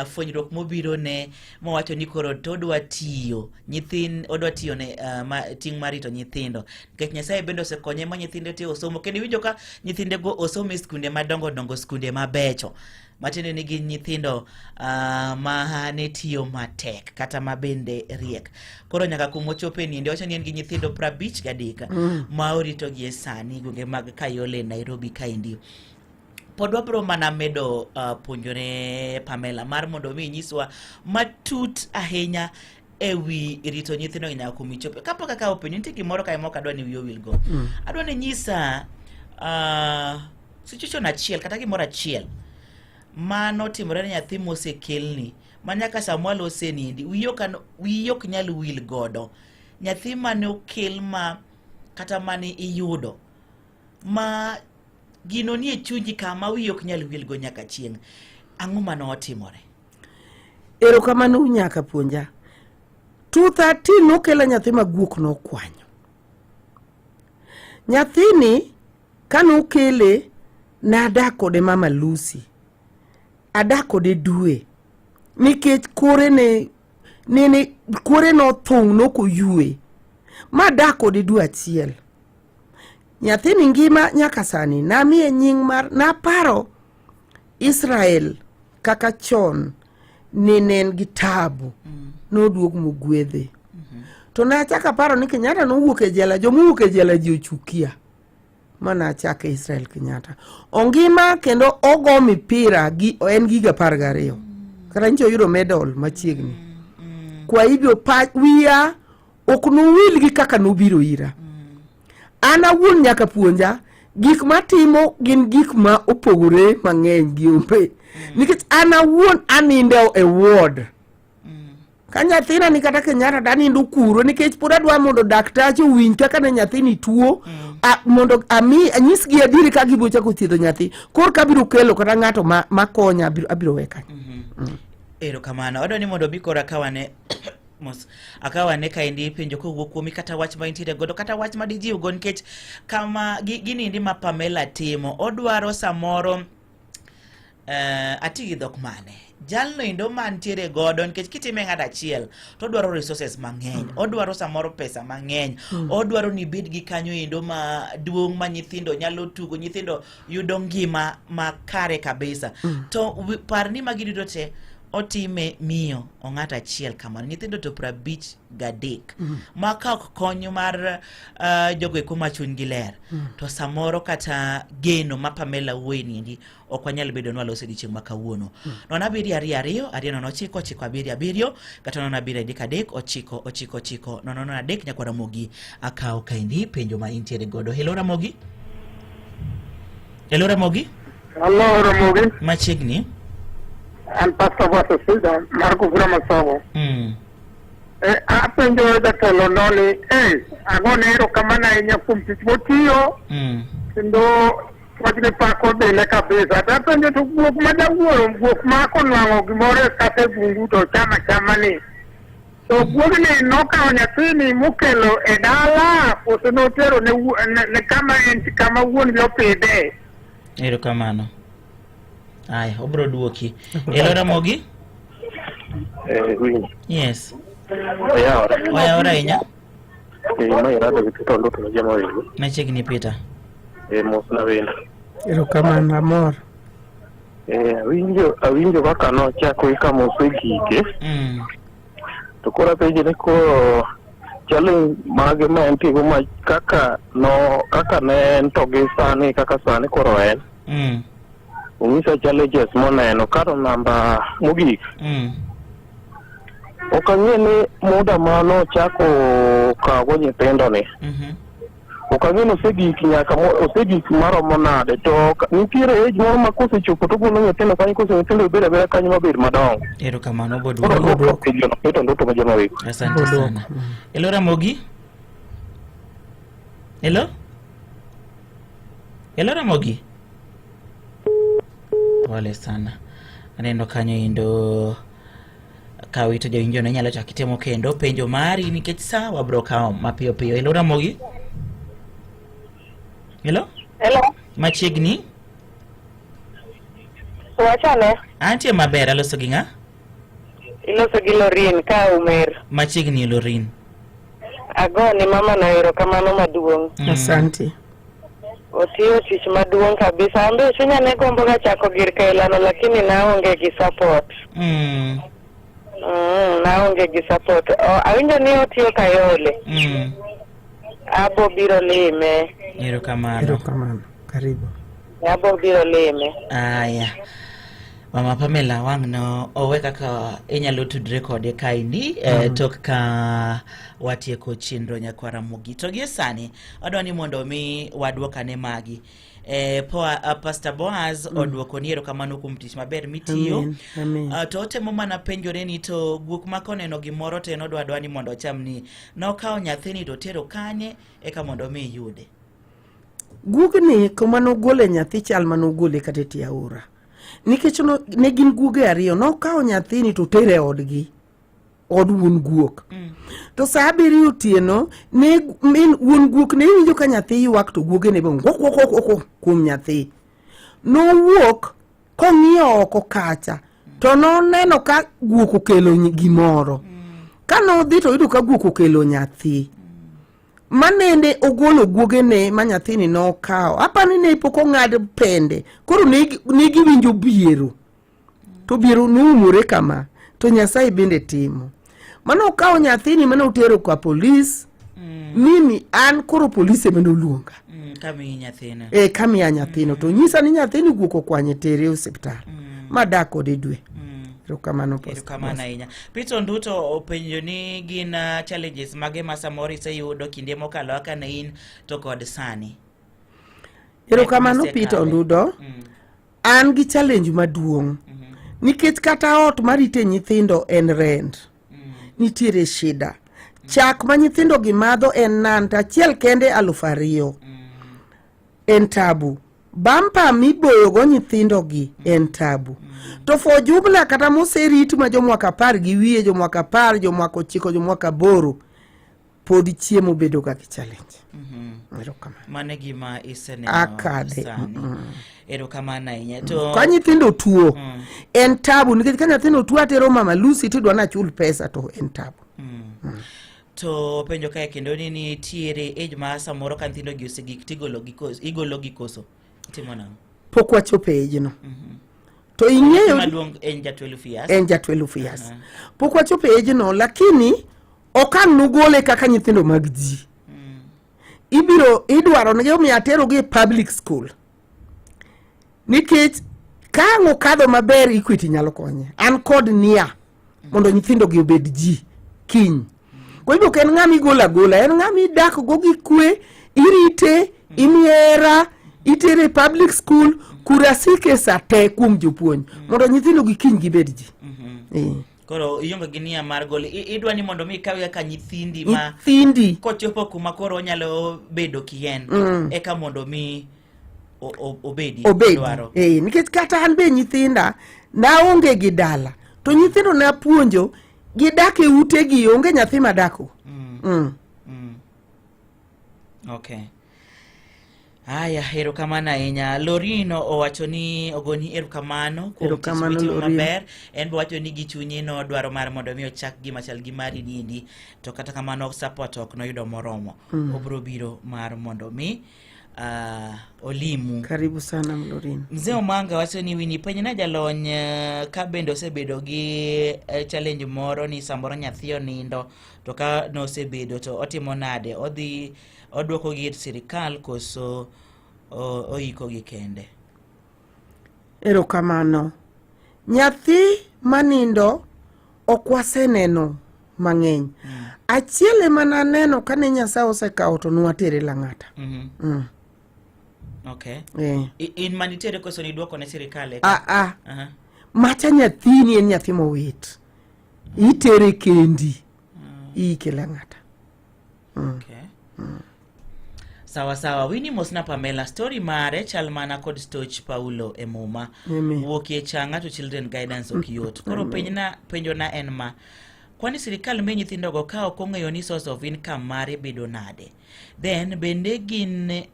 fwenyruok mobiro ne mowacho ni koro to odwa tiyo nyithind, odwa tiyo ne ma, ting' mar rito nyithindo nikech Nyasaye bende osekonye ma nyithinde te osomo, kendo iwinjo ka nyithinde go osomo e skunde madongo dongo, skunde mabecho, matiende ni gin nyithindo ma ne tiyo matek kata ma bende riek. Koro nyaka kuma ochope ni wacho ni en gi nyithindo 53 ma orito gi e sani gwenge mag Kayole, Nairobi kaendi. Pod wabiro mana medo puonjore Pamela mar mondo mi inyiswa matut ahinya e wi rito nyithindo nyaka kuma ichope. Kapok akawo penjo, nitie gimoro kae mok adwa ni wiyi owil go. Adwa ni inyisa situation achiel kata gimoro achiel manotimore ne nyathi mosekelni ma nyaka sama waloseni endi wiyi ok nyal wil godo. Nyathi mane okel ma kata mane iyudo ma gino nie chunyi kama wiyi ok nyal wilgo nyaka chieng' ang'o mane otimore Erokamano nyaka puonja. 213 nokela nyathi ma guok nokwanyo. Nyathini kanokele nadak kode mama Lucy. Adak kode dwe nikech kore ne nene kore nothung' nokoyue madak kode dwe achiel. Nyathini ngima nyaka sani namiye nying mar naparo Israel kaka chon nene en gi tabu mm. noduog mogwedhe mm -hmm. to nachako aparo ni Kenyatta nowuok e jela jomowuok e jela ji ochukia mana achake Israel Kenyatta ongima kendo ogo mipira gi en gi higa 12 mm. kata nyicha oyudo medal machiegni mm. mm. kwa hivyo pa wiya ok nowil gi kaka nobiro ira mm. an awuon nyaka puonja gik matimo gin gik ma opogore mang'eny gi ombe mm. nikech an awuon anindo e ward mm. ka nyathina ni kata Kenyatta tanindo kuro nikech pod adwa mondo daktache owinj kaka ne nyathini tuo mm. a, mondo ami anyisgi adieri ka gibiro chako thiedho nyathi kor ka abiro kelo kata ng'ato ma, makonya abiro, abiro we kanyo mm -hmm. mm. Erokamano adwa ni mondo obi kora kawane mos akaw ane kaendi penjo kowuok kuomi kata wach ma intiere godo kata wach ma dijiwgo nikech kama giniendi ma Pamela timo odwaro samoro uh, ati gi dhok mane jalno endo mantiere godo nikech kitime ng'ato achiel to odwaro resources mang'eny mm. odwaro samoro pesa mang'eny mm. odwaro ni ibed gi kanyo endo maduong' ma nyithindo nyalo tugo nyithindo yudo ngima makare kabisa mm. to par ni magi duto te otime miyo ong'ato achiel kamano nyithindo to 53 mm. ma ka ok kony mar uh, jogo eko ma chunygi ler mm. to samoro kata geno ma Pamela wuoye niendi ok wanyal bedo ni waloso odiochieng' ma kawuono mm. 0 7 2 2 2 0 9 9 7 7 kata 0 7 3 3 9 9 9 0 0 3 nyakwa Ramogi akawo kaendi penjo ma intiere godo. Hello Ramogi. Hello Ramogi. Hello Ramogi. Machiegni. An Pastor Boss Sida mar Kugura Masogo. Mm. Eh, apenjo jatelo no ni eh, agone erokamano ahinya kuom tich motiyo mm. kendo wachni pako dile kabisa. To apenjo to guok ma jawuoro guok ma konwang'o gimoro kata e bungu to chama chama ni To guogni nokawo nyathini mokelo e dala koso notero ne, ne, ne kama en kama wuon-gi opidhe? Erokamano. Aya, obro duoki. Elo Ramogi? Eh, winj. Yes. Oyawore. Oyawore ahinya. Eh, ma irado gi Peter Onduto ma jama winjo. Machiegni Peter. Eh, mos na wendo. Erokamano amor. Eh, awinjo awinjo kaka nochako gi kama osegike. Mm. To koro apenje ni koro challenge mage ma entie go ma kaka no kaka ne en to gi sani kaka sani koro en. Mm. Onyisa challenges moneno karo namba mogik. Mm. Ok ang'e ni muda ma nochako kawogo nyithindo ni. Mm -hmm. Ok ang'e ni osegik nyaka osegik maromo nade to nitiere age moro ma kosechopo to ogolo nyithindo kanyo kose nyithindo bedo abeda kanyo mabed madongo. Erokamano oboduoko. Peter Ndoto ma joma wego. Asante sana. Hello Ramogi. Hello? Hello Ramogi. Pole sana. Aneno kanyo endo ka wito jawinjo ne nyalo chako itemo kendo penjo mari nikech sa wabro kawo mapiyo piyo. Hello Ramogi. Hello? Hello. Machiegni. Wachane. Antie maber aloso gi ng'a? Iloso gi Lorin ka Umer. Machiegni Lorin. Agone mama na erokamano maduong'. Mm. Asante. Otiyo tich maduong' kabisa. An be chunya ne gombo ga chako gir kailano lakini naonge gi support. Mm. Mm, naonge gi support. O, awinjo ni otiyo Kayole. Mm. Abo biro lime. Erokamano. Erokamano. Karibu. Abo biro lime. Aya. Mama Pamela wang' no owe kaka inyalo tudre kode kaendi eh, tok ka watieko chenro nyakwara Ramogi. To gie sani adwa ni mondo mi waduok ane magi. Eh, Poa, Pastor Boaz oduoko ni erokamano kuom tich maber mitiyo. Amen, amen. To otemo mana penjore ni to guok ma koneno gimoro to en odwa adwa ni mondo ocham ni nokawo nyathini to otero kanye eka mondo omi iyude. Guogni kuma nogole nyathi chal ma nogole kata e tie aora. Nikech no, ne gin guoge ariyo, nokawo nyathini to otere e odgi, od wuon guok. To sa abiriyo otieno, ne min wuon guok ne winjo ka nyathi ywak to guoge ne be ngok ngok ngok ngok kuom nyathi. Nowuok kong'iyo oko kacha to noneno ka guok okelo gimoro. Ka nodhi to oyudo ka guok okelo nyathi. Manende ogolo guogene ma nyathini nokawo. Apani ne pok ong'ad pende. Koro ne ne giwinjo biero. To biero noumore kama. To Nyasaye bende timo. Mane okawo nyathini mane otero ka polis. Mimi an koro polis ema noluonga. Kamiyi nyathino. E kamiya nyathino to nyisa ni nyathini guok okwanye tere e osiptal. Madak kode dwe. Erokamano Pastor. Erokamano ahinya. Peter Nduto openjo ni gin challenges mage ma samoro iseyudo kinde mokalo kaka ne in to kod sani. Erokamano Misekale. Peter Ondudo. An gi challenge maduong' nikech kata ot marite nyithindo en rent. Nitiere shida. Chak ma nyithindo gi madho en nan to achiel kende 2000. En tabu. Bampa miboyogo nyithindo gi en tabu. To for jumla kata moserit ma jomwaka 10 gi wiye, jomwaka 10, jomwaka 9, jomwaka 8 pod chiemo bedo ga gi challenge. Erokamano. Mano e gima iseneno Akadhe. sani. Erokamano ahinya. To Ka nyithindo tuo en tabu nikech ka nyathino tuo atero mama Lucy tidwa nachul pesa to en tabu. To penjo kae kendo ni nitiere age ma samoro ka nyithindo gi osegik tigolo gi koso, igolo gi koso. Itimo nang'o? Pok wachopo e age no. To ing'eyo Maduong' en ja 12 years. en ja 12 years. Pok wachopo e age no lakini okang' nogole kaka nyithindo mag ji. Ibiro idwaro ni omiyo aterogi e public school. Nikech ka ang' okadho maber Equity nyalo konye. An kod nia mondo nyithindo gi obed ji kiny. Kwa hivyo ok en ng'ama igolo agola, en ng'ama idak go gi kwe, irite, imiye hera, itere e public school, kura sike sa te kuom jopuonj mondo nyithindo gi kiny gibed ji. Eh. Koro ionge gi nia mar golo. Idwa ni mondo mi ikawe kaka nyithindi ma Nyithindi. kochopo kuma koro onyalo bedo kien eka mondo mi obedi obedi dwaro. Nikech kata an be nyithinda naonge gi dala to nyithindo napuonjo gidak e utegi, onge nyathi madako. Okay. Aya, erokamano ahinya. Lorino owacho ni ogoni erokamano kuom tich Erokamano, mitimo Lorino. maber. En be owacho ni gi chunye nodwaro mar mondo mi ochak gima chal gi mari niendi. To kata kamano support ok noyudo moromo. Obro biro mar mondo mi olimu. Karibu sana Lorino. Mzee Omanga wacho ni Winnie penj na jalony ka bende osebedo gi challenge moro ni samoro nyathi onindo to ka nosebedo to otimo nade, odhi odwoko gi ir sirikal koso oiko gi kende? Erokamano. Nyathi manindo ok waseneno mang'eny. Achiel ema naneno kane Nyasaye osekawo to nwatere Lang'ata. Okay. Eh. In manitiere koso nidwoko ne sirikal eka? Ah, ah. Macha nyathini en nyathi mowit. Itere kendi. Iike Lang'ata. Okay. Sawa sawa. Winnie Mosna Pamela, story mare chal mana kod stoch Paulo e Muma. Amen. Wuokie changa to children guidance ok yot. Koro Amen. penjo na en ma. Kwani sirikal miyo nyithindogo ka ok ong'eyo ni source of income mare bedo nade? Then bende gin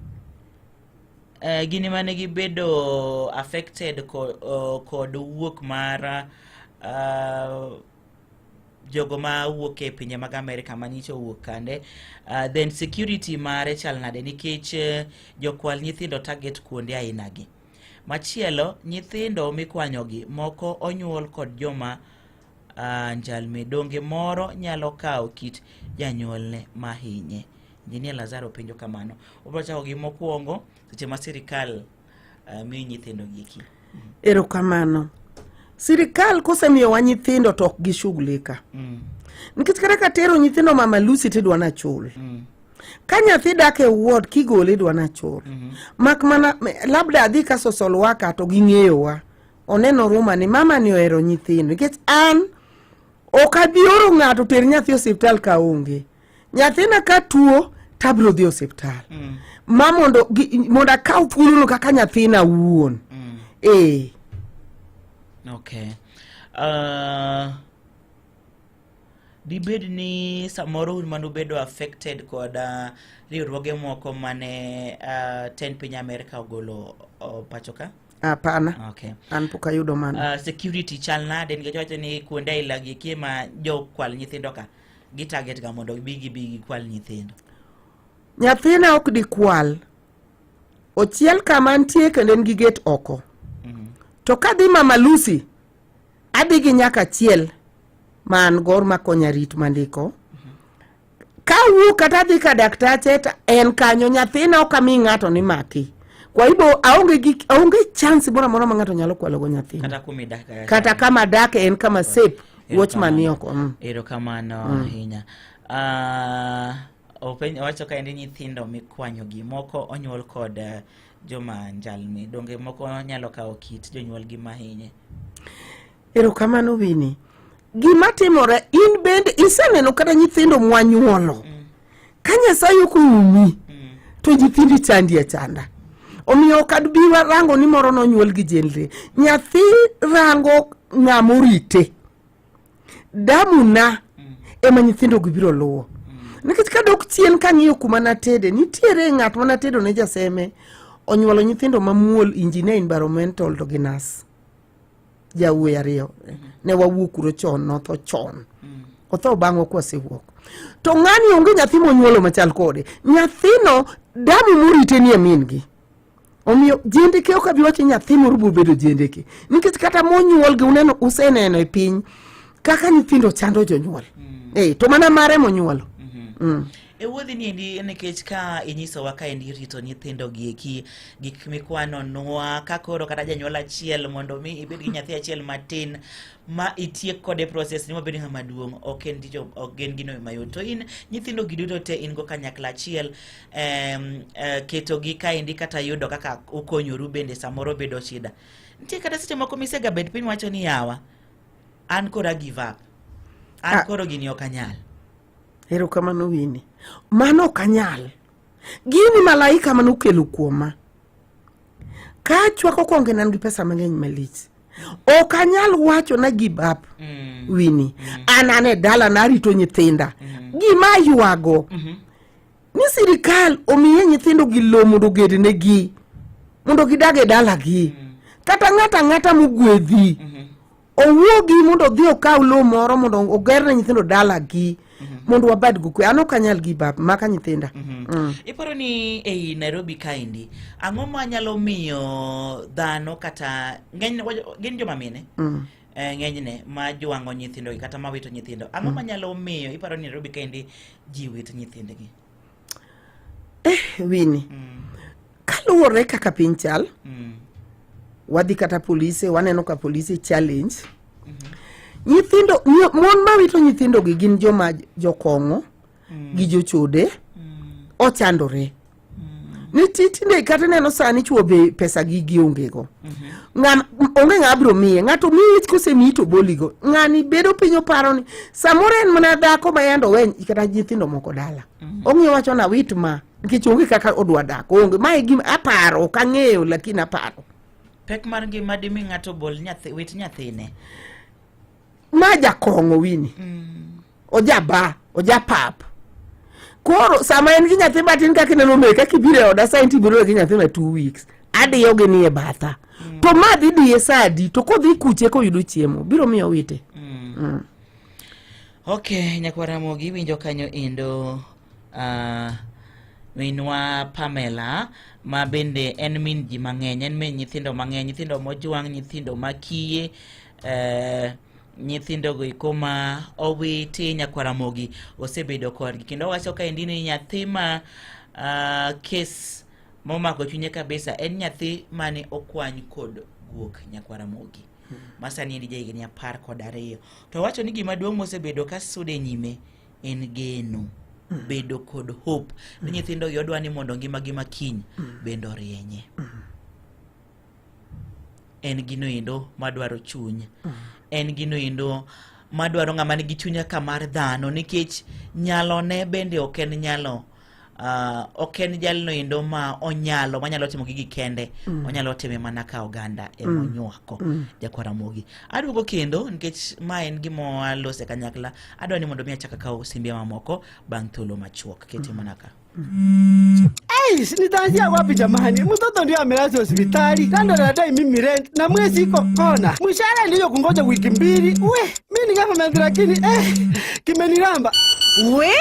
mane gibedo affected kod wuok mar jogo ma wuok e pinje mag Amerika manyicho owuok kande. Then security mare chal nade nikech jokwal nyithindo target kuonde aina gi. Machielo, nyithindo mikwanyogi moko onyuol kod joma njalme, donge moro nyalo kawo kit janyuolne mahinye? Engineer Lazaro penjo kamano. Obiro chako gi mokwongo seche ma sirikal miyo nyithindo gieki. Erokamano. Sirikal kosemiyowa nyithindo to ok gishughulika. Nikech kata ka tero nyithindo Mama Lucy tidwa nachul. Ka nyathi dak e ward kigole idwa nachul. Mak mana labda adhi ka social worker to ging'eyowa. Oneno ruma ni mama ni ohero nyithindo nikech an ok abi oro ng'ato ter nyathi osiptal ka onge. Nyathina ka tuo tabiro dhi osiptal. Ma mondo mondo akaw thuolono kaka nyathina wuon. Eh. Okay. Dibed ni samoro un mane ubedo affected kod riwruoge moko mane tend piny Amerika ogolo pacho ka? Hapana. Okay. An pok ayudo mano. Security chal nade nikech wacho ni kuonde aila gi eki ma jokwal nyithindo ka gi target ga mondo gibi gibi gikwal nyithindo. Nyathina ok dikwal. Ochiel kama nitie kendo en gi gate oko. To kadhi Mama Lucy, adhi gi nyaka achiel ma an gor makonya rit mandiko. Kawuok kata adhi ka daktache to en kanyo nyathina ok ami ng'ato ni maki. Kwa hivyo aonge gi aonge chance moro amora ma ng'ato nyalo kwalo go nyathina. Kata kuma idak kaka Kata kama adake en kama safe, watchman ni oko. Erokamano ahinya. Owacho kaendi nyithindo mikwanyo gi moko onyuol kod joma njalni, donge moko nyalo kawo kit jonyuolgi mahinye? Erokamano Winnie. Gima timore in bende iseneno kata nyithindo mwanyuolo. Ka Nyasaye ok oumi to nyithindi chandi achanda. Omiyo ok adbi rango ni moro nonyuol gi jenre. Nyathi rango ng'ama orite. Damuna ema nyithindo gi biro luwo. Nikech kadok chien kang'iyo kuma natede, nitiere ng'at ma natedo ne jaseme onyuolo nyithindo mamuol, engineer environmental to gi nurse. Jawuoyi ariyo. Ne wawuok kuro chon, notho chon. Otho bang'wa kwasewuok. To ng'ani onge nyathi monyuolo machal kode. Nyathino damu morite nie min gi. Omiyo jendeke ok abi wacho nyathi moro biro bedo jendeke. Nikech kata monyuol gi uneno useneno e piny kaka nyithindo chando jonyuol. To mana mare monyuolo. E wuodhi ni endi nikech ka inyisowa ka endi rito nyithindo gi eki gik mikwano nwa ka koro kata janyuol achiel mondo mi ibed gi nyathi achiel matin ma itiek kode process ni mabed ng'ama duong' ok en tich ok en gino mayot. To in nyithindo gi duto te in go kanyakla achiel, ketogi kaendi kata yudo kaka ukonyoru bende samoro bedo shida. Nitie kata seche moko misega bet piny wacho ni yawa, an koro a give up. An koro gini ok anyal. Erokamano Winnie. Mano ok anyal. Gini malaika manokelo kuoma. Ka achwako konge nan gi pesa mang'eny malich. Ok anyal wacho na give up. Winnie. An e dala na arito nyithinda. Gima aywago ni sirikal omiye nyithindo gi lowo mondo ogednegi, mondo gidag e dalagi. Kata ng'ato ang'ata mogwedhi owuogi mondo odhi okaw lowo moro mondo ogerne nyithindo dalagi mondo wabed go kwe. An ok anyal give up maka nyithinda. Iparo ni ei Nairobi kaendi ang'o manyalo miyo dhano kata ng'eny gin joma mine ng'enyne ma jwang'o nyithindo gi kata ma wito nyithindo, ang'o manyalo miyo iparo ni Nairobi kaendi ji wito nyithindgi? Winnie, kaluwore kaka piny chal, wadhi kata polise, waneno ka polise challenge nyithindo, mon mawito nyithindo gi gin joma jokong'o gi jochode ochandore. Nitie tinde kata ineno sani chwo be pesa gi gionge go. Onge ng'ama biro miye. Ng'ato miyi kosemiyi to boligo. Ng'ani bedo piny oparo ni samoro en mana dhako ma yande owe kata nyithindo moko dala. Ong'iyo wacho na wit ma nikech onge kaka odwa dak. Onge. Ma e gima aparo, ok ang'eyo lakini aparo. Pek mar ngima dimi ng'ato bol nyathi, wit nyathine. Ma jakong'o Winnie. Ojaba, ojapap. Koro sama en gi nyathi matin kaka ineno me kaka ibiro e oda sa en tibiro gi nyathi ma 2 weeks. Adiyo gi nie batha. To ma dhi diye sa adi to kodhi kuche koyudo chiemo biro miyo wite. Okay, nyakwar Ramogi iwinjo kanyo endo minwa Pamela ma bende en min ji mang'eny, en min nyithindo mang'eny, nyithindo mojwang', nyithindo makiye, nyithindo go eko ma owiti. Nyakwar Ramogi osebedo kodgi kendo owacho kaendi ni nyathi ma kes momako chunye kabisa en nyathi mane okwany kod guok. Nyakwar Ramogi ma sani en jahigni 12 to owacho ni gima duong' mosebedo ka sude nyime en geno. bedo kod hope ni nyithindo gi odwa ni mondo ngimagi makiny bende orienye. En gino endo madwaro chuny, en gino endo madwaro ng'ama nigi chuny kaka mar dhano, nikech nyalone bende ok en nyalo ok en jalno endo ma onyalo manyalo timo gigi kende. Onyalo time mana ka oganda ema onywako. Jakwar Ramogi, aduogo kendo nikech ma en gima walose kanyakla. Adwa ni mondo mi achak akaw simbe mamoko bang' thuolo machuok kete mana ka. Hey, nitaanzia wapi jamani? Mtoto ndio amelazwa hospitali, kando anadai mimi rent na mwezi iko kona. Mshahara ndiyo kungoja wiki 2. We, mimi ni government lakini kimeniramba. We?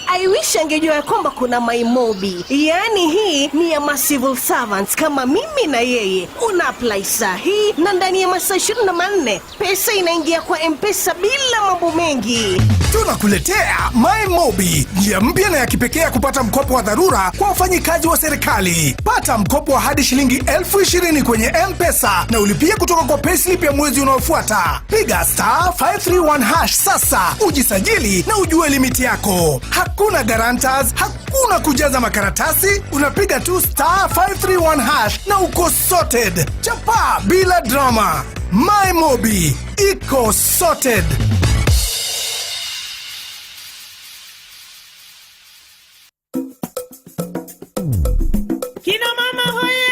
I wish angejua ya kwamba kuna MyMobi. Yaani hii ni ya ma civil servants kama mimi na yeye. Una apply saa hii na ndani ya masaa 24 pesa inaingia kwa M-Pesa bila mambo mengi. Tunakuletea MyMobi, njia mpya na ya kipekee ya kupata mkopo wa dharura kwa wafanyikazi wa serikali. Pata mkopo wa hadi shilingi 20,000 kwenye M-Pesa na ulipie kutoka kwa payslip ya mwezi unaofuata. Piga star 531 hash sasa, ujisajili na ujue limiti yako. Hakuna guarantors, hakuna kujaza makaratasi, unapiga tu star 531 hash na uko sorted. Chapa bila drama. MyMobi iko sorted. Kina mama hoye!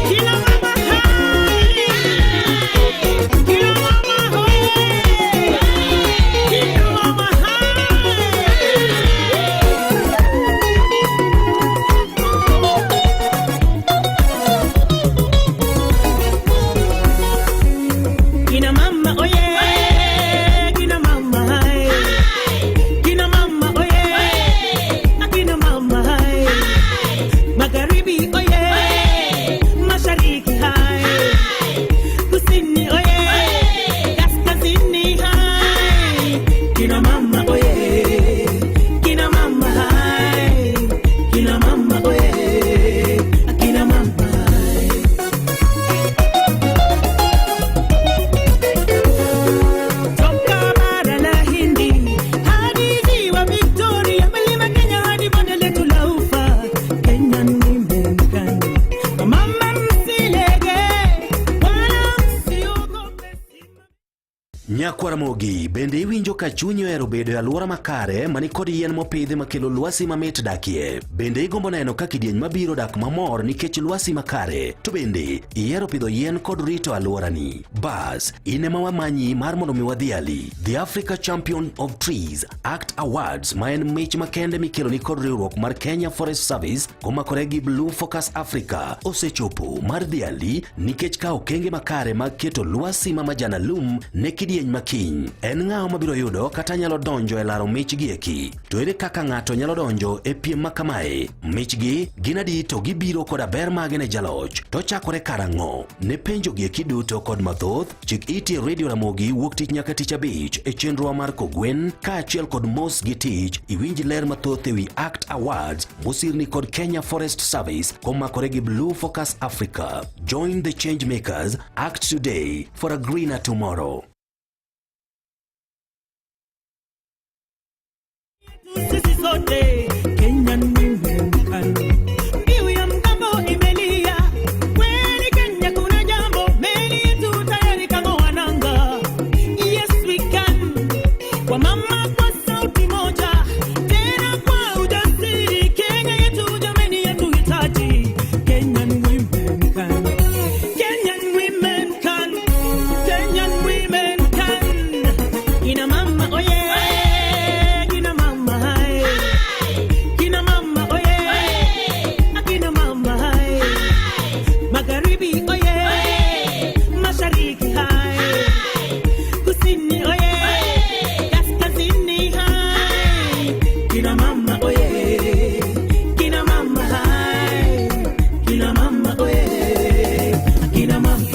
Kina mama hai! Kina mama hoye! Kina mama hai! Kina mama oye! Kina mama hai! Kina mama oye! Akina mama hai! Magharibi oye! Mashariki hai! Kusini oye! Kaskazini hai! Kina mama oye! Kina mama hai! Kina mama oye! Akina mama hai! Toka bara la Hindi hadi ziwa Victoria, mlima Kenya hadi bonde letu la Ufa, Kenya ni mbinguni. Mama msilege wala msiogope. Nyakwaramogi bende iwinjo ka chunyi ohero bedo e alwora makare manikod yien mopidhi makelo lwasi mamit dakie. Bende igombo neno ka kidieny mabiro dak mamor nikech lwasi makare. To bende ihero pidho yien kod rito alworani. Bas, in ema wamanyi mar mondo mi wadhiali The Africa Champion of Trees Act Awards, ma en mich makende mikelo ni kod riwruok mar Kenya Forest Service komakore gi Blue Focus Africa, osechopo mar dhiali nikech kawo okenge makare mag keto lwasi ma majanalum ne kidieny makiny. En ng'awa mabiro yudo kata nyalo donjo e laro mich gi eki? To ere kaka ng'ato nyalo donjo e piem ma kamae? Michgi gin adi to gibiro koda ber mage ne jaloch? To chakore karang'o? Ne penjo gi eki duto kod mathoth, chik iti e Radio Ramogi wuok tich nyaka tich abich e chenrowa mar Kogwen kaachiel kod mos gi tich, iwinj ler mathoth ewi Act Awards mosirni kod Kenya Forest Service komakore gi Blue Focus Africa. Join the change makers, act today for a greener tomorrow. Sisi sote Kenya ni mbinguni. Mbiu ya mgambo imelia kweli, Kenya kuna jambo, meli yetu tayari kang'oa nanga. Yes we can, kwa mama kwa sauti moja, tena kwa ujasiri. Kenya yetu jameni, yetu hitaji. Kenyan women can, Kenyan women can, Kenyan women can. Kina mama oye, kina mama hai, kina mama oye, akina mama hai, magharibi oye, mashariki hai, kusini oye, kaskazini hai, kina mama oye, kina mama hai, kina mama oye, akina mama.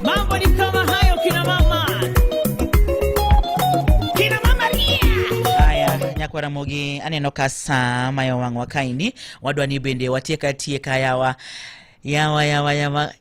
Mambo ni kama hayo kina mama. Kina mama ria. Aya, nyakwaramogi, aneno ka saa mayo wang'wa kaendi wadwa ni bende watiek atieka yawa. Yawa yawa yawa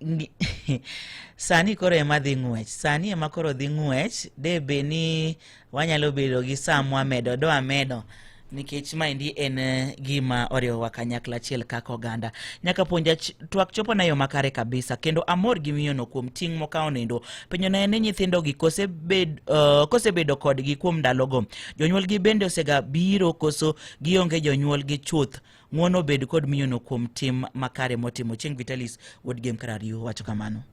sani koro ema dhi ng'wech sani ema koro dhi ng'wech de be ni wanyalo bedo gi saa mwamedo do amedo nikech maendi en eh, gima oriwowa kanyakla achiel kaka oganda nyaka puonja twak chopo na yo makare kabisa kendo amor gi miyono kuom ting' mokawo nindo penjo na en ni nyithindogi kosebed, uh, kosebedo kodgi kuom ndalogo jonyuolgi bende osega biro koso gionge jonyuolgi chuth ng'uono obed kod miyono kuom tim makare motimo chieng' vitalis wuod gem karariyo wacho kamano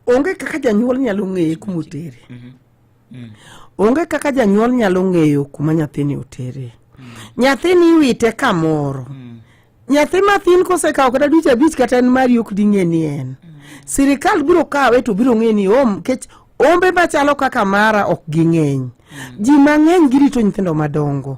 onge kaka janyuol nyalo ng'eye kuma otere onge kaka janyuol nyalo ng'eyo kuma nyathini otere nyathini iwite kamoro nyathi mathin kosekawo kata dweche abich kata en mari ok ding'e ni en sirikal biro kawe to biro ng'e ni om nikech ombe machalo kaka mara ok ging'eny ji mang'eny girito nyithindo madongo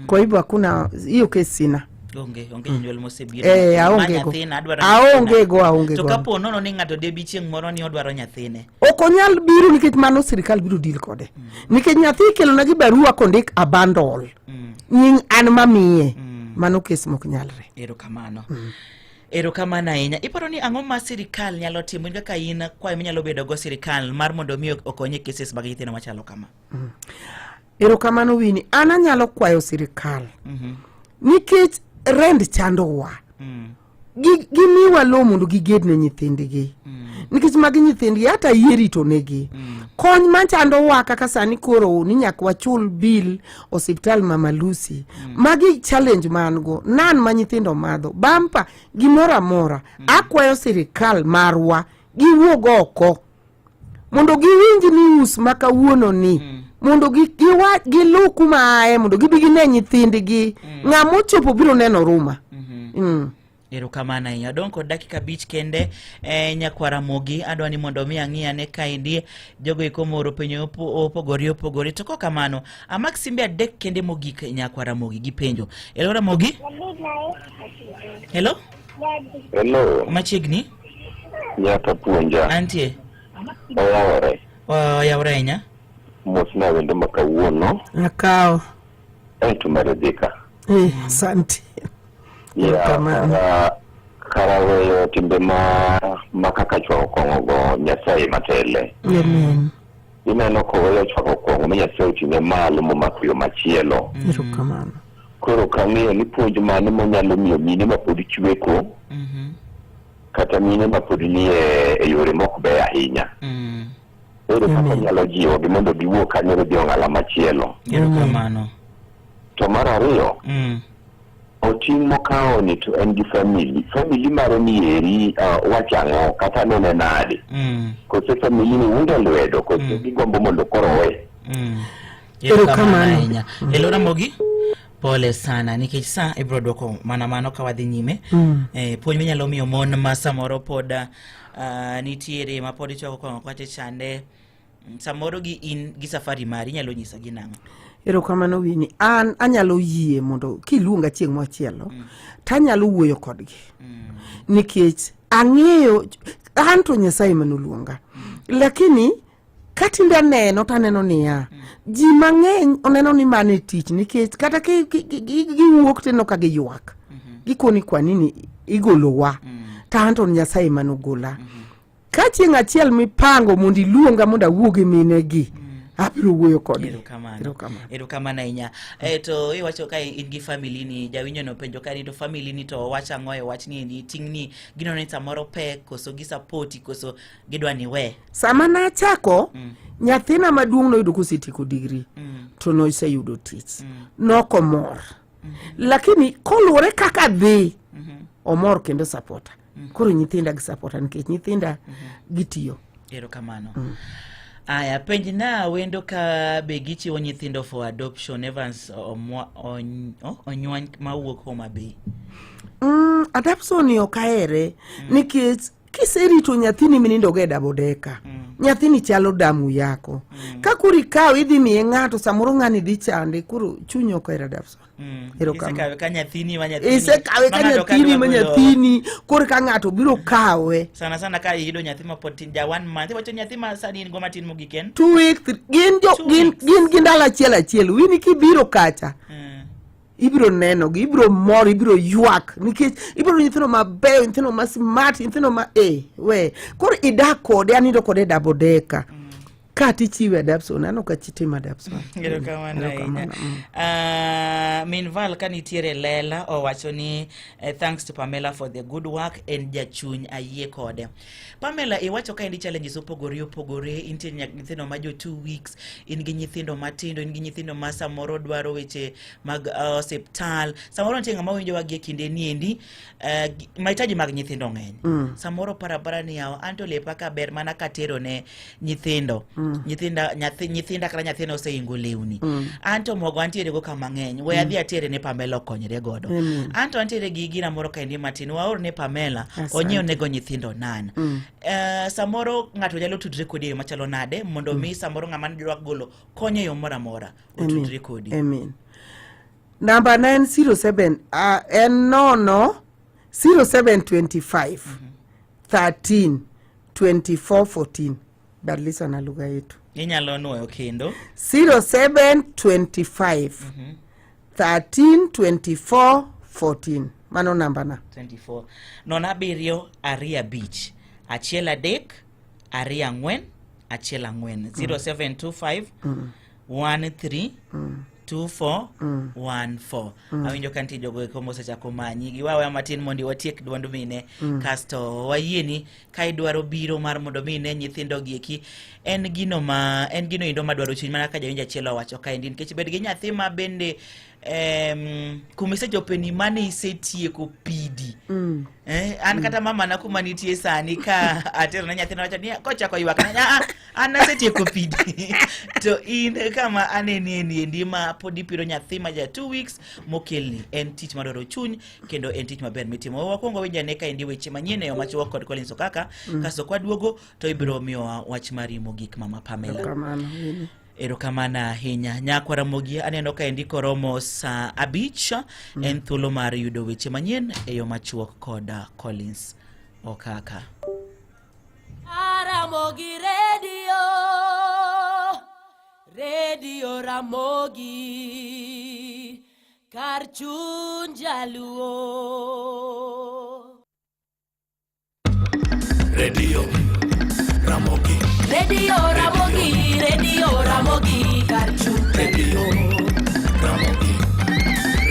kwa hivyo hakuna hiyo kesi sina onge onge jonyuol mosebiro Eh, Ma aonge go. nyathina, adwaro Aonge nyathina. go, aonge to go. kapo nono ni ng'ato debi chieng' moro ni odwaro nyathine ok onyal biro nikech mano sirikal biro deal kode nikech nyathi ikelona gi barua kondik abandol nying an mamiye mano kes mok nyalre erokamano erokamano ahinya iparo ni ang'o ma sirikal nyalo timo in kaka in kwayo minyalo bedo go sirikal mar mondo mi okony e cases mag nyithindo machalo kama Erokamano Winnie, an anyalo kwayo sirikal nikech rent chandowa. Gi- Gimiwa lowo mondo giged ne nyithindgi nikech magi nyithindgi hata yie rito negi kony machandowa kaka sani koro ni nyaka wachul bill osiptal Mama Lucy magi challenge ma an go nan ma nyithindo madho bampa gimoro amora akwayo sirikal marwa giwuog oko mondo giwinj news ma kawuono ni mm. mondo giluw kuma aye mondo gibi gine nyithindgi mm. ng'ama ochopo biro neno ruma mm -hmm. mm. Erokamano ahinya. Adong' kod dakika abich kende e, nyakwar Ramogi adwa ni mondo mi ang'i ane kaendi jogo eko moro penjo opogore opogore to kok kamano amak simbe adek kende mogik nyakwar Ramogi gi penjo. Hello Ramogi. Hello. Hello. Machiegni. Nyaka puonja. Antie. Oyawore. Oyawore ahinya. Mos na wendo ma kawuono. Akawo. Aeto maridhika. Eh, asante. Ya, kara, kara weyo timbe ma ma kaka chwako kong'o go Nyasaye matele. Amen. Ineno koweyo chwako kong'o ma Nyasaye oting'e malo momako yo machielo. Erokamano. Koro ok ang'eyo ni puonj mane manyalo miyo mine ma pod chweko kata mine ma pod nie e yore mok beyo ahinya. Ere kaka nyalo jiwogi mondo giwuog kanyo gidhi ong'ala machielo. Erokamano. To mar ariyo, oting' mokawo ni to en gi famili. Famili mare ni eri uh, wacho ang'o kata nene nade? Kose famili ni unge lwedo kose gigombo mondo koro owe. Erokamano ahinya. Hello Ramogi. Pole sana nikech sa ibiro dwoko mana mano ka wadhi nyime. Eh, puonj minyalo miyo mon ma samoro pod uh, nitiere ma pod ichwako kong'o kocha chande samoro gi in gi safari mari inyalo nyiso gi nang'o? Erokamano Winnie. An anyalo yie mondo kiluonga chieng' machielo tanyalo wuoyo kodgi. Nikech ang'eyo an to Nyasaye manoluonga. Lakini katinde aneno to aneno niya ji mang'eny oneno ni mano e tich nikech kata giwuok tineno ka giywak gikoni kwa nini igolowa to an to Nyasaye manogola ka chieng' achiel mipango mondo iluonga mondo awuo gi minegi abiro wuoyo kodgi Erokamano. Erokamano. Erokamano ahinya. Eh, to iwacho ka in gi family ni jawinjo no penjo ka ni to family ni to wacho ang'o e wach ni endi ting' ni gineno ni samoro pek koso gi sapoti koso gidwa ni we. Sama nachako nyathina maduong' noyudo kosetieko digri to noseyudo tich nokomor lakini koluwore kaka dhi omor kendo sapota koro nyithinda gi sapota nikech nyithinda gitiyo Erokamano. Aya, penj na wendo ka be gichiwo nyithindo for adoption Evans Omwa- Ony- oh, Onywany mawuok Homa Bay. Adoption ni ok ahere nikech kiserito nyathini minindogo e dabodeka mm. nyathini chalo damu yako mm. ka koro ikawe idhi miye ng'ato samoro ng'ani dhi chande koro chuny ok ohero adoption mm. Erokamano. Isekawe ka nyathini ma nyathini. Isekawe ka Ma ng'ato ka nyathini dwa ma golo- nyathini koro ka ng'ato biro kawe Sana sana ka iyudo nyathi ma pod tin ja one month iwacho nyathi ma sani in go matin mogik en two weeks gin jo gin gin gi ndalo achiel achiel wini kibiro kacha Ibiro nenogi, ibiro mor, ibiro ywak nikech ibiro nyithindo mabeyo, nyithindo ma smart, nyithindo ma e we. Koro idak kode, anindo kode double decker. Ka tichiwe adoption, an ok achitim adoption. Erokamano ahinya. Erokamano, Min Val ka nitiere lela owacho ni thanks to Pamela for the good work, en jachuny ayie kode. Pamela iwacho ka endi challenges opogore opogore, intie nyithindo ma jo 2 weeks, in gi nyithindo matindo, in gi nyithindo ma samoro dwaro weche mag osiptal, samoro nitie ng'ama winjowa gi e kinde ni endi, mahitaji mag nyithindo ng'eny. Samoro parapara ni yawa, anto lepa ka ber mana katero ne nyithindo. Nyithinda, nyathi, nyithinda kata nyathina oseingo lewni. Anto mogo antiere go kama ng'eny, we adhi atere ne Pamela okonyre godo. Anto antiere gi gina moro kaendi matin, waor ne Pamela, onyiew nego nyithindo nan. Samoro ng'ato nyalo tudre kodi e yo machalo nade mondo mi samoro ng'ama dwa golo kony e yo moro amora otudre kodi. Amen. Namba na en 07 en nono 0725 13 24 14. Badilisha na lugha yetu. Inyalo nuoyo kendo. 0725 13 24 14. Mano namba na. 24. 0 7 2 5 1 3 2 4 1 1 0725 1 3 2 4 1 4. Awinjo ka nitie jogo eko mosechako manyi. Giwaweya matin mondo watiek duond mine. Kasto wayieni ka idwaro biro mar mondo mi ine nyithindo gi eki, en gino ma en gino endo madwaro chuny mana ka jawinjo achiel owacho kaendi, nikech bed gi nyathi ma bende kuma isechope ni mane isetieko pidi. An kata mamana kuma nitie sani ka atero ne nyathina wacho ni kochako ywak na, "Ah, an asetieko pidi." To in kama anenie ni endi ma pod ipiro nyathi ma ja 2 weeks mokelni, en tich madwaro chuny kendo en tich maber mitimo. Wakwongo winj ane kaendi weche manyien e yo machuok kod Collins Okaka, kasto kwaduogo to ibiro miyowa wach mari mogik, Mama Pamela. Erokamano, Winnie. Erokamano ahinya. Nyakwa Ramogi, aneno ka endi koromo saa 5, en thuolo mar yudo weche manyien e yo machuok kod Collins Okaka. Ramogi Radio, Radio Ramogi, kar chuny jaluo. Radio Ramogi. Radio Ramogi, Radio Ramogi, kar chuny Radio Ramogi.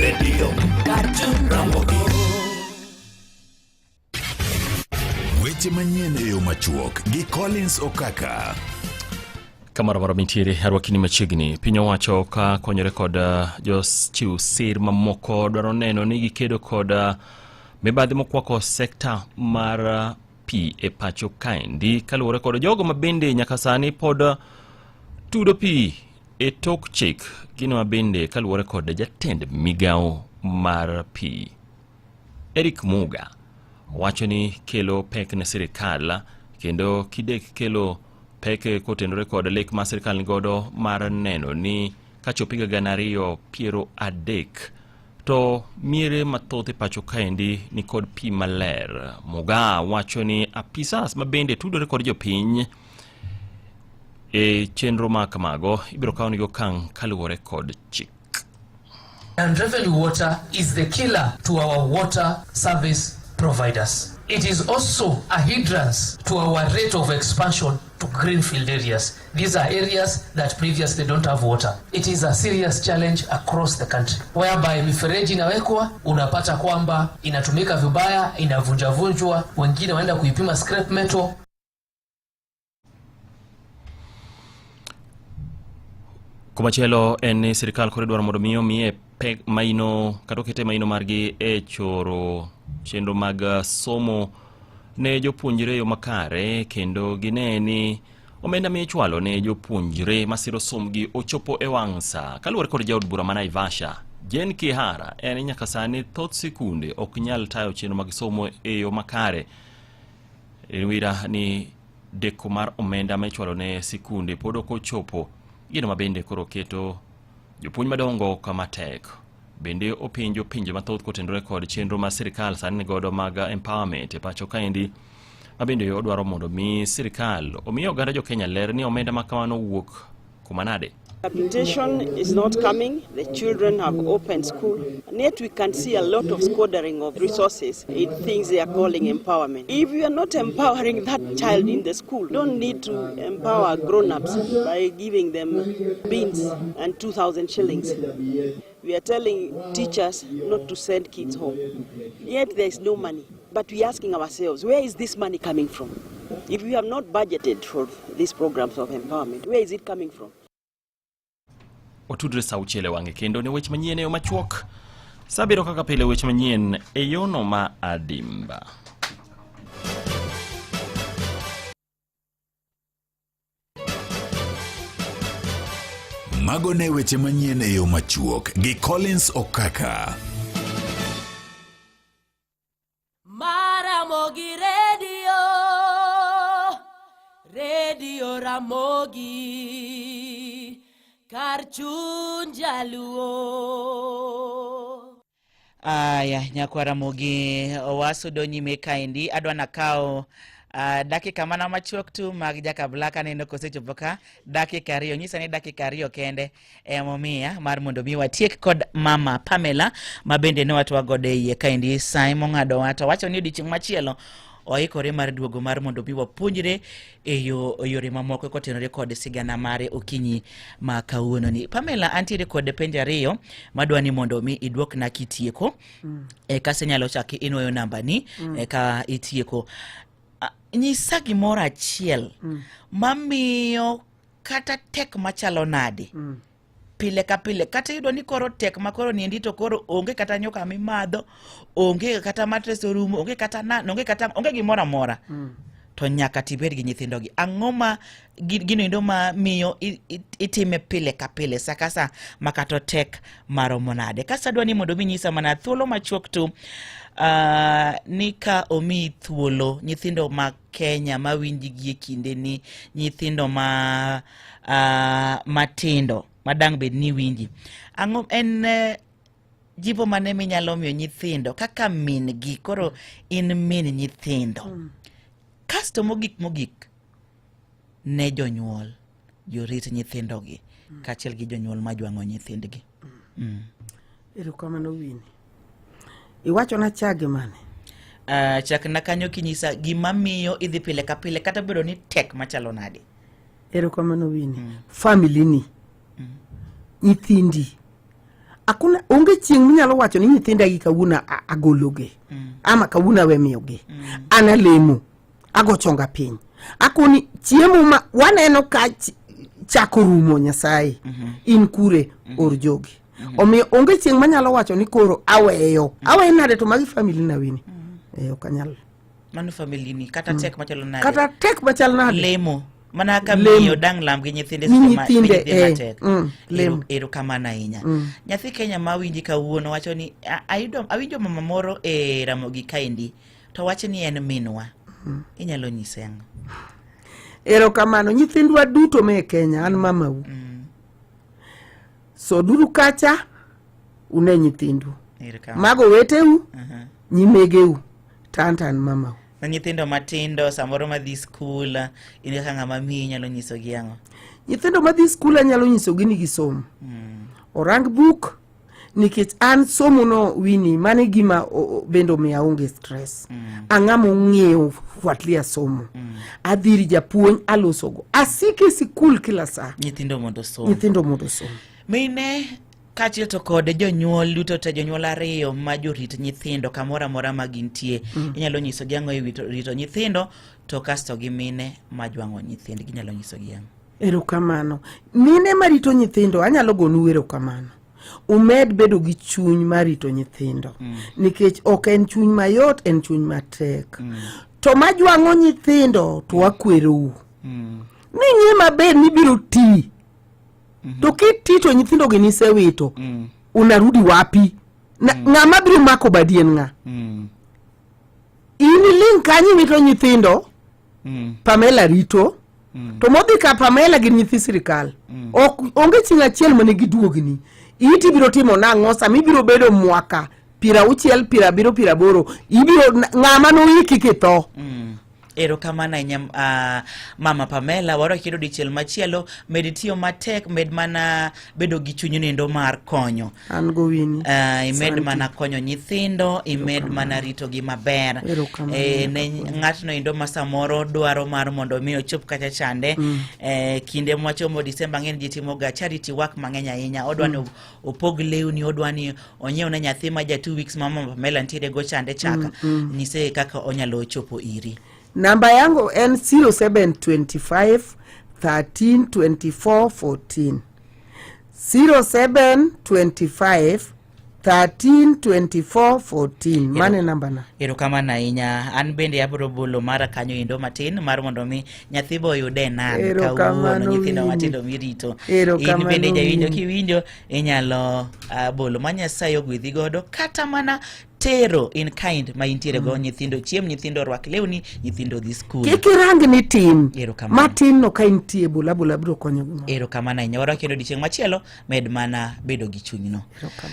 Radio kar chuny Ramogi. Weche manyien e yo machuok gi Collins Okaka. Kamoro amora mintiere, arwakini machiegni. Piny owacho ka konyore kod jochiw sir mamoko dwaro neno ni gikedo kod mibadhi mokwako sekta mar pi e pacho kaendi, kaluwore kod jogo ma bende nyaka sani pod tudo pi e tok chik, gino ma bende kaluwore kod jatend migawo mar pi Eric Muga wacho ni kelo pek ne sirikal kendo kidek kelo pek kotenore kod lek ma sirikal nigodo mar neno ni kachopo higa gana ariyo piero adek to miere mathoth e pacho kaendi ni kod pi maler. Muga wacho ni apisas ma bende tudore kod jopiny e chenro ma kamago ibiro kaw nigi okang' kaluwore kod chik. And revenue water is the killer to our water service providers. It is also a hindrance to our rate of expansion to greenfield areas. These are areas that previously don't have water. It is a serious challenge across the country, whereby mifereji inawekwa, unapata kwamba inatumika vibaya, inavunjavunjwa, wengine waenda kuipima scrap metal. Komachielo en ni sirikal koro idwaro mondo mi omiye pek maino kata okete maino margi e choro chenro mag somo ne jopuonjre e yo makare kendo gine ni omenda michwalo ne jopuonjre masiro sombgi ochopo e wang' sa. Kaluwore kod jaod bura ma Naivasha, Jane Kihara, en nyaka sani thoth sikunde ok nyal tayo chenro mag somo e yo makare. Wira ni deko mar omenda ma ichwalo ne sikunde pod ok ochopo, gino ma bende koro keto jopuonj madongo kama tek. Bende openjo penjo mathoth kotenore kod chenro ma sirikal sani nigodo mag empowerment e pacho kaendi, ma bende odwaro mondo mi sirikal omi oganda jo Kenya ler ni omenda ma kamano wuok kuma nade. Capitation is not coming. The children have opened school. And yet we can see a lot of squandering of resources in things they are calling empowerment. If you are not empowering that child in the school, don't need to empower grown-ups by giving them beans and 2,000 shillings. We are telling teachers not to send kids home. Yet there is no money. But we are asking ourselves, where is this money coming from? If we have not budgeted for these programs of empowerment, where is it coming from? Watudre sa auchiel e wang'e kendo ne weche manyien e yo machuok. Sa abiriyo kaka pile weche manyien e yono ma adimba. Mago ne weche manyien e yo machuok gi Collins Okaka. Maramogi Radio, Radio Ramogi, kar chuny jaluo. Aya, nyakwa Ramogi, wasudo nyime kaendi. Adwa nakawo dakika mana machuok tu mag Jakablaka aneno kosechopo ka dakika ariyo. Nyisa ni dakika ariyo kende emomiya mar mondo mi watiek kod mama Pamela ma bende ne watwa godo e iye kaendi sa emong'adowa to wacho ni odiochieng' machielo oikore mar duogo mar mondo mi wapuonjre e yo yore mamoko kotenore kod sigana mare okinyi ma kawuononi. Pamela, antiere kod penjo ariyo madwa ni mondo mi iduokna kitieko. E, kasenyalo chaki inwoyo nambani eka itieko. Nyisa gimoro achiel mamiyo kata tek machalo nade pile ka pile kata iyudo ni koro tek ma koro niendi to koro onge kata nyuka mimadho onge kata matres orumo onge kata nan onge kata onge gimoro amora to nyaka tibed gi nyithindogi ang'o ma gino endo ma miyo itime pile ka pile sa ka sa ma kata otek maromo nade kasto adwa ni mondo mi nyisa mana thuolo machuok tu ni ka omiyi thuolo nyithindo ma Kenya mawinji gi e kindeni nyithindo ma matindo madang' bed ni winji ang'o en jipo mane minyalo miyo nyithindo kaka min gi koro in min nyithindo kasto mogik mogik ne jonyuol jorit nyithindogi kaachiel gi jonyuol majwang'o nyithindgi. Erokamano Winnie. Iwachona chage mane? Chakna kanyo kinyisa gima miyo idhi pile ka pile kata bedo ni tek machalo nade. Erokamano Winnie. Family ni. Nyithindi. Akuna onge chieng' minyalo wacho ni nyithinda gi kawuono agologi. Ama kawuono awe miyogi. An alemo. Ago chonga piny. Akoni chiemo ma waneno ka chako rumo Nyasaye. In kure or jogi. Omiyo onge chieng' manyalo wacho ni koro aweyo. Aweyo nade to magi family na Winnie. Ok anyal. Mano family ni kata tek machalo nade. Kata tek machal nade. Lemo. Mana ka Lemo. miyo dang' lam gi nyithinde Ni seche ma nyithinde, piny dhi matek. lemo. Erokamano ahinya. Nyathi Kenya ma winji kawuono wacho ni awinjo mama moro e Ramogi kaendi to wacho ni en minwa. Inyalo nyise ang'o? Erokamano nyithindwa duto me Kenya an mamau. Soduru kacha une nyithindu. Erokamano. Mago weteu, nyimegeu, to an to an mamau. Na nyithindo matindo samoro madhi skul in kaka ng'ama miyo inyalo nyisogi ang'o? Nyithindo madhi skul anyalo nyisogi ni gisom. Orang buk nikech an somo no Winnie mano e gima bende omiyo aonge stress. Ang'ama ong'eyo fuatilia somo. Adhi ir japuonj alosogo. Asike e sikul kila saa. Nyithindo mondo osom. Nyithindo mondo osom. Mine kaachiel to kod jonyuol duto te, jonyuol ariyo ma jorit nyithindo kamoro amora ma gintie. Inyalo nyisogi ang'o e wi rito nyithindo to kasto gi mine ma jwang'o nyithindgi inyalo nyisogi ang'o? Erokamano. Mine marito nyithindo anyalo gonu erokamano. Umed bedo gi chuny mar rito nyithindo. Nikech ok en chuny mayot, en chuny matek. To majwang'o nyithindo to wakwerou. Ni ng'i maber ni biro ti. To kiti to nyithindo gi nisewito. Unarudi wapi? Ng'ama biro mako badi en ng'a? In iling' kanyo iwito nyithindo, Pamela rito. To modhi ka Pamela gin nyithi sirikal. Ok onge chieng' achiel mane giduogni. Iti biro timo nang'o sama ibiro bedo mwaka 60, 70, 80, ibiro ng'ama noiki kitho. Erokamano ahinya mama Pamela, warwaki kendo odiechieng' machielo. Med tiyo matek, med mana bedo gi chuny nindo mar konyo. An gowini. Imed Asante. mana konyo nyithindo, imed mana ritogi maber. Erokamano. Ne ng'atno endo ma samoro dwaro mar mondo mi ochop kacha chande. Kinde mwachomo Disemba ng'eny ji timoga charity work mang'eny ahinya. Odwa ni opog lewni, odwa ni onyiew ne nyathi ma ja 2 weeks ma mama Pamela nitiere go chande chaka. Nyise kaka onyalo chopo iri. Namba yangu en 0725 13 24 14. 0725 13 24 14. Mano e nambana. Erokamano ahinya. An bende abiro bolo mara kanyo endo matin mar mondo mi nyathi bo oyude nan Erokamano, kawuono nyithindo Winnie. matindo mirito. In Erokamano, bende jawinjo Winnie. kiwinjo inyalo bolo ma Nyasaye ogwedhi godo kata mana tero in kind ma intiere go nyithindo chiem, nyithindo orwak lewni, nyithindo dhi skul. Kik irang ni tin. Erokamano. Matin no ka intie bola bola biro konyo gimoro. Erokamano ahinya. Warwaki kendo odiechieng' machielo, med mana bedo gi chunyno.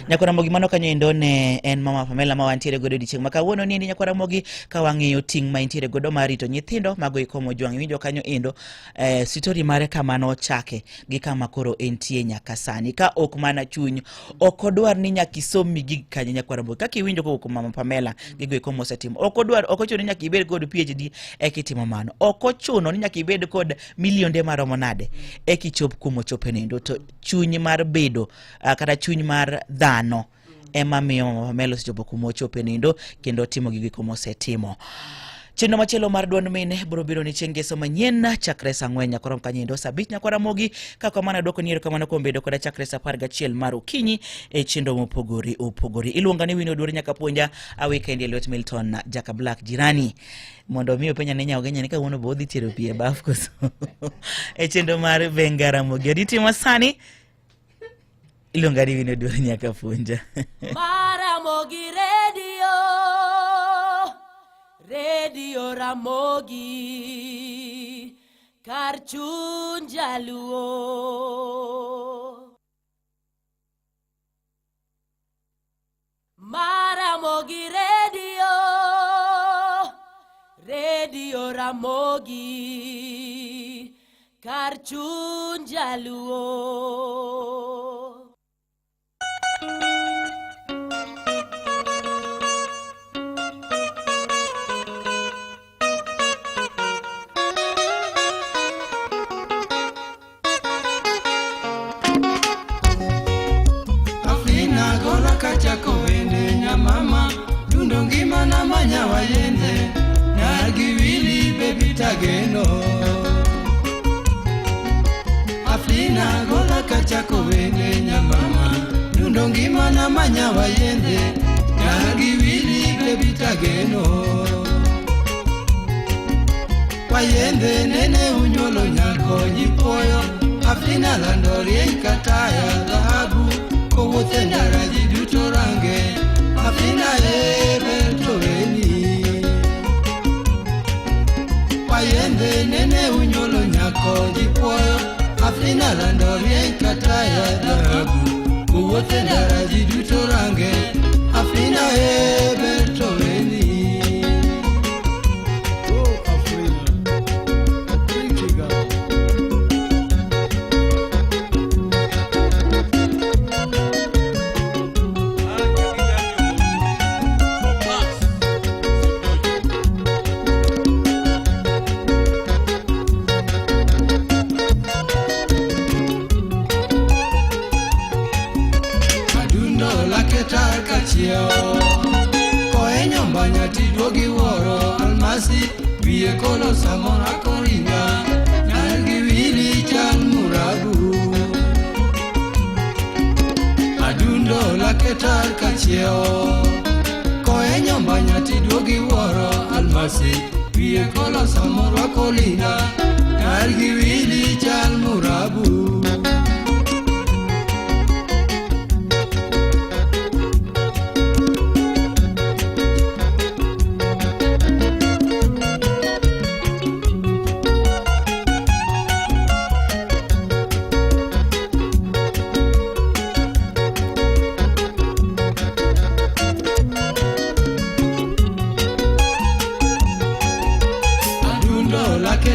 Nyakwar Ramogi, mano kanyo endo ne en mama Pamela ma wantiere godo odiechieng' ma kawuono ni endi nyakwar Ramogi ka wang'iyo ting' ma intiere godo mar rito nyithindo mago eko mojwang'. Iwinjo kanyo endo sitori mare kama nochake gi kama koro entie nyaka sani ka ok mana chuny ok odwar ni nyaka isom migig kanyo nyakwar Ramogi kaka iwinjo kowuok kuom mama Pamela gigo eko mosetimo ok odwar ok ochuno ni nyaka ibed kod PhD eka itimo mano ok ochuno ni nyaka ibed kod milionde maromo nade eka ichop kuma ochope nendo to chuny mar bedo kata chuny mar dhano ema miyo mama Pamela osechopo kuma ochope nendo kendo timo gigo eko mosetimo. Chenro machielo mar duond mine biro biro ni chieng' ngeso manyien chakre saa 4 nyaka rom kanyo saa 5 nyaka Ramogi. Kaka kamano adwoko ni erokamano kuom bedo koda chakre saa 11 mar okinyi e chenro mopogore opogore. Iluonga ni Winnie Oduor nyaka puonja awe kendi e lwet Milton Jaka Black jirani mondo mi openja ne nyawo ni kawuono bo odhi tero pi e baf koso e chenro mar Benga Ramogi. Oditi masani iluonga ni Winnie Oduor nyaka puonja. Maramogi Radio, Radio Ramogi, kar chuny jaluo. Maramogi Radio, Radio Ramogi, kar chuny jaluo. Afrina gola kachako wende nyamama dundo ngima na manya wayende nyargi wili bebi tageno Afrina gola kachako wende nyamama dundo ngima na manya wayende nyargi wili bebi tageno Wayende nene unyuolo nyako jipuoyo Afrina lando rieny kataya dhahabu kowuotho e ndara ji duto range Afrina e ber to weni Wayende nene unyuolo nyako jipuoyo Afrina lando rieny kataya dhahabu kowuotho e ndara ji duto range Afrina e ber to weni Oh, Afrina, a pretty girl. Adundo lake tar kachiewo koenyo mbanya tiduogi wuoro almasi wiye kolo samoro akoringa nyargi wili chal murabu Adundo lake tar kachiewo koenyo mbanya tiduogi wuoro almasi wiye kolo samoro akolinga nyargi wili chal murabu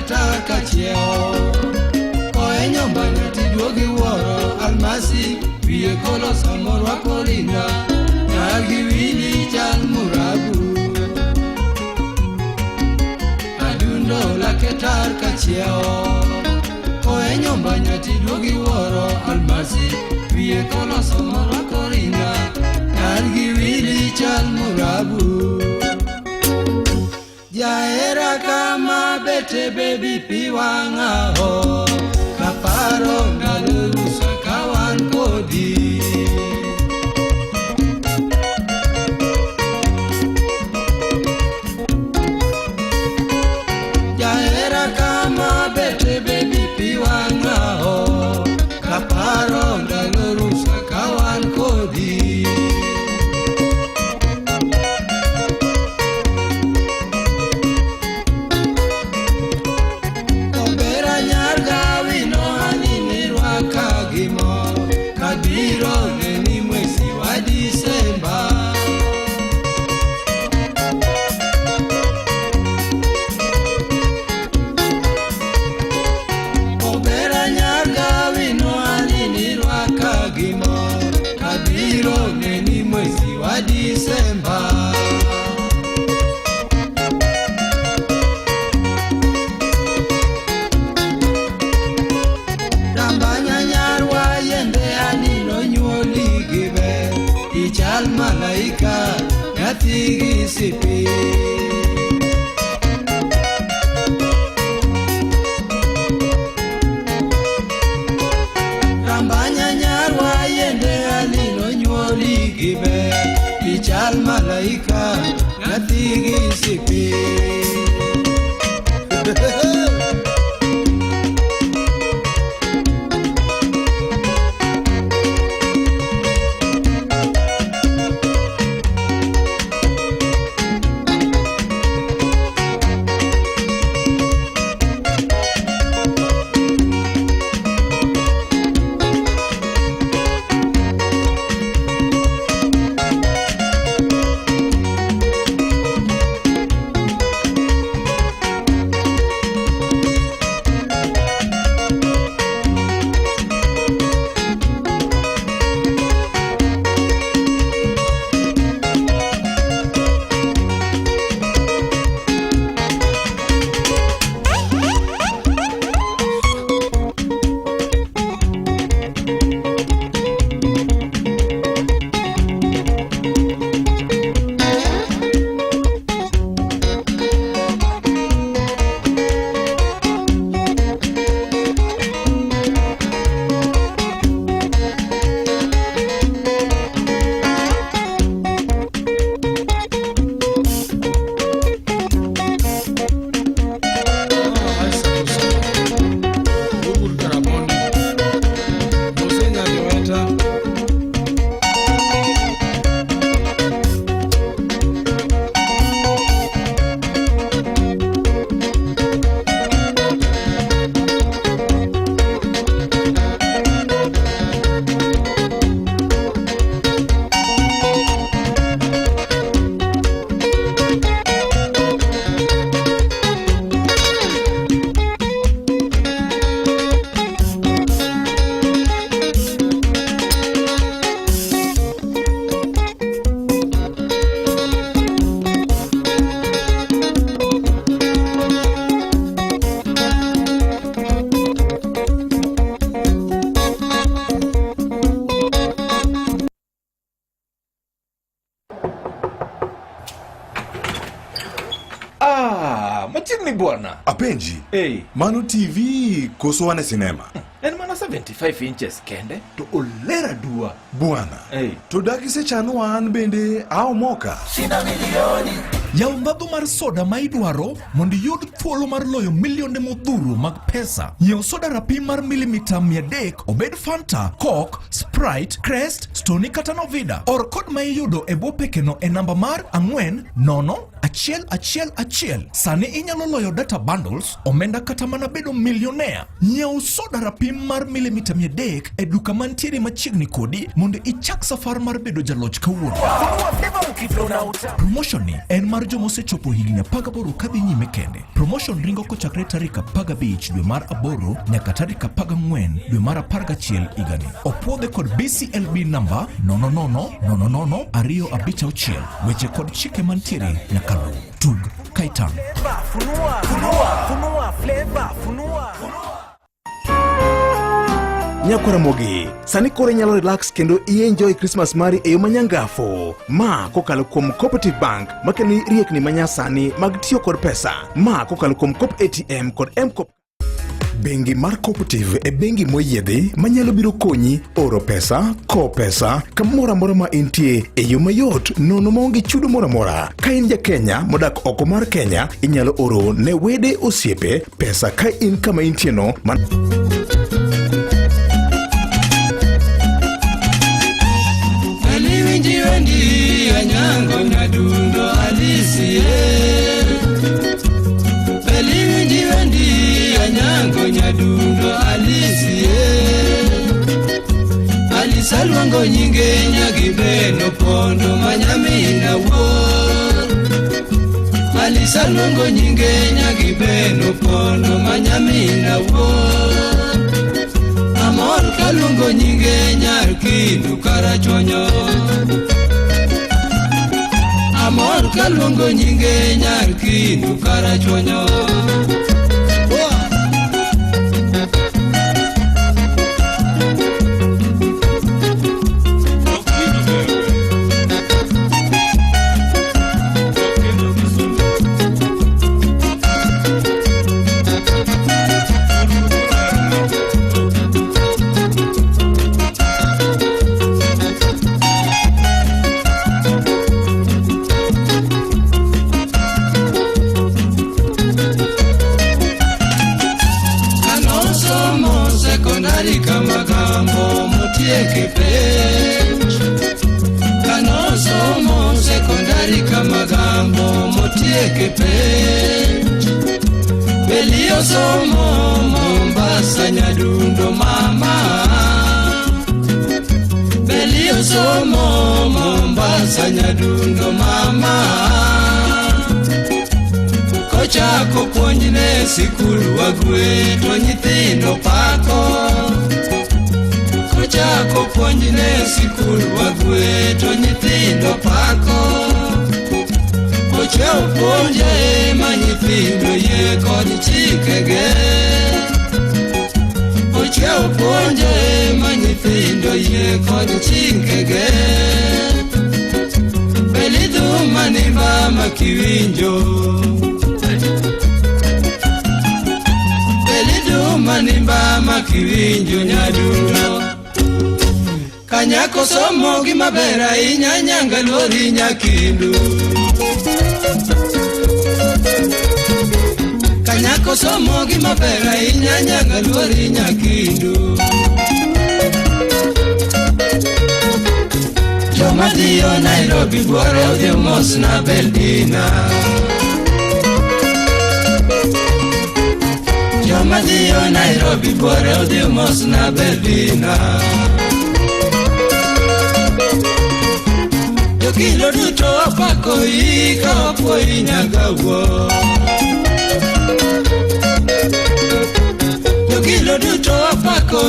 tar kachiewo Koenyo mbanya tiduogi wuoro Almasi wiye kolo samorwako rinda Nyar gi wili chal murabu Adundo lake tar kachiewo Koenyo mbanya tiduogi wuoro Almasi wiye kolo samorwako rinda Nyar gi wili chal murabu Jahera kama bete baby pi wang'a ho Kaparo ndalo rusa ka wan kodi Jahera kama bete baby pi wang'a ho Kaparo ndalo rusa ka wan kodi Obera nyar gawi nohani nirwaka gi mor Kabiro neni mwezi wa Disemba Obera nyar gawi nohani nirwaka gi mor Kabiro neni mwezi wa Disemba Rambanya nyarwa yende anino nyuoli gi ber Ichal malaika nyathi gi sipi Rambanya nyarwa yende anino nyuoli gi ber Ichal malaika nyathi gi sipi Ah, machiegni bwana. Apenji. Hey. Mano TV koso wan e sinema? En mana 75 inches kende to oler aduwa. Bwana. Hey. To dak isechanwa an bende aomoka. Sina milioni. Yaw ndhadhu mar soda ma idwaro mondo iyud thuolo mar loyo milionde modhuro mag pesa. Nyiew soda rapim mar milimita 300 obed Fanta, Coke, Sprite, Crest, Stony kata Novida. Or kod ma iyudo e bwo pekeno e namba mar 4 0 1 1 1. Sani inyalo loyo data bundles, omenda kata mana bedo milionea. Nyiew soda rapim mar milimita 300 e duka mantiere machiegni kodi mondo ichak safar mar bedo jaloch kawuono. Promotion ni en mar mar joma osechopo higni 18 kadhi nyime kende. Promotion ringo kochakre tarik 15 dwe mar aboro nyaka tarik 14 dwe mar 11 higani. Opuodhe kod BCLB namba 00 00 256. Weche kod chike mantiere nyaka luw. Tug kaitang'. Funua, funua, funua, flavor, funua. Nyakwaramogi, sani koro inyalo relax kendo i-enjoy Christmas mari e yo manyangafu. Ma kokalo kuom Cooperative Bank makeloni riekni manyasani mag tiyo kod pesa. Ma kokalo kuom Coop ATM kod M-Kopa. Bengi mar Cooperative e bengi moyiedhi manyalo biro konyi oro pesa, kowo pesa kamoro amora ma intie e yo mayot nono maonge chudo moro amora. Ka in ja Kenya modak oko mar Kenya, inyalo oro ne wede osiepe pesa ka in kama intie no man Eliwinji wendi anyango nyadundo alisi Eliwinji wendi anyango nyadundo alisi Alisa luongo nyinge nyagibeno pondo manyamina wuor Alisa luongo nyinge nyagibeno pondo manyamina wuor Amor kaluongo nyinge nyar kindu karachuonyo Amor kaluongo nyinge nyar kindu karachuonyo Kanosomo sekondari kamagambo motieke penj Kanosomo sekondari kamagambo motieke penj Belio somo Mombasa nyadundo mama Belio somo Mombasa nyadundo mama Kochako puonjne sikul wagwe to nyithindo pako Kochako puonjne sikul wagwe to nyithindo pako Ochew puonje ma nyithindo yie kod chikege Ochew puonje ma nyithindo yie kod chikege Belidhuma ni mama kiwinjo Belidhuma ni mama kiwinjo nyadundo Kanyako somo gimaber ahinya nyanga luori nyakindu Kanyako somo gimaber ahinya nyanga luori nyakindu Joma dhiyo Nairobi buore odhi mos na Beldina Joma dhiyo Nairobi buore odhi mos na Beldina Jokilo duto wapako ka wapuoyi nyaka wuo Jokilo duto wapako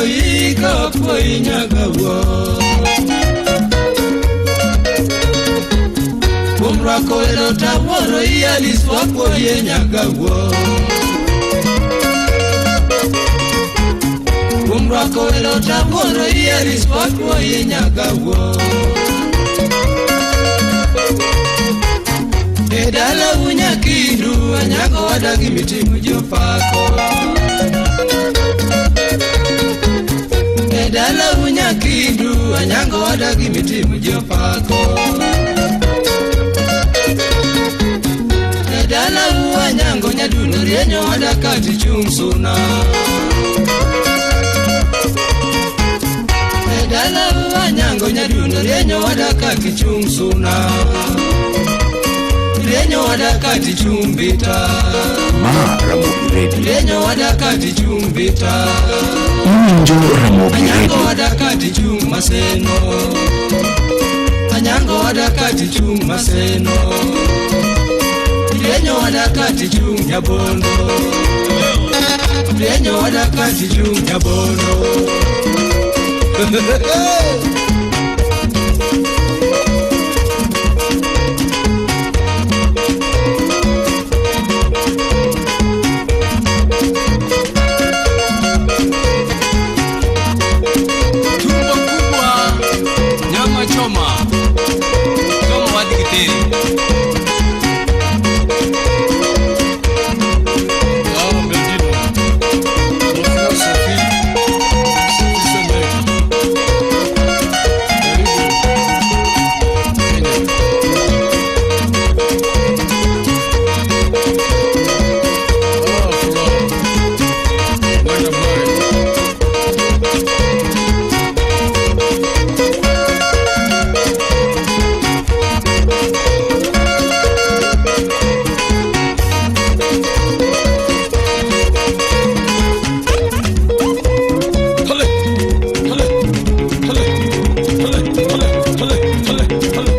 ka wapuoyi nyaka wuo Kuom rwako welo tawuoro i Alice wapuoye nyaka wuo Kuom rwako welo tawuoro i Alice wapuoye nyaka wuo E dalau nyakindu anyango wadagi mitimo jopako E dalau nyakindu anyango wadagi mitimo jopako E dalau anyango nyadundo rienyo wadakati chung' suna E dalau anyango nyadundo rienyo wadakati chung' suna Rienyo wadakati chung' bita Ma Ramogi Radio. Rienyo wadakati chung' bita Iwinjo Ramogi Anyango Radio. wadakati chung' maseno Anyango wadakati chung' maseno Apenyo wadakati chung' nyabondo Apenyo wadakati chung' nyabondo Tumbo kubwa, nyama choma, choma wadhi githeri. Ah, Medina. Mon frère Sophie, Sophie Semek. Karibu Kenya. Ah, Flora. Mwenda Mari. Hale, hale, hale, hale, hale, hale, hale, hale.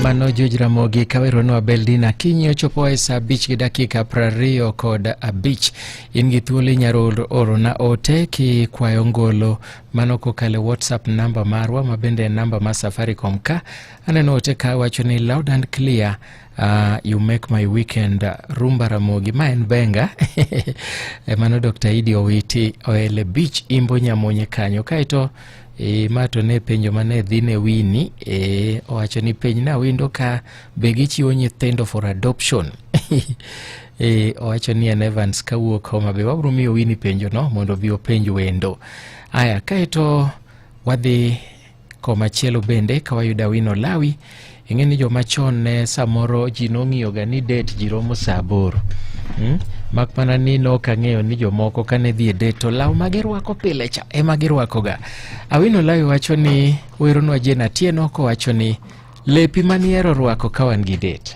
Mano George Ramogi kaweronwa Beldina kinyi ochopo e saa 5:25. In gi thuolo inyalo orona ote kikwayo ngolo mano kokalo e WhatsApp namba marwa ma bende en namba mar Safaricom ka. Aneno ote ka wacho ni loud and clear, you make my weekend, Rumba Ramogi. Ma en Benga. Mano Dr. Idi Owiti Oele Beach Imbo Nyamonye kanyo. Kaeto ma to ne penjo mane dhi ne Winnie, owacho ni penj na windo ka be gichiwo nyithindo for adoption. Owacho ni en Evans kawuok Homa Bay. Wabiro miyo Winnie penjo no mondo obi openj wendo. Aya, kaeto wadhi komachielo bende ka wayudo Awino Lawi. Ing'e ni joma chon ne samoro ji nong'iyoga ni date ji romo saa 8. Mak mana ni nok ang'eyo ni jomoko kane dhi e date to law ma girwako pile cha ema girwakoga. Awino Lawi wacho ni weronwa Jane Atieno kowacho ni lepi manihero rwako ka wan gi date.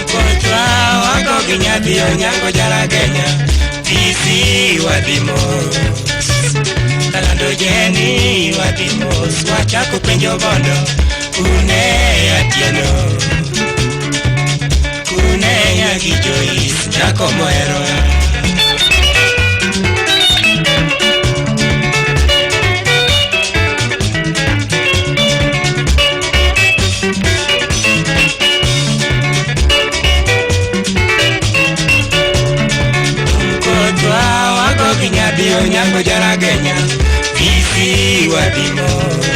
Kochwa wako gi nyathi Onyango Jaragenya DC wadhi mos Kalando Jeni wadhi mos wachako penjo bondo kune Atieno kune nyaki Joyce nyako mohero. Kochwa wako gi nyathi Onyango Jaragenya DC wadhi mos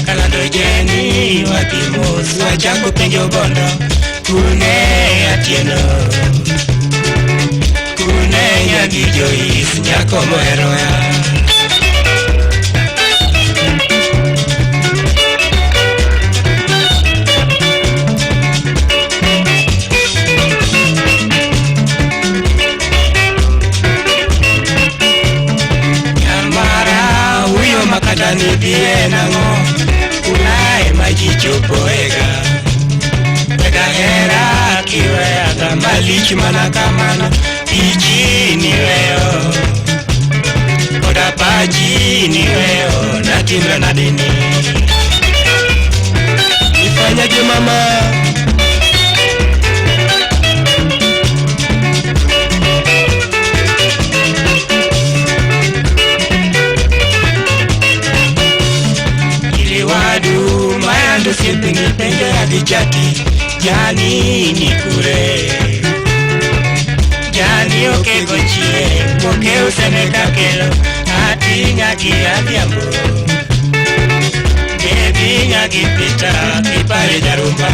Kalando Jeni wadhi mos wachako penjo bondo kune Atieno kune nyaki Joyce nyako mohero ya. Nyamara huyo makata nidhie nang'o unaye maji chopo ega wega hera kiweya malich mana kamano ichi niweyo koda pachi niweyo natimra nadeni nifanyaje mama. Josiepeni penjora gi chati, jani ni kure? Jani okego chieng', oke usene kakelo, ating'a gi adhiambo. Bebinya gi Peter, kipare jarumba.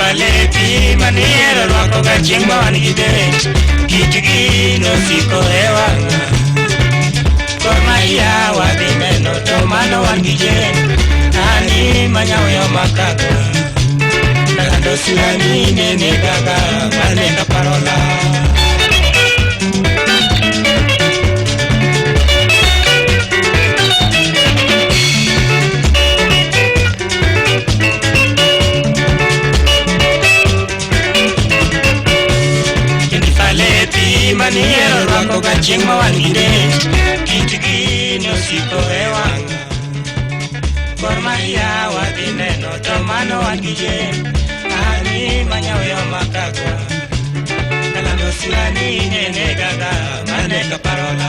Faleti maniero rwako ga chieng' ma wan gi det kitgi nosiko e wang'a Gor Mahia wadhi neno to mano wan gi jen ani manyauyo makaka Nalando sulani nene gaga manenda parola Faleti maniero rwako ga chieng' ma wan gi det kitgi nosiko e wang'a Gor Mahia wadhi neno to mano wan gi jen ani manyauyo makagwa Nalando sulani nene gaga maneka parola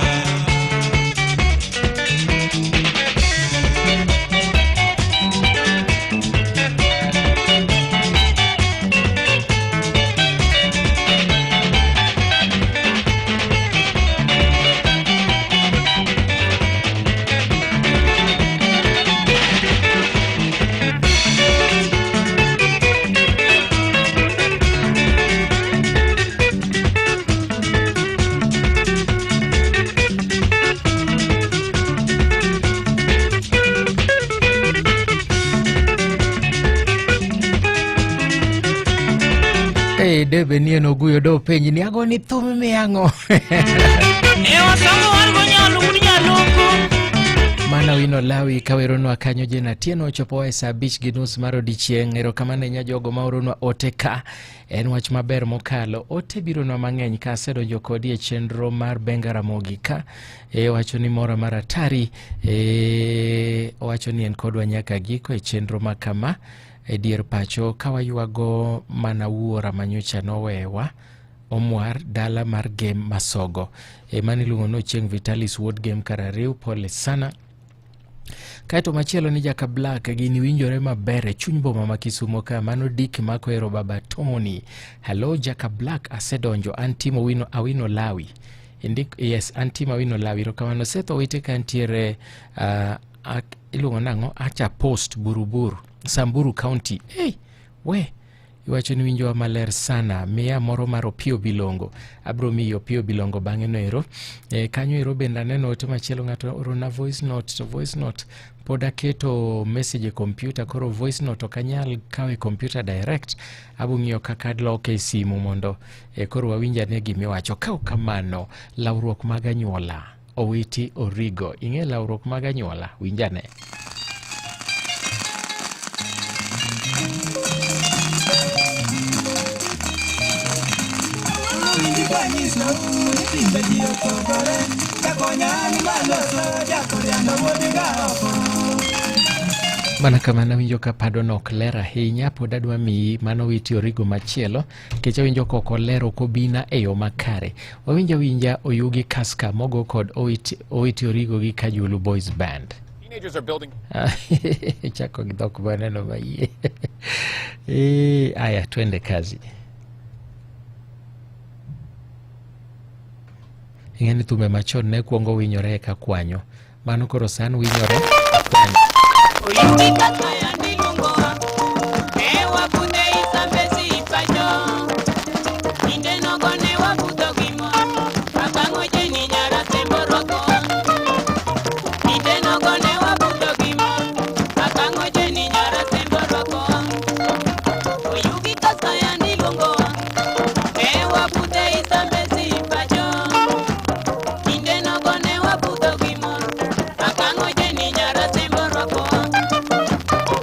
Hey, debe nie noguyo do penji ni agoni thum miang'o Ne wasomo wan go nyalu un nyaluku. Mana wino lawi kaweronwa kanyo jena Atieno ochopo e saa 5:30 mar odiechieng'. Erokamano ahinya jogo ma oronwa ote ka. En wach maber mokalo. Ote bironwa mang'eny ka asedonjo kodi e chenro mar Benga Ramogi ka. E, owacho ni mora mar atari. E, owacho ni en kodwa nyaka giko e chenro ma kama e dier pacho ka waywago mana wuora manyocha nowewa Omwar dala mar Gem Masogo. E, mano iluongo ni Ochieng' Vitalis wuod Gem Karariw, pole sana. Kaeto machielo ni Jaka Black gini winjore maber e chuny boma ma Kisumo ka mano Dick mako ero baba Tony. Hello Jaka Black asedonjo an Timo Wino Awino Lawi. Indik, yes an Timo Awino Lawi. Erokamano Seth Owite ka ntiere iluongo nang'o Acha Post Buruburu Samburu County. Hey, we Iwacho ni winjowa maler sana. Miya moro mar Opiyo Bilongo. Abro miyi Opiyo Bilongo bang'e no ero. E, kanyo ero bende aneno ote machielo ng'ato orona voice note to voice note pod aketo message e computer koro voice note ok anyal kawo e computer direct. Abo ng'iyo kaka adloke e simu mondo e, koro wawinj ane gimiwacho. Ka ok kamano, lawruok mag anyuola. Owiti Origo. Ing'e lawruok mag anyuola? Winj ane. Mana kamano awinjo ka padono ok ler ahinya, pod adwa miyi mano Owiti Origo machielo nikech awinjo ka ok oler ok obina e yo makare. Wawinj awinja Oyugi Kaska mogo kod Owiti, Owiti Origo gi Kajulu Boys Band. Teenagers are building Chako gi dhok maneno mayie. Eh, aya twende kazi. Ing'e ni thumbe machon ne kuongo winyore eka kwanyo. Mano koro san winyore kwanyo. Oyugi kaka yandi luongowa, ne wago